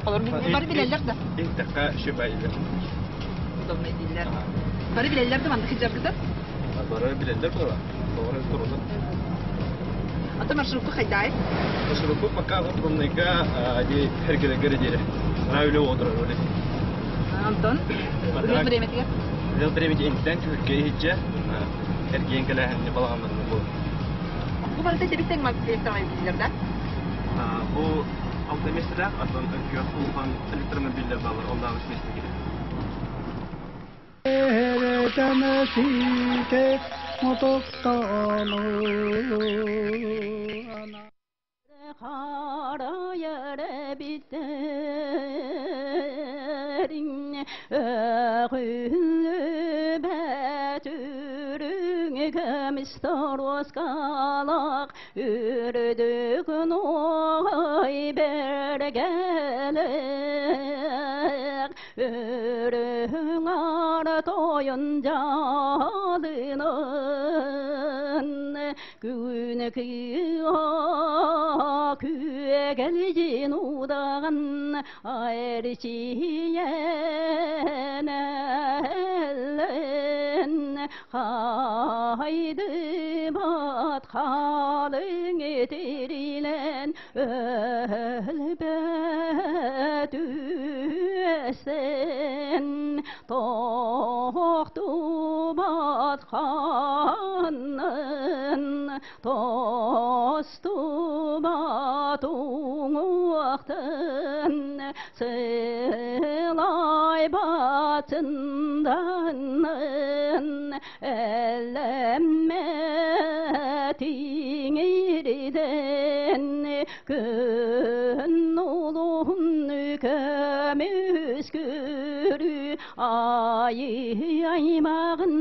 олор бары билэллэр да? Интэххэ сүбэйлэр. Удобно дииллэр. Бары билэллэр да маннык сылдьаргытын? Бары билэллэр буолар. Тоҕо турунар. Ата маршрутку хайдаай? Маршрутку пока вот Румныйга ди хергелегер диэри. Равиле отырар оле. Антон, Үлэ бириэмэтигэр? Үлэ бириэмэтигэр интэн түһүлгэ иһитчэ эргиэн кэлээһинни балаҕаннарын буолар. Бу барыта тэбиттэн электромобиллер да? Бу алта меселе, атын күөх улахан электромобиллер балар, оннааҕы үс месте киирэр. Эрэтэне мотоктану Харайара биттерин Öğüllübet үрүҥ көмүс торуоскалаах үрдүк нуой бэргэлээх Үрүҥ аар тойон дьаалынан Күн кыа күөгэлдьин удаҕан эрчийэн эллэн хайдыбат халыҥ тирилэн өлбөт үөсэн тохтубат ханнын тостубат уҥуохтын сылайбатынданын элэммэ тиҥиридэн күн улуһун көмүс көрү айы аймағын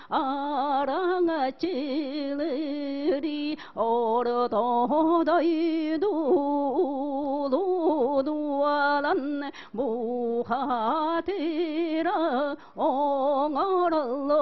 араҥаччылыри орто дойду улуу бухатыра оҥороллор.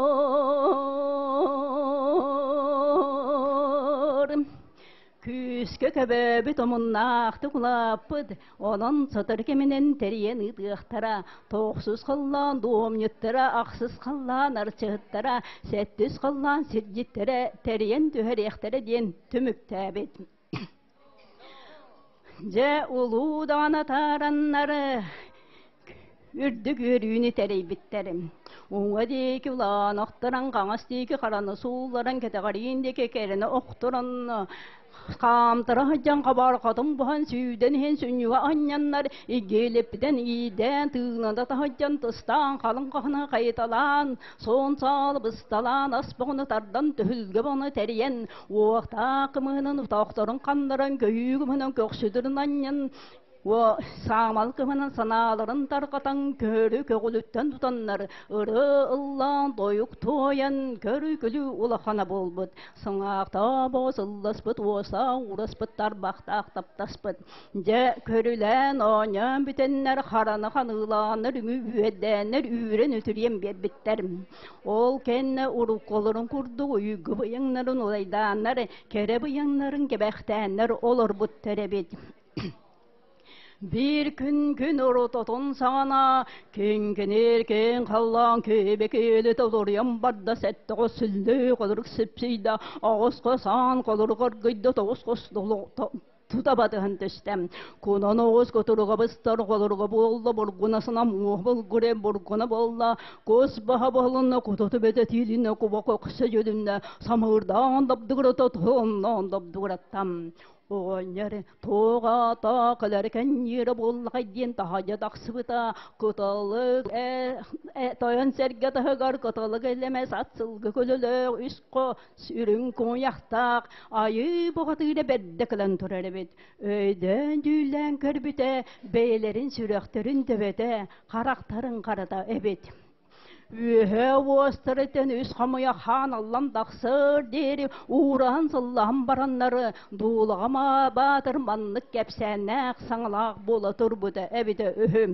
Күүскэ көбөбүт омуннаахтык улааппыт, онон сотору кэминэн тэрийэн ыытыахтара, тохсус халлаан дуомньуттара, ахсыс халлаан арчыһыттара, сэттис халлаан сирдьиттэрэ тэрийэн түһэриэхтэрэ диэн түмүктээбит. Дьэ, улуу даҕаны атаараннары үрдүк үөрүүнү тэрийбиттэрим. Уҥа диэки улаан охторон, хаҥас диэки хараны суулларан, кэтэҕэриин диэки кэрэни охторон, хаамтара сылдьан хабарҕатын буһан сүүдэн иһин сүнньүгэ анньаннар, игиэлэппитэн иидээн, тыынада таһырдьан тыстаан, халыҥ хаһаны хайыталаан, суон саалы бысталаан, ас боҕуну тардан, түһүлгэ боҕуну тэрийэн, уохтаах кымыһынан утаохторун ханнаран, көйүү кымыһынан көхсүдүрүн анньан, Уо саамал кыһынан санааларын тарҕатан көһөрү көҕүлүттэн тутаннар ырыа ыллаан тойук туойан көрү-күлүү улахана буолбут. Сыҥаахтаах боҕус ылласпыт, уостаах уураспыт, тарбахтаах таптаспыт. Дьэ, көрүлээн оонньоон бүтэннэр хараны ханыылааннар үҥүү үөдээннэр үүрэн үтүрүйэн биэрбиттэр. Ол кэннэ уруккуларын курдук уйгу быйаҥнарын улайдааннар, кэрэ быйаҥнарын кэбэхтээннэр олорбуттар эбит. Биир күн күн орототун саҕана киҥкиниир киэҥ халлаан киэбэ киэлэ толоруйан барда сэттэ хос сүллүү холорук сипсийдэ аҕыс хос аан холорук аргыйда тоҕус хос тута батыһан түстэ. Кунан оҕус кутуруга быстар холоруга буолла бургунасына муох булгуре бургуна буолла кус баһа буолунна кутуту бөтө тиилинэ куба коксө дьүлүннэ самыырдаан дабдыгырата туһуннаан дабдыгыраттам Оҕонньор туоҕа кэлэр кэнниирэ буоллаҕай диэн таһайа тахсыбыта кыталык тойон сэргэ таһыгар кыталык элэмэс ат сылгы көлөлөөх үс хос үрүҥ куйахтаах айыы бухатыыра бэрдэ кэлэн турар эбит. Өйдөөн дьүүллээн көрбүтэ бэйэлэрин сүрэхтэрин төбөтө харахтарын харата эбит. Үөһэ уостарыттан үс хамыйа хаан аллан тахсар диэри уураһан сыллаһан бараннары дуулаҕа баатыр маннык кэпсээннээх саҥалаах буола турбута эбитэ үһү.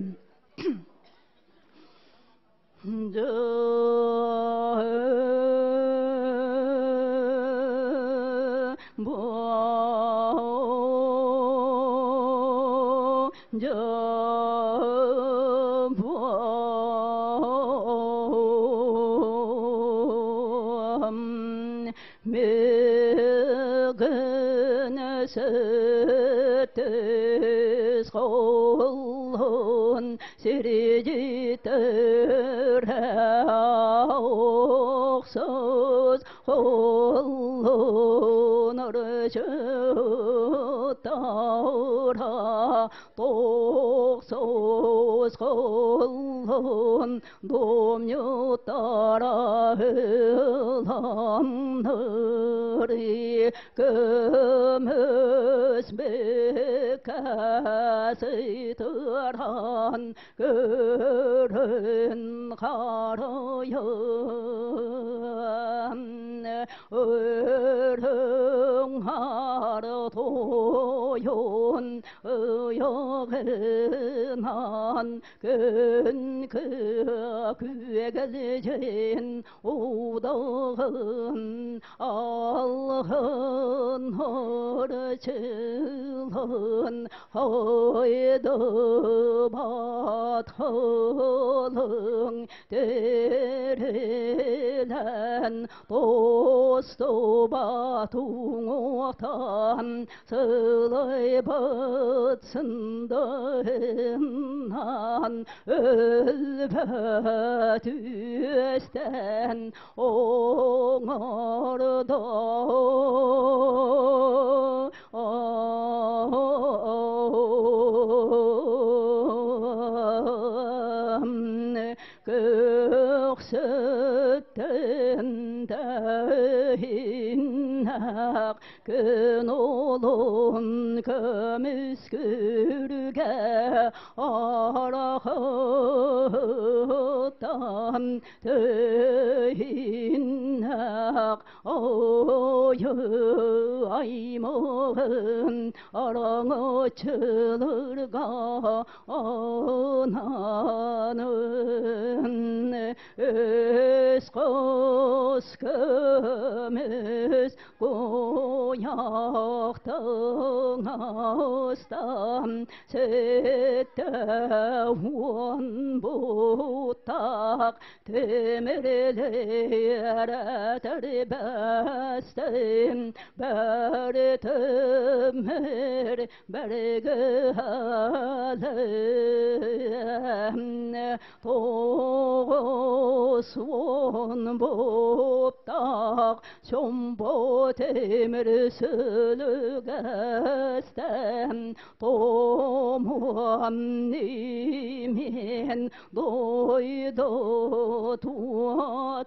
Мен дойду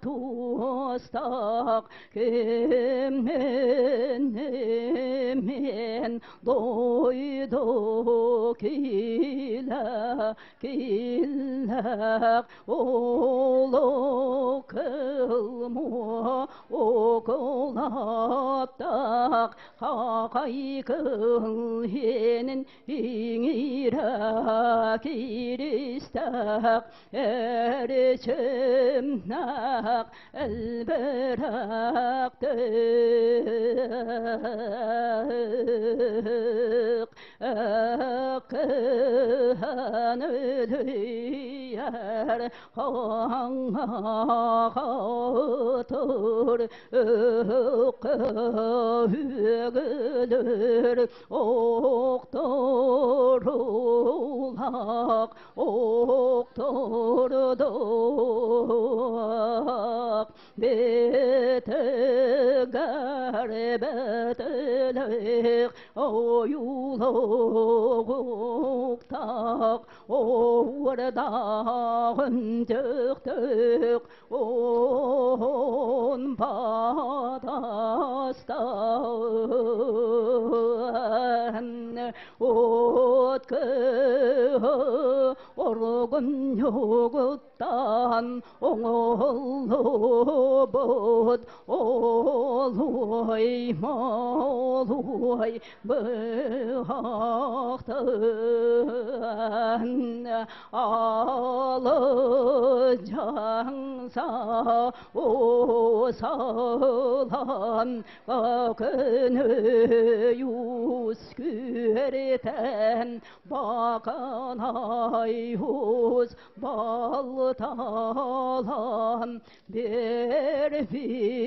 туостақ Мен дойду килә киләк Олы кылмо околаттақ Қақай кылхенін иңирә киристәк Әрчімнақ әлбірақтық Аққан өлүйер қаңға Үгілір оқторулақ оқтордоқ Бетігар бетілік ойулуқтақ Ордағын түқтік он батастан Отқы оргын югуттан оңолу бот олуй молуй быхақтан Алы жаңса осалан Күні юс күртен Бақанай уз балталан Bir biter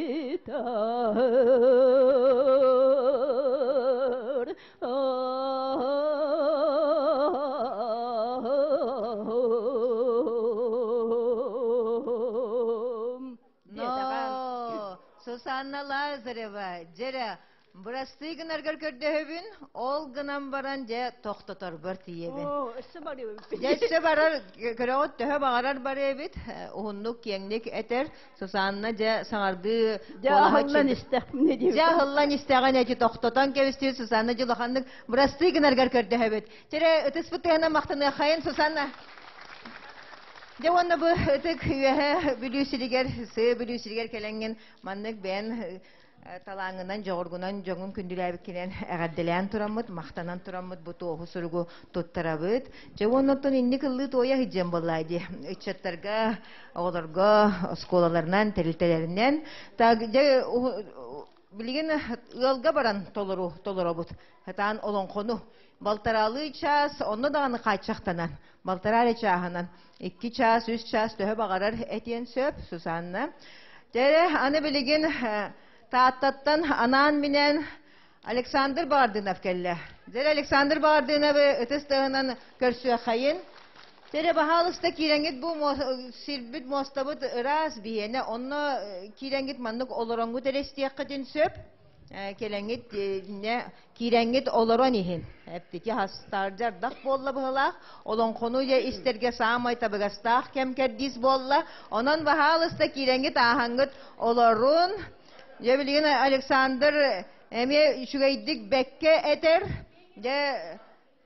Но, Сусанна Лазарева, дьэ, бырастыы гынаргар көрдөһөбүн, ол гынан баран дьэ тохтоторбор тиийэбин. Өссө барыым. Дьэ өссө барар, көрөҕүт төһө баҕарар барыабыт, уһуннук киэҥник этэр, Сусанна дьэ саҥардыы Дьэ аһыллан истэхпинэ диэбит. Дьэ аһыллан истэҕин эти тохтотон кэбистибит Сусанна дьулаханнык бырастыы гынаргар көрдөһөбүт. Чэрэ ытыспыт тыһынан махтаныаххайын Сусанна. Дьэ уонна бу ытык үөһэ Бүлүү сиригэр, сыы Бүлүү сиригэр кэлэҥҥин маннык бэйэн талааҥҥынан, дьоҕургунан дьоҥун күндүлээбиккинэн эҕэрдэлээн тураммыт, махтанан тураммыт бу туоһу суругу туттарабыт. Дьэ уонна оттон инник ыллыы туойа сылдьыам буоллаа дии. Ыччаттарга, оҕолорго, оскуолаларынан, тэрилтэлэринэн. Так, дьэ билигин ыалга баран толору толоробут. Хатаан олоҥхону балтараалыы чаас, онно даҕаны хааччахтанан, балтараа эрэ чааһынан, икки чаас, үс чаас төһө баҕарар этиэн сөп, Сусанна. Дьэ, аны билигин Тааттаттан анаан-минээн Александр Баҕардынов кэллэ. Дьэ, Александр Баҕардыновы ытыс тыаһынан көрсүөххэйин. Дьэ, баһаалыста киирэҥҥит бу сирбит муостабыт ыраас биһиэнэ, онно киирэҥҥит маннык олороҥҥут эрэ истиэххитин сөп. Кэлэҥҥит киирэҥҥит олорон иһин. Эптики хастардьардах буолла быһылаах, олоҥхону дьэ истэргэ саамай табыгастаах кэм кэрдиис буолла. Онон баһаалыста киирэҥҥит ааһаҥҥыт олорун. Дьэ билигин Александр эмиэ үчүгэйдик бэккэ этэр. Дьэ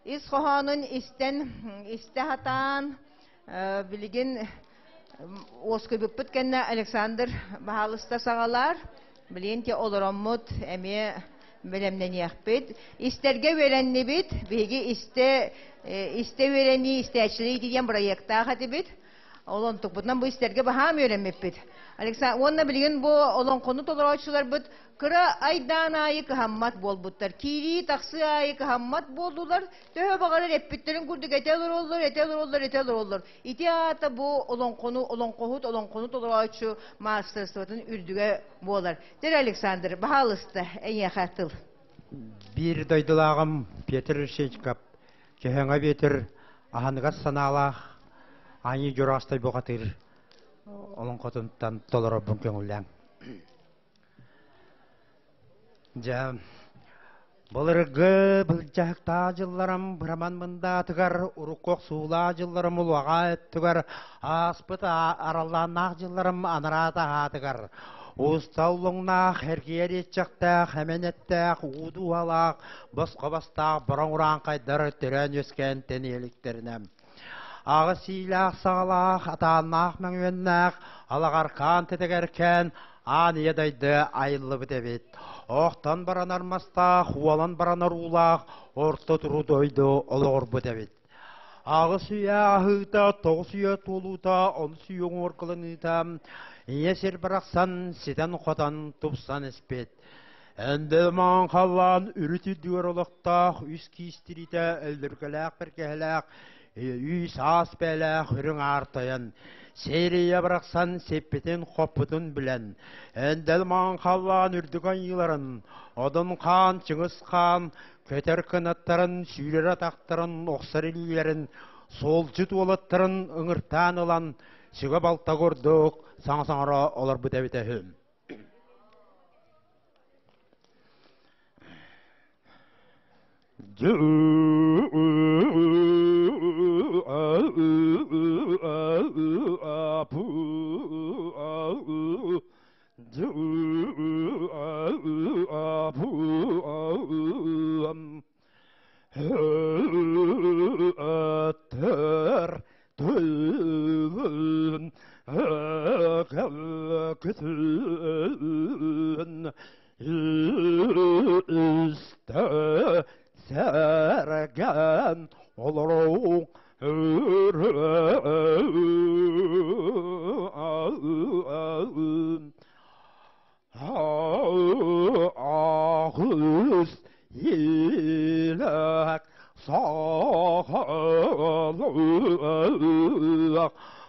ис хоһоонун истэн истэ сатаан билигин уоскуйбуппут кэннэ Александр баһаалыста саҕалаар. Билигин те олороммут эмиэ бэлэмнэниэхпит. Истэргэ үөрэннибит. Биһиги истэ истэ үөрэнии истээччилии диэн бырайыактаах этибит. Ол онтукпутунан бу истэргэ баһаам үөрэммиппит. Александр уонна билигин бу олоҥхону толорооччуларбыт кыра айдаан аайы кыһаммат буолбуттар. Киирии тахсыы аайы кыһаммат буоллулар. Төһө баҕарар эппиттэрин курдук этэ олороллор, этэ олороллор, этэ олороллор. Ити аата бу олоҥхону, олоҥхоһут, олоҥхону толорооччу маастарыстыбатын үрдүгэ буолар. Дьэ, Александр, баһаалыста, эйиэхэ тыл. Биир дойдулааҕым Петр Решетников Чөһөҥө Бүөтүр аһыныгас санаалаах Аньыы Дьураастай бухатыыр олоҥхотунтан толорорбун көҥүллээҥ. Дьэ, Былыргы былдьаһыктаах дьылларым быраман мындаатыгар, урукку охсуулаах дьылларым улаҕа өттүгэр, ааспыт араллааннаах дьылларым анараа таһаатыгар, усталлуҥнаах, эргийэр иэччэхтээх, эмэн эттээх, уу дууһалаах, босхо бастаах бороҥ урааҥхайдар төрөөн-үөскээн тэнийэ иликтэринэ Аҕыс иилээх саҕалаах, атааннаах мөҥүөннээх, алаҕаркаан тэтэгэркээн аан ийэ дайды айыллыбыт эбит. Охтон баранар мастаах, уолан баранар уулаах орто туруу дойду олоҕурбут эбит. Аҕыс үйэ аһыыта, тоҕус үйэ туолуута, онус үйэ уҥуоргуланыыта ийэ сир барахсан ситэн-хотон тупсан испит. Эндэл-маҥан халлаан үрүт үрдүгэр олохтоох үс киис тириитэ өллөргөлөөх бэргэһэлээх, үс аас бээлээх үрүҥ аар тойон, сиэрийэ барахсан сиппитин-хоппутун билэн, эндэл-маҥан халлаан үрдүк айыыларын, Одун хаан, Чыҥыс хаан көтөр кынаттарын, сүүрэр атахтарын, охсор илиилэрин, суолдьут уолаттарын ыҥыртаан ылан, сүгэ-балта курдук саҥа саҥара олорбут эбитэ үһү. Сэргэн олоруу Аҕыс илэк сахалык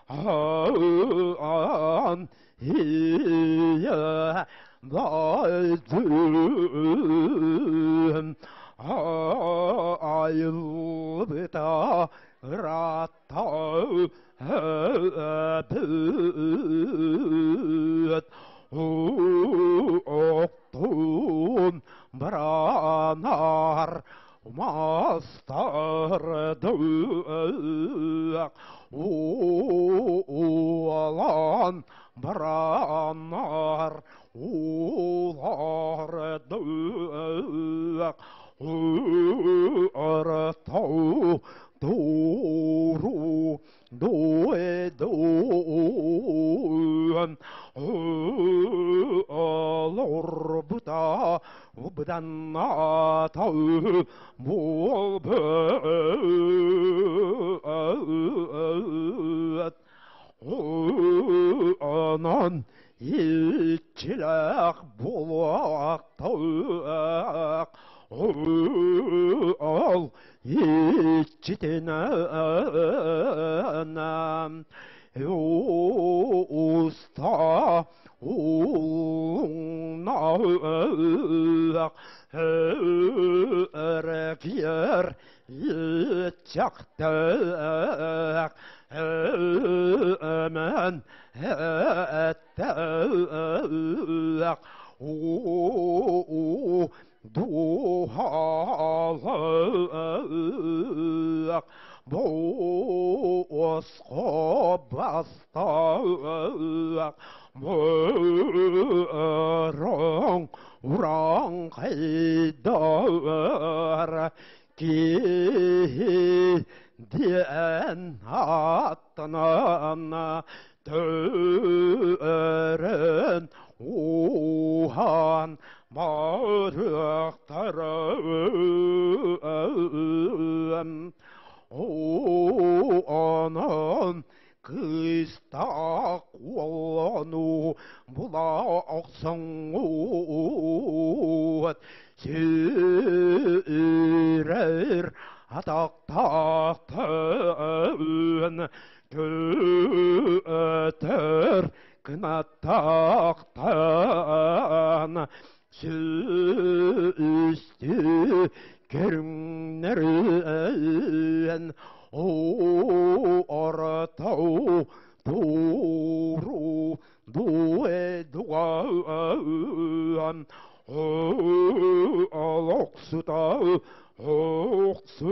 аан ийэ дойдум айылбыта ыраатта Оқтун баранар мастарды Уолан баранар уларды Артау дуру дуэдуан олорбута быданната буолбут онон иччилээх буолуохтаах ол иччитинэн уста уҥнаах эргиэр иччэхтээх эмэн эттээх уу дууһалаах босхо бастаах бороҥ урааҥхайдар киһи диэн ааттанан төрөн ууһаан барыахтарын онон кыыстаах уоллану була охсоҥҥут сүүрэр атахтаахтын көтөр кынаттаахтан сүүстүү көрүҥнэрин оратау тууру дуэ дуан олохсута Охсуһан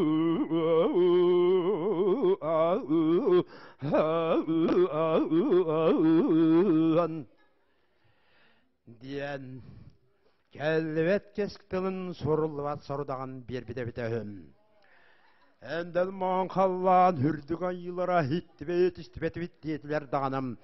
диэн кэллибэт кэск тылын суруллубат сорудаҕын биэрбит эбитэ үһү. Эндэл маҥан халлаан үрдүк айыылара иһиттибит, истибэтибит диэтилэр даҕаны.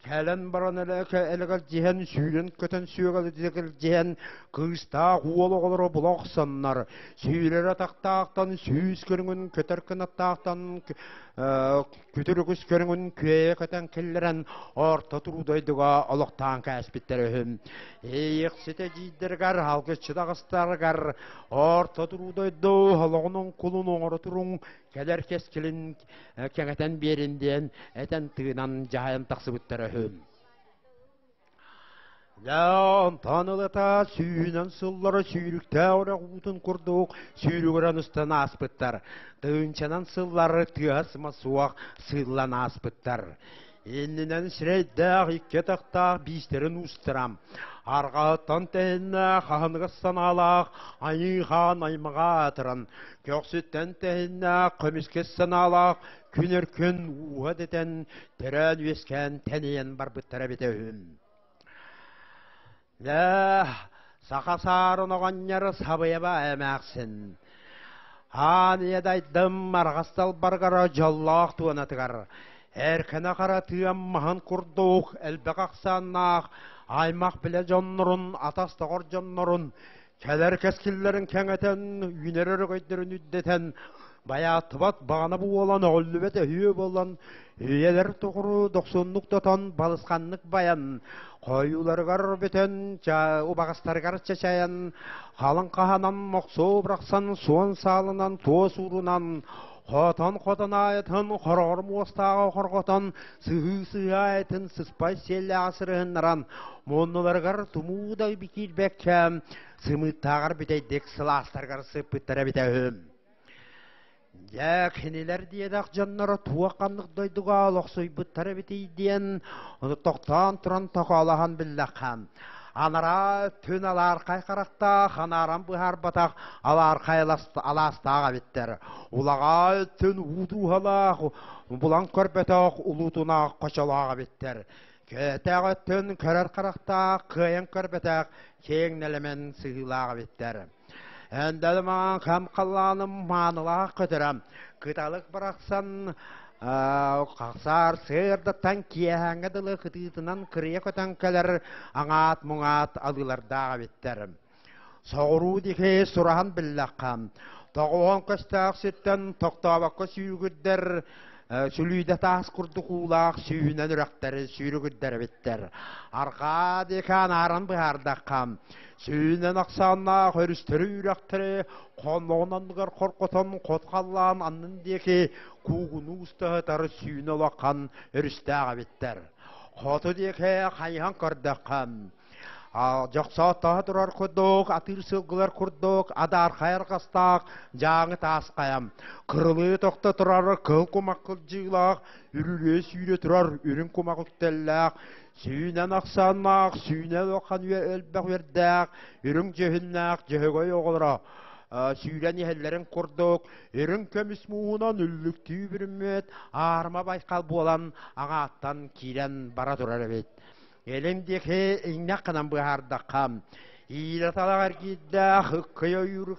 Кэлэн баран элэгэлдьиһэн, сүүрэн-көтөн сүөгэлдьиһэн, кыыстаах уол оҕолоро була охсоннор, сүүрэр атахтаахтан сүүс көрүҥүн көтөр кынаттаахтан күтүр үгүс көрүҥүн күөйэ көтөн киллэрэн орто туруу дойдуга олохтоон кээспиттэр үһү. Иэйэхсит эдьиийдэригэр, алгысчыт аҕыстарыгар орто туруу дойду олоҕунун кулун оҥоро туруҥ, кэлэр кэскилин кэҥэтэн биэрин диэн этэн тыынан дьаһайан тахсыбыттара үһү. Дьэ, онтон ылата сүүнэн сыллары сүүрүктээх үрэх уутун курдук сүүрүгүрэн устан ааспыттар. Тыһыынчанан сыллары тыаһа-сыма суох сыыллан ааспыттар. Иннинэн сирэйдээх икки атахтаах биистэрин уустара, арҕаһыттан тэһиннээх аһыныгас санаалаах айыы-хаан аймаҕа аатыран, көхсүттэн тэһиннээх көмүскэс санаалаах күн өркөн ууһа дэтэн, төрөөн-үөскээн тэнийэн барбыттара эбитэ үһү. Дьэ, саха саарын оҕонньор сабыйаба эмээхсин. Аан ийэ дайдым арҕас далбаргара дьоллоох туонатыгар, эркэнэ хара тыам маһын курдук элбэх ахсааннаах аймах билэ дьоннорун, атас доҕор дьоннорун кэлэр кэскиллэрин кэҥэтэн, үүнэр өрөгөйдөрүн үрдэтэн, байааттыбат баҕана буолан, өҕүллүбэт өһүө буолан, үйэлэр тухары дохсуннук тотон, балысханнык байан, хойууларыгар бүтэн, убаҕастарыгар чачайан, халыҥ хаһанан, мохсуо бырахсан, суон саалынан, туос уурунан, хотон-хотон аайытын, хороҕор муостааҕы хорҕотон, сыһыы-сыһыы аайытын сыспай сиэллээҕи сырыһыннаран, муннуларыгар тумуу да киирбэккэ, сымыыттааҕар бүтэйдик сылаастарыгар сыппыттара эбитэ үһү. Дьэ, кинилэр диэтэх дьонноро туох ханнык дойдуга олохсуйбуттар эбитий диэн, ону тохтоон туран токоолоһон биллэххэ, анараа түн алаархай харахтаах, анааран быһаарбатах алаархай алаастаах эбиттэр. Улаҕаа өттүн уу дууһалаах, булан көрбөтөх улуутунаах хочолоох эбиттэр. Көөтөөх өттүн көрөр харахтаах, кыайан көрбөтөх киэҥ нэлэмэн сыһыылаах эбиттэр. Эндэл маҥан хам халлааным маанылаах көтөрө, кыталык барахсан хахсаар сыырдаттан киэһээҥҥэ дылы кытыытынан кырыйа көтөн кэлэр аҥаат-муҥаат алыылардаах эбиттэр. Соҕуруу диэки сураһан биллэххэ, тоҕуһан көстөөх сиртэн тохтообокко сүүгүрдэр сүлүүдэ таас курдук уулаах сүүнэн үрэхтэри сүүрүгүрдэр эбиттэр. Арҕаа диэки анааран быһаардахха, сүүнэн ахсааннаах өрүстэри үрэхтэри хонноҕун анныгар хорҕотон хот халлаан аннын диэки куугунуу устаһытар сүүнэ улахан өрүстээх эбиттэр. Хоту диэки хайыһан көрдөххө, Дьохсооттоһо турар курдук, атыыр сылгылар курдук, адаархай арҕастаах дьааҥы таас хайам. Кырылыы тохто турар кыһыл кумах кылдьыылаах, үрүлүө сүүрэ турар үрүҥ кумах үктэллээх, сүүнэн ахсааннаах, сүүнэ улахан элбэх үөрдээх, үрүҥ дьүһүннээх дьөһөгөй оҕолоро сүүрэн иһэллэрин курдук, үрүҥ көмүс мууһунан үллүктүү бүрүммүт аарма байхал буолан аҕааттан киирэн бара турар эбит. Илин диэки иҥнэх гынан быһаардахха, иирэ талах эргиирдээх, ыккый ойуур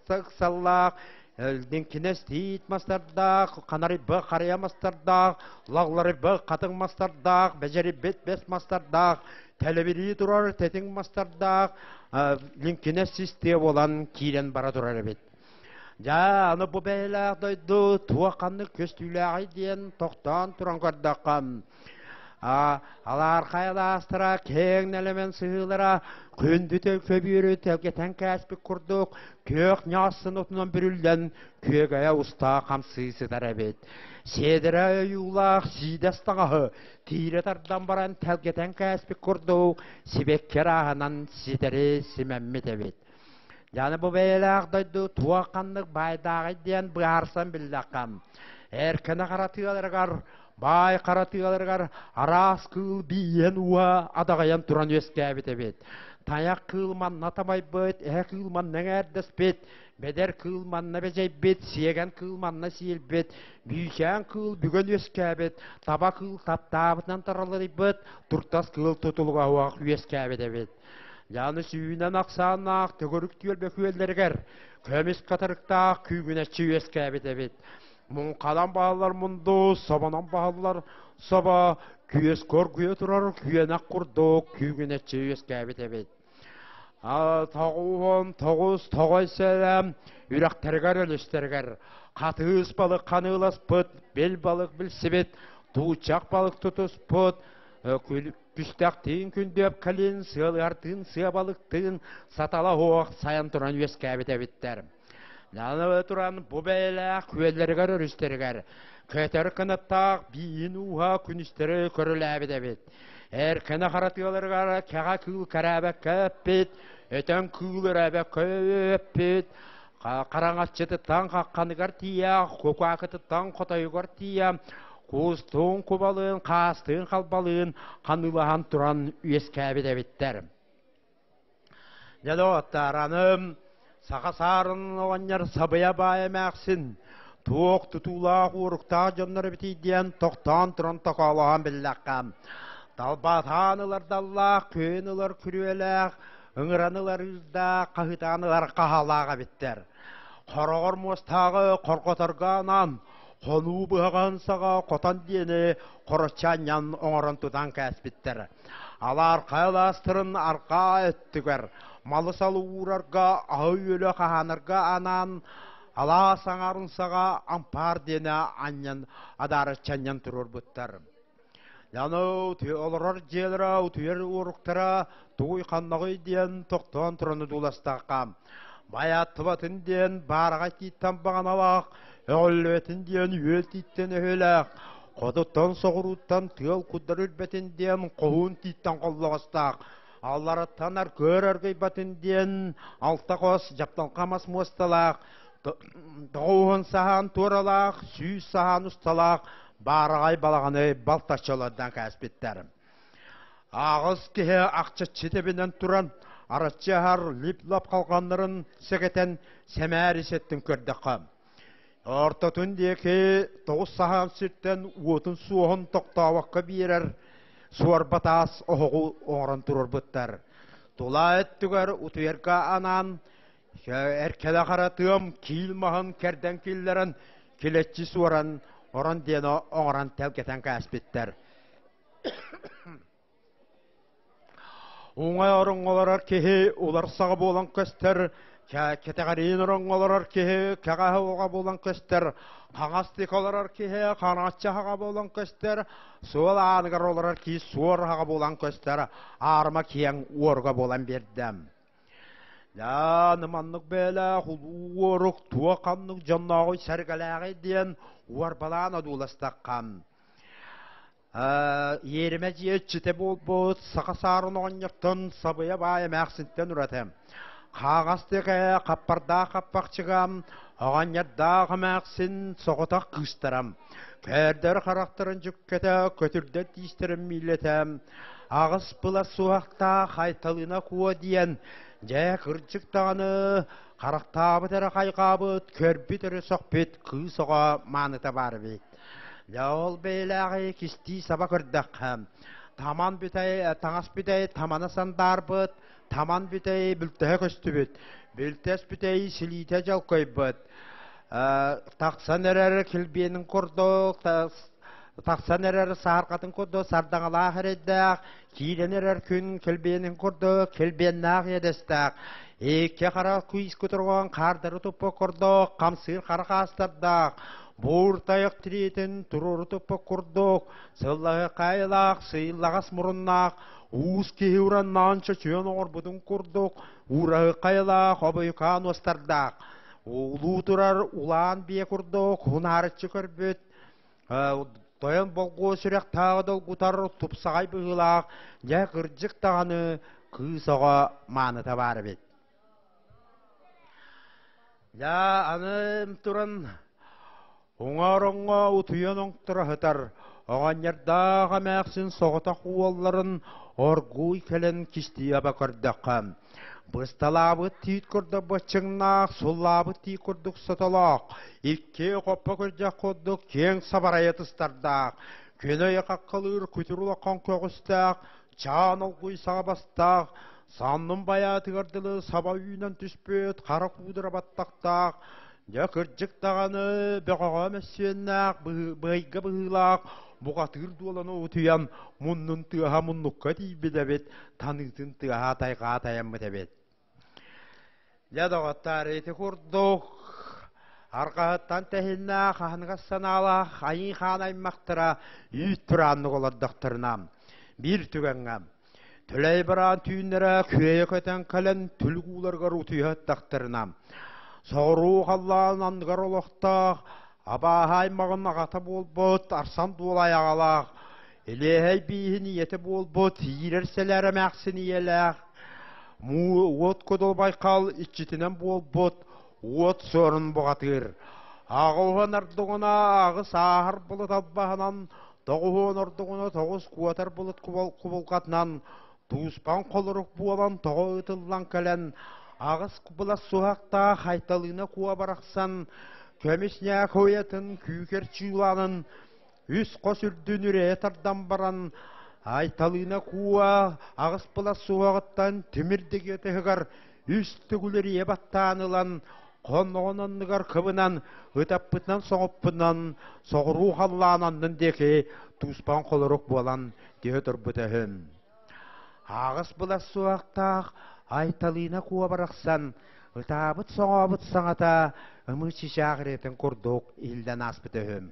ыксаллаах, элдиҥкинэс тиит мастардаах, ханарыйбыт харыйа мастардаах, лаҕларыйбыт хатыҥ мастардаах, бэдьэрийбит бэс мастардаах, тэлэбирии турар тэтиҥ мастардаах, лиҥкинэс систиэ буолан киирэн бара турар эбит. Дьэ, аны бу бэйэлээх дойду туох ханнык көстүүлээҕий диэн тохтоон туран көрдөххө, Алаархай алаастара, киэҥ нэлэмэн сыһыылара күндүтэ көбүөрү тэлгэтэн кээспит курдук күөх ньаассын отунан бүрүллэн күөгэйэ уста хамсыы сытар эбит. Сиэдэрэ ойуулаах сиидэс таҥаһы тиирэ тардан баран тэлгэтэн кээспит курдук сибэкки арааһынан ситэри симэммит эбит. Дьаны бу бэйэлээх дойду туох ханнык баайдааҕый диэн быһаарсан биллэххэ, эркэнэ хара тыаларыгар Баай хара тыаларыгар араас кыыл бииһэн ууһа адаҕайан туран үөскээбит эбит. Тайах кыыл манна тамайбыт, эһэ кыыл манна эҥээрдэспит, бэдэр кыыл манна бэдьэйбит, сиэгэн кыыл манна сиэлбит, бүүчээн кыыл бүгэн үөскээбит, таба кыыл таптаабытынан тараларыйбыт, туртас кыыл тутулуга суох үөскээбит эбит. Дьаны сүүнэн ахсааннаах төгүрүк түөлбэ күөллэригэр көмүс хатырыктаах күүгүнэччи үөскээбит эбит. Муҥханан баһыллар мунду, собонон баһыллар собо, күөс коргуйа турар күөнэх курдук күүгүнэччи үөскээбит эбит. 99 тоҕой сэлэм үрэхтэригэр өлүстэригэр хатыыс балык ханыыласпыт, бил балык билсибит, тууччах балык тутуспут, күстэхтиин күндүөп кэлин, сыалыһартыын сыа балыктыын сатала суох сайан туран үөскээбит эбиттэр. Аны туран бу бэйэлээх күөллэригэр өрүстэригэр көтөр кынаттаах биин ууһа күнүстэри көрүлээбит эбит. Эркэнэ хара тыаларыгар кэҕэ кыыл кэрээбэккэ эппит, өтөн кыыл өрөөбөккө өппүт, хараҥаччытыттан хахханыгар тиийэ, кукаакытыттан хотойугар тиийэ, кустуун кубалыын, хаастыын халбалыын ханыылаһан туран үөскээбит эбиттэр. Дьэ доҕоттоор, аны саха саарын оҕонньор сабыйа баай эмээхсин туох тутуулаах уоруктаах дьоннор эбитий диэн тохтоон туран токоолоһон биллэххэ, талбаатаан ылар даллаах, күөн ылар күрүөлээх, ыҥыран ылар ыырдаах, хаһыытаан ылар хаһаалаах эбиттэр. Хороҕор муостааҕы хорҕоторго анаан хонуу быһаҕаһын саҕа хотон диэни хороччу анньан оҥорон тутан кээспиттэр. Алаархай алаастарын арҕаа өттүгэр малы-салы уурарга, аһы-үөлү хаһаанарга анаан алаас аҥаарын саҕа ампаар диэни анньан адаарыччанньан туруорбуттар. Аны олорор дьиэлэрэ, утуйар уоруктара тугуй ханнаҕый диэн тохтоон туран одууластахха, байааттыбатын диэн баараҕай тииттэн баҕаналаах, өҕүллүбэтин диэн үөл тииттэн өһүөлээх, хотуттан соҕурууттан тыал куддар үрбэтин диэн хоһуун тииттэн холлоҕостоох, аллараттан аркыар аргыйбатын диэн алта хос дьапталҕа мас муосталаах, 90 саһаан туоралаах, 100 саһаан усталаах баараҕай балаҕаны балтаччалардан кээспиттэр. Аҕыс киһи ахчаччы тэбинэн туран, араччы аһар лип-лап халҕаннарын сэгэтэн сэмээр исэттин көрдөххө, ортотун диэки тоҕус саһаан сиртэн уотун суоһун тохтообокко биэрэр суорба таас оһоҕу оҥорон туруорбуттар. Тула өттүгэр утуйарга анаан эркэлэ хара тыам киил маһын кэрдэн киллэрэн килэччи суоран орон диэн оҥорон тэлгэтэн кээспиттэр. Уҥа ороҥҥолорор киһи уларсаҕа буолан көстөр, кэтэҕэриин ороҥҥолорор киһи кэҕэһэ уоҕа буолан көстөр, хаҥас диэки олорор киһи хараҥаччы аһаҕа буолан көстөр, суол ааныгар олорор киһи суор аһаҕа буолан көстөр, аарыма киэҥ уоруга буолан биэрдэ. Дьааны маннык бэйэлээх улуу уорук туох ханнык дьоннооҕуй сэргэлээҕий диэн уорбалаан одууластахха, Иэримэ дьиэ иччитэ буолбут саха саарын оҕонньортон сабыйа баай эмээхсинтэн ураты. Хааҕас диэки хаппардаах хаппахчыга оҕонньордоох эмээхсин соҕотох кыыстара. Көөрдөр харахтарын дьүккэтэ, көтүрдэр тиистэрин миилэтэ, аҕыс былас суһахтаах Айталыына Куо диэн, дьэ кырдьык даҕаны харахтаабыт эрэ хайҕаабыт, көрбүт эрэ сөхпүт кыыс оҕо мааныта баар эбит. Дьэ ол бэйэлээҕи кистии саба көрдөххө, таман бүтэй, таҥас бүтэй тамана сандаарбыт, таман бүтэй бүлтэһэ көстүбүт, бүлтэс бүтэй силиитэ дьалкойбут, тахсан эрэр килбиэнин курдук, тахсан эрэр саарҕатын курдук сардаҥалаах эрэйдээх, киирэн эрэр күн килбиэнин курдук килбиэннээх иэдэстээх, икки хара куйус кутурҕан хаардары туппут курдук хамсыыр хара хаастардаах, Буур тайах тириитин туруору туппут курдук, сыллаһыкайылаах, сыыллаҕас муруннаах, уус киһи ураннаан чочуйан оҥорбутун курдук, уураһыкайылаах обуйукаан уостардаах, уулуу турар улаан биэ курдук унаарыччы көрбүт, тойон болгуо сүрэхтээҕи долгутар тупсаҕай быһыылаах, дьэ кырдьык даҕаны кыыс оҕо мааныта баар эбит. Дьэ, аны туран уҥа ороҥҥо утуйан оҥторо сытар. Оҕонньордоох эмээхсин соҕотох уолларын оргууй кэлэн кистиэбэ көрдөххө, бысталаабыт тиит курдук быччыҥнаах, суллаабыт тиит курдук сотолоох, икки хоппо күрдьэх курдук киэҥ сабарайа тыстардаах, күн өйө хаххалыыр күтүр улахан көҕүстээх, чаан олгуй саҕа бастаах, саннын байаатыгар дылы саба үүнэн түспүт хара куудара баттахтаах, дьэ кырдьык даҕаны бөҕөҕө мөссүөннээх, быһыйга быһыылаах бухатыыр дуоланы утуйан муннун тыаһа муннукка тиийбит эбит, таныытын тыаһа тайҕаа тайаммыт эбит. Дьэ, доҕоттоор, ити курдук арҕаһыттан тэһиннээх, аһыныгас санаалаах айыы-хаан аймахтара үүт турааннык олордохторуна биир түгэҥҥэ Төлөй бараан түүннэрэ күөйэ көтөн кэлэн түлүк ууларыгар утуйа ыттахтарына, соҕуруу халлаан анныгар олохтоох абааһы аймаҕын аҕата буолбут Арсан Дуолай аҕалаах, Илиэһэй бииһин ийэтэ буолбут Иирэр Сэлээр эмээхсин ийэлээх, Муу уот Кудул Байкал иччитинэн буолбут Уот Суорун бухатыыр. Аҕыһын ардыгына аҕыс ааһар былыт албаһынан тоҕуһуон ордугуна тоҕус куотар былыт кубулҕатынан тууспан холорук буолан тоҕо ытыллан кэлэн аҕыс былас суһахтаах Айталыына куо барахсан көмүс ньээк уйатын күүкэр чуулаанын үс хос үрдүн үрэйэ тардан баран Айталыына куо аҕыс былас суһаҕыттан тимир дэгиэтыһыгар үс төгүл эрийэ баттаан ылан хонноҕун анныгар кыбынан ытаппытынан соҥоппунан соҕуруу халлаан аннын диэки тууспан холорук буолан түһэ турбут өһүм. Аҕыс былас суохтаах Айталыына куо барахсан ытаабыт-соҥообут саҥата ымыы чычаах ириэтин курдук иһиллэн ааспыт өһүм.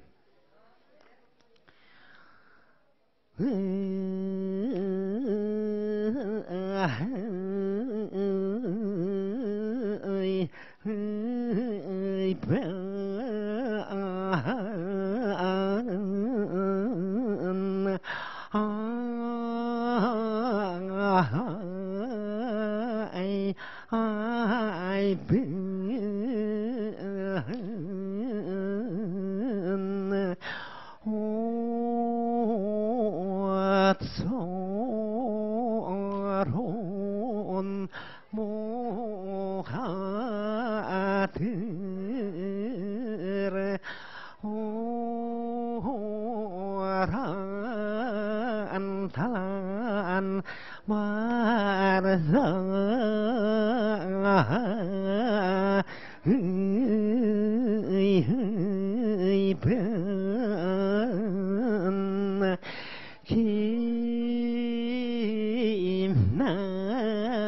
Уот суорун муохатыр уоран талан барса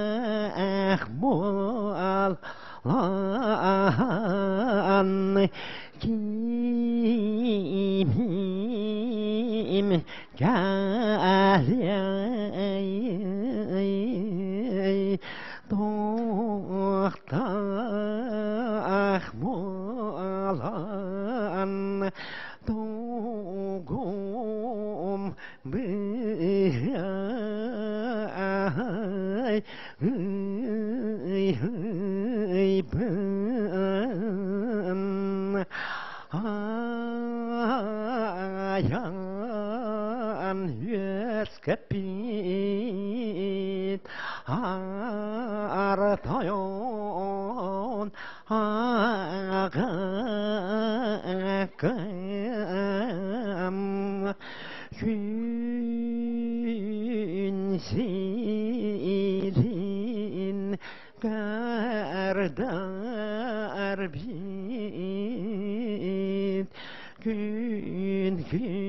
Кимнээх буолан ким кэлэй Туохтаах буолан тугум быай айан үөскэппит Артайон ағакам Күн сирин кәрдар бит Күн күбәй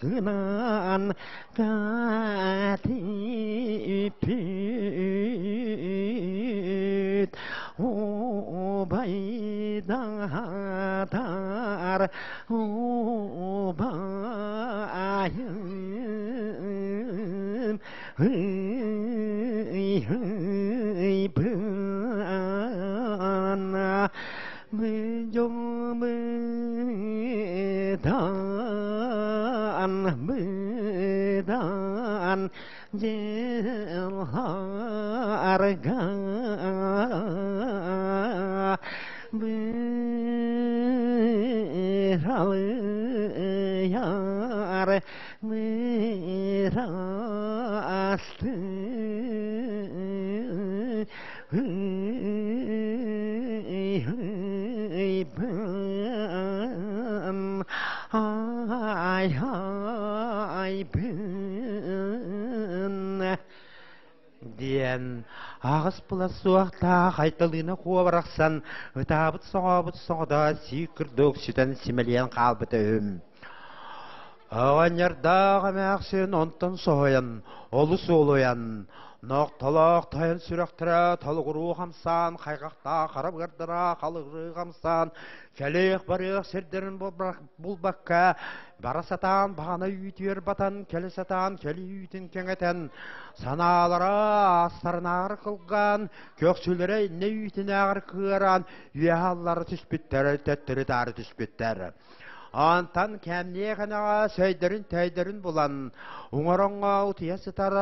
Көтәкнан катипит Убайдар убайым дьылларга быралыйар бырастыы диэн аҕыс була суохтаах Айталыына куо барахсан ытаабыт-соҥообут соҕото сиик курдук сүтэн симэлийэн хаалбыта үһү. Оҕонньордоох эмээхсин онтон соһуйан, олус уолуйан, нохтолоох тойон сүрэхтэрэ толугуруу хамсаан, хайҕахтаах хара быардара халыгырыы хамсаан, кэлиэх-барыах сирдэрин булбакка, бара сатаан баҕана үүтүгэр батан, кэлэ сатаан кэлии үүтүн кэҥэтэн, санаалара аастарынааҕар кылгаан, көхсүлэрэ иннэ үүтүнээҕэр кыараан, үөһэ аллара түспүттэр, төттөрү-таары түспүттэр. Онтон кэмниэ кэнэҕэ сөйдөрүн-төйдөрүн булан, уҥороҥҥо утуйа сытар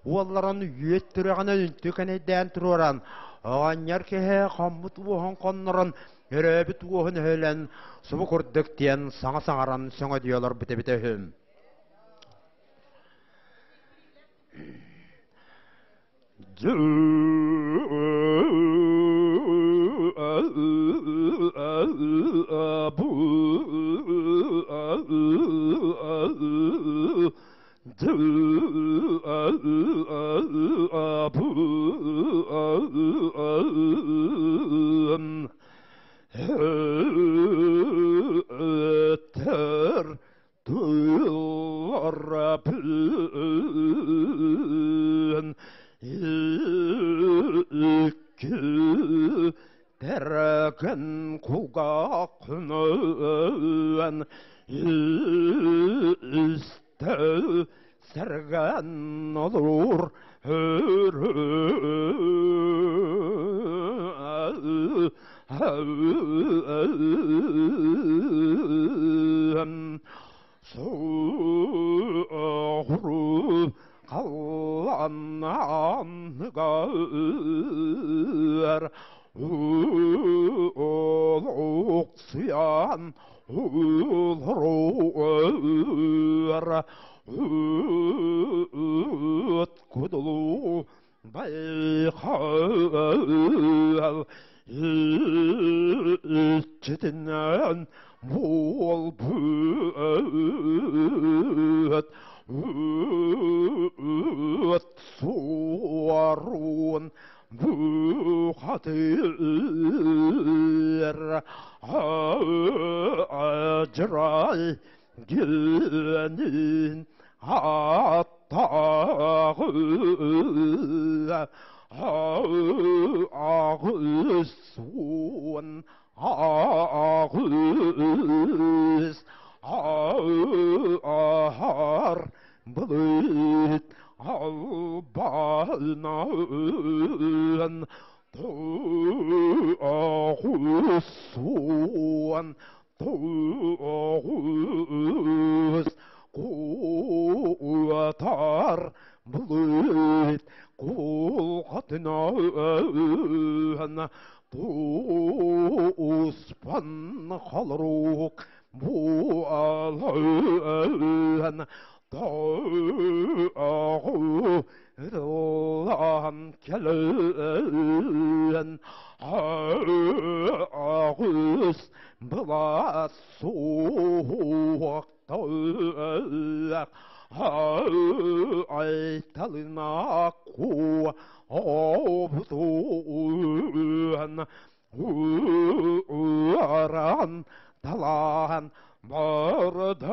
уолларын үөт түрэҕинэн үнтү кэнэйдээн туруоран, оҕонньор киһи хоммут уоһун хоннорон, өрөөбүт уоһун өһүлэн, субу курдук диэн саҥа саҥаран сөҥөдүйэ олорбут эбитэ үһү. Тылларабын икки тэрэгэн кулгааххынан истэ сэргэн олорор Суохуру халланныгар олохсуйан олорор Кудулу байхал иччитинэн буолбут суорун бухатыр ажырай Гүөнүн аттаğı ağız ağız ağar bulut albanın Тоҕус тоҕус куотар былыт кулҕатынан туспан холорук буолан тоҕу ылан кэлэн аҕыс былаас суохтаах айталына куобутун уоран талаан бардын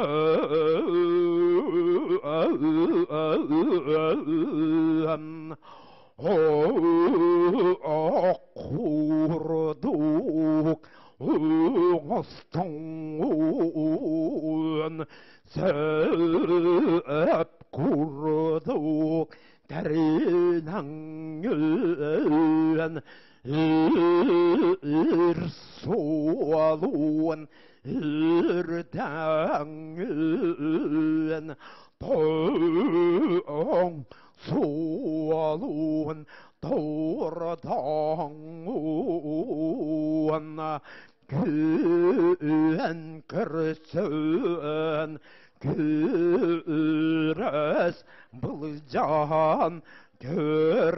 курдук оҥостон сөп курдук тэринэҥҥин ыр суолун үрдэҥҥин тоҕус Толуун Туртоҥун Күөн көрсөн Күрөс былдьаан Көр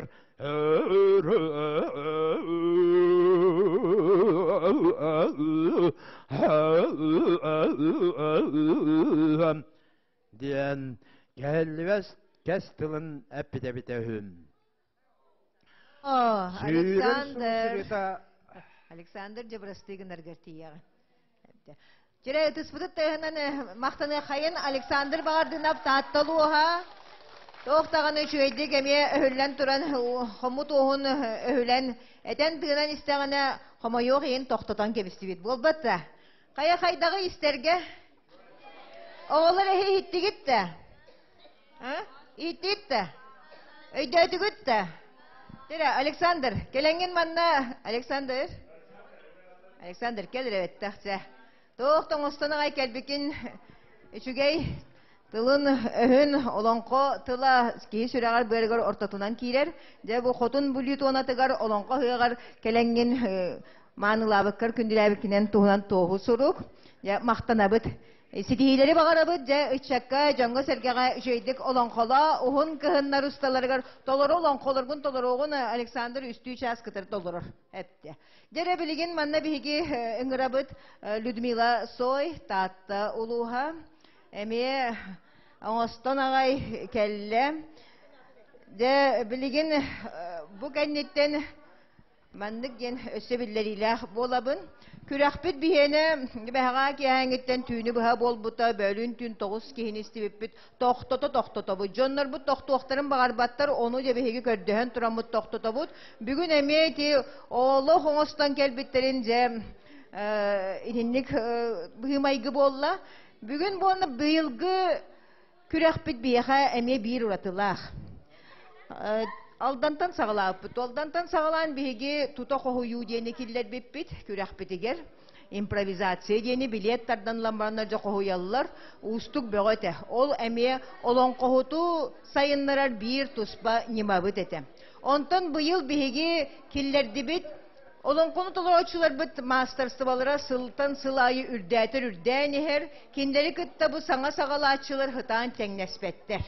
диэн кэһиллибэс кэс тылын эппитэ эбитэ үһү. Александр Александр дьэ бырастыы гынаргар тиийэҕин. Дьэрэ ытыспытыт тыаһынан махтаныаххайын Александр Баҕардынов Таатта улууһа туох даҕаны үчүгэйдик эмиэ өһүллэн туран хоммут уоһун өһүлэн этэн тыынан истэҕинэ хомойуох иһин тохтотон кэбистибит буолбат да хайа хайдаҕы истэргэ оҕолор эһи иһиттигит да иһиттигит да өйдөөтүгүт да Тирэ Александр кэлэҥҥин манна Александр Александр кэл эрэ бэттэх Туох да оҥостон аҕай кэлбикин үчүгэй тылын өһүн олоҥхо тыла киһи сүрэҕэр быарыгар ортотунан киирэр. Дьэ бу хотун Бүлүү туонатыгар олоҥхо ыһыаҕар кэлэҥҥин маанылаабыккар күндүлээбиккинэн туһунан туоһу сурук. Дьэ махтанабыт. Ситиһиилэри баҕарабыт, дьэ, ыччакка, дьоҥҥо-сэргэҕэ үчүгэйдик олоҥхолоо, уһун кыһыннар усталарыгар толору олоҥхолоргун толоруоҕун Александр үстүү чаас кытары толорор эптэ. Дьэ эрэ билигин манна биһиги ыҥырабыт Людмила Сой, Таатта улууһа. Эмиэ оҥостон аҕай кэллэ. Дьэ билигин бу кэнниттэн Маннык диэн өссө биллэриилээх буолабын. Күрэхпит биһиэнэ бэһэҕээ киэһээҥҥиттэн түүнү быһа буолбута, бөлүүн түүн 9 киһини истибиппит. Тохтото тохтотобут. Дьоннорбут тохтуохтарын баҕарбаттар, ону дьэ биһиги көрдөһөн тураммыт тохтотобут. Бүгүн эмиэ ити олох оҥостон кэлбиттэрин дьэ итинник быһыы-майгы буолла. Бүгүн буолна быйылгы Күрэхпит биһиэхэ эмиэ биир уратылаах. Алдантан саҕалаабыппыт. Алдантан саҕалаан биһиги тута хоһуйуу диэни киллэрбиппит күрэхпитигэр. Импровизация диэни билиэт тардан ылан бараннар дьэ хоһуйаллар. Уустук бөҕө этэ. Ол эмиэ олоҥхоһуту сайыннарар биир туспа ньымабыт этэ. Онтон быйыл биһиги киллэрдибит Олоҥхону толорооччуларбыт маастарыстыбалара сылтан сыл аайы үрдээтэр үрдээн иһэр, кинилэри кытта бу саҥа саҕалааччылар һытаан тэҥнэспэттэр.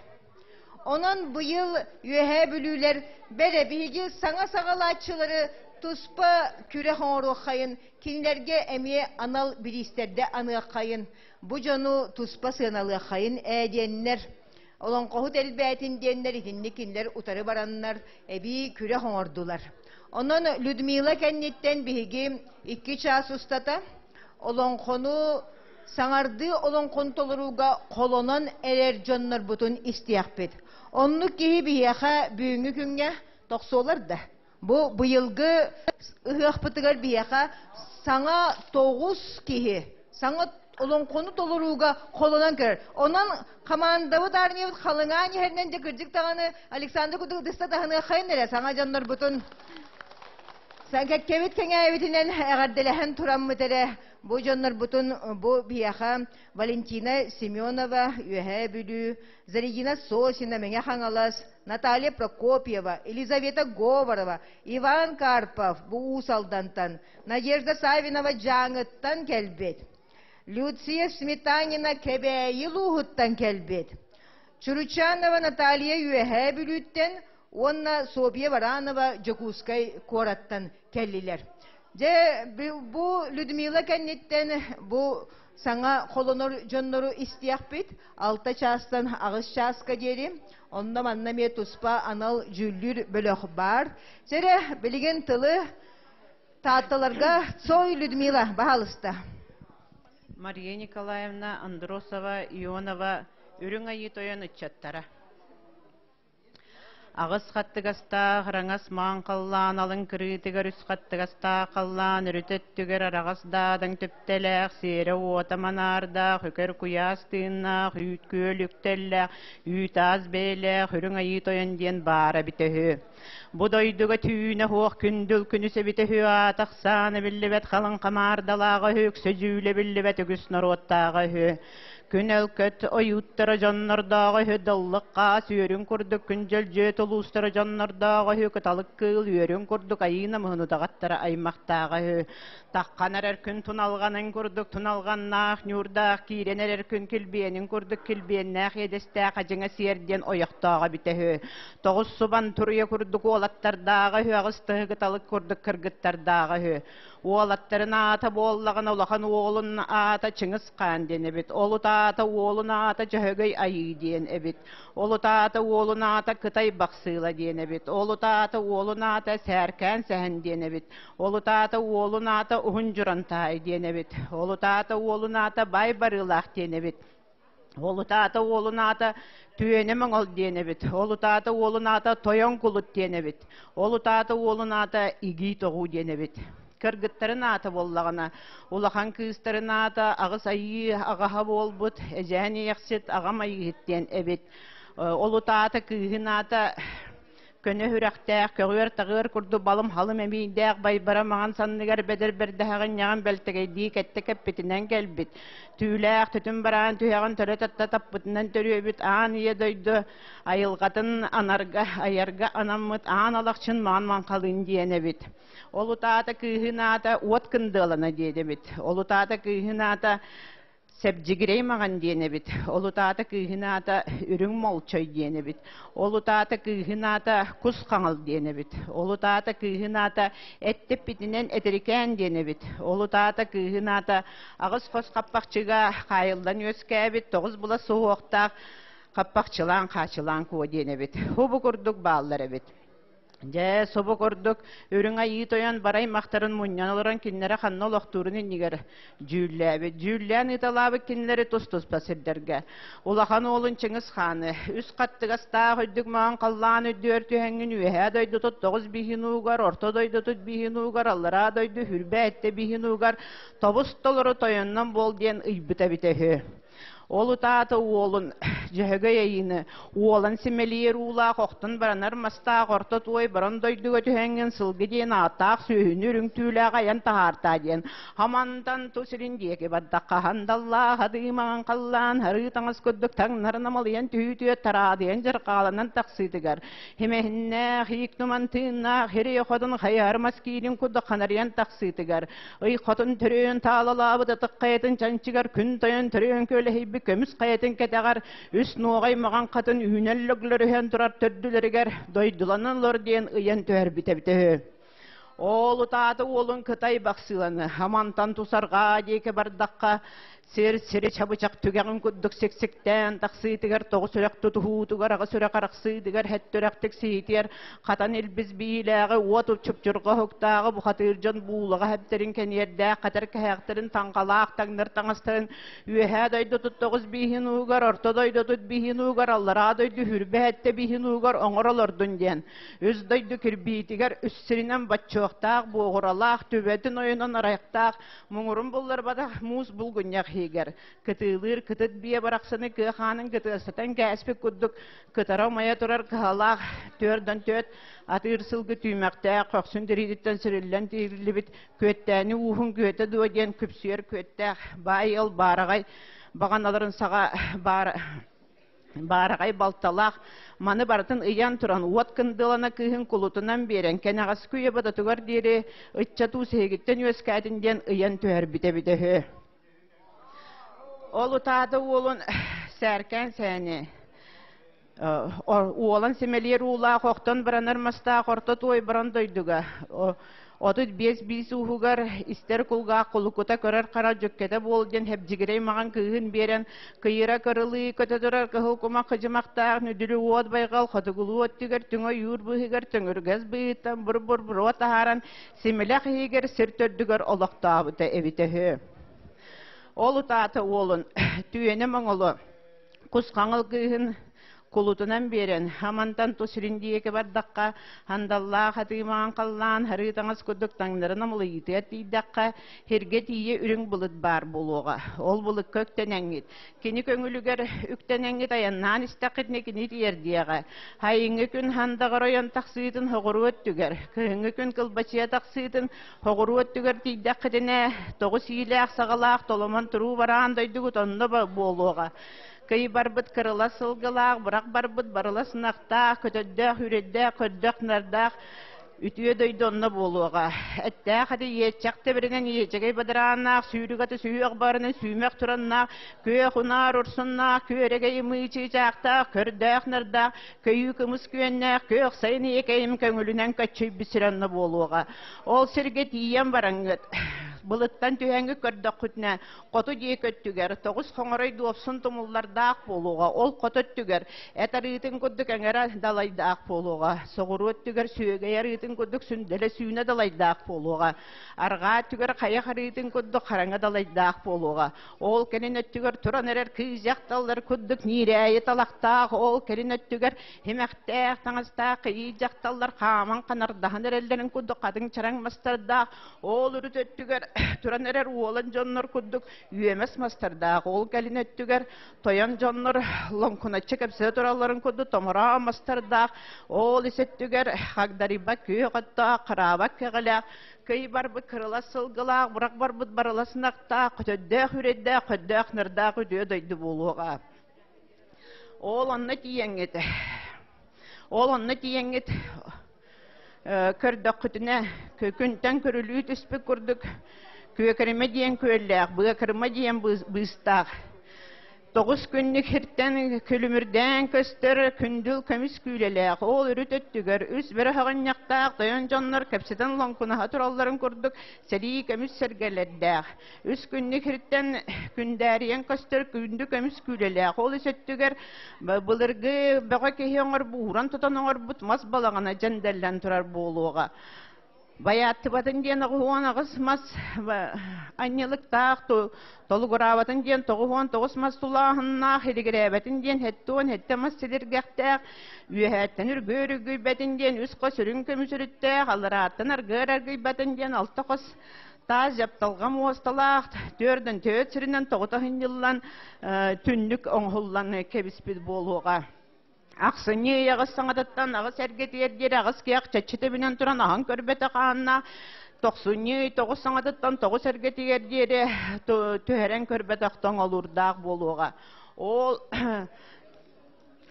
Онон быйыл Үөһээ Бүлүүлэр бэрэ биһиги саҥа саҕалааччылары туспа күрэх оҥоруоххайын, кинилэргэ эмиэ анал бириистэрдэ аныаххайын, бу дьону туспа сыаналыаххайын ээ диэннэр, олоҥхоһут элбээтин диэннэр итинник кинилэр утары бараннар эбии күрэх оҥордулар. Онон Людмила кэнниттэн биһиги икки чаас устата олоҥхону саҥардыы олоҥхону толорууга холонон эрэр дьоннорбутун истиэхпит. Оннук киһи биһиэхэ бүгүҥҥү күҥҥэ тохсуолар да. Бу быйылгы ыһыахпытыгар биһиэхэ саҥа 9 киһи саҥа олоҥхону толорууга холонон көрөр. Онон хамаандабыт армиябыт халыҥаан иһэринэн дьэ кырдьык даҕаны Александр курдук ытыста таһыныаххайын эрэ саҥа дьоннорбутун кэккэбит кэҥээбитинэн эҕэрдэлэһэн тураммыт эрэ бу дьоннорбутун бу биһиэхэ Валентина Семенова Үөһээ Бүлүү, Зарегина Сосина Мэҥэ Хаҥалас, Наталья Прокопьева, Елизавета Говорова, Иван Карпов бу Уус Алдантан, Надежда Савинова Дьааҥыттан кэлбит, Люция Сметанина Кэбээйи улууһуттан кэлбит, Чуручанова Наталья Үөһээ Бүлүүттэн уонна Софья Баранова Дьокуускай куораттан кэллилэр. Дьэ, бу Людмила кэнниттэн бу саҥа холонор дьоннору истиэхпит. Алта чаастан аҕыс чааска диэри. Онно манна эмиэ туспа анал дьүүллүүр бөлөх баар. Сэрэ, билигин тылы Таатталарга Цой Людмила, баһаалыста. Мария Николаевна Андросова, Ионова, Үрүҥ Айыы Тойон ыччаттара. Аҕыс хаттыгастаах араҥас маҥан халлаан алын кырыытыгар үс хаттыгастаах халлаан өрүтэ өттүгэр араҕас даадаҥ түптэлээх, сиэрэ уота манаардаах, үкэр куйаас тыыннаах, үүт күөл үктэллээх, үүт аас бэйэлээх Үрүҥ Айыы Тойон диэн баара эбитэ үһү. Бу дойдуга түүнэ суох күндүл күнүс эбитэ үһү аата ахсаана биллибэт халыҥ хамаардалааҕа үһү, үксэ дьүүлэ биллибэт үгүс норуоттааҕа үһү. Күн өлкөт ойууттара дьоннордооҕо үһү, дыллык хаас үөрүн курдук күн дьөлдьүөт улуустара дьоннордооҕо үһү, кыталык кыыл үөрүн курдук айыы намыһын утаҕаттара аймахтааҕа үһү. Таххан эрэр күн туналҕанын курдук туналҕаннаах, ньуурдаах киирэн эрэр күн килбиэнин курдук килбиэннээх иэдэстээх адьыҥа сиэр диэн ойохтооҕо эбитэ үһү. Тоҕус субан туруйа курдук уолаттардааҕа үһү, аҕыс тыһы кыталык курдук кыргыттардааҕа үһү. Уолаттарын аата буоллаҕына улахан уолун аата Чыҥыс Хаан диэн эбит. Ол утаата уолун аата Дьөһөгөй Айыы диэн эбит. Ол утаата уолун аата Кытай Бахсыыла диэн эбит. Ол утаата уолун аата Сээркээн Сэһэн диэн эбит. Ол утаата уолун аата Уһун Дьурантаай диэн эбит. Ол утаата уолун аата Бай Барыылаах диэн эбит. Ол утаата уолун аата Түөнэ Моҥол диэн эбит. Ол утаата уолун аата Тойон Кулут диэн эбит. Ол утаата уолун аата Игии Тоҕуу диэн эбит. Кыргыттарын аата буоллаҕына, улахан кыыстарын аата Аҕыс Айыы аҕаһа буолбут Эдьээн Иэхсит Аҕам Айыыһыт диэн эбит. Ол утаата кыыһын аата Көнө сүрэхтээх, көҕүөр-таҕыар курдук балым-халым эмиийдээх байбара маҥан санныгар бэдэр бэрдэһэҕин ньаҕын бэлтэгэйдии кэттэ кэппитинэн кэлбит. Түүлээх, түтүн бараан түһэҕин төлө татта таппытынан төрүөбүт аан ийэ дойду айылҕатын анарга, айарга анаммыт аан алахчын маҥан маҥхалыын диэн эбит. Ол утаата кыыһын аата уот кындыалана диэн эбит. Ол утаата кыыһын аата Сэбдьигирэй маҕан диэн эбит. Ол утаата кыыһын аата Үрүҥ Молчой диэн эбит. Ол утаата кыыһын аата Кус Хаҥал диэн эбит. Ол утаата кыыһын аата Эттэппитинэн Этирикээн диэн эбит. Ол утаата кыыһын аата аҕыс хос хаппахчыга хаайыллан үөскээбит тоҕус була суһуохтаах хаппахчылаан хаачылаан куо диэн эбит. Ху бу курдук бааллар эбит. Дьэ, субу курдук Үрүҥ Айыы Тойон барай махтарын мунньан олорон кинилэри ханна олохтуурун иннигэр дьүүллээбит. Дьүүллээн ыыталаабыт кинилэри тус-туспа сирдэргэ. Улахан уолун Чыҥыс Хааны үс хаттыгастаах үрдүк маҥан халлаан үрдүгэр түһэҥҥин үөһээ дойдутут тоҕус биһин уугар, орто дойдутут биһин уугар, аллараа дойду хүрбэ эттэ биһин уугар тобус толору тойоннон буол диэн ыйбыта эбитэ үһү. Ол утаата уолун Дьөһөгөй Айыыны уолан симэлийэр уулаах охтон баранар мастаах орто туой баран дойдуга түһэҥҥин сылгы диэн ааттаах сүөһүнү үрүҥ түүлээх айан таһаартаа диэн хамантан тус илин диэки бардахха хандаллаах адыы маҥан халлаан харыы таҥас курдук таҥнарын амалыйан түһүүтүө тараадыйан дьарҕааланан тахсыытыгар химэһиннээх иик туман тыыннаах хирий хотун хайар мас киирин курдук ханарыйан тахсыытыгар Ый хотун төрүөн таалалаабыт ытык хайатын чанчыгар күн тойон төрүөн күөлэһийбит көмүс хайатын кэтэҕэр үс нуоҕай маҕан хатын үүнэн лөглөрүһэн турар төрдүлэригэр дойдуланан олор диэн ыйан түһэрбит эбитэ үһү. Ол утааты уолун Кытай бахсыыланы амантан тусарҕаа диэки бардахха Сир сири чабычах түгэҕин курдук сиксиктээн тахсыытыгар тоҕус үрэх тутуһуутугар аҕыс үрэх арахсыытыгар һэттүрэхтик сиитиэр хатан илбис биилээҕи уот чупчурҕа уһуктааҕы бухатыыр дьон буулаҕа хэптэрин кэниэрдээх хатар кэһээхтэрин таҥхалаах таҥнар таҥастарын үөһээ дойдутут тоҕус бииһин уугар орто дойдутут бииһин уугар аллараа дойду хүрбэ хэттэ бииһин уугар оҥор олордун диэн үс дойду кирбиитигэр үс сиринэн баччуохтаах буоҕуралаах түбэтин ойунан арайахтаах Муҥурун булларбатах муус булгунньах иһигэр кытыылыыр кытыт биэ барахсаны кыа хаанын кытыастатан кээспит курдук кытара умайа турар кыһалаах түөрдөн түөт атыыр сылгы түүмэхтээх көхсүн тириититтэн сириллэн тиириллибит күөттээни ууһун күөтэ дуо диэн күпсүйэр күөттээх баай ыал баараҕай баҕаналарын саҕа баар Баараҕай балталаах маны барытын ыйан туран уот кындылана кыыһын кулутунан биэрэн кэнэҕэски үйэ бодотугар диэри ыччат уус эһигиттэн үөскээтин диэн ыйан түһэрбит эбитэ үһү. Ол утаата уолун сээркээн сээни уолан симэлиэр уулаах охтон баранар мастаах орто туой баран дойдуга 35 биис ууһугар истэр кулгаах кулукута көрөр хара дьүккэтэ буол диэн хэбдьигирэй маҕан кыыһын биэрэн кыйыра кырылыы көтө турар кыһыл кумах кыдьымахтаах нүдүрү уот байҕал хотугулуу өттүгэр түҥ ойуур быыһыгар төҥүргэс быыһыттан бур-бур буруо таһааран симилэх иһигэр сир төрдүгэр олохтообута эбитэ үһү. Ол утаата уолун түөнэ моҥолу кус хаҥыл кыыһын Кулутунан биэрэн, Амантан тус сирин диэки бардахха, Андаллаах атыымаҕын халлаан харыы таҥас курдук таҥнарын амылыйыытыгар тиийдэххэ, сиргэ тиийэ үрүҥ былыт баар буолуоҕа. Ол былыкка үктэнэҥҥит, кини көҥүлүгэр үктэнэҥҥит айаннаан истэххитинэ кини тиэрдиэҕэ. Сайыҥҥы күн хандаҕар ойон тахсыытын соҕуруу өттүгэр, кыһыҥҥы күн кылбачыйа тахсыытын соҕуруу өттүгэр тиийдэххитинэ, тоҕус иилээх-саҕалаах толомон туруу бараан дойдугут онно буолуоҕа. Кый барбыт кырыла сылгылаах, бырах барбыт барыла сынахтаах, көтөрдөөх, үрэйдээх, көрдөөх-нардаах үтүө дойду онно буолуоҕа. Эттээх аты иэччэх тэбэринэн иэчэгэй бадарааннаах, сүүрүк аты сүһүөх барынан сүүмэх тураннаах, күөх унаар урсуннаах, күөрэгэй ымыы чыычаахтаах, көрдөөх-нардаах, көйүү кымыс күөннээх, күөх сайын ийэкэйим көҥүлүнэн көччүйбүт сир онно буолуоҕа. Ол сиргэ тиийэн бараҥҥыт, былыттан түһэҥҥит көрдөххүтүнэ, Хоту диэки өттүгэр тоҕус хоҥорой дуопсун тумуллардаах буолуоҕа, ол хоту өттүгэр эт арыытын курдук эҥэрэ далайдаах буолуоҕа, соҕуруу өттүгэр сүөгэй арыытын курдук сүндэлэ сүүнэ далайдаах буолуоҕа, арҕаа өттүгэр хайах арыытын курдук хараҥа далайдаах буолуоҕа. Ол кэлин өттүгэр туран эрэр кыыс дьахталлар курдук ньиирээйи талахтаах, ол кэлин өттүгэр Химэхтээх, таҥастаах кыйыы дьахталлар хааман ханардаһан эрэллэрин курдук хатыҥ чараҥ мастардаах, ол үрүт өттүгэр туран эрэр уолан дьоннор курдук үөмэс мастардаах, ол кэлин өттүгэр тойон дьоннор лоҥкуначчы кэпсэтэ туралларын курдук томороон мастардаах, ол ис өттүгэр хагдарыйбат күөх оттоох, хараабат кэҕэлээх, кый барбыт кырылас сылгылаах, бурах барбыт барылас ынахтаах, көтөрдөөх үрэйдээх, көрдөөх нырдаах үтүө дойду буолуоҕа. Ол онно тиийэҥҥит, ол онно тиийэҥҥит көрдөххүтүнэ, күнтэн көрүлүү түспүт курдук Күөкэримэ диэн күөллээх, Быакырыма диэн быыстаах тоҕус күннүк хиртэн күлүмүрдээн көстөр күндүл көмүс күүлэлээх, ол үрүт өттүгэр үс бөрө һаҕынньахтаах тойон дьоннор кэпсэтэн лоҥкунаһа туралларын курдук сэрии көмүс сэргэлэрдээх. Үс күннүк хиртэн күндээрийэн көстөр күндү көмүс күүлэлээх. Ол ис өттүгэр былыргы бөҕө киһи оҥорбут, ууран тутан оҥорбут мас балаҕана дьэндэллэн турар буолуоҕа. Байааттыбатын диэн 98 мас анньылыктаах, толугураабатын диэн 99 мас тулааһыннаах, илигирээбэтин диэн 77 мас силиргэхтээх, үөһээттэн үргүөр үргүйбэтин диэн үс хос үрүҥ көмүс үрүттээх, алларааттан аргыар аргыйбатын диэн алта хос таас дьапталҕа муосталаах, түөрдэн түөрт сиринэн тоҕута ыһынньыллан түннүк оҥоһуллан кэбиспит буолуоҕа. Ахсынньы ый аҕыс саҥатыттан аҕыс эргэтигэр диэри аҕыс киэх чаччы тэбинэн туран аһан көрбөтөх аанна тохсунньу ый тоҕус саҥатыттан тоҕус эргэтигэр диэри түһэрэн көрбөтөх тоҥолуурдаах буолуоҕа. Ол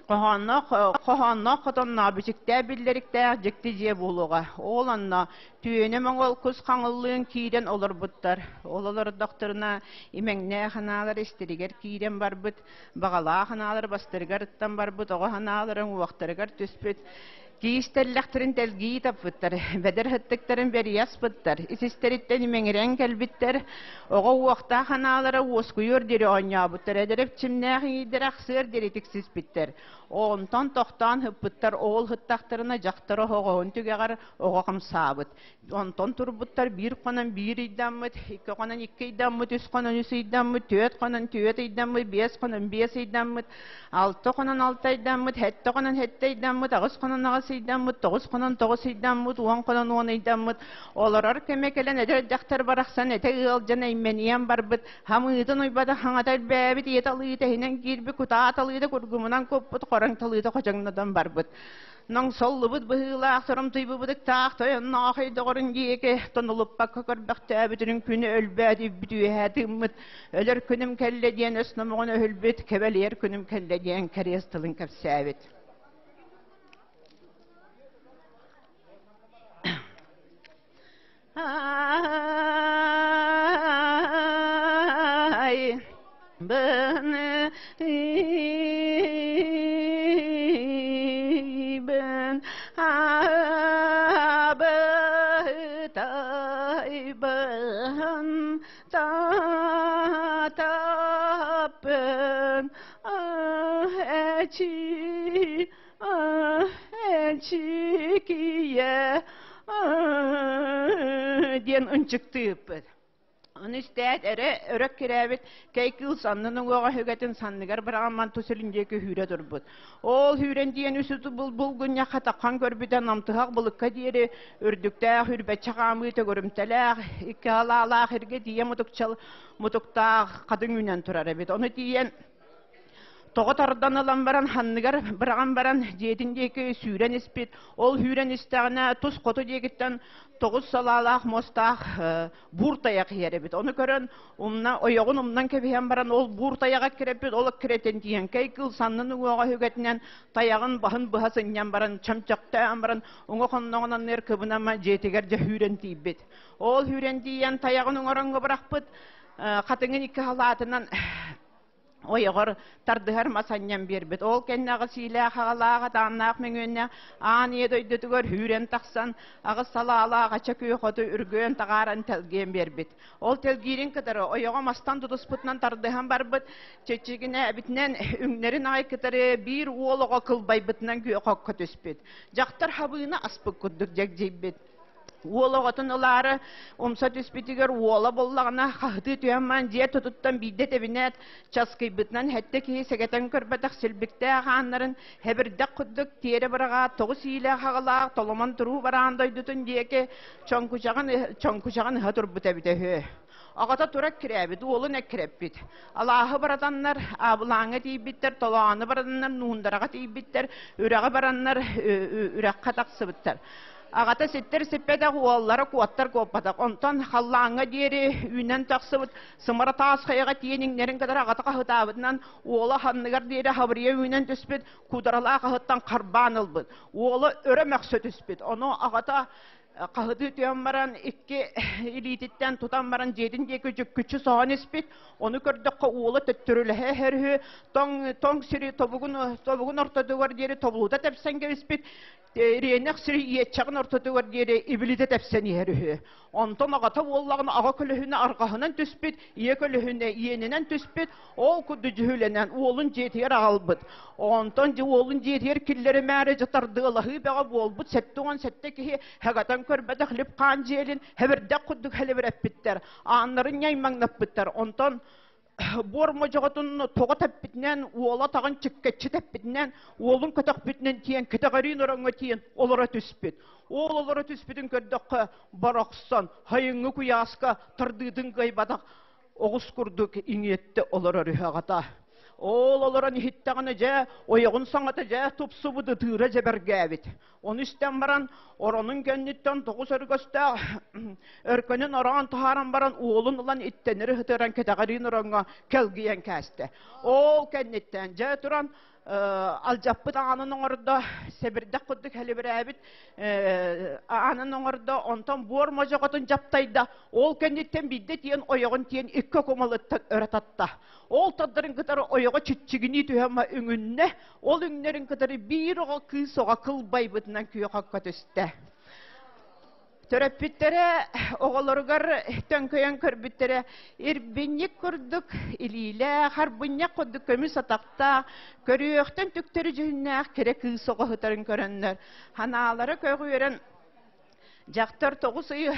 Хоһоонноох хоһоонноох хотонноох бичиктээх биллэриктээх дьикти дьиэ буолуоҕа. Ол онно түөнэ моҥол кус хаҥыллыын киирэн олорбуттар. Ол олордохторуна имэҥнээх анаалар истэригэр киирэн барбыт, баҕалаах анаалар бастарыгар ыттан барбыт, оҕо анаалара уҥуохтарыгар түспүт. Тиис тэллэхтэрин тэлгии таппыттар, бэдэр һыттыктарын бэрийэ аспыттар, ис-истэриттэн имэҥирэн кэлбиттэр, оҕо уохтаах анаалара уоскуйуор диэри оонньообуттар, эдэр эпчимнээх иҥиирдэрэ ахсыар диэри тиксиспиттэр. Онтон тохтоон һыппыттар, оол һыттахтарына дьахтар оһоҕоһун түгэҕэр оҕо хамсаабыт. Онтон турбуттар биир хонон биир ыйдаммыт, икки хонон икки ыйдаммыт, үс хонон үс ыйдаммыт, түөрт хонон түөрт ыйдаммыт, биэс хонон биэс ыйдаммыт, алта хонон алта ыйдаммыт, сэттэ хонон сэттэ ыйдаммыт, аҕыс хонон аҕыс ыйдаммыт, тоҕус хонон тоҕус ыйдаммыт, уон хонон уон ыйдаммыт. Олорор кэмэ кэлэн эдэр дьахтар барахсан этэ ыалдьан эймэнийэн барбыт, хамыытын уйбата хаҥата элбээбит, ийэ талыыта иһинэн киирбит, кутаа талыыта кургумунан куппут, хороҥ талыыта хочоҥнотон барбыт. Ноҥсоллубут быһыылаах торумтуйбубутуктаах тойонноох доҕорун диэки тонулуппакка көрбөхтөөбүтүнүн күнү өлбөөт үббүт үөһэ тыыммыт өлөр күнүм кэллэ диэн өс номоҕун өһүлбүт кэбэлиэр күнүм кэллэ диэн кэриэс тылын кэпсээбит. Ай, бын, бын, абытай бын, та тапын, эчи Эчикийэ диэн ынчыктыыппыт. Аны истээт эрэ өрө кирээбит кэй кыыл саннын уҥуоҕа үгэтин санныгар быраҕамман тус илин диэки сүүрэ турбут. Ол сүүрэн диэн үс булгунньах хатаххан көрбүтэ намтыһах былыкка диэри үрдүктээх үрбэччэ хаамыы төгүрүмтэлээх икки алаалаах иргэ тиийэ мутукчал мутуктаах хатыҥ үүнэн турар эбит. Ону тиийэн тоҕо тардан ылан баран ханныгар быраҕан баран дьиэтин диэки сүүрэн испит. Ол сүүрэн истэҕинэ тус хоту диэкиттэн тоҕус салаалаах муостаах буур тайах иһэр эбит. Ону көрөн умна ойоҕун умнан кэбиһэн баран ол буур тайаҕа кирэппит, ол кирэтин тиийэн кэй кыыл саннын уҥуоҕа үгэтинэн тайаҕын баһын быһа сынньан баран чөмчөктөөн баран уҥа хонноҕун анныгар кыбынама дьиэтигэр дьэ сүүрэн тиийбит. Ол сүүрэн тиийэн тайаҕын оҥороҥҥо бырахпыт, хатыҥын икки халаатынан ойоҕор тардыһар мас анньан биэрбит. Ол кэннэ аҕыс иилээх аҕалаах, атааннаах мөҥүөннээх аан ийэ дойдутугар сүүрэн тахсан, аҕыс салаалаах ача күөх оту үргүөн таҕааран тэлгиэн биэрбит. Ол тэлгиирин кытары ойоҕо мастан тутуспутунан тардыһан барбыт, чэчигинэ эбитинэн үҥнэрин аҕай кытары биир уол оҕо кылбайбытынан күөх окко түспүт. Дьахтар хабыына аспыт курдук дьэгдьийбит. Уол оҕотун ылаары умса түспүтүгэр уола буллаҕына хаһытыы түһэн баран дьиэ тутуттан биирдэ тэбинээт часкыйбытынан сэттэ киһи сэгэтэн көрбөтөх силбиктээх ааннарын хэбирдэх курдук тиэрэ быраҕаат тоҕус иилээх аҕалаах толомон туруу бараан дойдутун диэки чоҥкучаҕын чоҥкучаҕын ыһа турбут эбитэ үһү. Аҕата тура эккирээбит, уолун эккирэппит. Алааһы баратаннар, аабылааҥҥа тиийбиттэр, толоону бараннар, нуундараҕа тиийбиттэр, үрэҕи бараннар, үрэххэ тахсыбыттар. Аҕата ситтэр сиппэтэх, уоллара куоттар куоппатах. Онтон халлааҥҥа диэри үүнэн тахсыбыт сымара таас хайаҕа тиийэн иҥнэрин кытары аҕата хаһытаабытынан уола ханныгар диэри хабырыйа үүнэн түспүт, куударалаах аһыттан харбаан ылбыт. Уола өрө мөхсө түспүт. Ону аҕата хаһытыы түһэн баран икки илиититтэн тутан баран дьиэтин диэки дьүккүччү соһон испит. Ону көрдөххө уола төттөрүлэһэ иһэр үһү, тоҥ, тоҥ сири тобугун, тобугун ортотугар диэри тобулута тэпсэн кэбиспит, ириэнэх сири иэччэҕин ортотугар диэри ибилитэ тэпсэн иһэр үһү. Онтон аҕата буоллаҕына аҕа көлөһүнэ арҕаһынан түспүт, ийэ көлөһүнэ иэнинэн түспүт, ол курдук дьүһүлэнэн уолун дьиэтигэр аҕалбыт. Онтон уолун дьиэтигэр киллэримээри дьатардыалаһыы бөҕө буолбут 77 киһи хагатан көрбөтөх лип-хаан дьиэлин хэбирдэх курдук хэлибирэппиттэр, ааннарын ньаймаҥнаппыттар. Онтон буор модьоҕотун тоҕо тэппитинэн, уола таҕын чиккэччи тэппитинэн, уолун көтөхпүтүнэн тиийэн, кэтэҕэриин ороҥҥо тиийэн олоро түспүт. Уол олоро түспүтүн көрдөххө, барахсан, хайыҥҥы куйааска тардыытын кыайбатах оҕус курдук иҥиэттэ олорор үһү аҕата. Ол олорон иһиттэҕинэ дьэ, ойоҕун саҥата дьэ тупсубут ытыыра дьэбэргээбит. Ону истэн баран, оронун кэнниттэн тоҕус өргөстөөх өркөнүн ороон таһааран баран уолун ылан иттэнэри ытыран кэтэҕэриин ороҥҥо кэлгийэн кээстэ. Ол кэнниттэн дьэ туран алдьаппыт аанын оҥордо, сэбирдэх курдук хэлибирээбит аанын оҥордо, онтон буор модьоҕотун дьаптайда. Ол кэнниттэн биирдэ тиийэн ойоҕун тиийэн икки окумалыттан өрө татта. Ол тардарын кытары ойоҕо чиччигинии түһэн үҥүннэ, Ол үҥнэрин кытары биир оҕо кыыс оҕо кылбайбытынан күөх окко түстэ. Төрөппүттэрэ оҕолоругар төҥкөйөн көрбүттэрэ ирбинньик курдук илиилээх, харбынньах курдук көмүс атахтаах, көрүөхтэн түктэри дьүһүннээх кэрэ кыыс оҕо сытарын көрөннөр, ханаалара көҕүөрэн Дьахтар тоҕус ый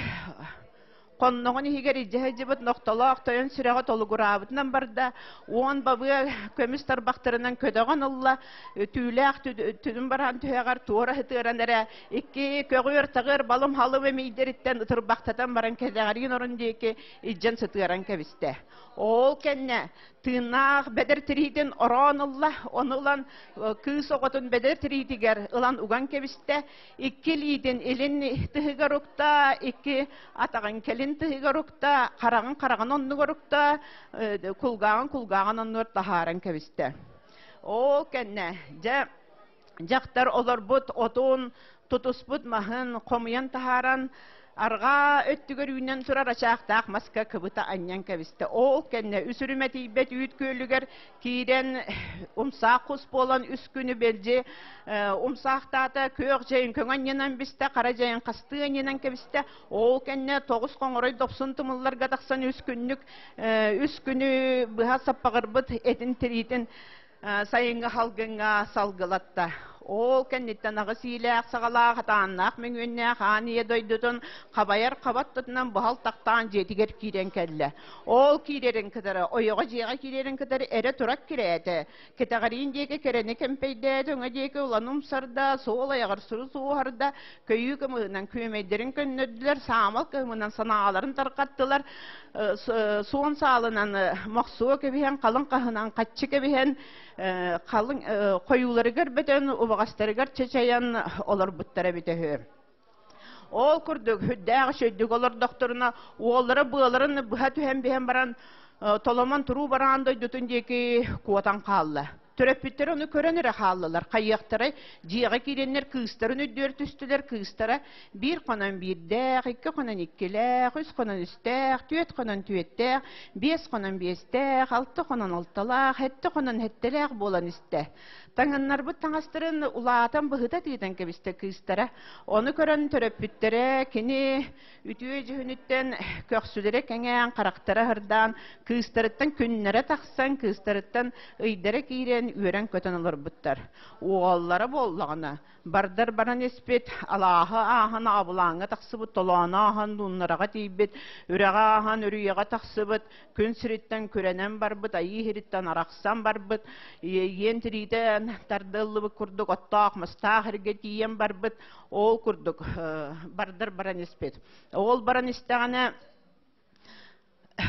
хонноҕун иһигэр илдьэ сылдьыбыт нохтолоох тойон сүрэҕэ толугураабытынан барда, уон бабыа көмүс тарбахтарынан көтөҕөн ылла, түүлээх түнүн бараан түһэҕэр туора сытыаран эрэ икки көҕүөр-таҕыар балым-халым эмиийдэриттэн ытырбахтатан баран кэтэҕэриин орун диэки илдьэн сытыаран кэбистэ. Ол кэннэ тыыннаах бэдэр тириитин ороон ылла, ону ылан кыыс оҕотун бэдэр тириитигэр ылан уган кэбистэ, икки илиитин илин тыһыгар укта, икки атаҕын кэлин тыһыгар укта, хараҕын хараҕын оннугар укта, кулгааҕын кулгааҕын оннугар таһааран кэбистэ. Ол кэннэ, дьэ, дьахтар олорбут отун, тутуспут маһын хомуйан таһааран, арҕаа өттүгэр үүнэн турар ачаахтаах маска кыбыта анньан кэбистэ. Ол кэннэ үс үрүмэ тиийбэт үүт күөлүгэр киирэн умсаах кус буолан үс күнү бэлдьи умсаахтаата, күөх дьайын көҥө анньынан бистэ, хара дьайын хастыы анньынан кэбистэ. Ол кэннэ тоҕус хоҥорой дохсун тумулларга тахсан үс күннүк үс күнү быһа саппаҕырбыт этин тириитин сайыҥҥы халгыҥҥа салгылатта. Ол кэнниттэн аҕыс иилээх саҕалаах, атааннаах мөҥүөннээх аан ийэ дойдутун хабайар хабат тутунан буһал тахтаан дьиэтигэр киирэн кэллэ. Ол киирэрин кытары, ойоҕо дьиэҕэ киирэрин кытары эрэ турак кирээтэ. Кэтэҕэриин диэки кэрэни кэмпэйдээтэ, өҥө диэки улан умсарда, суол айаҕар суру суоһарда, көйүү кымыһынан күөмэйдэрин көннөрдүлэр, саамал кыһымынан санааларын тарҕаттылар, суон саалынан мохсуо кэбиһэн, халыҥ хаһынан хаччы кэбиһэн, халыҥ хойууларыгар бөтөн, убаҕастарыгар чачайан олорбуттара эбитэ үһү. Ол курдук үрдээх үчүгэйдик олордохторуна уоллара быаларын быһа түһэн биһэн баран толомон туруу бараан дойдутун диэки куотан хаалла. Төрөппүттэр ону көрөн эрэ хааллылар. Хайыахтарай, дьиэҕэ киирэннэр кыыстарын үрдүгэр түстүлэр. Кыыстара биир хонон биирдээх, икки хонон иккилээх, үс хонон үстээх, түөрт хонон түөртээх, биэс хонон биэстээх, алта хонон алталаах, сэттэ хонон сэттэлээх буолан истэ. Таҥыннарбыт таҥастарын улаатан быһыта тыытан кэбистэ кыыстара. Ону көрөн төрөппүттэрэ кини үтүө дьүһүнүттэн көхсүлэрэ кэҥээн, харахтара аһырдаан, кыыстарыттан күннэрэ тахсан, кыыстарыттан ыйдара киирэн, үөрэн-көтөн олорбуттар. Уоллара буоллаҕына, бардар баран испит, алааһы ааһан аабылааҥҥа тахсыбыт, толоону ааһан луннараҕа тиийбит, үрэҕи ааһан үрүйэҕэ тахсыбыт, күн сириттэн күрэнэн барбыт, айыы иһириттэн арахсан барбыт, иэн тириитэ тардыллыбыт курдук оттоох мастаах эргэ тиийэн барбыт, ол курдук бардар баран испит. Ол баран истэҕинэ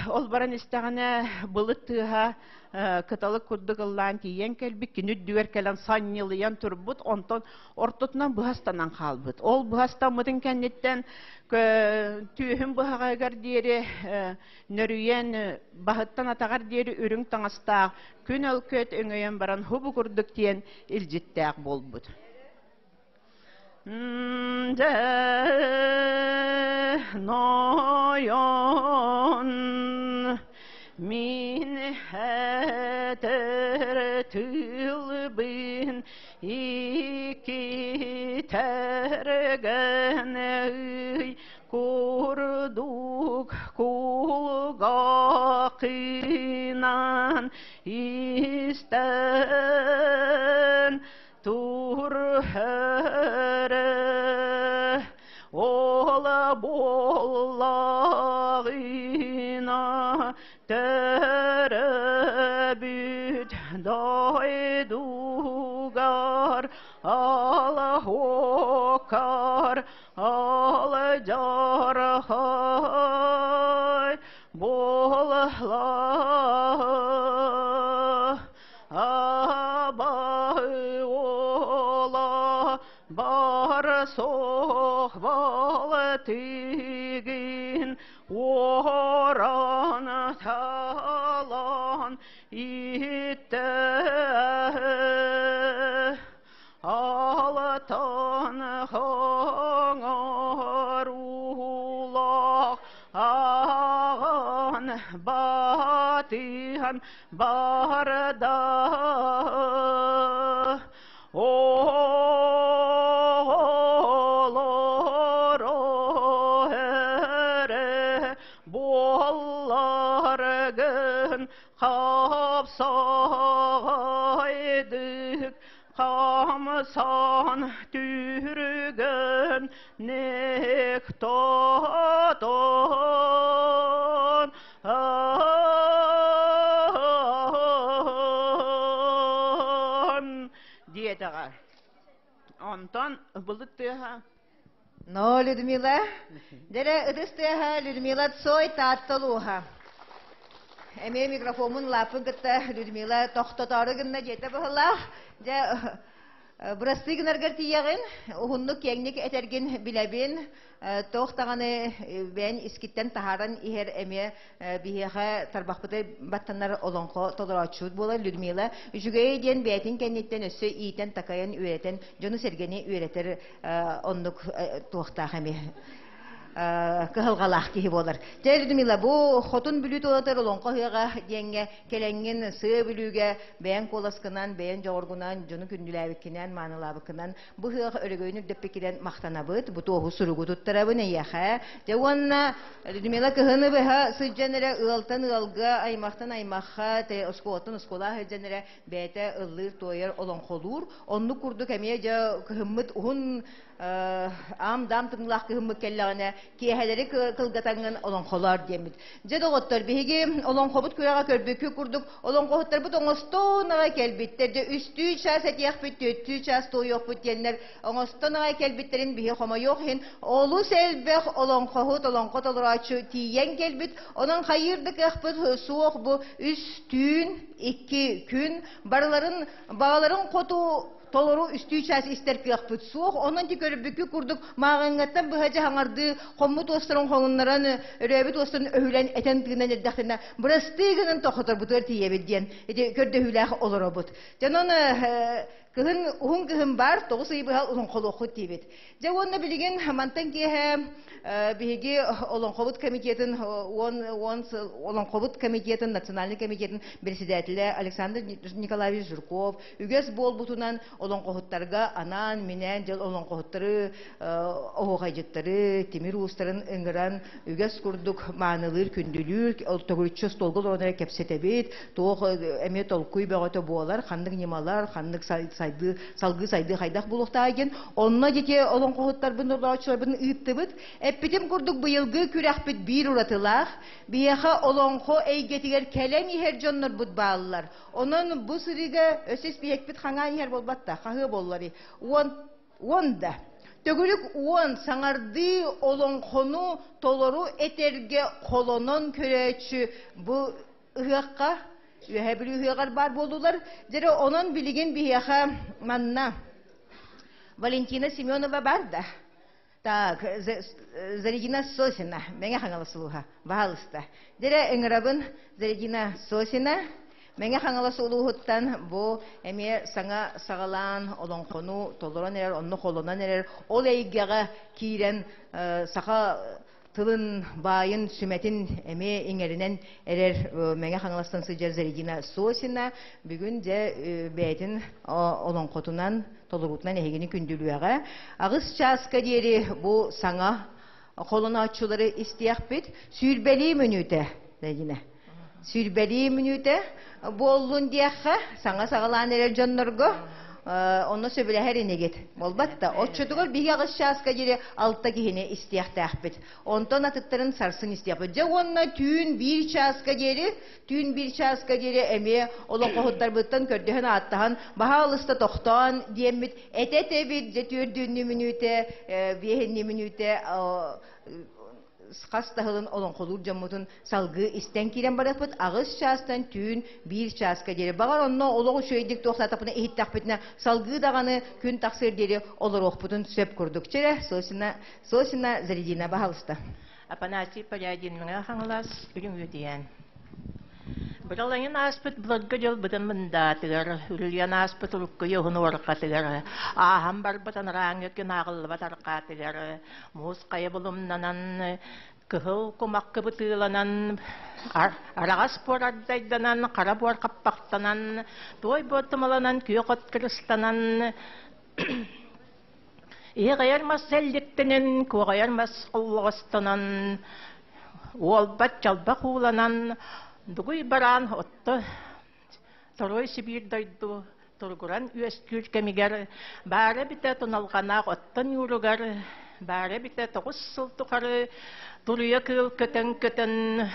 Ол баран истэҕинэ былыт тыаһа кыталык курдук ыллаан тиийэн кэлбит, кини үрдүгэр кэлэн санньылыйан турбут, онтон ортотунан быһа ыстанан хаалбыт. Ол быһа ыстаммытын кэнниттэн түөһүн быһаҕыгар диэри нөрүйэн баһыттан атаҕар диэри үрүҥ таҥастаах күн өлкөт өҥөйөн баран хубу курдук диэн илдьиттээх буолбут. Нойон мин этэр тылбын икки тэргэн ый курдук кулгаахынан истэн Турһөрө ол буоллаҕына төрөбүт дойдугар алаһокар алдьархай буолла Абаһы уола бар суох балтыгын уоран талан иттэ Алтан хоҥор уулаах аҕан батыһан барда Оҕолоро эрэ буолларгын хапсаҕайдык хамсан түргэн ник тотон диэтэҕэ. Онтон былыт тыаһа Но, Людмила, дэрэ ытыс тыаһа Людмила Цой Таатта улууһа. Эмиэ микрофомун лааппын кытта Людмила тохтотоору гынна дьиэтэ быһылаах. Дьэ, бырастыы гынаргар тиийэҕин, уһуннук киэҥник этэргин билэбин. Туох даҕаны бэйэн искиттэн таһааран иһэр эмиэ биһиэхэ тарбахпыты баттанар олоҥхо толорооччубут буолар Людмила. Үчүгэйэ диэн бэйэтин кэнниттэн өссө иитэн-такайан үөрэтэн, дьону-сэргэни үөрэтэр оннук туохтаах эмиэ. кыһалҕалаах киһи буолар. Дьэ, Людмила, бу Хотун Бүлүү туолатар олоҥхо ыһыаҕа диэҥҥэ кэлэҥҥин сыа Бүлүүгэ бэйэҥ куоласкынан, бэйэҥ дьоҕургунан, дьону күндүлээбиккинэн, маанылаабыккынан бу ыһыах өрөгөйүн үрдэппиккинэн махтанабыт. Бу туоһу суругу туттарабын эйиэхэ. Дьэ уонна Людмила кыһыны быһа сылдьан эрэ ыалтан ыалга, аймахтан аймахха, оскуолаттан оскуола сылдьан эрэ бэйэтэ ыллыыр-туойар, олоҥхолуур. Оннук курдук эмиэ дьэ кыһыммыт уһун аам-даам тымныылаах кыһыммыт кэллэҕинэ киэһэлэри кылгатаҥҥын олоҥхолоор диэммит. Дьэ доҕоттор, биһиги олоҥхобут күрэҕэ көрбүккү курдук олоҥхоһуттарбыт оҥостон аҕай кэлбиттэр. Дьэ үстүү чаас этиэхпит, түөртүү чаас туойуохпут диэннэр оҥостон аҕай кэлбиттэрин биһи хомойуох иһин олус элбэх олоҥхоһут, олоҥхо толорооччу тиийэн кэлбит. Онон хайыыр да кыахпыт суох бу үс түүн, икки күн барыларын баҕаларын хоту толору үстүү чаас истэр кыахпыт суох. Онон ти көрбүккү курдук мааҕыҥҥаттан быһа дьаһаҥардыы хоммут уостарын хоҥуннаран, өрөөбүт уостарын өһүлэн этэн тыынан эрдэхтэринэ бырастыы гынан тохоторбутугар тиийэбит диэн ити көрдөһүүлээх олоробут. Дьонон кыһын уһун кыһын баар тоҕус ый быһа олоҥхолуоххут диибит. Дьэ уонна билигин мантан киэһэ биһиги Олоҥхобут комитетын уон уон сыл Олоҥхобут комитетын национальный комитетын председателэ Александр Николаевич Жирков үгэс буолбутунан олоҥхоһуттарга анаан-минээн дьыл олоҥхоһуттары оһуохайдьыттары тимир уустарын ыҥыран үгэс курдук маанылыыр күндүлүүр төгүрүччү остуолга олорон эрэ кэпсэтэбит туох эмиэ толкуй бөҕөтө буолар ханнык ньымалар ханнык сайдыы салгыы сайдыы хайдах буолуохтааҕый диэн онно дьити олоҥхоһуттарбын олорооччуларбын ыыттыбыт эппитим курдук быйылгы күрэхпит биир уратылаах биһиэхэ олоҥхо эйгэтигэр кэлэн иһэр дьоннорбут бааллар онон бу сырыыга өссө испииһэкпит хаҥаан иһэр буолбатта хаһыа буоллар уон уон да төгүрүк уон саҥардыы олоҥхону толору этэргэ холонон көрөөччү бу ыһыахха Үөһээ Бүлүү ыһыаҕар баар буоллулар. Дьэ онон билигин биһиэхэ манна Валентина Семенова бар да. Так, Зарегина Сосина, Мэҥэ Хаҥалас улууһа, баһаалыста. Дьэ ыҥырабын Зарегина Сосина, Мэҥэ Хаҥалас улууһуттан бу эмиэ саҥа саҕалаан олоҥхону толорон эрэр, онно холонон эрэр, ол эйгэҕэ киирэн саха тылын баайын сүмэтин эмиэ иҥэринэн эрэр Мэҥэ Хаҥаластан сылдьар Зарегина Сосина бүгүн дьэ бэйэтин олоҥхотунан толоруутунан эһигини күндүлүөҕэ. Аҕыс чааска диэри бу саҥа холонооччулары истиэхпит. Сүүрбэлии мүнүүтэ, Зарегина. Сүүрбэлии мүнүүтэ буоллун диэххэ, саҥа саҕалаан эрэр дьоннорго онно сөбүлэһэр инигит. Буолбат да, оччотугар биһиги аҕыс чааска диэри алта киһини истиэхтээхпит. Онтон атыттарын сарсын истиэхпит. Дьэ уонна түүн биир чааска диэри, түүн биир чааска диэри эмиэ олоҥхоһуттарбыттан көрдөһөн ааттаһан, баһаалыста тохтоон диэммит этэ-этэбит, дьэ түөрдүүннүү мүнүүтэ, биэһиннии мүнүүтэ хас таһылын олоҥхолуур дьоммутун салгыы истэн киирэн барыахпыт аҕыс чаастан түүн биир чааска диэри. Баҕар онно олох үчүгэйдик туохтаатахпытына иһиттэхпитинэ салгыы даҕаны күн тахсыар диэри олоруохпутун сөп курдук. Чэрэ, Сосина, Сосина Зарядина, баһалыста. Афанасий Порядин Мэҥэ Хаҥалас, Үрүҥ Үөтүйээн. Быралайын ааспыт былыргы дьыл быдан мындаатыгар, үрүлүйэн ааспыт урукку уһун уорҕатыгар, ааһан барбыт анарааҥҥы күн ааҕыллыбат арҕаатыгар, муус хайа булумнанан, кыһыл кумах кыбытыыланан, араҕас буор ардайданан, хара буор хаппахтанан, туой буор тумаланан, күөх от кырыстанан, Иэҕэйэр мас сэлликтэнэн, куоҕайар мас холлоҕостонон, уолбат чалбах ууланан, дугуй бараан отто Торуой Сибиир дойду туругуран үөскүүр кэмигэр баара эбитэ туналҕанаах оттон ньууругар, баара эбитэ тоҕус сыл тухары туруйа кыыл көтөн-көтөн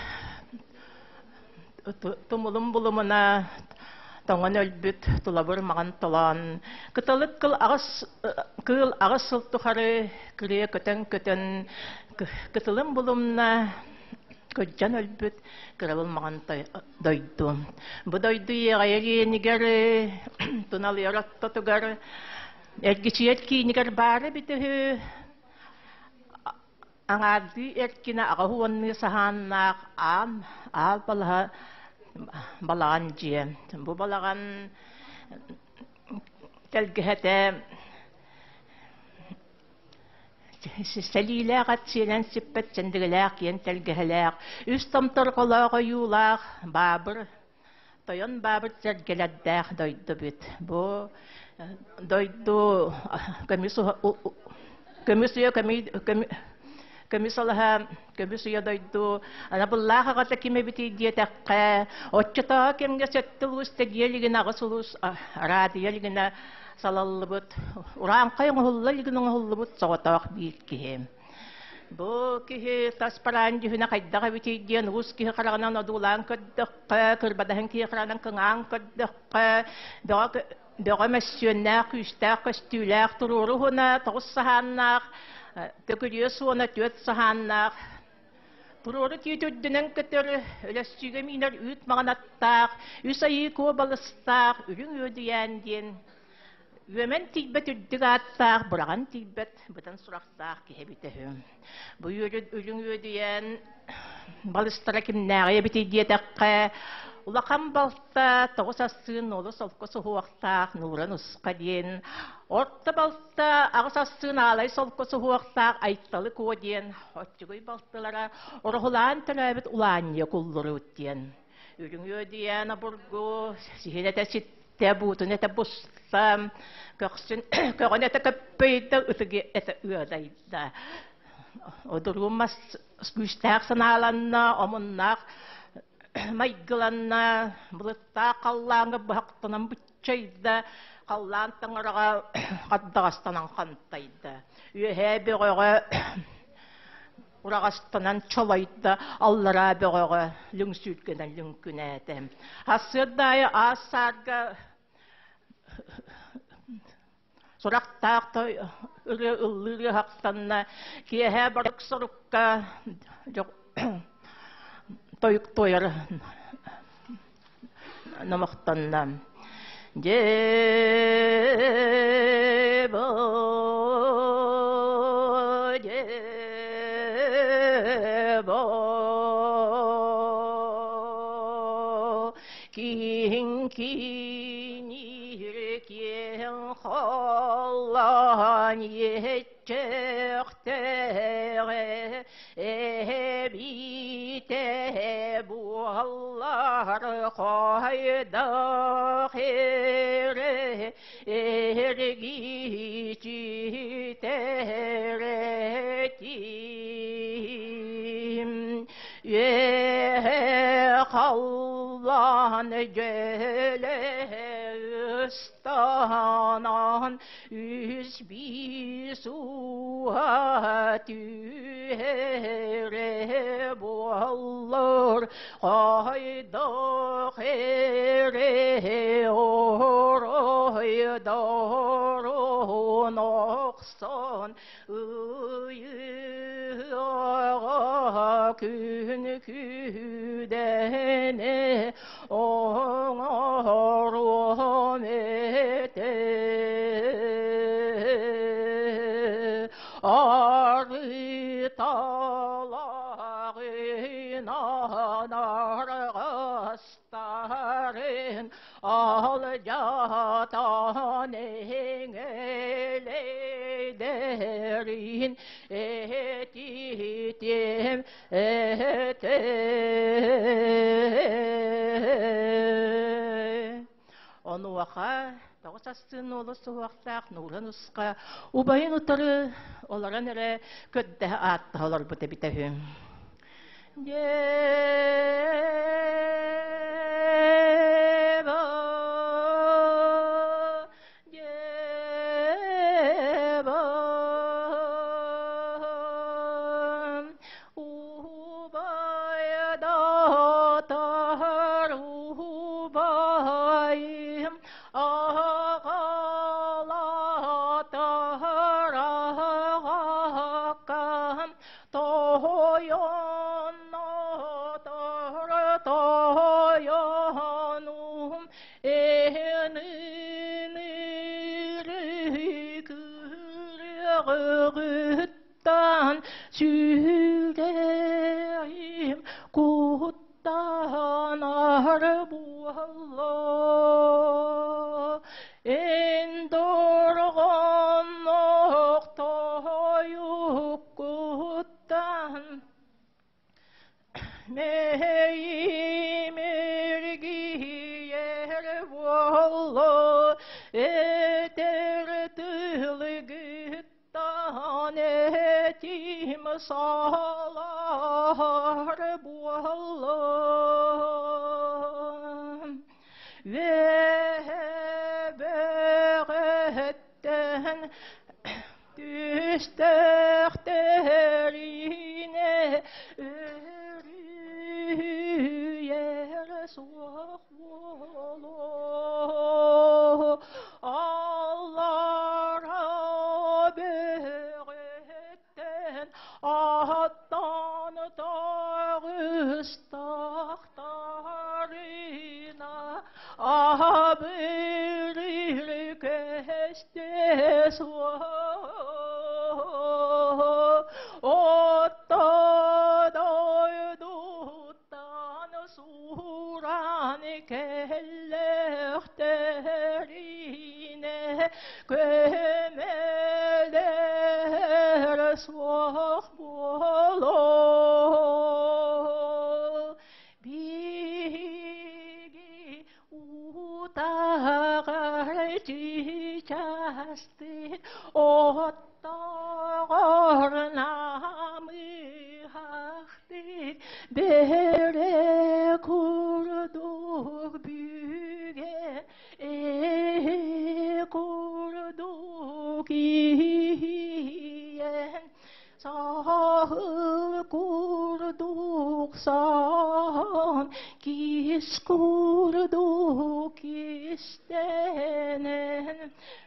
тумулун булумуна тоҥон өлбүт тулабыр маҕан толоон кыталык кыл аҕыс кыыл аҕыс сыл тухары кырыа көтөн-көтөн кытылын булумна кырдьан өлбүт кырабыл маҕан дойду. Бу дойду иэҕэйэр иэнигэр, туналыйар оттотугар, эргичийэр киинигэр баара эбитэ үһү. Аҥаардыы эркинэ аҕа уонныы саһааннаах аан аал балаһа балаҕан дьиэ. Бу балаҕан тэлгэһэтэ Сэлиилээх ат сиэнэн сиппэт сэндигэлээх киэн тэлгэһэлээх, үс томторҕолоох ойуулаах баабыр, тойон баабыр сэргэлэрдээх дойдубут. Бу дойду көмүс көмүс үйэ көмүс алаһа көмүс үйэ дойду анабыллаах аҕата ким эбитий диэтэххэ, оччотооҕу кэмҥэ сэттэ улуус тэгиэ илигинэ аҕыс улуус араадыйа илигинэ салаллыбыт, урааҥхай оҥоһулла илигин оҥоһуллубут соҕотох биир киһи. Бу киһи тас бараан дьүһүнэ хайдах эбитий диэн уус киһи хараҕынан одуулаан көрдөххө, кырбадаһын киһи хараҕынан кыҥаан көрдөххө, бөҕө, бөҕө мөссүөннээх, күүстээх көстүүлээх, туруору уһуна тоҕус саһааннаах, төкүрүө суона түөрт саһааннаах, туруору тиит үрдүнэн көтөр, өлөссүүгэ миинэр үүт маҥан аттаах, үс айыы куо балыстаах, үрүҥ үөдүйээн диэн үөмэн тиийбэт үрдүк ааттаах, быраҕан тиийбэт быдан сурахтаах киһи эбитэ үһү. Бу үрүҥ үөдүйээн балыстара кимнээҕий эбитий диэтэххэ, улахан балта тоҕус ассыын нуолу солко суһуохтаах Нуура Нусха диэн, орто балта аҕыс ассыын аалай солко суһуохтаах Айталы Куо диэн, оччугуй балтылара ороһулаан төрөөбүт Улаанньа Куллуруут диэн. Үрүҥ үөдүйээн обургу сиһин этэ ситтэ, буутун этэ буста, көхсүн көҕүн этэ көппөйдө, ытыгы этэ ыадайда. Одуруун мас күүстээх санааланна, омуннаах майгыланна, былыттаах халлааҥҥа быһахтанан быччайда, халлаан таҥараҕа хаддаҕастанан хантайда. Үөһээ бөҕөҕө ураҕастанан чолойдо, аллараа бөҕөҕө лүҥсүүргэнэн лүҥкүнээтэ. Сарсыарда аайы аас саарга сурахтаах ырыа ыллыыр ыһахтанна, киэһэ барык сорукка тойук туойар номохтонно. Дьэ киһин киниир киэҥ холлоон иһиччэхтээҕэ эбитэ буоллар хайдах эрэ эргичитэрэтим үөһэ халлаан дьөлө ыстанан үс биир сууһа түһэрэ буоллар хайдах эрэ оройдорун охсон ыйыаҕа күн күдэнэ оҥоруом этэ арыыталаҕынан арҕастарын алдьатан эҥэлэйдэрин этитиэм этэ. Онуоха тоҕус астыын уолу суһуохтаах Нууран Усха убайын утары олорон эрэ көрдөһө ааттаһа олорбут эбитэ үһү. Убайым аҕалаатар аҕаккам тоойоннотор тоойонум эһэнинири кырыҕыттан сүрэҕим куттанар буолла эн дорҕоннох тоойугун. Салар буоллун Үөһэ түстэхтэринэ өрүйэр суох буолуо Аллара бөҕөттөн аттан таҕыстахтарына абырыр көстө суох Отто дойдуттан сууран кэллэхтэринэ көмөлөр суох буолуо Биһиги утаҕар чычастык оттоҕор намыһахтык бэрэ курдук бүгэн ээ курдук иһийэн Саһыл курдук саһан, кис курдук кистэнэн,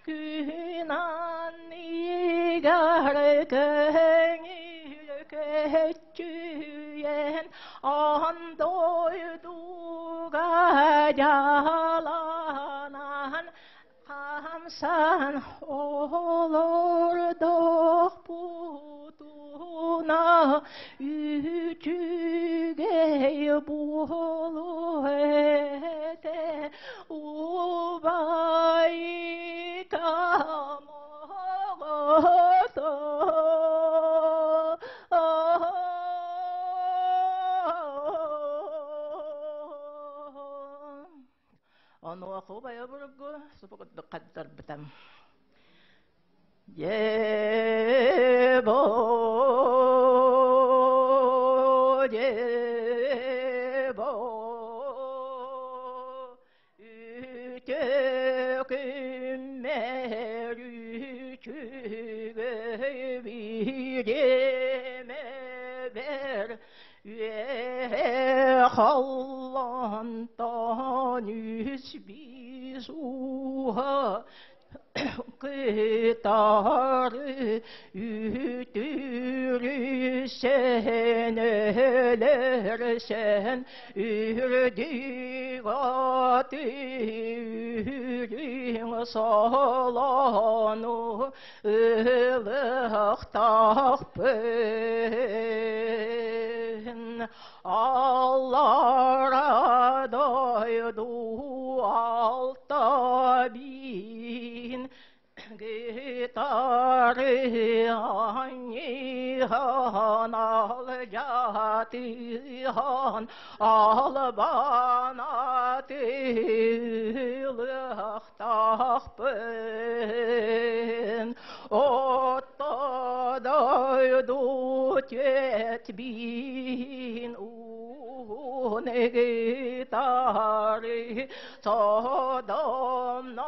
күн анныгар көҥүл көччүйэн, аан дойдуга дьаланан, Хамсан олордохпутуна үчүгэй буолуо этэ убайкам оҕото. Онуоха убайа обургу субу курдук хаттарбытым. Дьэ-бо, дьэ-бо, үтө күммэр үчүгэй бириэмэбэр Үөһэ халлаантан үс биис ууһа кытары үтүрүсэн өлөрсөн үрдүк аты үрүҥ солону Ылыахтаахпын аллара дойду алта биин гитары анньыһан алдьатыһан албан атыылыах Тахпын отто дойду тетбин унегитары содомнон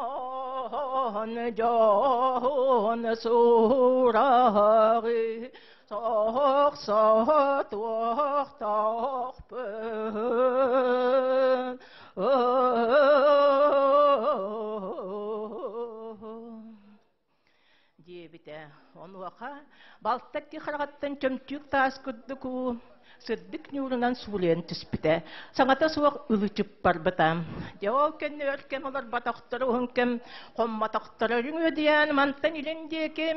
дьон сураҕы сохсотуохтаахпын диэбитэ. Онуоха балта икки хараҕыттан чөмчүүк таас курдук уу сырдык ньуурунан суулуйан түспүтэ. Саҥата суох ылы-чып барбыта. Дьэ ол кэннэ өр кэм олорботохторо, уһун кэм хоммотохторо. Үрүҥ үөдүйээн мантан илин диэки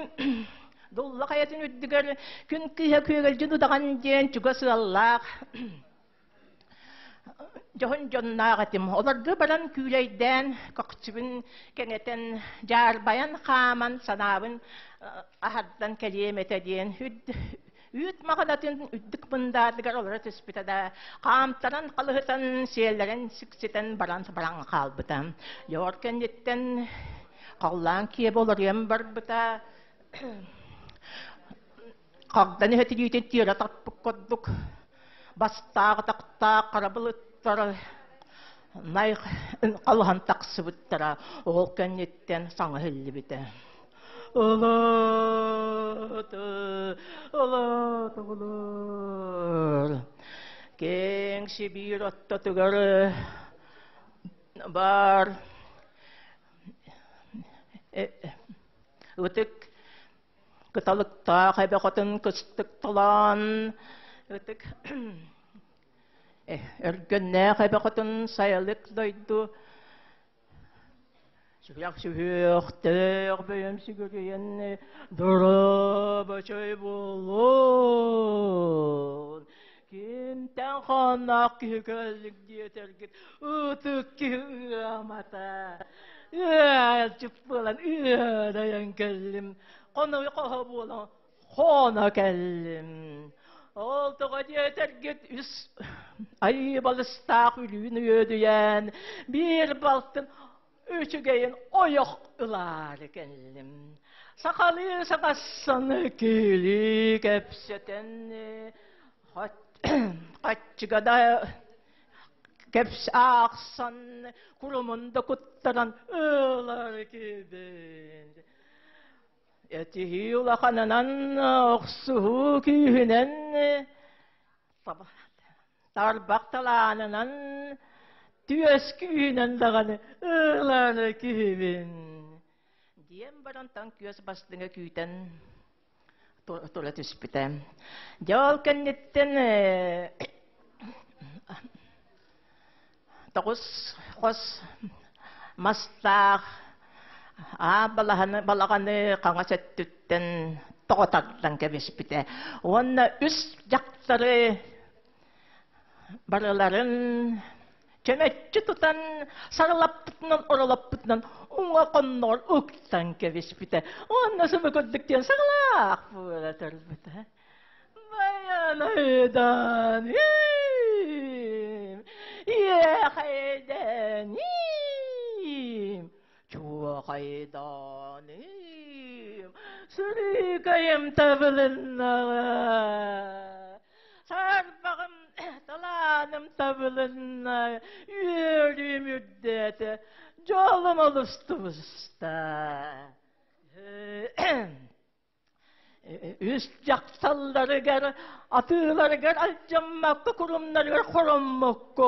Дулла хайатын үрдүгэр күн кыыһа күөгэлдьин удаҕан диэн чугас ыаллаах дьоһун дьонноох этим. Олорго баран күүлэйдээн, көхсүбүн кэҥэтэн, дьаарбайан хааман санаабын аһардан кэлиэм этэ диэн үүт маҕанатын үрдүк мындаатыгар олоро түспүтэ да, хаамтаран халыһытан, сиэллэрин сикситэн баран баран хаалбыта. Дьор кэнниттэн халлаан киэбэ олоруйан барбыта. Хагдан иһэтилиитин тиэрэ тарпыт курдук бастаах атахтаах хара былыттар най халыһан тахсыбыттара. Ол кэнниттэн саҥа иһиллибитэ. Ылыт, ылыт, оҕолор. Киэҥ Сибиир ортотугар баар ытык кыталыктаах эбэ хотун кыстык толоон ытык өргөннөөх эбэ хотун сайылык дойду сүрэх сүһүөхтээх бэйэм сүгүрүйэн доруобачай буолуун кимтэн хааннаах киһи кэллик диэтэргит ытык киһи ыамата ыалдьыт буолан ыадайан кэллим хоной хоһо буолан хоно кэллим ол тоҕо диэтэргит үс айыы балыстаах үлүүн үөдүйэн биир балтын үчүгэйин ойох ылаары кэллим сахалыы саҥассаны киилии кэпсэтэн хаччыга да кэпс аахсан курумун да куттаран ылар кибин этиһии улаханынан охсуһуу күүһүнэн тарбах талаанынан түөс күүһүнэн даҕаны ылар киһибин диэн баран таҥ күөс бастыҥа күүтэн тура түспүтэ. Дьэ ол кэнниттэн тоҕус хос мастаах аа балаһаны балаҕаны хаҥас өттүттэн тоҕо тардан кэбиспитэ. Уонна үс дьахтары барыларын чөмөччү тутан сарылаппытынан оролоппутунан уҥа хонноҕор уктан кэбиспитэ уонна субу курдук диэн саҕалаах буола турбута Баяныдан иэхэйдэниим чуохайданыым сүрүкэйим табылыннаҕа Саарбаҕым талааным табылынна, үөрүүм үрдээтэ, дьолум олус тубуста. Үс дьахталларыгар, атыыларыгар алдьаммакка, курумнарыгар хороммокко,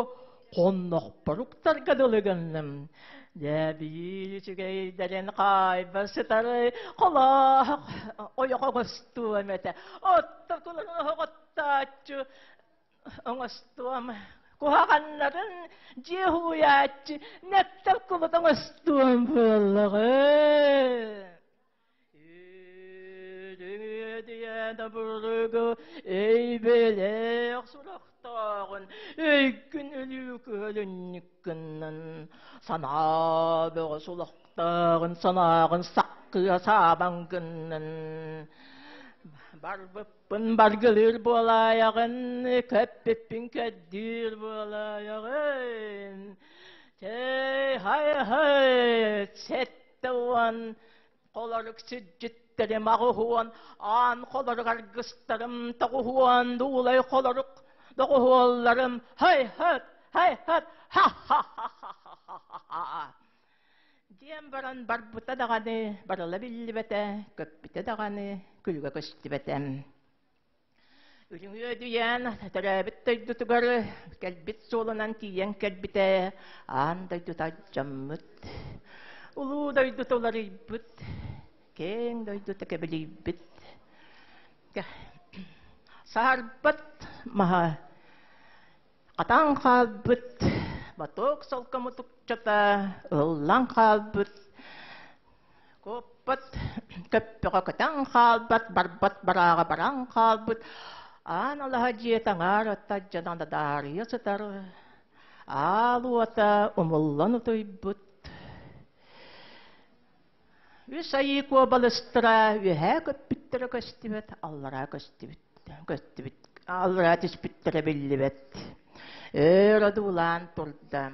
хоннохпоруктарга дылы гынным. Дьэ, биир үчүгэйдэрин хаайба сытар холоох ойох оҥостуом этэ. Оттокуларын оһоҕоттооччу оҥостуом. Куһаҕаннарын дьиэ уһуйааччы нэптэр кулут оҥостуом буоллаҕы. Үдүҥүөдүйэн обургу өйбөлөөх сурахтааҕын өйгүн өлүү көлүннүккүннэн санаа бөҕө сулахтааҕын санааҕын саккыа саабаҥгыннын барбыппын баргылыыр буолаайаҕын көппүппүн көрдүүр буолаайаҕын Чэй хай хай 70 холорук сирдьиттэрим 80 аан холорук аргыстарым 90 дуулай холорук доҕуһуолларым хай-хат хай-хат ха-ха-ха-ха-ха диэн баран барбыта даҕаны барыла биллибэтэ көппүтэ даҕаны күлүгэ көстүбэтэ Үрүҥ Үөдүйээн төрөөбүт дойдутугар кэлбит суолунан тиийэн кэлбитэ, аан дойдута алдьаммыт, улуу дойдута уларыйбыт, киэҥ дойдута кэбилийбит. Саһарбат маһа хатан хаалбыт, ботуок солко мутукчата ыллан хаалбыт, Куоппат, көппөҕө көтөн хаалбат, барбат барааҕа баран хаалбыт, аан алаһа дьиэ таҥаар аттадьанан даарыйа сытар, аал уота умуллан утуйбут. Үс айыы куобалыстара үөһээ көппүттэрэ көстүбэт, аллараа көстүбүт, көстүбүт, аллараа түспүттэрэ биллибэт. Өр одуулаан турда.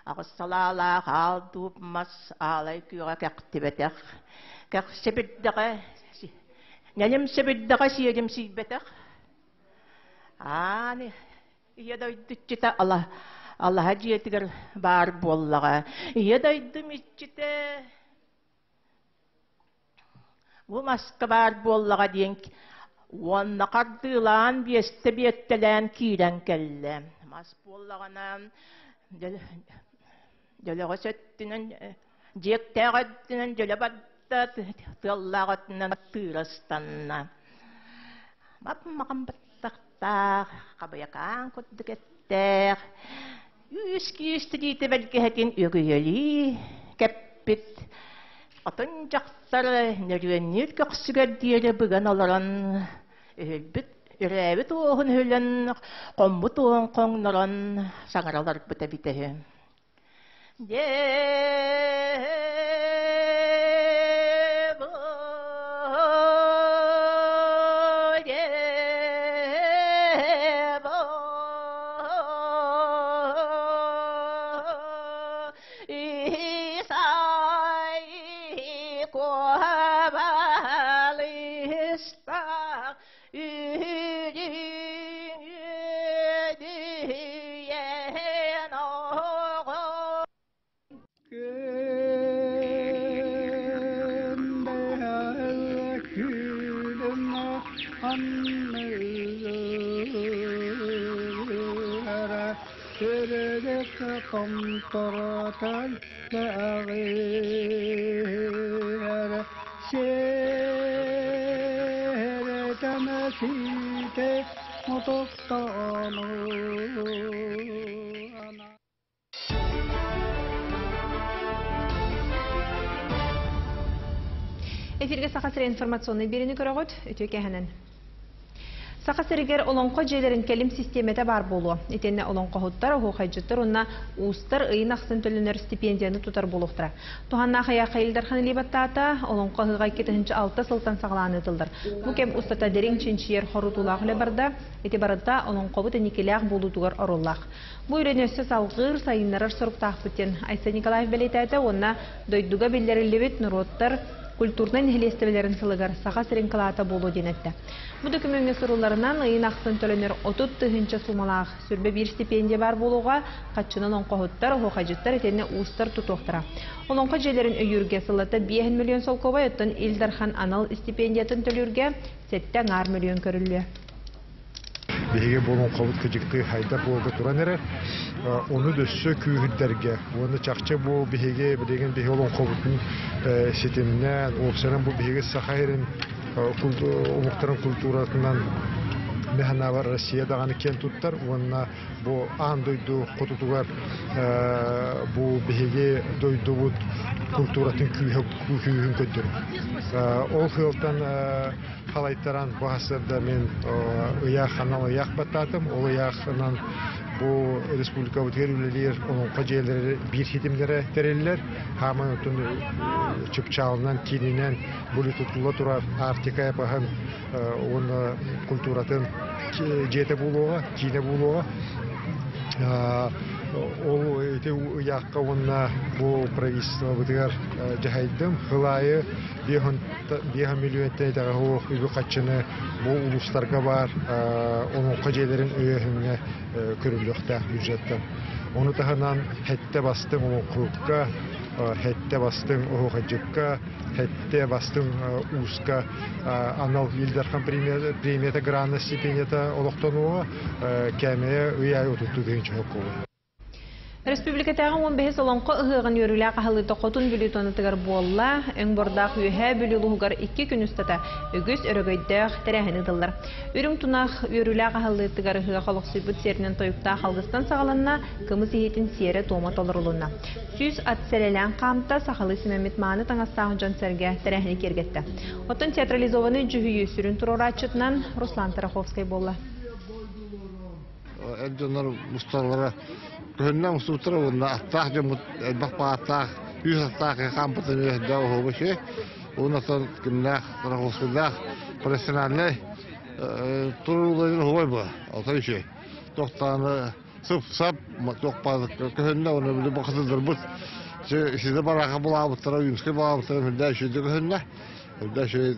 Аҕыс салаалаах аал дууп мас аалай күөҕэ кэхтибэтэх, кэхсибирдэҕэ. Нэлим сэбирдэҕэ сиэдимсийбэтэх. Аан Ийэ дойду иччитэ Ала Алаһа дьиэтигэр баар буоллаҕа. Ийэ дойдум иччитэ бу маска баар буоллаҕа диэн уонна хардыылаан биэстэ биэттэлээн киирэн кэллэ. Мас буоллаҕына дьөлөҕөс өттүнэн дьиэктээх өттүнэн дьөлө барда, тыаллаах өттүнэн тыыра ыстанна. Мап-маҕан баттахтаах, хабыйакаан курдук эттээх, үс киис тириитэ бэргэһэтин үөгүйэлии кэппит хотун дьахтар нөрүөннүүр көхсүгэр диэри быган олорон өһүлбүт үрээбит уоһун өһүлэн хоммут уоһун хоҥнорон саҥара олорбут эбитэ үһү. Дьэ Эфиргэ Саха сирэ информационнай биэриини көрөҕүт. Үтүө кэһэнэн. Саха сиригэр олоҥхо дьиэлэрин кэлим систиэмэтэ баар буолуо. Итиэннэ олоҥхоһуттар, оһуохайдьыттар уонна уустар ыйын ахсын төлөнөр стипендияны тутар буолуохтара. Туһаннаах ыйаахха Ил Дархан илии баттаата, олоҥхо ыһыаҕа 2006 сылтан саҕалаан ыытыллар. Бу кэм устата дириҥ чинчийэр хорутуулаах үлэ барда. Ити барыта олоҥхобут инникилээх буолуутугар оруоллаах. Бу үлэни өссө салҕыыр, сайыннарар соруктаахпыт диэн Айсен Николаев бэлиэтээтэ уонна дойдуга биллэриллибит норуоттар культурнай нэһилиэстибэлэрин сылыгар Саха сирин кылаата буолуо диэн эттэ. Бу докумуоҥҥа сурулларынан, ыйын ахсын төлөнөр 30 тыһыынча суумалаах 21 стипендия баар буолуоҕа, хаччынан оҥхоһуттар, оһуохайдьыттар итиэннэ уустар тутуохтара. Олоҥхо дьиэлэрин өйүүргэ сыллата 5 миллион солкуобай, оттон Ил Дархан анал стипендиятын төлүүргэ 7,5 миллион көрүллүө. Биһиги бу олоҥхобут кыдьыктыы хайда буолга туран эрэр. Ону өссө күүһүрдэргэ уонна чахчы бу биһиги билигин биһи олоҥхобутун ситимнээн, уопсайынан бу биһиги Саха сирин омуктарын культуратынан мин Россия даҕаны киэн туттар уонна бу аан дойду хотутугар бу биһиги дойдубут культуратын күүһүн көрдөрөр. Ол сыалтан халайтаран бу сарсыарда мин ыйаах анал ыйаах баттаатым. Ол ыйаахынан бу республикабытыгар үлэлиир олоҥхо дьиэлэрэ биир ситимнэрэ тэриллэр. Хааман отун чыпчаалынан, киининэн бу тутулла турар Арктика эпоһын уонна культуратын дьиэтэ буолуоҕа, киинэ буолуоҕа. Ол ити ыйаахха уонна бу правительствобытыгар дьаһайдым. Сыл аайы биэһ миллионтан итэҕэһэ суох үбү-харчыны бу улуустарга баар олоҥхо дьиэлэрин өйөөһүҥҥэ көрүллүөхтээх бюджеттан. Ону таһынан сэттэ бастыҥ олоҥхоһукка, сэттэ бастыҥ оһуохайдьыкка, сэттэ бастыҥ ууска анал Ил Дархан премията гранна стипендията олохтонуоҕа, кээмэйэ ый аайы 32 тыһыынча солкуобай. Республикатааҕы 15 олоҥхо ыһыаҕын үөрүүлээх аһыллыыта Хотун Бүлүү туонатыгар буолла. Өҥ бордаах Үөһээ Бүлүү улууһугар икки күн устата үгүс өрөгөйдөөх тэрээһин ыытыллар. Үрүҥ тунах үөрүүлээх аһыллыытыгар ыһыах олохсуйбут сиэринэн тойуктаах алгыстан саҕаланна, кымыс иһиитин сиэрэ-туома толорулунна. 100 ат сэлэлээн хаамта, сахалыы симэммит мааны таҥастаах дьон-сэргэ тэрээһини киэргэттэ. Оттон театрализованнай дьүһүйүү сүрүн туруорааччытынан Руслан Тараховскай буолла. Эр дьоннор мусталлара көһүннэ мустубуттара уонна аттаах дьоммут элбэх баҕаттаах үс аттаах хаампытын үөһдэ оһуоба үчүгэй уонна оттон кимнээх Тараховскайдаах профессиональнай турууларын оһуобай була отой үчүгэй тохтааны сып-сап туох көһүннэ уонна били бахатылларбыт сиде бараха булаабыттара Уимскай булаабыттара үрдэ үчүгэй көһүннэ. Үрдэ үчүгэй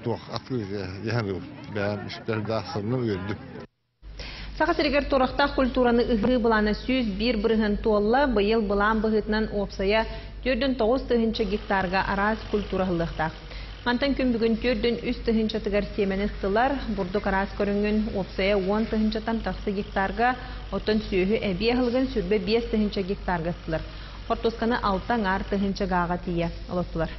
туох атыы дьаһаныым. Бэйэм испэр да ахсанным үөрдүм. Саха сиригэр туорахтаах культураны ыһыы былаана 101% туолла. Быйыл былаан быһыытынан уопсайа 49 тыһыынча гектарга араас культура ыһыллыахтаах. Мантан күн бүгүн 43 тыһыынчатыгар сиэмэни ыстылар, бурдук араас көрүҥүн уопсайа 10 тыһыынчаттан тахса гектарга, оттон сүөһү эбии аһылыгын 25 тыһыынча гектарга ыстылар. Хортуосканы 6,5 тыһыынча гааҕа тиийэ олоттулар.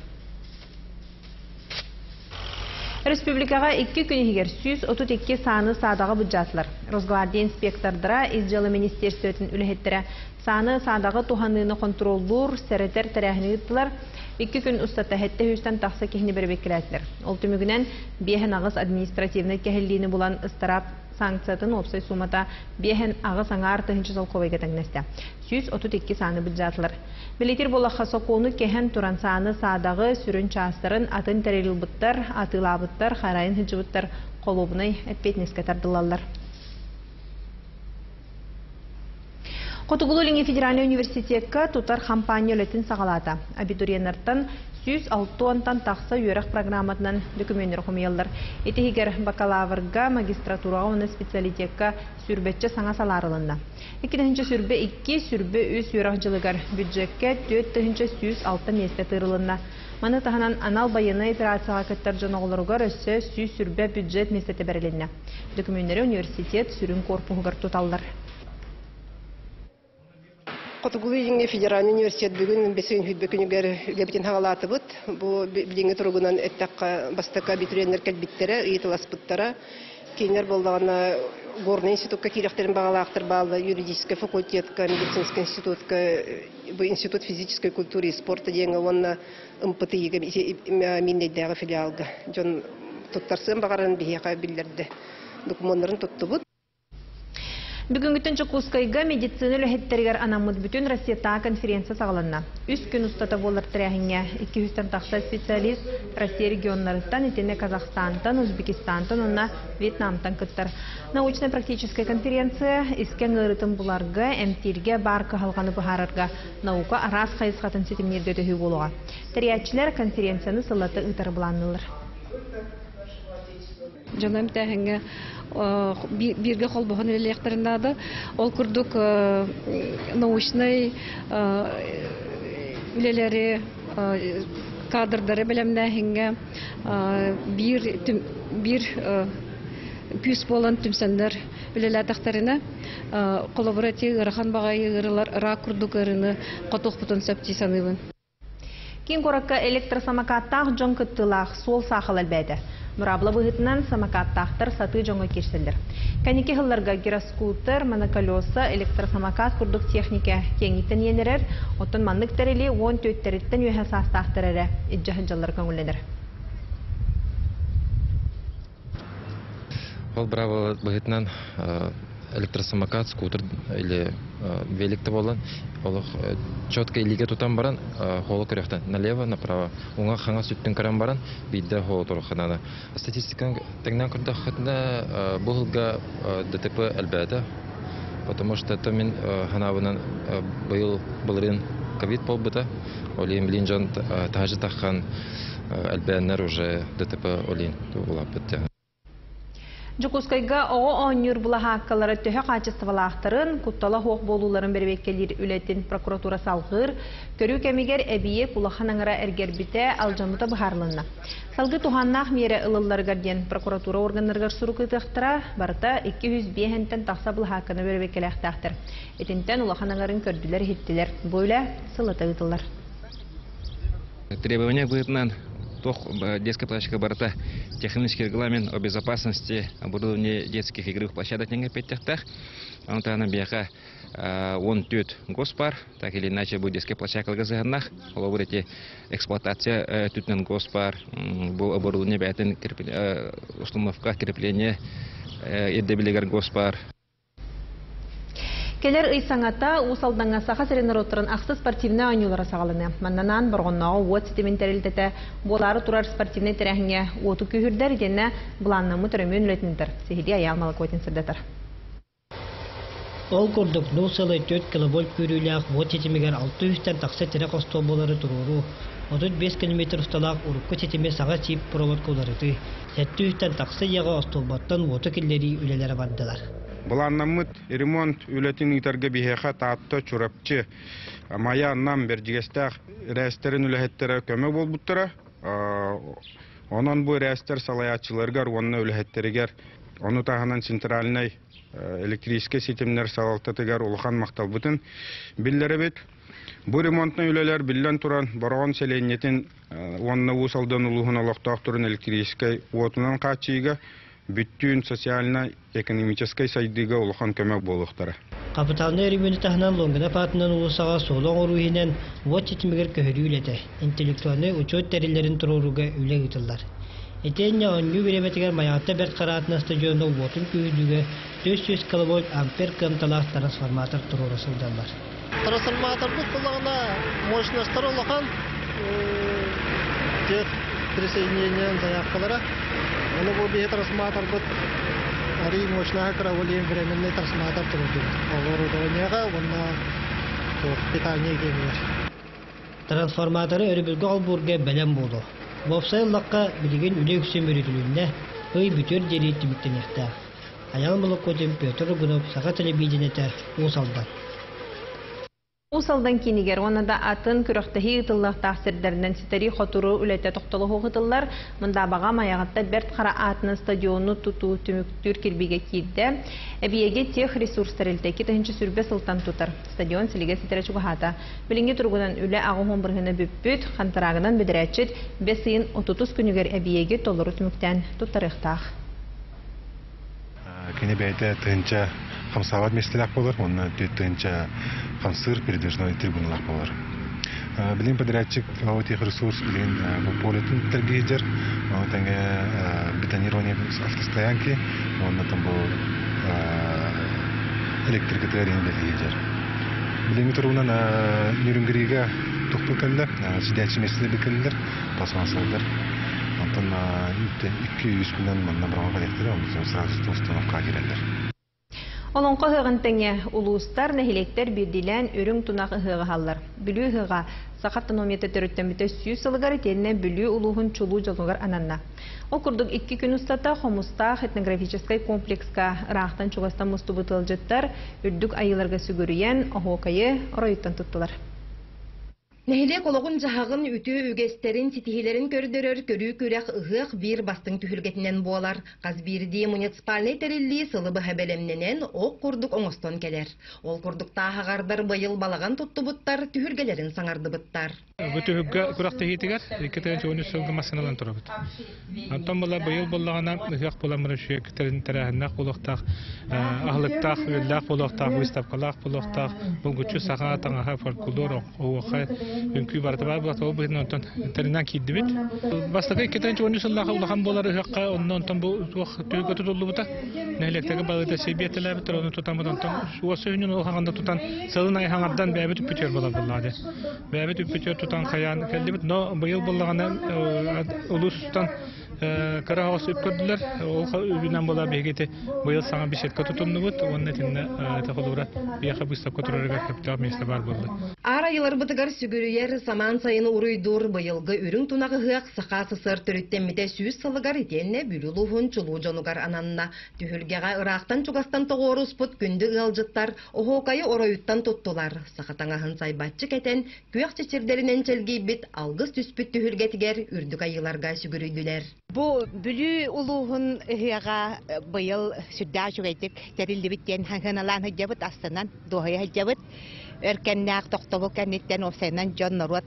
Республикаҕа 2 күн иһигэр 132 сааны саадаҕы былдьаатылар. Росгвардия инспектордара, ис дьыала министерствотын үлэһиттэрэ сааны саадаҕы туһаныыны хонтуруоллуур, сэрэтэр тэрээһини ыыттылар. 2 күн устата 700-тэн тахса киһини бэрэбиэркэлээтилэр. Ол түмүгүнэн 58 административнай кэһиллиини булан ыстараап санкциятын уопсай суумата 58,5 тыһыынча солкуобайга тэҥнэстэ. 132 сааны былдьаатылар. Бэлиэтиир буоллахха, сокуону кэһэн туран сааны саадаҕы сүрүн чаастарын атын тэрили ылбыттар, атыылаабыттар, харайан сылдьыбыттар холуобунай эппиэтинэскэ тардыллаллар. Хотугулуу-Илиҥҥи федеральнай университекка тутар хампаанньа үлэтин саҕалаата. Абитуриеннартан 160-тан тахса үөрэх программатынан дөкүмүөннэри хомуйаллар. Ити иһигэр бакалаврга, магистратураҕа уонна специалитекка сүүрбэччэ саҥа салаа арылынна. 2022, 23 үөрэх дьылыгар бюджеккэ 4106 миэстэ тыырылынна. Маны таһынан анал байыаннай операцияҕа кыттар дьон оҕолоругар өссө 120 бюджет миэстэтэ бэрилиннэ. Дөкүмүөннэри университет сүрүн корпуһугар туталлар. Хотугулуу-Илиҥҥи федеральный университет бүгүн бэсиһин сүүрбэ күнүгэр үлэбитин саҕалаатыбыт. Бу билиҥҥи туругунан эттэххэ, бастакы абитуриеннар кэлбиттэрэ, ыйыталаспыттара. Кинилэр буоллаҕына Горный институкка киириэхтэрин баҕалаахтар бааллар, юридическай факультетка, медицинскэй институтка, бу институт физической культуры и спорта диэҥҥэ уонна МПТИ-га Миирнэйдээҕи филиалга дьон туттарсыан баҕарарын биһиэхэ биллэрдэ. Докумуоннарын туттубут. Бүгүҥҥүттэн Дьокуускайга медицина үлэһиттэригэр анаммыт бүтүн Россиятааҕы конференция саҕаланна. Үс күн устата буолар тэрээһиҥҥэ 200-тэн тахса специалист Россия регионнарыттан, итиннэ Казахстантан, Узбекистантан уонна Вьетнамтан кыттар. Научно-практическая конференция искэн ыарыытын буларга, эмтииргэ баар кыһалҕаны быһаарарга наука араас хайысхатын ситимнииргэ төһүү буолуоҕа. Тэрийээччилэр конференцияны сыллата ыытар былаанныыллар. Дьону эмтээһиҥҥэ бииргэ холбоһон үлэлиэхтэрин наада. Ол курдук научнай үлэлэри, кадрдары бэлэмнээһиҥҥэ биир биир күүс буолан түмсэннэр үлэлээтэхтэринэ, холобура ити ыарахан баҕайы ыарыылар рак курдук ыарыыны хотуохпутун сөп дии саныыбын. Киин куоракка электросамокаттаах дьон кыттыылаах суол саахала элбээтэ. Быраабыла быһыытынан самокаттаахтар сатыы дьоҥҥо киирсэллэр. Кэнники сылларга гироскутер, моноколеса, электросамокат курдук техника киэҥниктэн иэнэрэр, оттон маннык тэрили 14-тэриттэн үөһэ саастаахтар эрэ илдьэ сылдьаллара көҥүллэнэр. Ол быраабыла быһыытынан электросамокат, скутер или велик да буолан олох четко илиигэ тутан баран холу көрүөхтэн налево, направо уҥа хаҥас өттүн көрөн баран биирдэ холу туруохха наада. Статистиканы тэҥнээн көрдөххүтүнэ бу сылга ДТП элбээтэ, потому что это мин санаабынан быйыл былырыын ковид буолбута, ол иһин билигин дьон таһырдьа таххан элбээннэр уже ДТП ол иһин улааппыт. Дьокуускайга оҕо оонньуур былаһааккалара төһө хаачыстыбалаахтарын, куттала суох буолууларын бэрэбиэркэлиир үлэтин прокуратура салҕыыр. Көрүү кэмигэр эбийиэк улахан аҥара эргэрбитэ, алдьаммыта быһаарылынна. Салгыы туһааннаах миэрэ ылылларыгар диэн прокуратура органнарыгар сурук ыытыахтара, барыта 205-тэн тахса былаһаакканы бэрэбиэркэлээхтээхтэр. Итинтэн улахан аҥарын көрдүлэр-иһиттилэр. Бу үлэ сыллата ыытыллар. Требования быһыытынан туох детская площадка барыта технический регламент о безопасности оборудования детских игровых площадок диэҥҥэ эппиэттэхтээх. Ону таһынан биһиэхэ 14 ГОСТ баар, так или иначе бу детскай площадкаларга сыһыаннаах. Холобур, эти эксплуатация өттүнэн ГОСТ баар, бу оборудование бэйэтин установка, крепление ирдэбилигэр ГОСТ баар. Кэлэр ый саҥата Уус Алдаҥҥа Саха сирин норуоттарын ахсыс спортивнай оонньуулара саҕаланыа. Маннанаан Борҕоннооҕу уот ситимин тэрилтэтэ буолаары турар спортивнай тэрээһиҥҥэ уоту күүһүрдэр итиэннэ былааннаммыт өрөмүөн үлэтин ыытар. Сиһилии Айаал Молокотин сырдатар. Ол курдук, 0,4 киловольт күүрүүлээх уот ситимигэр 600-тэн тахса тирэх остуолбалары туруоруу. 35 километр усталаах урукку ситими саҥа сип проводка уларытыы, 700-тэн тахса ийэҕэ остуолбаттан уоту киллэрии үлэлэрэ бардылар. Былааннаммыт ремонт үлэтин ыытарга биһиэхэ Таатта, Чурапчы, Майа, Нам, Бэрдьигэстээх рээстэрин үлэһиттэрэ көмө буолбуттара. Онон бу рээстэр салайааччыларыгар уонна үлэһиттэригэр, ону таһынан центральнай электрическэй ситимнэр салалтатыгар улахан махталбытын биллэрэбит. Бу ремонтнай үлэлэр биллэн туран Бороҕон сэлиэнньэтин уонна Уус Алдан улууһун олохтоохторун электрическэй уотунан хааччыйыыга бүттүүн социально-экономическай сайдыыга улахан көмө буолуохтара. Хапытаалынай өрөмүөнү таһынан Лонгинов аатынан уулуссаҕа суолу оҥоруу иһинэн уот ситимигэр көһөрүү үлэтэ, интеллектуальнай учуот тэриллэрин туруорууга үлэ ыытыллар. Итиэннэ оонньуу бириэмэтигэр Майаҕатта Бэрт Хара аатынан стадиоҥҥа уотун күүһүрдүүгэ 400 киловольт ампер кыамталаах трансформатор туруора сылдьаллар. Трансформаторбыт буллаҕына мощностара улахан, тех присоединениен заявкалара. Ону бу биһи трансформаторбыт арый мощнаһа кыра ол временный трансформатор турдубут. Оборудованиеҕа уонна питание киэнигэр. Трансформаторы өрөбүлгэ холбуурга бэлэм буолуо. Уопсай ыллахха, билигин үлэ үксүн мүрүтүлүннэ, ый бүтүөр диэри түмүктэниэхтээх. Айаал Молокотин, Петр Рыгунов, Саха телевидениетэ, Уус Алдан. Уус Алдан киинигэр уонна да атын күрэхтэһии ыытыллыахтаах сирдэринэн ситэри-хотуру үлэтэ тохтолоһуох ытыллар. Мындаабаҕа Майаҕатта Бэрт Хара аатынан стадиону тутуу түмүктүүр кирбиигэ киирдэ. Эбийиэги тех-ресурс тэрилтэ 2020 сылтан тутар. Стадион силигэ ситэрэ чугаһаата. Билиҥҥи туругунан үлэ аҕыс бырыһыана бүппүт, хантараагынан бэдэрээтчит бэс ыйын 30 күнүгэр эбийиэги толору түмүктээн туттарыахтаах. Кини бэйэтэ тыһыынча хамсаабат миэстэлээх буолар уонна 4 тыһыынча хамсыыр передвижной трибуналаах буолар. Билигин подрядчик техресурс билигин бу полетын тергейдер, ону тэҥэ бетонирование автостоянки уонна там бу электрикатыгар үлэлиир. Билиҥҥи туругунан Нерюнгрига тохтуу кэллэ, сидячий миэстэлэр кэллилэр, пластмассалар. Онтон 2-3 күнэн манна быраҕа кэлиэхтэрэ, онтон сразу установкаҕа киирэллэр. Олоҥхо ыһыаҕын тэҥэ улуустар, нэһилиэктэр биирдиилээн үрүҥ тунах ыһыаҕы аһаллар. Бүлүү ыһыаҕа Саха автономията төрүттэммитэ 100 сылыгар итиэннэ Бүлүү улууһун чулуу дьонугар ананна. Ол курдук икки күн устата Хомустаах этнографическай комплекска ыраахтан чугастан мустубут ыалдьыттар үрдүк айыыларга сүгүрүйэн, оһуокайы оройуттан туттулар. Нэһилиэк олоҕун-дьаһаҕын үтүө үгэстэрин, ситиһиилэрин көрдөрөр көрүү күрэх ыһыах биир бастыҥ түһүлгэтинэн буолар. Хас биирдии муниципальнай тэриллии сылы быһа бэлэмнэнэн, ох курдук оҥостон кэлэр. Ол курдук тааһаҕардар быйыл балаҕан туттубуттар, түһүлгэлэрин саҥардыбыттар. Бу түһүлгэ күрэхтэһиитигэр 2013 сылга массыыналан турабыт. Онтон була быйыл буоллаҕына ыһыах буолан баран тэрээһиннээх буолуохтаах, аһылыктаах, үөллээх буолуохтаах, выставкалаах буолуохтаах, булгуччу саха таҥаһа, фольклор, оһуохай, үҥкүү барыта баар буолуохтаах. Ол быһыытынан онтон тэринэн киирдибит. Бастакы 2013 сыллаах улахан буолар ыһыахха онно онтон бу туох түһүлгэ тутуллубута. Нэһилиэктэргэ балыыта сэбиэтэлээбиттэр, ону тутаммыт онтон уоса үһүнүн улаханна тутан сылын айхаҥардан бэйэбит үппүтүгэр буолар буоллаҕа. Бэйэбит үппүтүгэр тутан хайаан кэллибит, но быйыл буоллаҕына улуустан кыра оҕус үп көрдүлэр. Ол үбүнэн буола биһиги ити быйыл саҥа беседка тутуннубут уонна итиннэ холобура биһиэхэ выставка турарыгар сөптөөх миэстэ баар буолла. Аар айыларбытыгар сүгүрүйэр самаан сайыны уруйдуур быйылгы үрүҥ тунах ыһыах Саха СССР төрүттэммитэ 100 сылыгар итиэннэ Бүлүү улууһун чулуу дьонугар ананна. Түһүлгэҕэ ыраахтан чугастан тоҕуоруспут күндү ыалдьыттар оһуокайы оройуттан туттулар. Саха таҥаһын сайбаччы кэтэн, күөх чэчирдэринэн чэлгийбит алгыс түспүт түһүлгэтигэр үрдүк айыыларга сүгүрүйдүлэр. Бу Бүлүү улууһун ыһыаҕа быйыл сүрдээх үчүгэйдик тэриллибит диэн сыаналаан сылдьабыт, астынан дуоһуйа сылдьабыт. Өр кэмнээх тохтобул кэнниттэн уопсайынан дьон норуот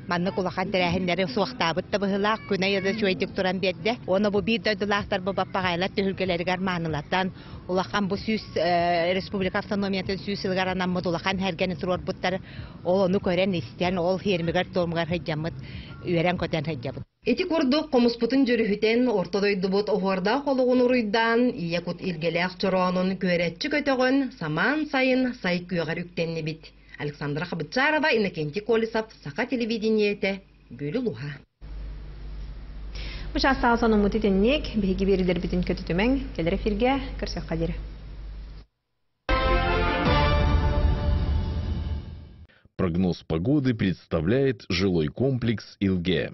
маннык улахан тэрээһиннэри суохтаабыт да быһыылаах, күнэ да үчүгэйдик туран биэрдэ. Уонна бу биир дойдулаахтар бу баппаҕайлар түһүлгэлэригэр маанылатан, улахан бу 100 республика автономиятын 100 сылыгар анаммыт улахан сэргэни туруорбуттар. Ол ону көрөн истэн, ол сиэригэр-туомугар сылдьаммыт, үөрэн-көтөн сылдьабыт. Ити курдук хомуспутун дьүрүһүтэн, орто дойдубут оһуордаах олоҕун уруйдаан, ийэ кут илгэлээх чороонун күөрэччи көтөҕөн, самаан сайын сай күөҕэр үктэннибит. Александра Хабытчарова, Иннокентий Колесов, Саха телевидениетэ, Бүлүү улууһа. Бу чаастааҕы сонуммут итинник, биһиги биэриилэрбитин көтүтүмэҥ, кэлэр эфиргэ көрсүөххэ диэри. Прогноз погоды представляет жилой комплекс «Илге».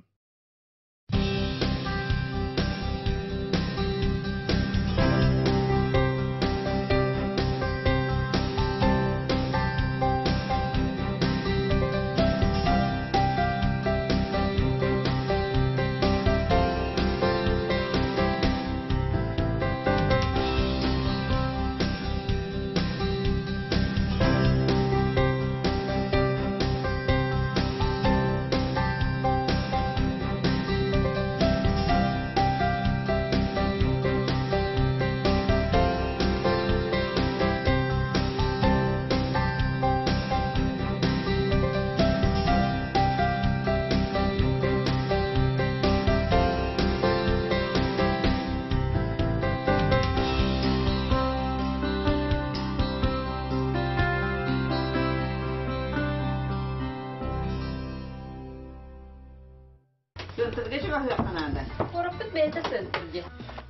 Сыантырга чугаһыаххынаада. Куораппыт бэйэтэ сыантырга.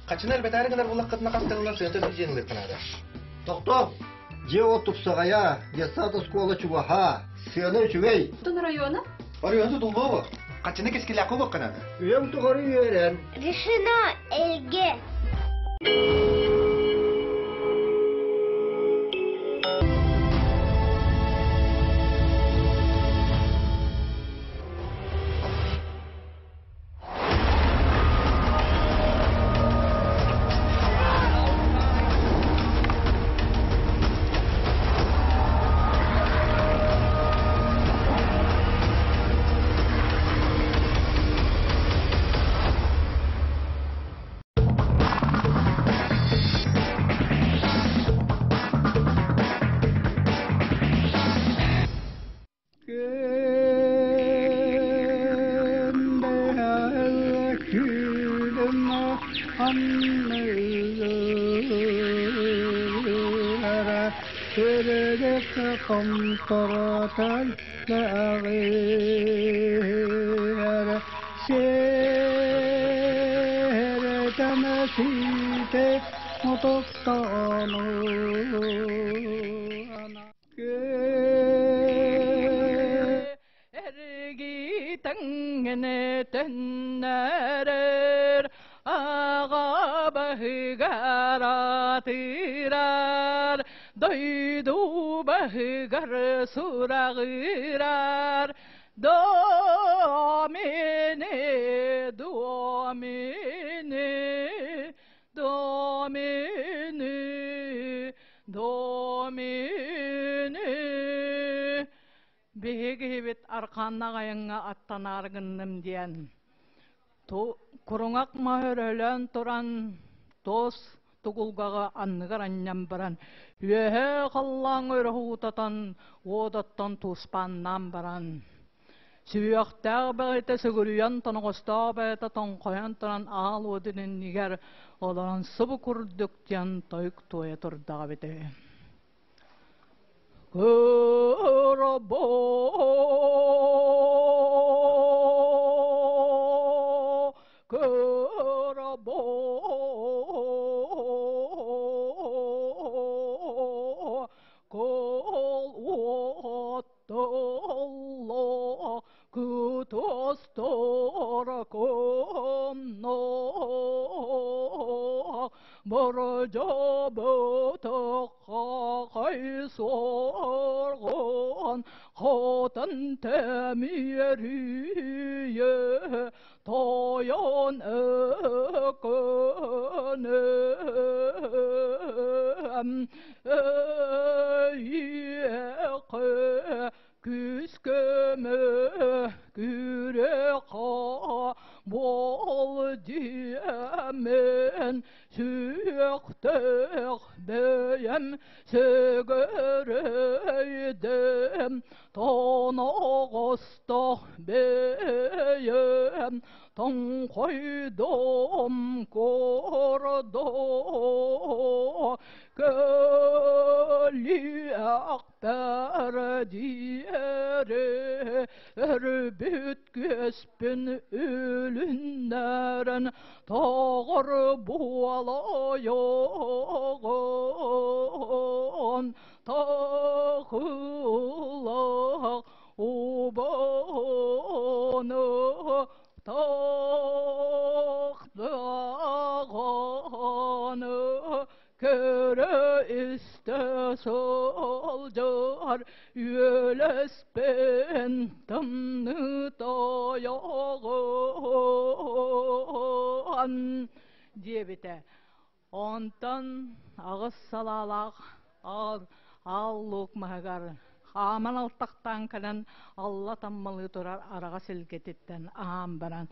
Хачына элбэтээри гынар буллаххытына хас тылынан сыантыр диэн ылыаххынаада. Тохтоо! Дьиэ от тупсаҕайа, детсад оскуола чугаһа, сыана үчүгэй. Тун района? Оройуон тутуллуо Хачына кэскилээххэ буоххынаада. Үйэм тухары үөрэн. Решено Элге. Төннәрер аға баһыгар атырар дойду баһыгар сурагырар домине домине домине домине Биһигибит арқаннаҕайыңҥа аттанааргынным диэн куруҥах маһөрөлөөн туран туос тугулгаҕа анныгар анньан баран үөһэ халлааҥ өрөһуутатан уодаттан туспааннаан баран сүһүөхтээх бэҕитэ сүгүрүйэн тоноҕостоох бэйэтэ тоҥхойон туран аал уотун иннигэр олорон субу курдук диэн тойук туойа турдаҕа эбитэ Кырабо, кырабо, кол оттолло, кутостор конно, Борожобутоххой соргон хотон тэмиэрүйе тойон өкөнөм өйөкө күскөмө күрөка бол диэмен сүөхтөх бэйэм сөгөрөйдөм тоноҕостох бэйэм тоҥхойдом кордо көлүөхпэр диэри өрбүт күөспүн үлүннэрэн тоҕор буолайоҕон тахылах Убону тохтоҕону көрө-истэ сылдьар үөлэспин тымныы тойоҕун диэбитэ. Онтон аҕыс салаалаах аал луук маһыгар хааман алтахтаан кэлэн алла таммалыы турар араҕас илгэтиттэн аһаан баран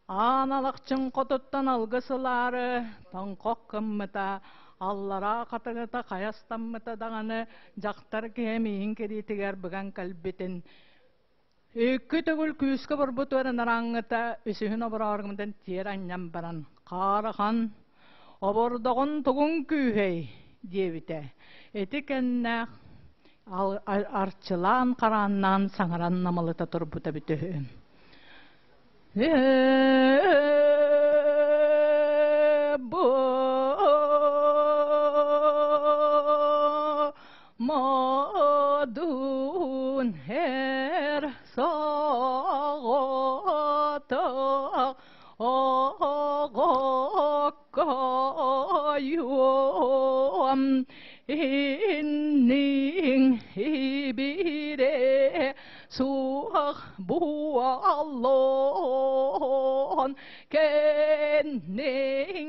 Аан Алахчын хотуттан алгыс ылаары тоҥхох гыммыта, аллараа хатыҥыта хайастаммыта даҕаны дьахтар киһи миигин кириитигэр быган кэлбитин Икки төгүл күүскэ барбыт уонарааҥҥыта үсүһүн оборооргумтан тиэр анньан баран хаарахан обордоҕун тугун күүһэй диэбитэ. Ити кэннэ арчылаан харааннаан саҥаран намылыта турбута эбитэ үһү. Модун эр соҕотох оҕоккойуом инниҥ ибире суох буоллун кэнниҥ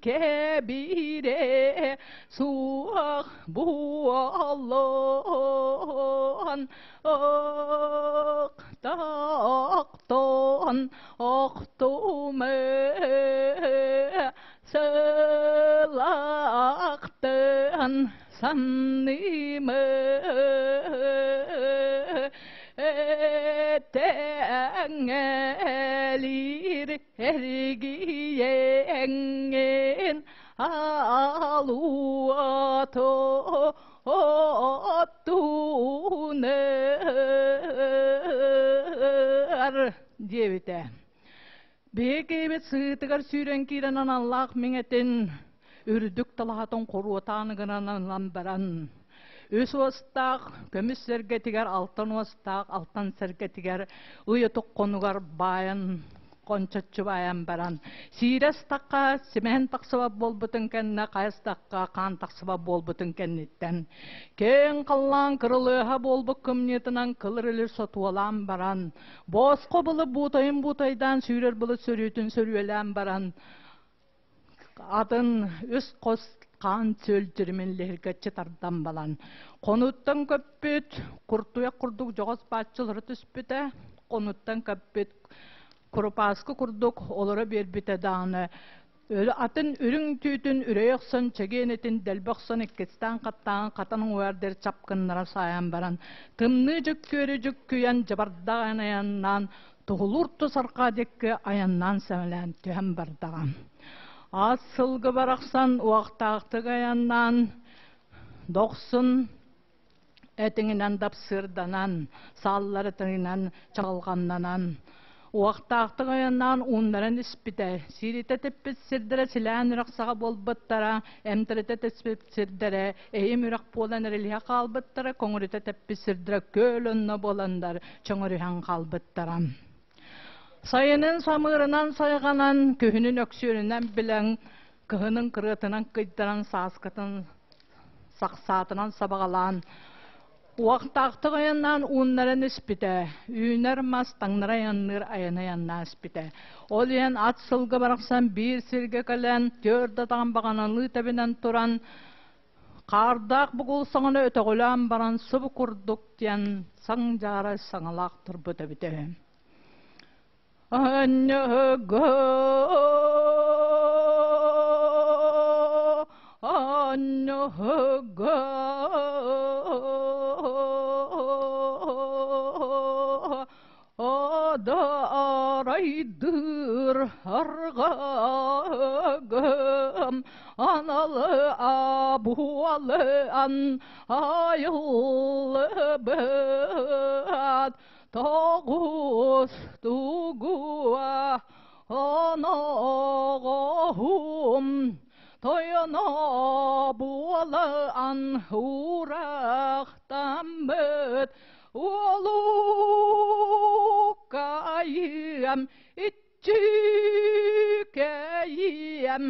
кэбире суох буоллун охтоохтон охтуме сылахтан саннымы тэҥэлиир эргийэҥҥин алуото оттунар диэбитэ. Биһиги сыытыгар сүүрэн киирэн аналлаах миҥэтин үрдүк талаһатын хоруотаан гынан ылан баран, үс уостаах көмүс сэргэтигэр алтан уостаах алтан сэргэтигэр ый отукконугар баайан хончоччу баайан баран, сиирэ астахха симэһин тахсыбат буолбутун кэннэ, хайастахха хаан тахсыбат буолбутун кэнниттэн, киэҥ халлаан кырылыаһа буолбут кымньыытынан кылыр илир сотуолаан баран, босхо былы буутайын буутайдаан сүүрэр былыт сөрүүтүн сөрүөлээн баран, атын үс хос хаан сүөлдьүрүмүн лиһиргэччи тардан балан, хонуттан көппүт, куртуйах курдук дьоҕус бааччылары түспүтэ, хонуттан көппүт курупааскы курдук олоро биэрбитэ даҕаны атын үрүҥ түүтүн үрэй охсон чэгиэн этин дэлби охсон иккистээн хаттаан хатан уҥуор чапкыннара саайан баран тымныы дьүккүөрү дьүккүйэн дьабардаҕын айаннаан туһулуур тус арҕаа диэки айаннаан сэмэлээн түһэн бардаҕа. Аас сылгы барахсан уохтаахтык айаннаан дохсун этиҥинэн дапсыырданан, сааллар этиҥинэн чаҕылҕаннанан, уохтаахтык айаннаан ууннаран испитэ. Сииритэ типпит сирдэрэ силээн үрэх саҕа буолбуттара, эмтэритэ түспүт сирдэрэ эйим үрэх буолан эрилиһэ хаалбыттара, көҥүрүтэ тэппит сирдэрэ күөл онно буоланнар чөҥөрүһэн хаалбыттара. Сайынын самыырынан сайҕанан, күһүнүн өксүөнүнэн билэн, кыһынын кырыатынан кыйдаран, сааскытын сахсаатынан сабаҕалаан, уохтаахтык айаннаан ууннаран испитэ, үүнэр мас таҥнары айанныыр айаны айаннаан испитэ. Ол иһэн ат сылгы барахсан биир сиргэ кэлэн, түөрт атаҕын баҕаналыы тэбинэн туран, хаардаах бугул саҥаны өтөҕүлээн баран субу курдук диэн саҥ дьаарай саҥалаах турбут эбитэ үһү. Анньыга анньыга Адарайдыр арҕагым аналы абуалан айыллыбыт тоҕус тугуа оноҕоһум тойоно буолан уурахтаммыт. Уолуккайыам иччикэйиэм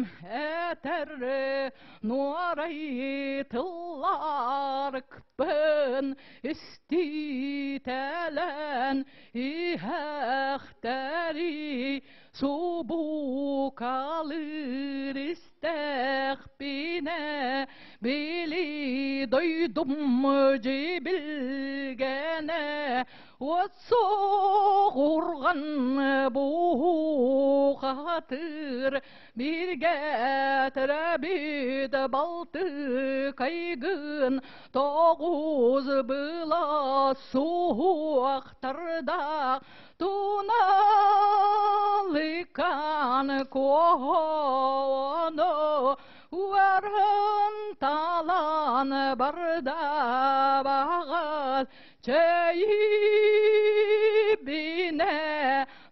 этэр нуорай тылларыкпын иститэлэн иһэхтэри субукалыыр истэхпинэ били дойдум дьибилгэнэ Уот-суоҕурҕан буухатыр бииргэ төрөөбүт балтыкайгын тоҕус былас суһуохтардаах туналыкан куону уарһын талан бардабаҕас Чэйибинэ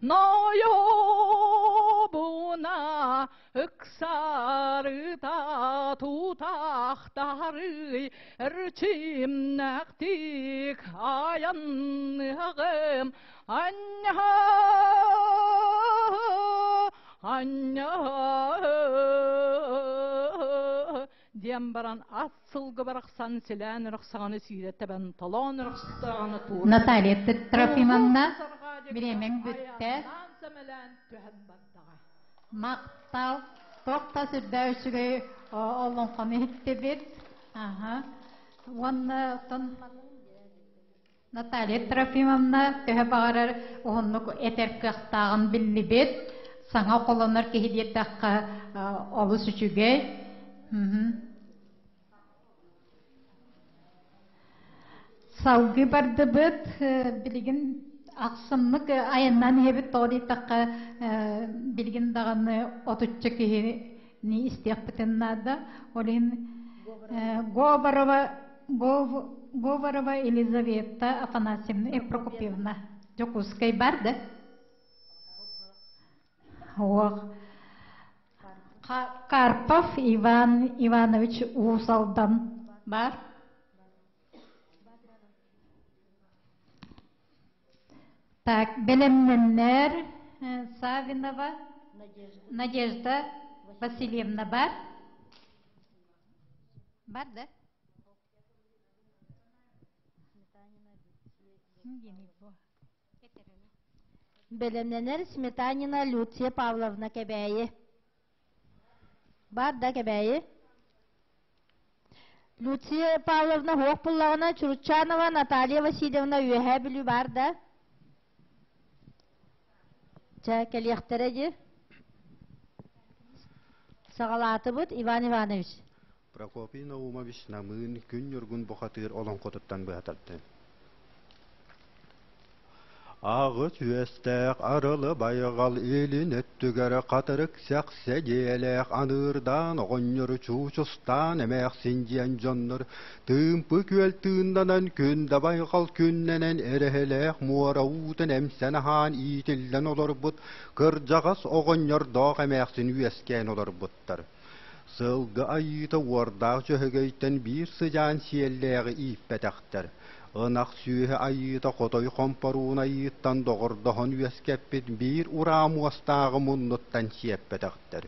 нойобуна ыксарыта тутахтарый эрчимнэхтик айанныаҕым анньа анньа диэн баран ат сылгы барахсан силээн ырахсаҕаны сиирэ тэбэн толоон ырахсаҕаны тууран Наталья Трофимовна, бириэмэҥ бүттэ. Махтал. Туох да сүрдээх үчүгэй олоҥхону иһиттибит. Аха. Уонна оттон Наталья Трофимовна төһө баҕарар уһуннук этэр кыахтааҕын биллибит. Саҥа холонор киһи диэтэххэ олус үчүгэй. Салгыы бардыбыт. Билигин ахсымнык айаннаан иһэбит. Тоҕо диэтэххэ билигин даҕаны отучча киһини истиэхпитин наада. Ол иһин Говорова Говорова Елизавета Афанасьевна Прокопьевна Дьокуускай бар да? Ох. Карпов Иван Иванович Уус Алдан бар. Так, бэлэмнэннэр Савинова Надежда Васильевна бар. Бар да? Бэлэмнэнэр Сметанина Люция Павловна Кэбээйи. Бар да Кэбээйи. Люция Павловна хуох буллаҕына Чуручанова Наталья Васильевна Үөһээ Бүлүү бар да? Чэ, кэлиэхтэрэ дии. Саҕалаатыбыт Иван Иванович. Прокопий Наумович Намыын Күн Ньургун бухатыыр олоҥхотуттан быһатарды. Аҕыс үөстээх арылы байҕал илин өттүгэр хатырык сэхсэ дьиэлээх аныырдаан оҕонньору чуучустаан эмээхсин диэн дьоннор тыымпы күөл тыыннанан күн да байҕал күннэнэн эрэһэлээх муора уутун эмсэн аһаан иитиллэн олорбут кырдьаҕас оҕонньордоох эмээхсин үөскээн олорбуттар. Сылгы айыыта уордаах дьөһөгөйтөн биир сыдьаан сиэллээҕи ииппэтэхтэр. Ынах сүөһү айыыта хотой хомпоруун айыыттан доҕордоһон үөскэппит биир ураа муостааҕы муннуттан сиэппэтэхтэр.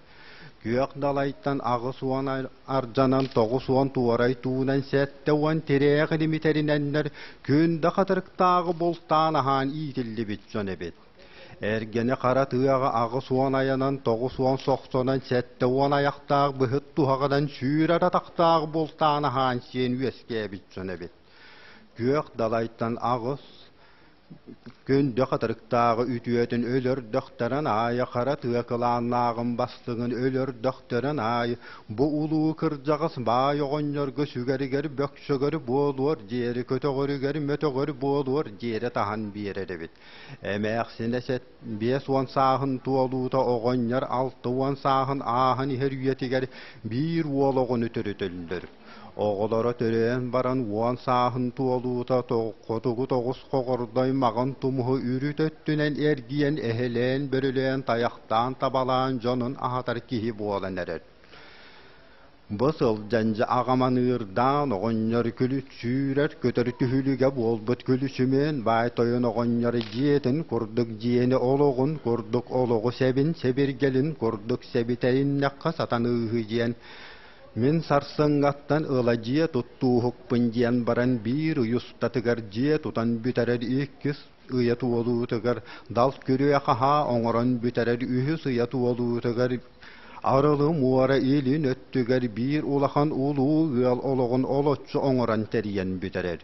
Күөх далайтан 80 ардьанан 90 туорай туунан 70 тирээх илимитэринэннэр күн да хатырыктааҕы бултаан аһаан иитиллибит дьон эбит. Эргэни хара тыаҕа 80 айанан, 90 сохсонон, 70 айахтаах быһыт туһаҕынан сүүрэр атахтаах бултаан аһаан сиэн үөскээбит дьон эбит. Күөх далайтан аҕыс күндү хатырыктааҕы үтүөтүн өлөрдөхтөрүн аайы хара тыа кылааннааҕын бастыҥын өлөрдөхтөрүн аайы бу улуу кырдьаҕас баай оҕонньорго сүгэригэр бөксөгөр буолуор диэри көтөҕөрүгэр мөтөҕөр буолуор диэри таһан биэрэр эбит. Эмээхсинэ 50 сааһын туолуута оҕонньор 60 сааһын ааһан иһэр үйэтигэр биир уол оҕону төрөтөллөр. Оҕолоро төрөөн баран уон сааһын туолуута хотугу тоҕус хоҕордой маҕан тумуһу үрүт өттүнэн эргийэн эһэлээн-бөрөлөөн тайахтаан табалаан дьонун аһатар киһи буолан эрэр. Бу сылдьан дьэ аҕам аныырдаан оҕонньор күлү сүүрэр көтөр түһүлүгэ буолбут күлүсүмүөн баай тойон оҕонньор дьиэтин курдук дьиэни олоҕун курдук олоҕу сэбин сэбиргэлин курдук сэбитэйиннэххэ сатаныыһы диэн мин сарсыҥҥаттан ыла дьиэ туттууһукпун диэн баран биир ый устатыгар дьиэ тутан бүтэрэр иккис ыйа туолуутугар дал күрүө хаһаа оҥорон бүтэрэр үһүс ыйа туолуутугар Арылы муора илин өттүгэр биир улахан улуу ыал олоҕун олоччу оҥорон тэрийэн бүтэрэр.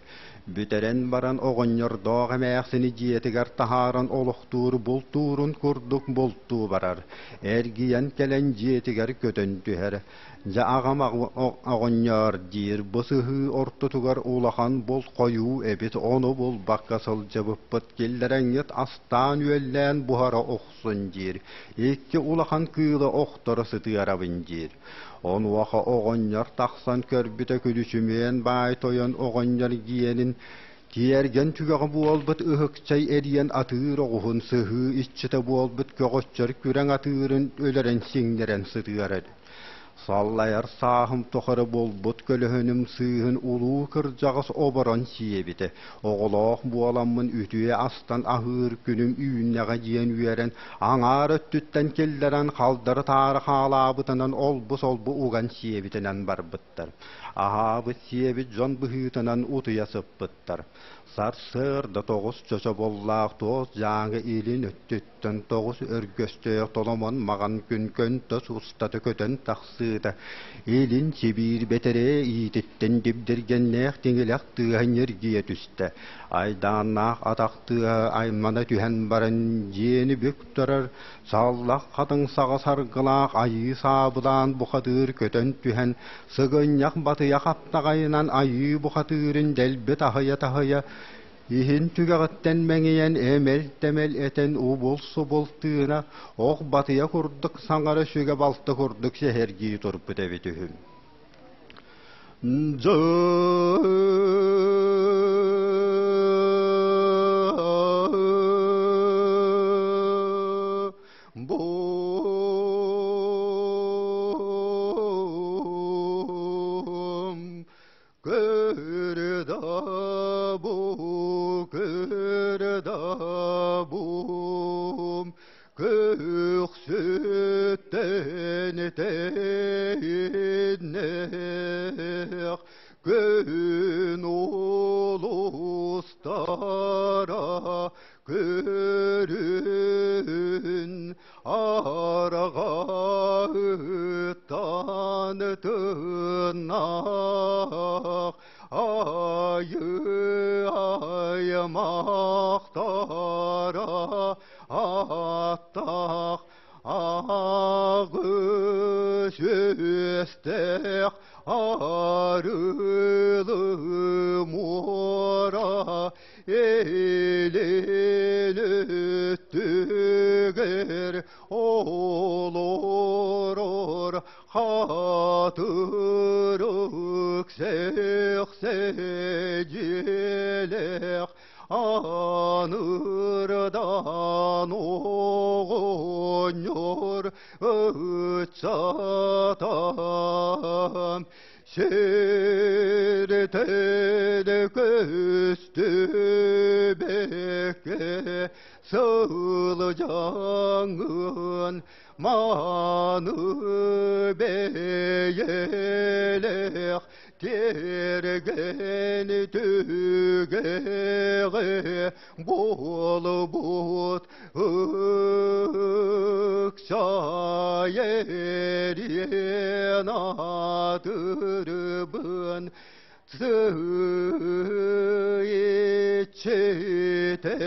Бүтэрэн баран оҕонньордоох эмээхсини дьиэтигэр таһааран олохтуур бултуурун курдук бултуу барар. Эргийэн кэлэн дьиэтигэр көтөн түһэр. Дьэ аҕам оҕонньоор диир бу сыһыы ортотугар улахан булт хойуу эбит ону булбакка сылдьыбыппыт киллэрэҥҥит астаан-үөллээн буһара охсун диир, икки улахан кыылы охторо сытыарабын диир. Онуоха оҕонньор тахсан көрбүтэ күлүчүмүөн баай тойон оҕонньор гиэнин киэргэн түгэҕэ буолбут ыһыкчай эриэн атыыр оҕуһун сыһыы иччитэ буолбут көҕөччөр күрэҥ атыырын өлөрөн сиҥнэрэн сытыарар. Саллайар сааһым тухары булбут көлөһүнүм сыыһын улуу кырдьаҕас оборон сиэбитэ. Оҕолоох буоламмын үтүө астан аһыыр күнүм үүннэҕэ диэн үөрэн, аҥаар өттүттэн киллэрэн халдары-таары хаалаабытынан олбу-солбу уган сиэбитинэн барбыттар. Аһаабыт сиэбит дьон быһыытынан утуйа сыппыттар. Сарсыарда тоҕус чочобуллаах туос дьааҥы илин өттүттэн тоҕус өргөстөөх толомон маҕан күн көнтөс устата көтөн тахсыыта, илин Сибиир бэтэрээ иититтэн дибдиргэннээх тиҥилэх тыаһа ньиргийэ түстэ. Айдааннаах атах тыаһа аймана түһэн баран дьиэни бүк турар саллах хатыҥ саҕа саргылаах айыы саабылаан бухатыыр көтөн түһэн, сыгынньах батыйа хаптаҕайынан айыы бухатыырын дэлби таһыйа-таһыйа Иһин түгэҕиттэн мэҥийэн эмэл-тэмэл этэн убул-субул тыына ох батыйа курдук саҥара сүгэ балта курдук сэһэргии турбут эбит үһү. Бум Көрдабу, көрдабум, Көксүттэн тэйиннэх, Күн улустара көрүн Арҕаһыттан тыыннаах айыы аймахтара аттаах аҕыс үөстээх арылы муора Илин өттүгэр олорор хатырык сэхсэдьиэлээх анырдан оҕонньор ыччата Сиртэн көстүбэккэ сылдьаҥҥын маны бэйэлээх тиэргэн түгэҕэ буолбут ыксайэриэн аатырбын иччитэ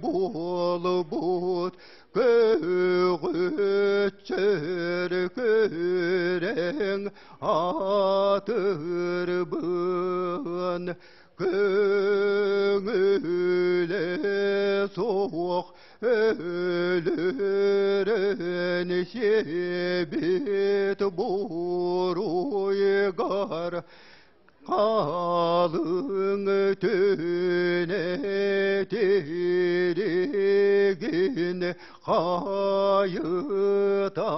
буолбут көҕүччөр күрэҥ аатырбын Көҥүлэ суох өлөрөн сиэбит буруйгар халыҥ түнэ тиригин хайыта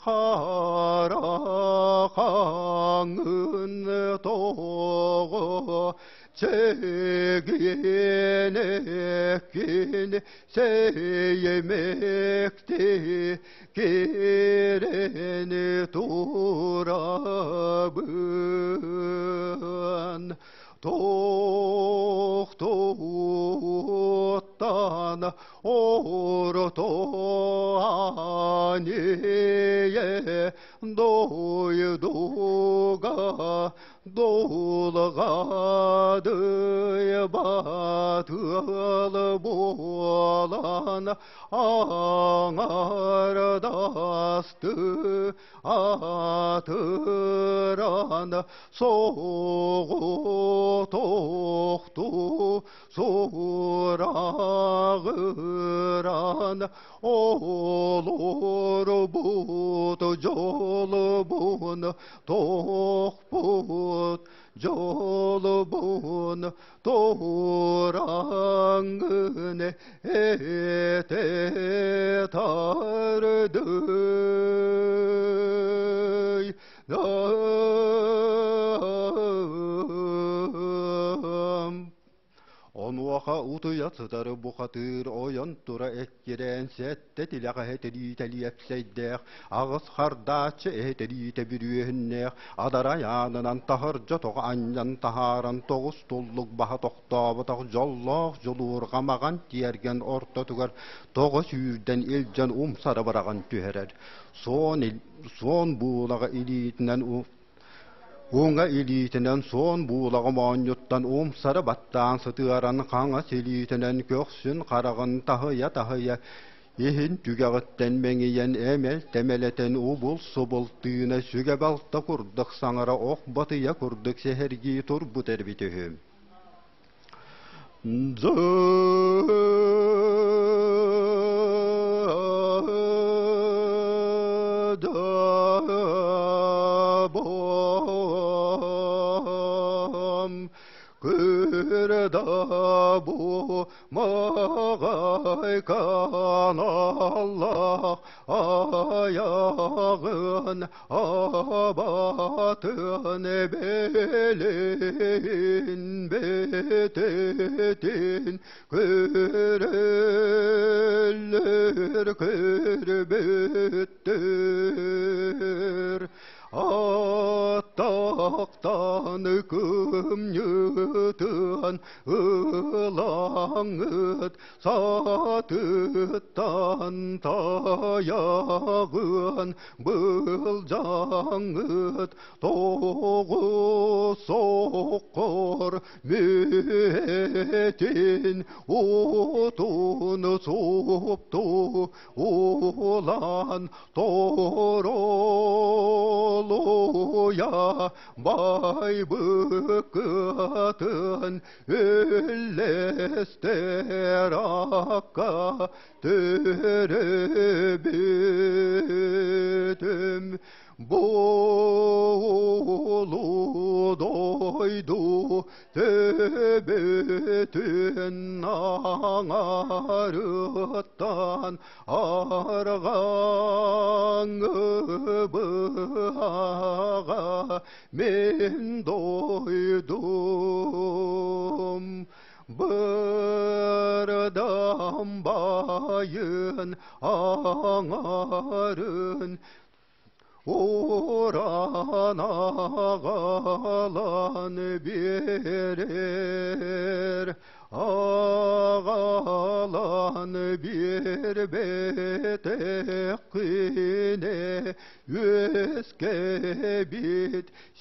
хара. Эгиэнэккин сэйэмэкти киирэн турабын Тохтуттан орто ание дойдуга дулҕадый батыл буолан аҥардасты атыран соҕотохту сураҕыран олорбут дьолбун тохпут дьолбун туораҥҥын этэ тардый. Онуоха утуйа сытар бухатыыр ойон тура эккирээн сэттэ тилэх эһэтириитэ лиэпсэйдээх, аҕыс хардааччы эһэтириитэ бүрүөһүннээх, адарай аанынан таһырдьа тоҕо анньан таһааран тоҕус туллук баһа тохтооботох дьоллоох дьулуурҕа маҕан тиэргэн ортотугар тоҕо сүүрдэн илдьэн умсара быраҕан түһэрэр. Суон, суон буулаҕа илиитинэн Уҥа илиитинэн суон буулаҕа моонньуттан умсары баттаан сытыаран хаҥас илиитинэн көхсүн хараҕын таһыйа-таһыйа иһин түгэҕиттэн мэҥийэн эмэл-тэмэлэтэн убул-субул тыына сүгэ-балта курдук саҥара ох батыйа курдук сэһэргии турбут эбит үһү. Кырдабу мағайкан Аллах аяғын абатын белин бететин көрөллөр көрбүттөр Аттақтан кымньытын ылаҥыт сатыттан тайаҕын былдьаҥыт тоҕус соккор мүһэтин утун супту улан Торолуйа байбыккытын үллэстэр акка төрөбүтүм Буолу дойду төбөтүн аҥарыттан арҕаҥҥы быһаҕа мин дойдум бырдам байын аҥарын уран аҕалан биэрэр аҕалан биэрбэтэххинэ үөскэбит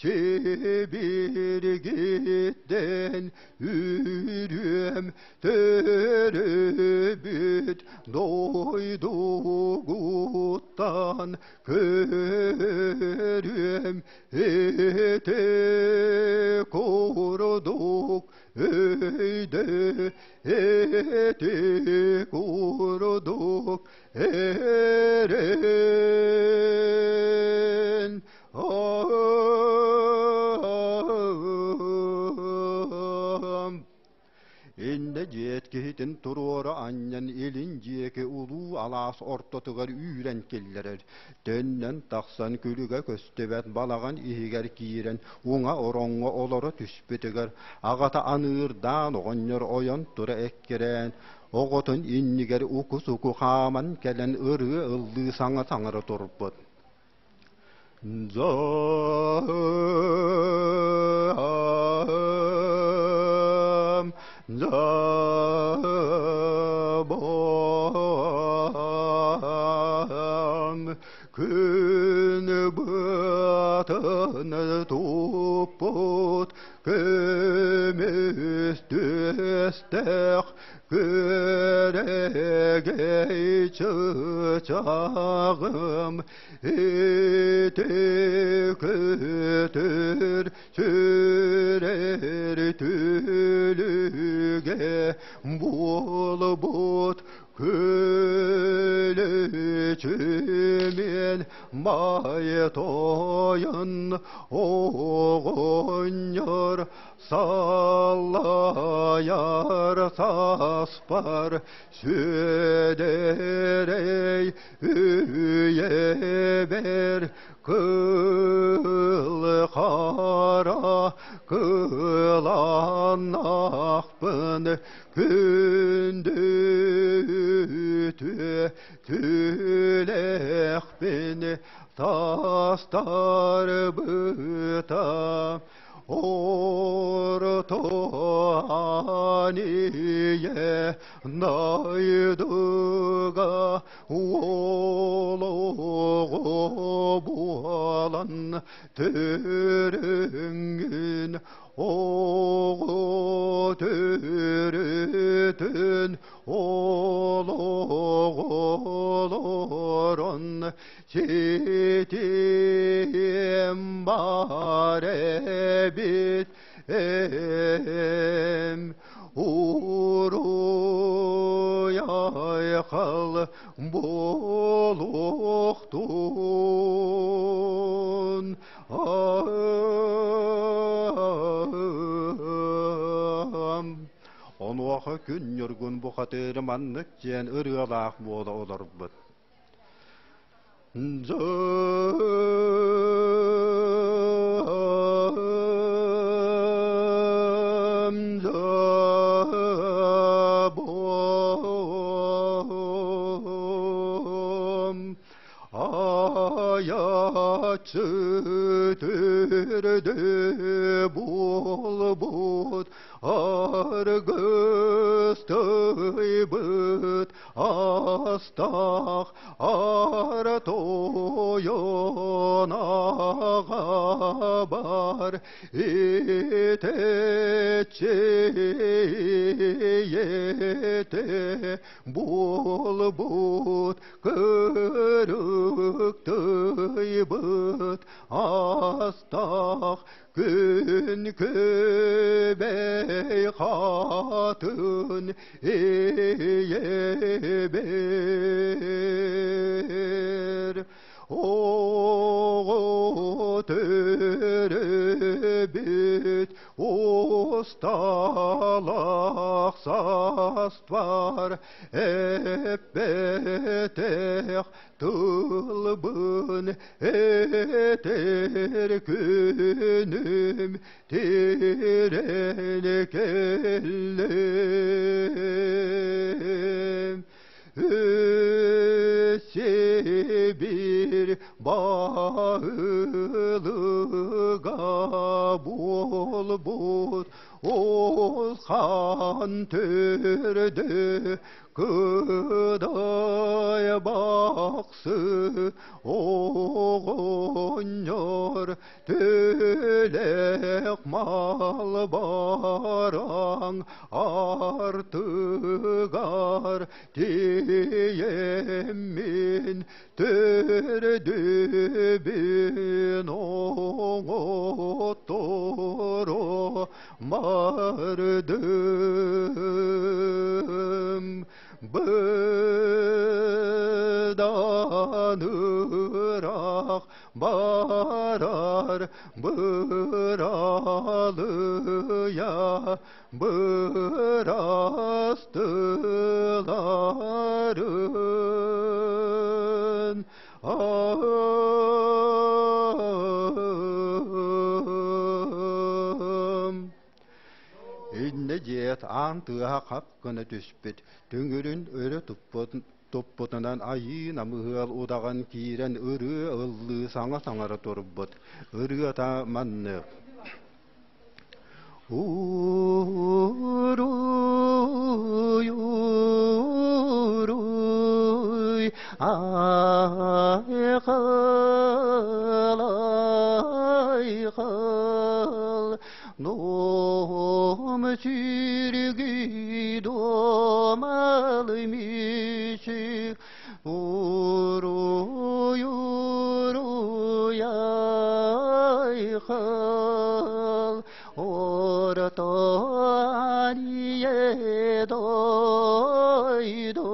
сибиргиттэн үрүөм төрөбүт дойдугуттан көрүөм ити курдук өйдө ити курдук эрэн Иннэ дьиэт киһи киһитин туруора анньан илин диэки улуу алаас ортотугар үүрэн киллэрэр. Төннөн тахсан күлүгэ көстүбэт балаҕан иһигэр киирэн уҥа ороҥҥо олоро түспүтүгэр аҕата аныырдаан оҕонньор ойон тура эккирээн оҕотун иннигэр уку-суку хааман кэлэн ырыа ыллыы саҥа саҥара турбут. Күн быатын туппут көмүс түөстээх күөрэгэй чыычааҕым ити көтөр сүрэр түлүгэ буолбут Күлүчүмүн бай тойон оҕонньор саллайар саспар сүөдэрэй үйэбэр кыл хара кылааннаахпын күндү түлэхпин тастарбыта орто ание дайдыга олоҕо буолан төрүҥҥүн оҕо төрүтүн олоҕолорун ситим бар эбит эм уруй-айхал буолуохтун Онуоха күн Ньургун бухатыыр маннык диэн ырыалаах буола олорбут. Айаччы төрдө буолбут аргыстайбыт астах ар тойон аҕабар итеччиете буолбут кырыктыйбыт астах күн күбэй хатын ийэбэр оҕо төрөбүт усталах саствар эппэтэх тылбын этэр күнүм тирэн кэллим. Өссө bir баһылыга буолбут ол хан төрдө Кыдай бахсы оҕонньор төлөх мал бараҥ артыгар тиийэммин төрдүбүн оҥотторо бардым. Быдан ыраах барар быралыйа бырастыларын. Иннэ диэт аан тыаһа хап гына түспүт, түҥүрүн өрө туппутунан айыы намыһыал удаҕан киирэн ырыа ыллыы саҥа саҥара турбут. Ырыата маннык. Уруй, уруй, айхал, айхал, дом сүргү домалы мүчүк, уруй, уруй, айхал, орто арие дойду,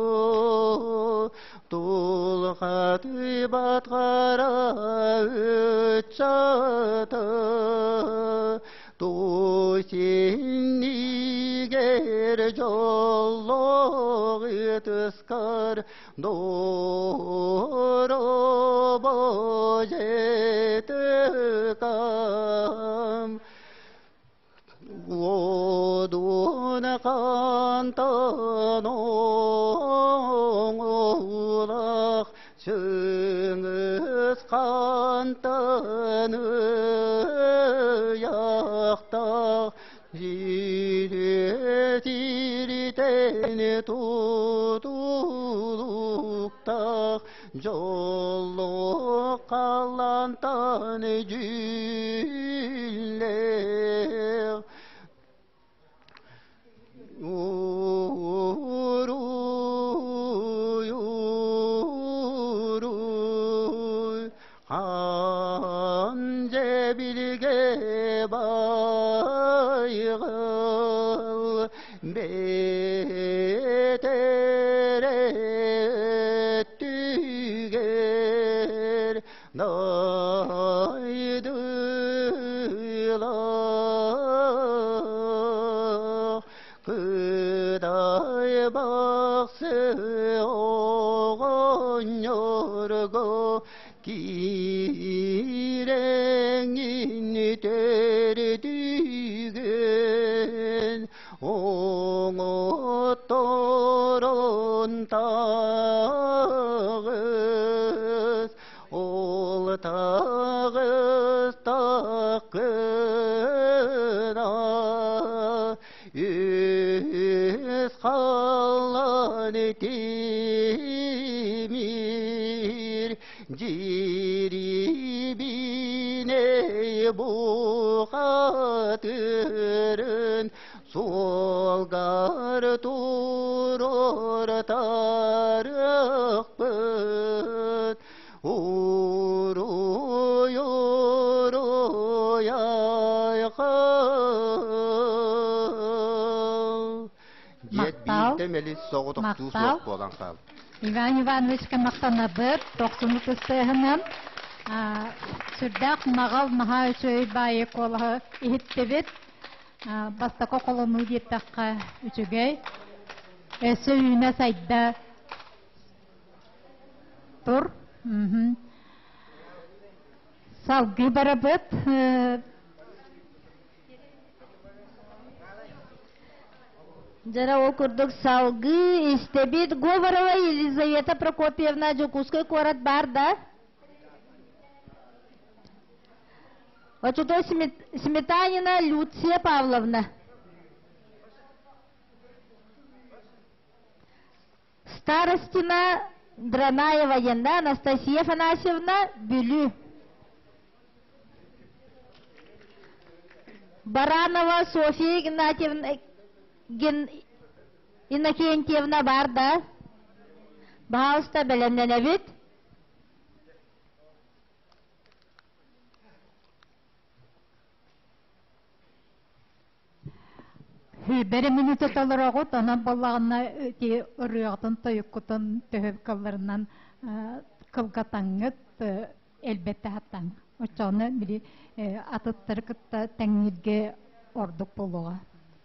тулхаты батқара ыччаты, Тусиннигер жоллоқ ытыскар доро божетыкам. Одун қантан оңулақ, Чыңғыз қантан ұяқтақ, Жире тутулуктақ, Жоллоқ қалантан жүллеқ. Уруй, уруй, хан жебилге байғыл, бетере түгер, дайдылақ, Кыдай бақсы оғоннорго киреңин тердүгөн оңотторон тагыз, ол тагыз такына үс қалан темир жирибине бұқатырын солгар турор тарықпыт. Уруй, уруй, айқал. Диэт Мактал. биирдэ мэлис соҕотохтуу Мактал. суох буолан хаал. Иван Ивановичка мақтанабыт, тоқсуну тыстыһынан сүрдээх наҕал наһаа үчүгэй баайы куолаһы иһиттибит. Бастакы холонуу диэттэххэ үчүгэй. Өссө үүнэ сайда тур. Салгыы барабыт. Жара ол курдук салгыы истебит Говорова Елизавета Прокопьевна Дьокуускай куорат бар да? Очото Сметанина Люция Павловна. Старостина Дранаева Янда Анастасия Афанасьевна Бүлүү. Баранова София Игнатьевна Иннокентьевна бар да? Баһаалыста бэлэмнэнэбит. Бэри минута толороҕут, онон буоллаҕына ити ырыаҕытын тойуккутун төһө кылларынан кылгатаҥҥыт элбэтте хаттаҥ. Оччоҕуна били атыттары кытта тэҥнииргэ ордук буолуоҕа.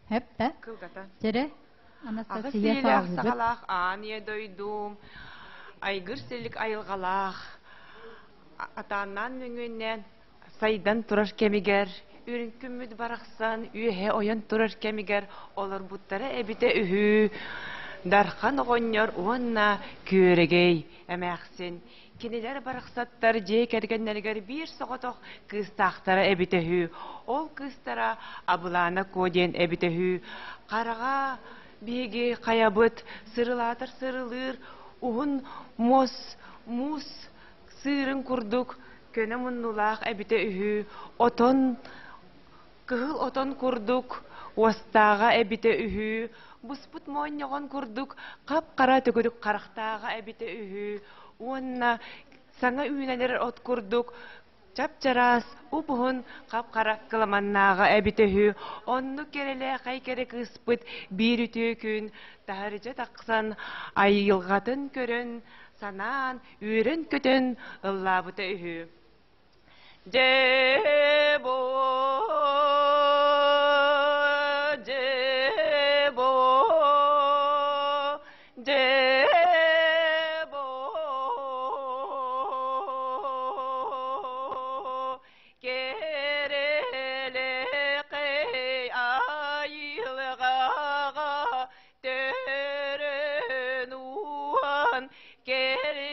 Сөп да? Кылгатан. Чэрэ, Аҕыс Анастасия үйэлээх саҕалыыбыт. саҕалаах аан ийэ дойдум, айгыр силик айылҕалаах, атааннаан мөҥүөннээн сайдан турар кэмигэр, үрүҥ күммүт барахсан үөһэ ойон турар кэмигэр олорбуттара эбитэ үһү. Дархан оҕонньор уонна Күөрэгэй эмээхсин. Кинилэр барахсаттар дьиэ кэргэннэригэр биир соҕотох кыыстаахтара эбитэ үһү. Ол кыыстара Абылаана Куо диэн эбитэ үһү. Хараҕа биһиги хайабыт сырылаатар сырылыыр уһун муос муус сыырын курдук көнө муннулаах эбитэ үһү. Отон кыһыл отон курдук уостааҕа эбитэ үһү, буспут моонньоҕон курдук хап-хара төгүрүк харахтааҕа эбитэ үһү уонна саҥа үүнэн эрэр от курдук чап-чараас, уп-уһун хап-хара кыламаннааҕа эбитэ үһү. Оннук кэрэлээхэй кэрэ кыыспыт биир үтүө күн таһырдьа тахсан айылҕатын көрөн, санаан, үөрэн-көтөн ыллаабыта үһү. Дьэ-бо, дьэ-бо, дьэ-бо, кэрэлэхэй айылҕаҕа төрөн уһан кэрбиппит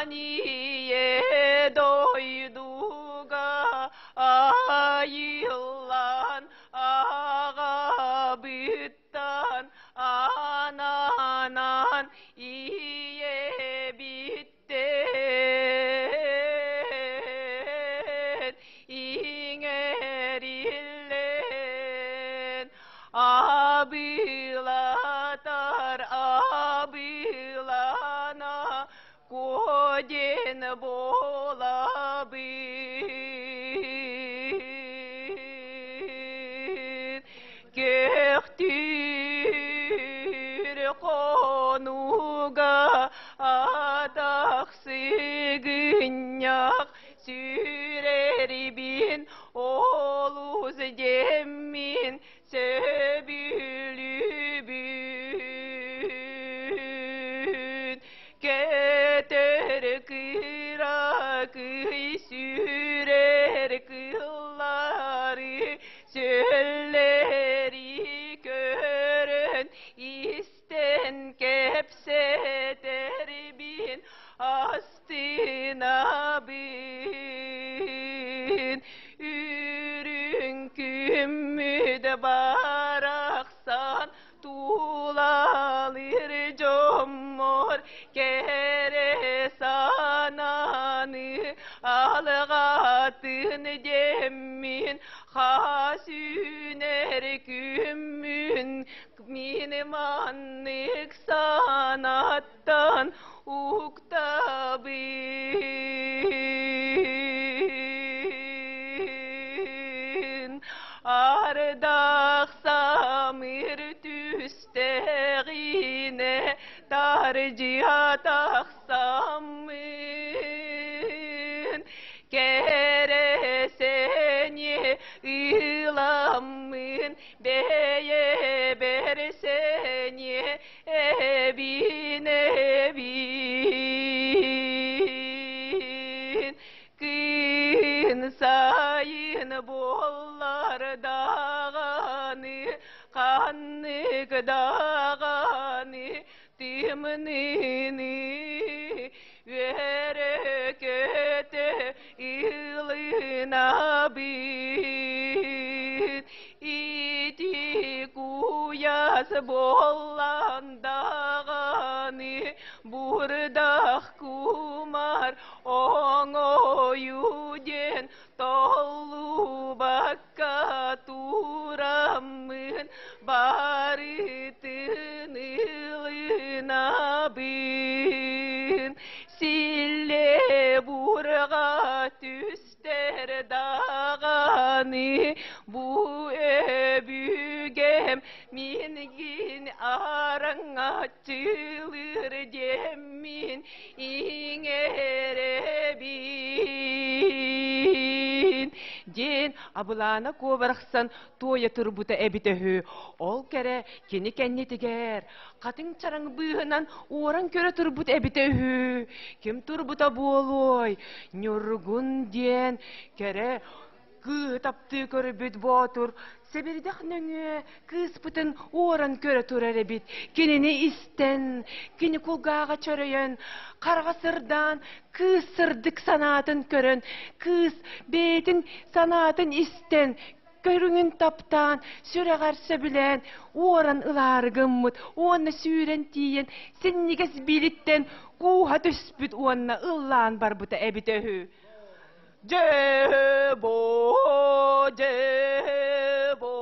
Ание дойдуга айыллан аҕабыттан ананан ийэбит иҥэриллэн абыылатар абыылана куо диэн буолабын Көхтүүр хонууга атах сыгынньах сүрэрибин олус диэммин сөбүлүүбүн Көтөр кыракый сүрэр кыллары сөллөри көрөн истэн кэпсэтэрбин астынабын Үрүҥ күммүт барахсан тулалыыр дьоммор кэрэ санааны алҕатын диэммин хас үүнэр күммүн мин маннык санаттан уктабын Ардах самыр түстэҕинэ тардьыйа тахсаммын кэрэсэни ыламмын бэйэбэр сэниэ эбинэбин Кыын сайын буоллар даҕаны ханнык даҕаны тымныыны үөрэ-көтө ылынабын Ити куйаас буоллан даҕаны бурдах кумар оҥойу диэн толлубакка тураммын барытын ылынабын Силле бурга түстэр даҕаны бу өбүгэм мингин араҥастыыр Араҥаччылыыр диэммин иҥэрэбин диэн абылаана куобарахсан туойа турбута эбитэ үһү. Ол кэрэ кини кэннитигэр хатыҥ чараҥ быыһынан уоран көрө турбут эбитэ үһү. Ким турбута буолуой? Ньургун диэн кэрэ кыыһы таптыы көрбүт боотур сэбирдэх нөҥүө кыыспытын уоран көрө турар эбит. Кинини истэн, кини кулгааҕа чөрөйөн, хараҕа сырдаан, кыыс сырдык санаатын көрөн, кыыс бэйэтин санаатын истэн, көрүҥүн таптаан, сүрэҕэр сөбүлээн, уоран ылаары гыммыт уонна сүүрэн тиийэн, синньигэс биилиттэн кууһа түспүт уонна ыллаан барбыта эбитэ үһү. Дьэ-бо, дьэ-бо,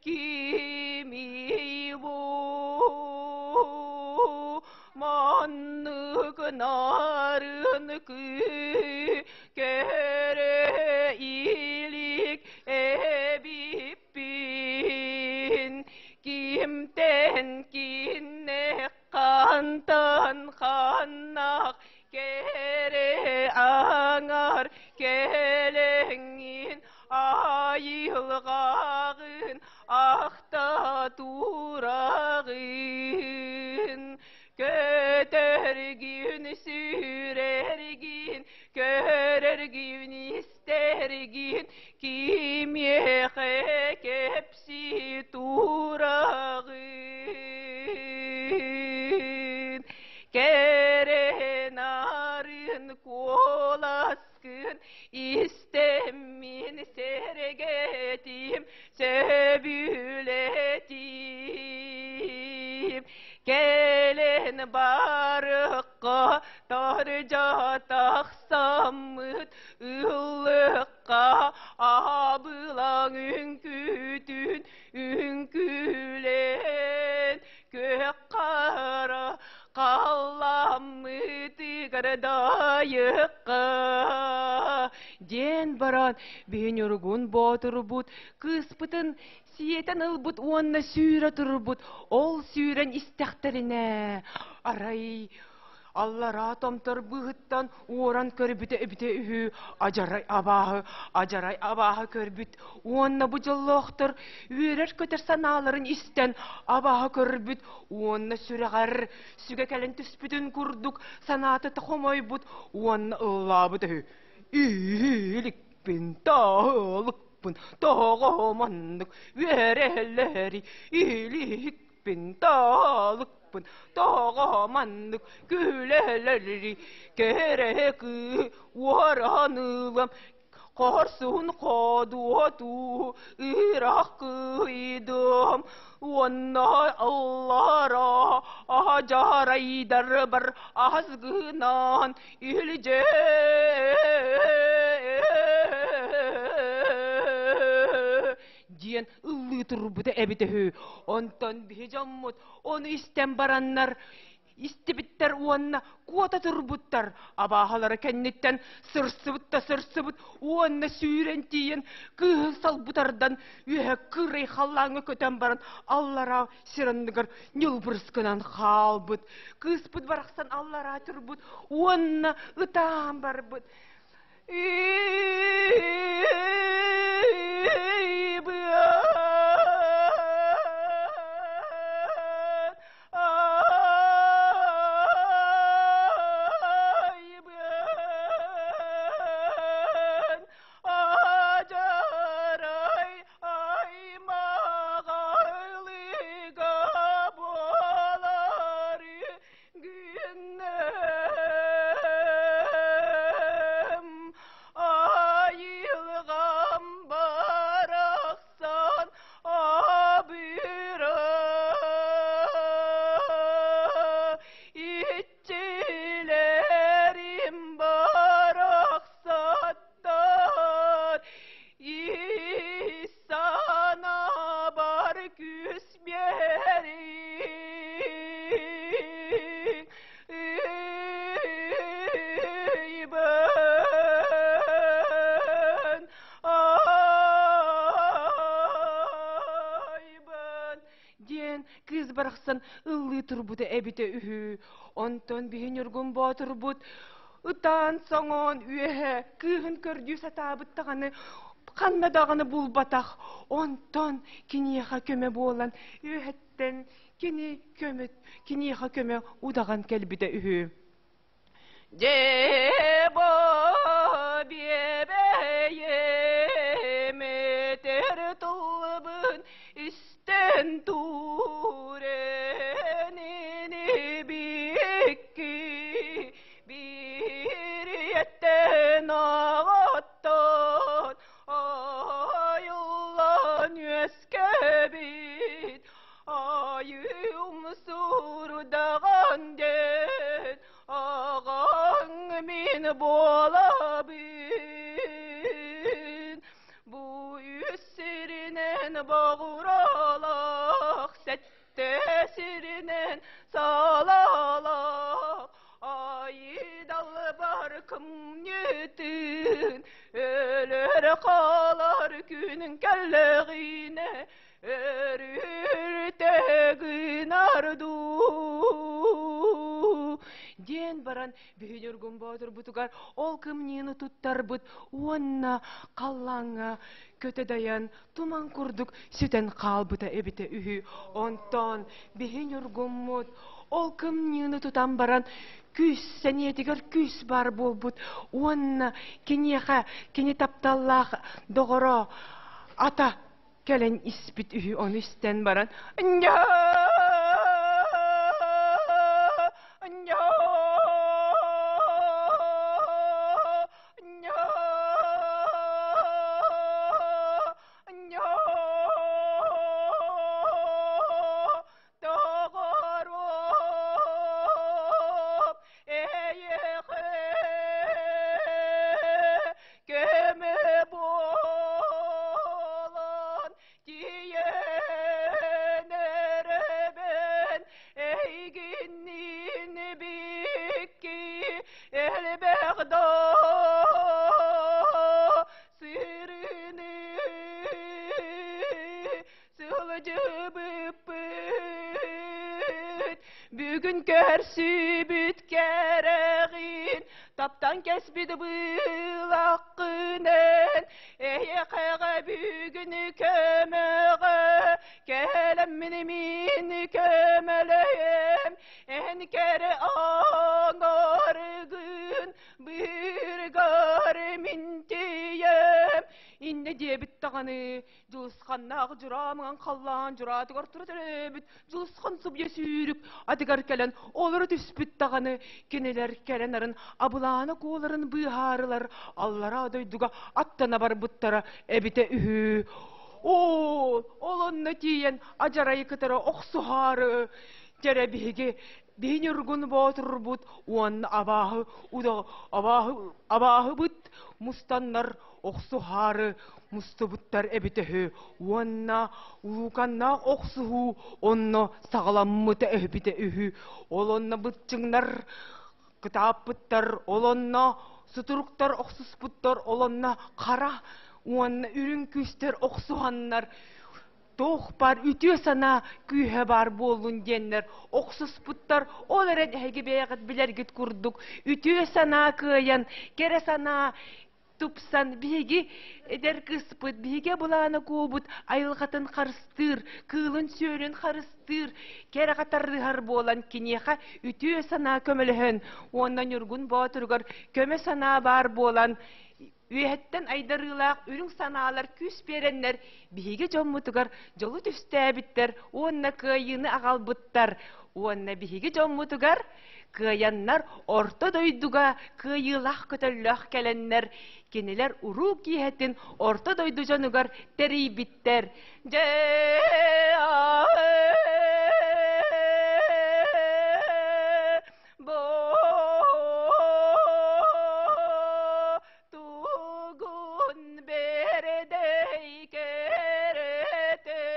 кимий бу? Маннык нарын көрө илик эбиппин. Кимтэн киннэх хантан ханнах кэрэ аҥар кэлэҥҥин айылҕаҕын ахта тураҕын көтөргүн сүрэргин көрөргүн истэргин кимиэхэ кэпсии тураҕын кэрэ нарын куоласкын истэммин сэргэтим сөбүлэтим кэлэн барыкка таржа тахсаммыт ыллыкка абылаҥ үҥкүүтүн үҥкүүлэн күөх хара халламмытыгар дайыкка диэн баран биһи Ньургун Боотурбут кыыспытын сиэтэн ылбыт уонна сүүрэ турбут. Ол сүүрэн истэхтэринэ арай аллараа томтор быыһыттан уоран көрбүтэ эбитэ үһү адьарай абааһы адьарай абааһы көрбүт уонна бу дьоллоохтор үөрэр-көтөр санааларын истэн абааһы көрбүт уонна сүрэҕэр сүгэ кэлэн түспүтүн курдук санаата хомойбут уонна ыллаабыт үһү иликпин таалыкпын тоҕо маннык үөрэллэри иликпин таалыкпын тоҕо маннык күлэлэри кэрэ кыы уораныылам Хорсун ходуотуу ыраах кыйдым уонна аллара аһадьарайдарбар аһасгынан илдьэ диэн ыллыы турбута эбитэ үһү. Онтон биһи дьоммут ону истэн бараннар истибиттэр уонна куота турбуттар. Абааһалара кэнниттэн сырсыбыт да сырсыбыт уонна сүүрэн тиийэн кыыһын салбытардан үөһэ кырай халлааҥҥа көтөн баран аллараа сир анныгар ньылбырыс гынан хаалбыт. Кыыспыт барахсан аллараа турбут уонна ытаан барбыт. Айылҕам барахсан абыра иччилэрим барахсаттар ис санаабар күүс биэриҥ ыйбын айбын диэн кыыс барахсан ыллыы турбута эбитэ үһү. Онтон биһи Ньургун Боотурбут ытаан соҥоон үөһэ кыыһын көрдүү сатаабыт даҕаны ханна даҕаны булбатах. Онтон киниэхэ көмө буолан үөһэттэн кини көмө киниэхэ көмө удаҕан кэлбитэ үһү. Дьэ-бо биэбэйим этэр тылбын истэн тур энини бикки бириэттэн аҕаттан айыллан үөскэбит айым сурдаҕан диэн Аҕаҥ мин буолабын, бу үс сиринэн боҕуралаах, сэттэ сиринэн салалаах, айдалбар кымньытын, өлөр хаалар күнүн кэллэҕинэ, өрүрүтэ гынар дуу диэн баран биһи Ньургун Боотурбутугар ол кымньыыны туттарбыт уонна халлааҥҥа көтө дайан туман курдук сүтэн хаалбыта эбитэ үһү. Онтон биһи Ньургуммут ол кымньыыны тутан баран күүс сэниэтигэр күүс баар буолбут уонна киниэхэ кини тапталлаах доҕоро ата кэлэн испит үһү ону истэн баран Тоҕоруом эйиэхэ көмө буолан тиийэн эрэбин эйигинниин бикки элбэх да сырыыны Сылдьыбыппыт, бүгүн көрсүбүт кэрэҕин, таптан кэспит быылаххынан, эйиэхэҕэ бүгүн көмөҕө, кэлэммин мин көмөлөйөм, эн кэрэ оҥоргун, быыргар мин тиийэм, иннэ диэбит даҕаны Дьулусханнаах дьураа маҥан халлаан дьураатыгар тура төрөөбүт Дьулусхан субуйа сүүрүк атыгар кэлэн олоро түспүт даҕаны кинилэр кэлэн арын абылаана куоларын быыһаарылар аллараа дойдуга аттана барбыттара эбитэ үһү. Оо, ол онно тиийэн адьарайы кытары охсуһаары дьэрэ биһиги биһи Ньургун Боотурбут уонна абааһы абааһы абааһыбыт мустаннар охсуһаары мустубуттар эбитэ үһү уонна улууканнаах охсуһуу онно саҕаламмыта эбитэ үһү. Ол онно быччыҥнар кытааппыттар, ол онно сутуруктар охсуспуттар, ол онно хара уонна үрүҥ күүстэр охсуһаннар туох баар үтүө санаа күүһэ баар буоллун диэннэр охсуспуттар. Ол эрэн эһиги бэйэҕит билэргит курдук үтүө санаа кыайан, кэрэ санаа тупсан биһиги эдэр кыыспыт, биһиги былаана куобут айылҕатын харыстыыр, кыылын-сүөлүн харыстыыр, кэрэҕэ тардыһар буолан киниэхэ үтүө санаа көмөлөһөн уонна Ньургун Боотуругар көмө санаа баар буолан үөһэттэн айдарыылаах үрүҥ санаалар күүс биэрэннэр биһиги дьоммутугар дьолу түстээбиттэр уонна кыайыыны аҕалбыттар уонна биһиги дьоммутугар кыайаннар орто дойдуга кыайыылаах көтөллөөх кэлэннэр кинилэр уруу киэһэтин орто дойду дьонугар тэрийбиттэр. Дьэ Тугун бердей керетей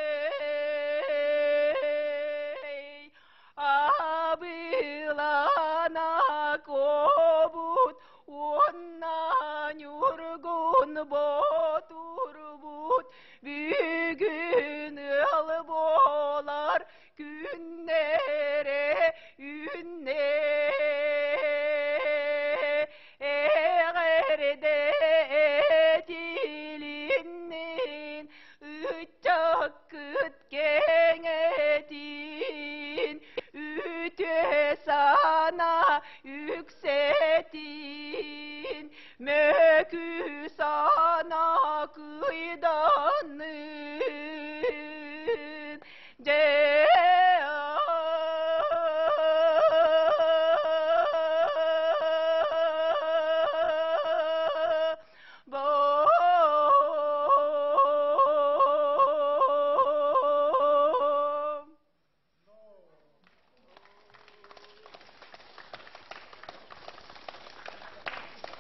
Абылана кобут уонна ньургун ботурбут бүгүн ыал буолар күннэрэ. Үтүө санаа үксэтин, мөкү санаа кыйданнын. Дьэ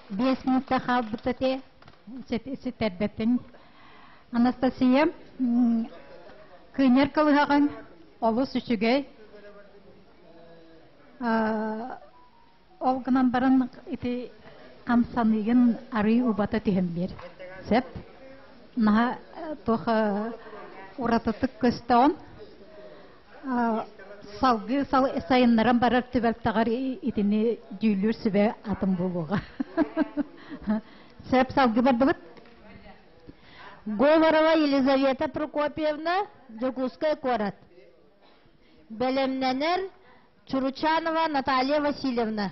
Биэс минутта хаалбыт этэ, ситэрбэппин. Анастасия, кыынньар кылыһаҕыҥ олус үчүгэй. Ол гынан баран ити хамсаныыгын арыы убата түһэн биэр. Сөп. Наһаа туох уратытык көстөҕүн. Салгыы сайыннаран барар түбэлтэҕэр итини дьүүллүүр сүбэ атын буолуоҕа. Сөп, салгыы бардыбыт. Говорова Елизавета Прокопьевна, Дьокуускай куорат. Бэлэмнэнэр Чуручанова Наталья Васильевна.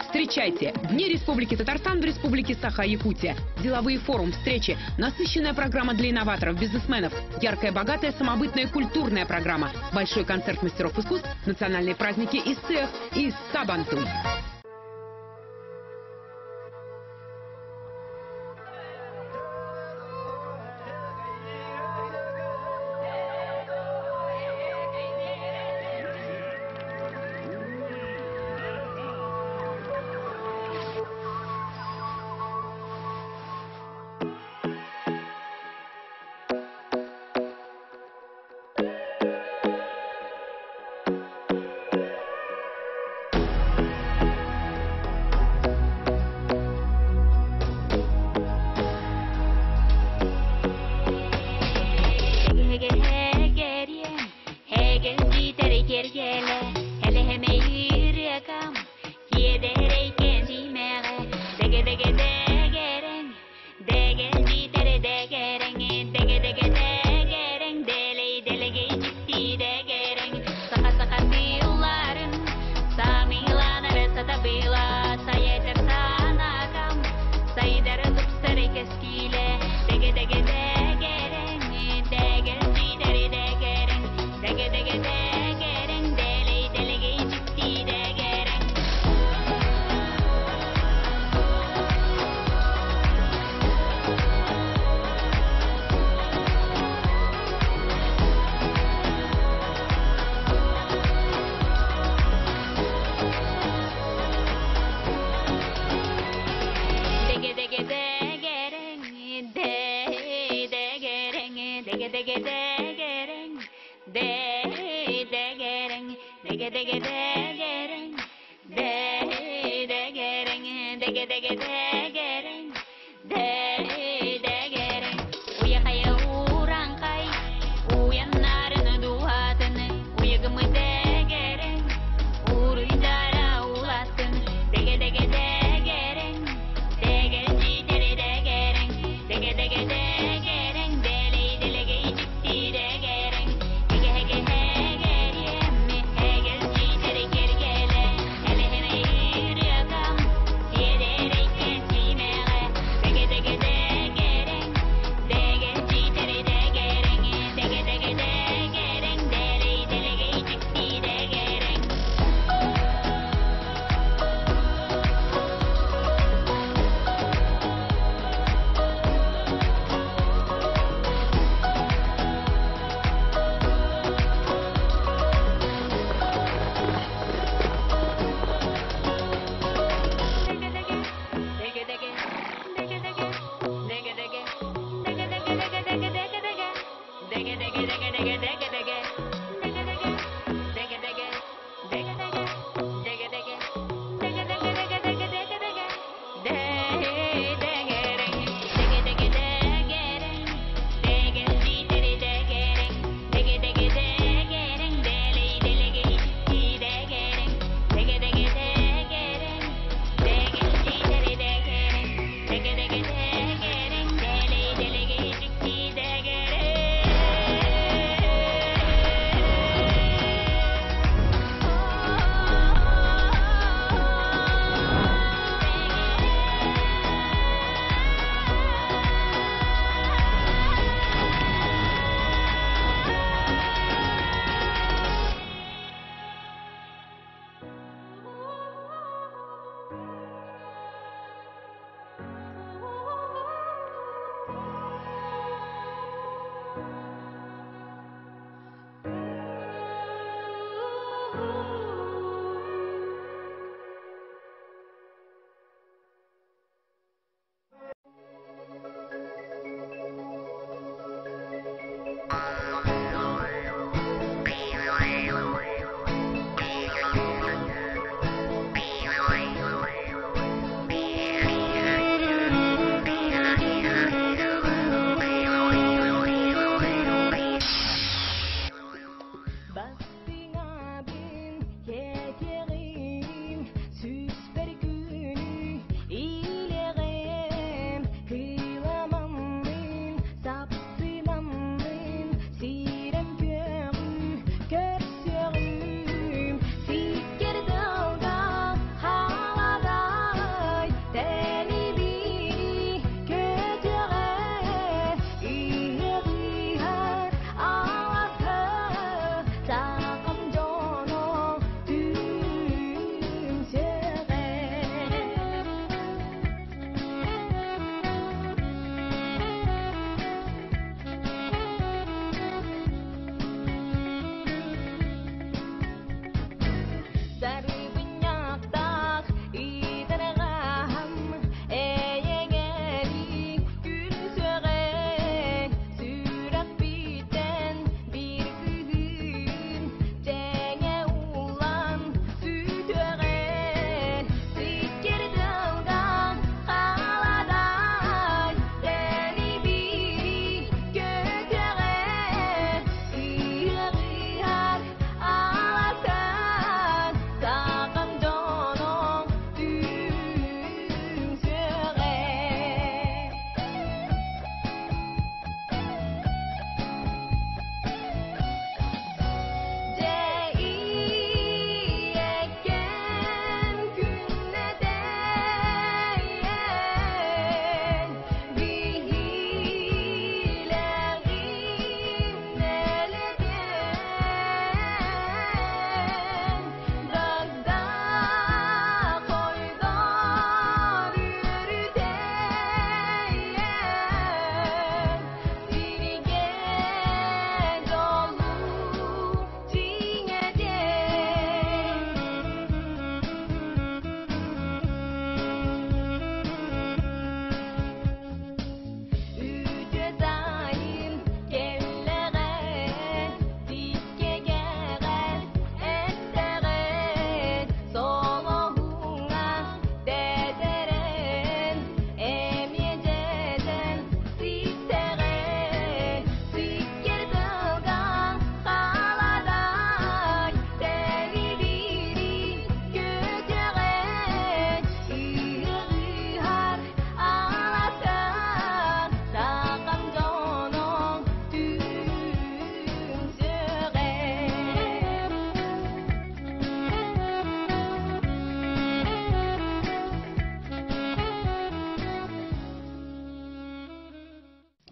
Встречайте! Дни Республики Татарстан в Республике Саха-Якутия. Деловые форум, встречи, насыщенная программа для инноваторов, бизнесменов, яркая, богатая, самобытная культурная программа, большой концерт мастеров искусств, национальные праздники из цех и Сабантуй. Деге деге дегерең, де дегерең, деге деге дегерең, де дегерең. Уя-хая уранкай, уяннарын дуатын, уйыгымы дегерең, уруйдара улатын. Деге деге дегерең, дегелжитери дегерең, деге деге дегерең, делей делегей жикти дегерең. Хеге хеге хегериэмми, хегелжитери кергеле, элехене ирыакам, сиедерейке симеге, деге деге.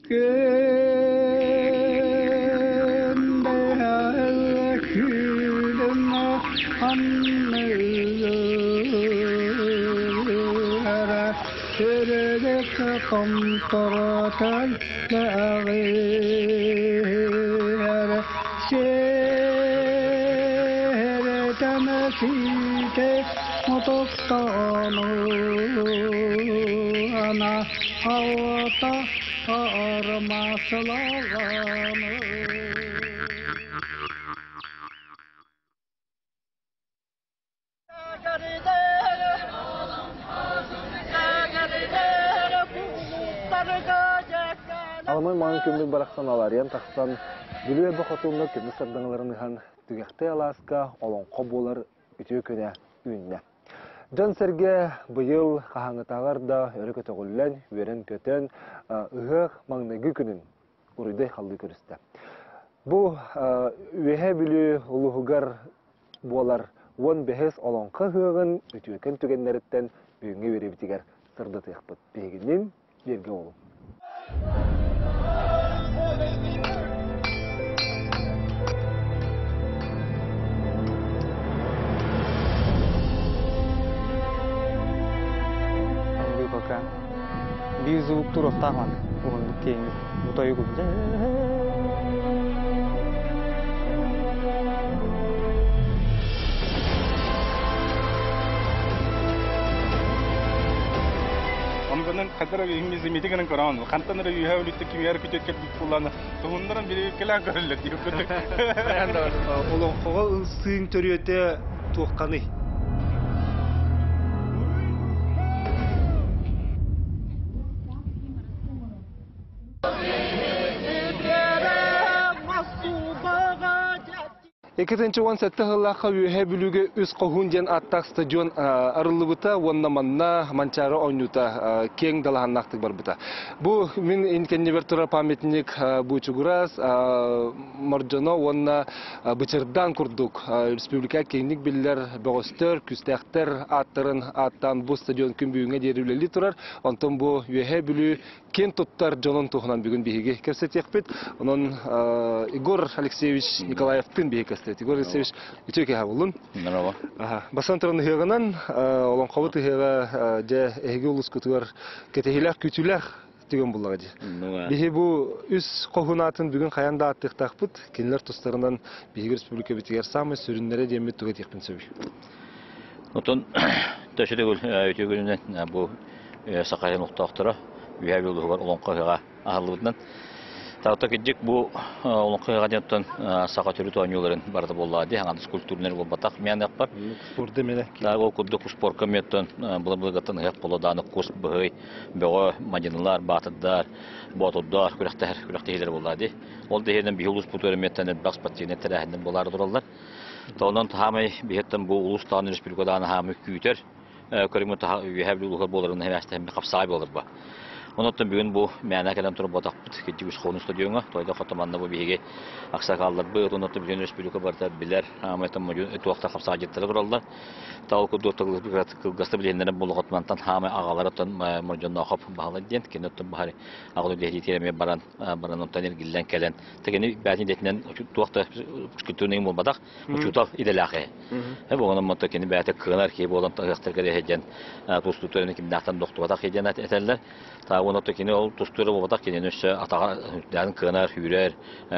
Күндэл күлүм анныгар Өрөгөк томторотон лаҕыр Сэрэтэн сиите мотоктону ана алта армасылағаны. Аламай маҥан күммүт барахсан алаарыйан тахсан, Бүлүү эбэ хотуҥҥа көмүс сардаҥаларын ыһан, Түгэхтэй алааска олоҥхо буолар үтүө күнэ үүннэ. Дьон-сэргэ быйыл хаһааҥҥытааҕар да өрө көтөҕүллэн, үөрэн-көтөн, ыһыах маҥнайгы күнүн уруйдай халлыы көрүстэ. Бу Үөһээ Бүлүү улууһугар буолар 15 олоҥхо ыһыаҕын үтүөкэн түгэннэриттэн бүгүҥҥү үөрүүбүтүгэр сырдатыахпыт. Биһигинниин бииргэ буолуҥ. Пока биир звук туруохтаах маны уһуннук киэҥник бутайы Онтон хадара мизимити гынан көрөн, хантан эрэ үөһэ өлүттэ кимиэр күтүөт кэлбит буоллаана, туһуннаран бириэккэлээн көрөллөр диир курдук. Олоҥхоҕо ылсыыҥ төрүөтэ туохханый? 2017 сыллаахха Үөһээ Бүлүүгэ Үс Хоһуун диэн ааттаах стадион арыллыбыта уонна манна Манчаары оонньуута киэҥ далаһаннаахтык барбыта. Бу мин кэннибэр турар памятник Буучугурас, Мордьоно уонна Бычырдаан курдук республика киэҥник биллэр бөҕөстөр, күүстээхтэр ааттарын ааттаан бу стадион күн бүгүҥҥэ диэри үлэлии турар. Онтон бу Үөһээ Бүлүү киэн туттар дьонун туһунан бүгүн биһиги кэпсэтиэхпит. Онон Егор Алексеевич Николаевтыын биһиги кэпсэтиэхпит. Егор Алексеевич, үтүө киэһэ буоллун. Здорово. Бастан туран ыһыаҕынан, олоҥхобут ыһыаҕа дьэ эһиги улуускутугар кэтэһиилээх күүтүүлээх түгэн буллаҕа дии. Биһи бу үс хоһун аатын бүгүн хайаан да ааттыахтаахпыт. Кинилэр тустарынан биһиги республикабытыгар саамай сүрүннэрэ диэммит тугу этиэхпин сөбүй? Отон төсө төгүл үтүө күнүнэн бу Саха сирин олохтоохторо Үөһээ Бүлүү улууһугар Олоҥхо ыһыаҕа аһыллыбытынан. Таатта кырдьык бу Олоҥхо ыһыаҕа диэн оттон саха төрүт оонньууларын барыта буоллаҕа дии, аҥардас культурнай буолбатах миэнэхпэр. Спорду эмиэ Да, ол курдук спорка эмиэ оттон былыр-былыргыттан ыһыах буолла даҕаны кус, быһый, бөҕө, мадьынылар, баатырдар, боотурдар күрэхтэһэр күрэхтэһиилэр буоллаҕа дии. Ол да иһинэн биһи улууспутугар эмиэттэн элбэх спортивнай тэрээһиннэр буолаары тураллар. Онон хаамай биһиттэн бу улуустааҕы республикадааны хаамай күүтэр көрүҥү таһа үөһээ Бүлүү улууһугар буоларын эбээстэһиммит хапсаҕай буолар ба. Онон бүгүн бу мээнэ кэлэн турбатахпыт кирдик үс хону стадиоҥа тойда хото манна бу биһиги аксакалларбыт онон бүтүн республика барыта билэр хаамайтан модьу туохта хапсаҕайдьыттара тураллар. Тал курдук кылгаста билиэннэрин булуҕат мантан хаамай аҕалара оттон мордьонноохоп баһылай диэн кини оттон баһары аҕалы дэһиитигэр эмиэ баран баран онтон эргиллэн кэлэн Тэгини бээтин идэтинэн туох да культурный буолбатах, учуутал идэлээх киһи. Буолан онто кини бэйэтэ кыанар киһи буолан ыһыахтарга диэн тустууттарын кимнээхтэн дохтубатах киһи диэн этэллэр. Таа уон кини ол тустуура буолбатах кинини өссө атаҕа үрдээн кыанар, сүүрэр,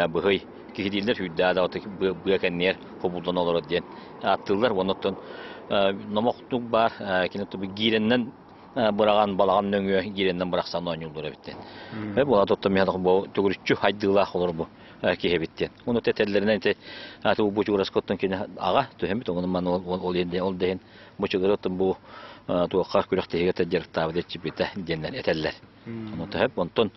быһый киһи дииллэр, сүүрдээ да быа кэнниэр хобуллан олорор диэн ааттыыллар. Уонна оттон номохтук баар кини гиирэннэн быраҕан балаҕан нөҥүө гиирэннэн бырахсан оонньууллар эбит диэн. Буола тоттон миэхэ бу төгүрүччү хайдыылаах олор бу киһи эбит диэн. Уну тэтэллэринэн ити аты бу чугураскоттон кини аҕа түһэммит оҥонун ман ол ол ол дehen бу чугуроттон бу туохха күрэхтэһиигэ дьарыктаабыт иччипитэ диэннэр этэллэр. Ону төһөп онтон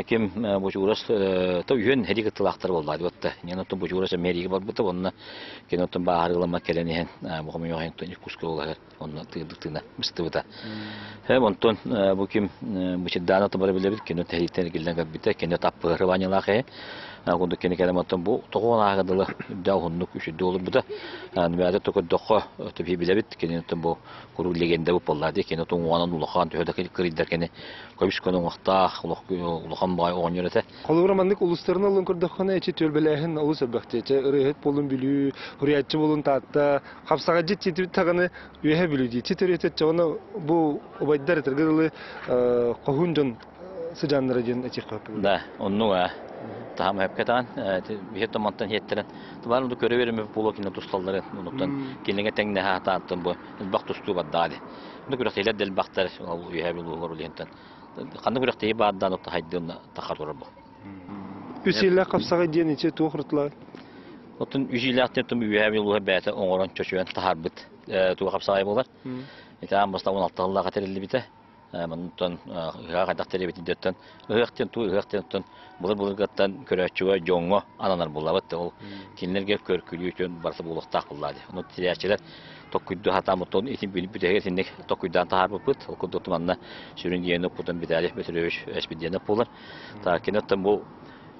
ким Бочуурас то үһүөн һэри кыттылаахтар буолла диботта. Нен оттон Бочуурас Америка барбыта онно кини оттон бааһарыылама кэлэн иһэн бу хомойуох Иркутскай улаһар онно тыырдык тыына быстыбыта. Хэм онтон бу ким Бычырдаана тобара билэбит, кини тэһииттэн эргиллэн кэлбитэ, кини таппыһы ванялаах ээ. Курдук кини кэлэн оттон бу тоҕуон ааҕа дылы үрдээх уһуннук үчүгдүү олорбута. Нүмээдэ токойдоххо төбү билэбит кини оттон бу куруук легенда бу буолла дии кини туҥуонан улахан төһө да кырыйдар кини көмүс көнө уҥуохтаах улахан баай оҕонньор этэ. Холобура маннык улуустарын ылын көрдөххүнэ эчи түөлбэлээһин олус элбэх дии. Чэ ырыаһыт буолун Бүлүү, суруйааччы буолун Таатта, хапсаҕайдьыт тиитибит даҕаны Үөһэ Бүлүү дии. Чи төрүөтэ оччоҕуна бу убайдар этэргэ дылы хоһуун дьон сыдьааннара диэн этиэххэ сөп. Да, оннук аа. Таһам өпкө таҕан, биһи томонтон иһиэттэрэн, тубаар онду көрө береме буолуо кине тусталлары, онуттан кинилэргэ тэҥнэһэ сатаантан бу элбэх тустуу бардаҕа дии. Онно күрэхтэһиилэр да элбэхтэр, ол үөһэ булуулар улиһинтэн. Ханна күрэхтэһии баардаан отто хайдыын тахар турар бу. Үс иилээх хапсаҕай диэн ичи туох ырытылар? Оттон үс иилээх диэн тум үөһэ булууһа бэйэтэ оҥорон чочуйан таһаарбыт туох хапсаҕай буолар. Ити аан бастаан 16 сыллаахха тэриллибитэ. Онтон ыһыах хайдах тэрийбитин диэттэн ыһыах диэн туу ыһыах диэн оттон былыр-былыргыттан көрөөччүгэ дьоҥҥо ананар буоллабыт. Ол кинилэргэ көркүлүү үтүөн барыта буолуохтаах буоллаа дии. Ону тирээччилэр токкуйду сатааммыт итин бүтэһигэр итинник токкуйдаан таһаарбыппыт. Ол курдук манна сүрүн диэни укпутун Виталий Петрович Эспидиэнэп буолар. Кини оттон бу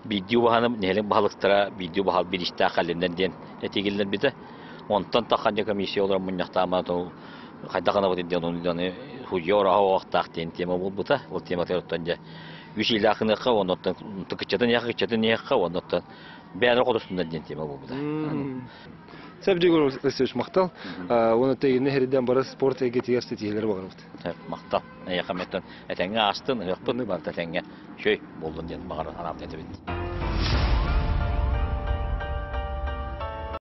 биирдии убаһаны нэһилиэк баһылыктара биирдии убаһа бириистээх кэллиннэр диэн этигиллэрбитэ. Онтон таххан дьэ комиссия олорон мунньахтааман хайдах гынабыт диэн ону судья ораһа оҕохтаах диэн тема буолбута. Ол тематыгар оттон дьэ үс иилээх гыныахха, оннуттан кыччатын иһиэххэ, кыччатын иһиэххэ, оннуттан бэйэлэр хотустуннар диэн тема буолбута. Сәбдик Васильевич махтал. Уонна тегинне хериден бары спорт эйгэтигэр ситиһилер багарбыт. Махтал. Эйэхэ меттен этэҥҥэ астын, ыһыахпын барыта этэҥҥэ чөй буоллун диэн баҕар анаабыт этибит.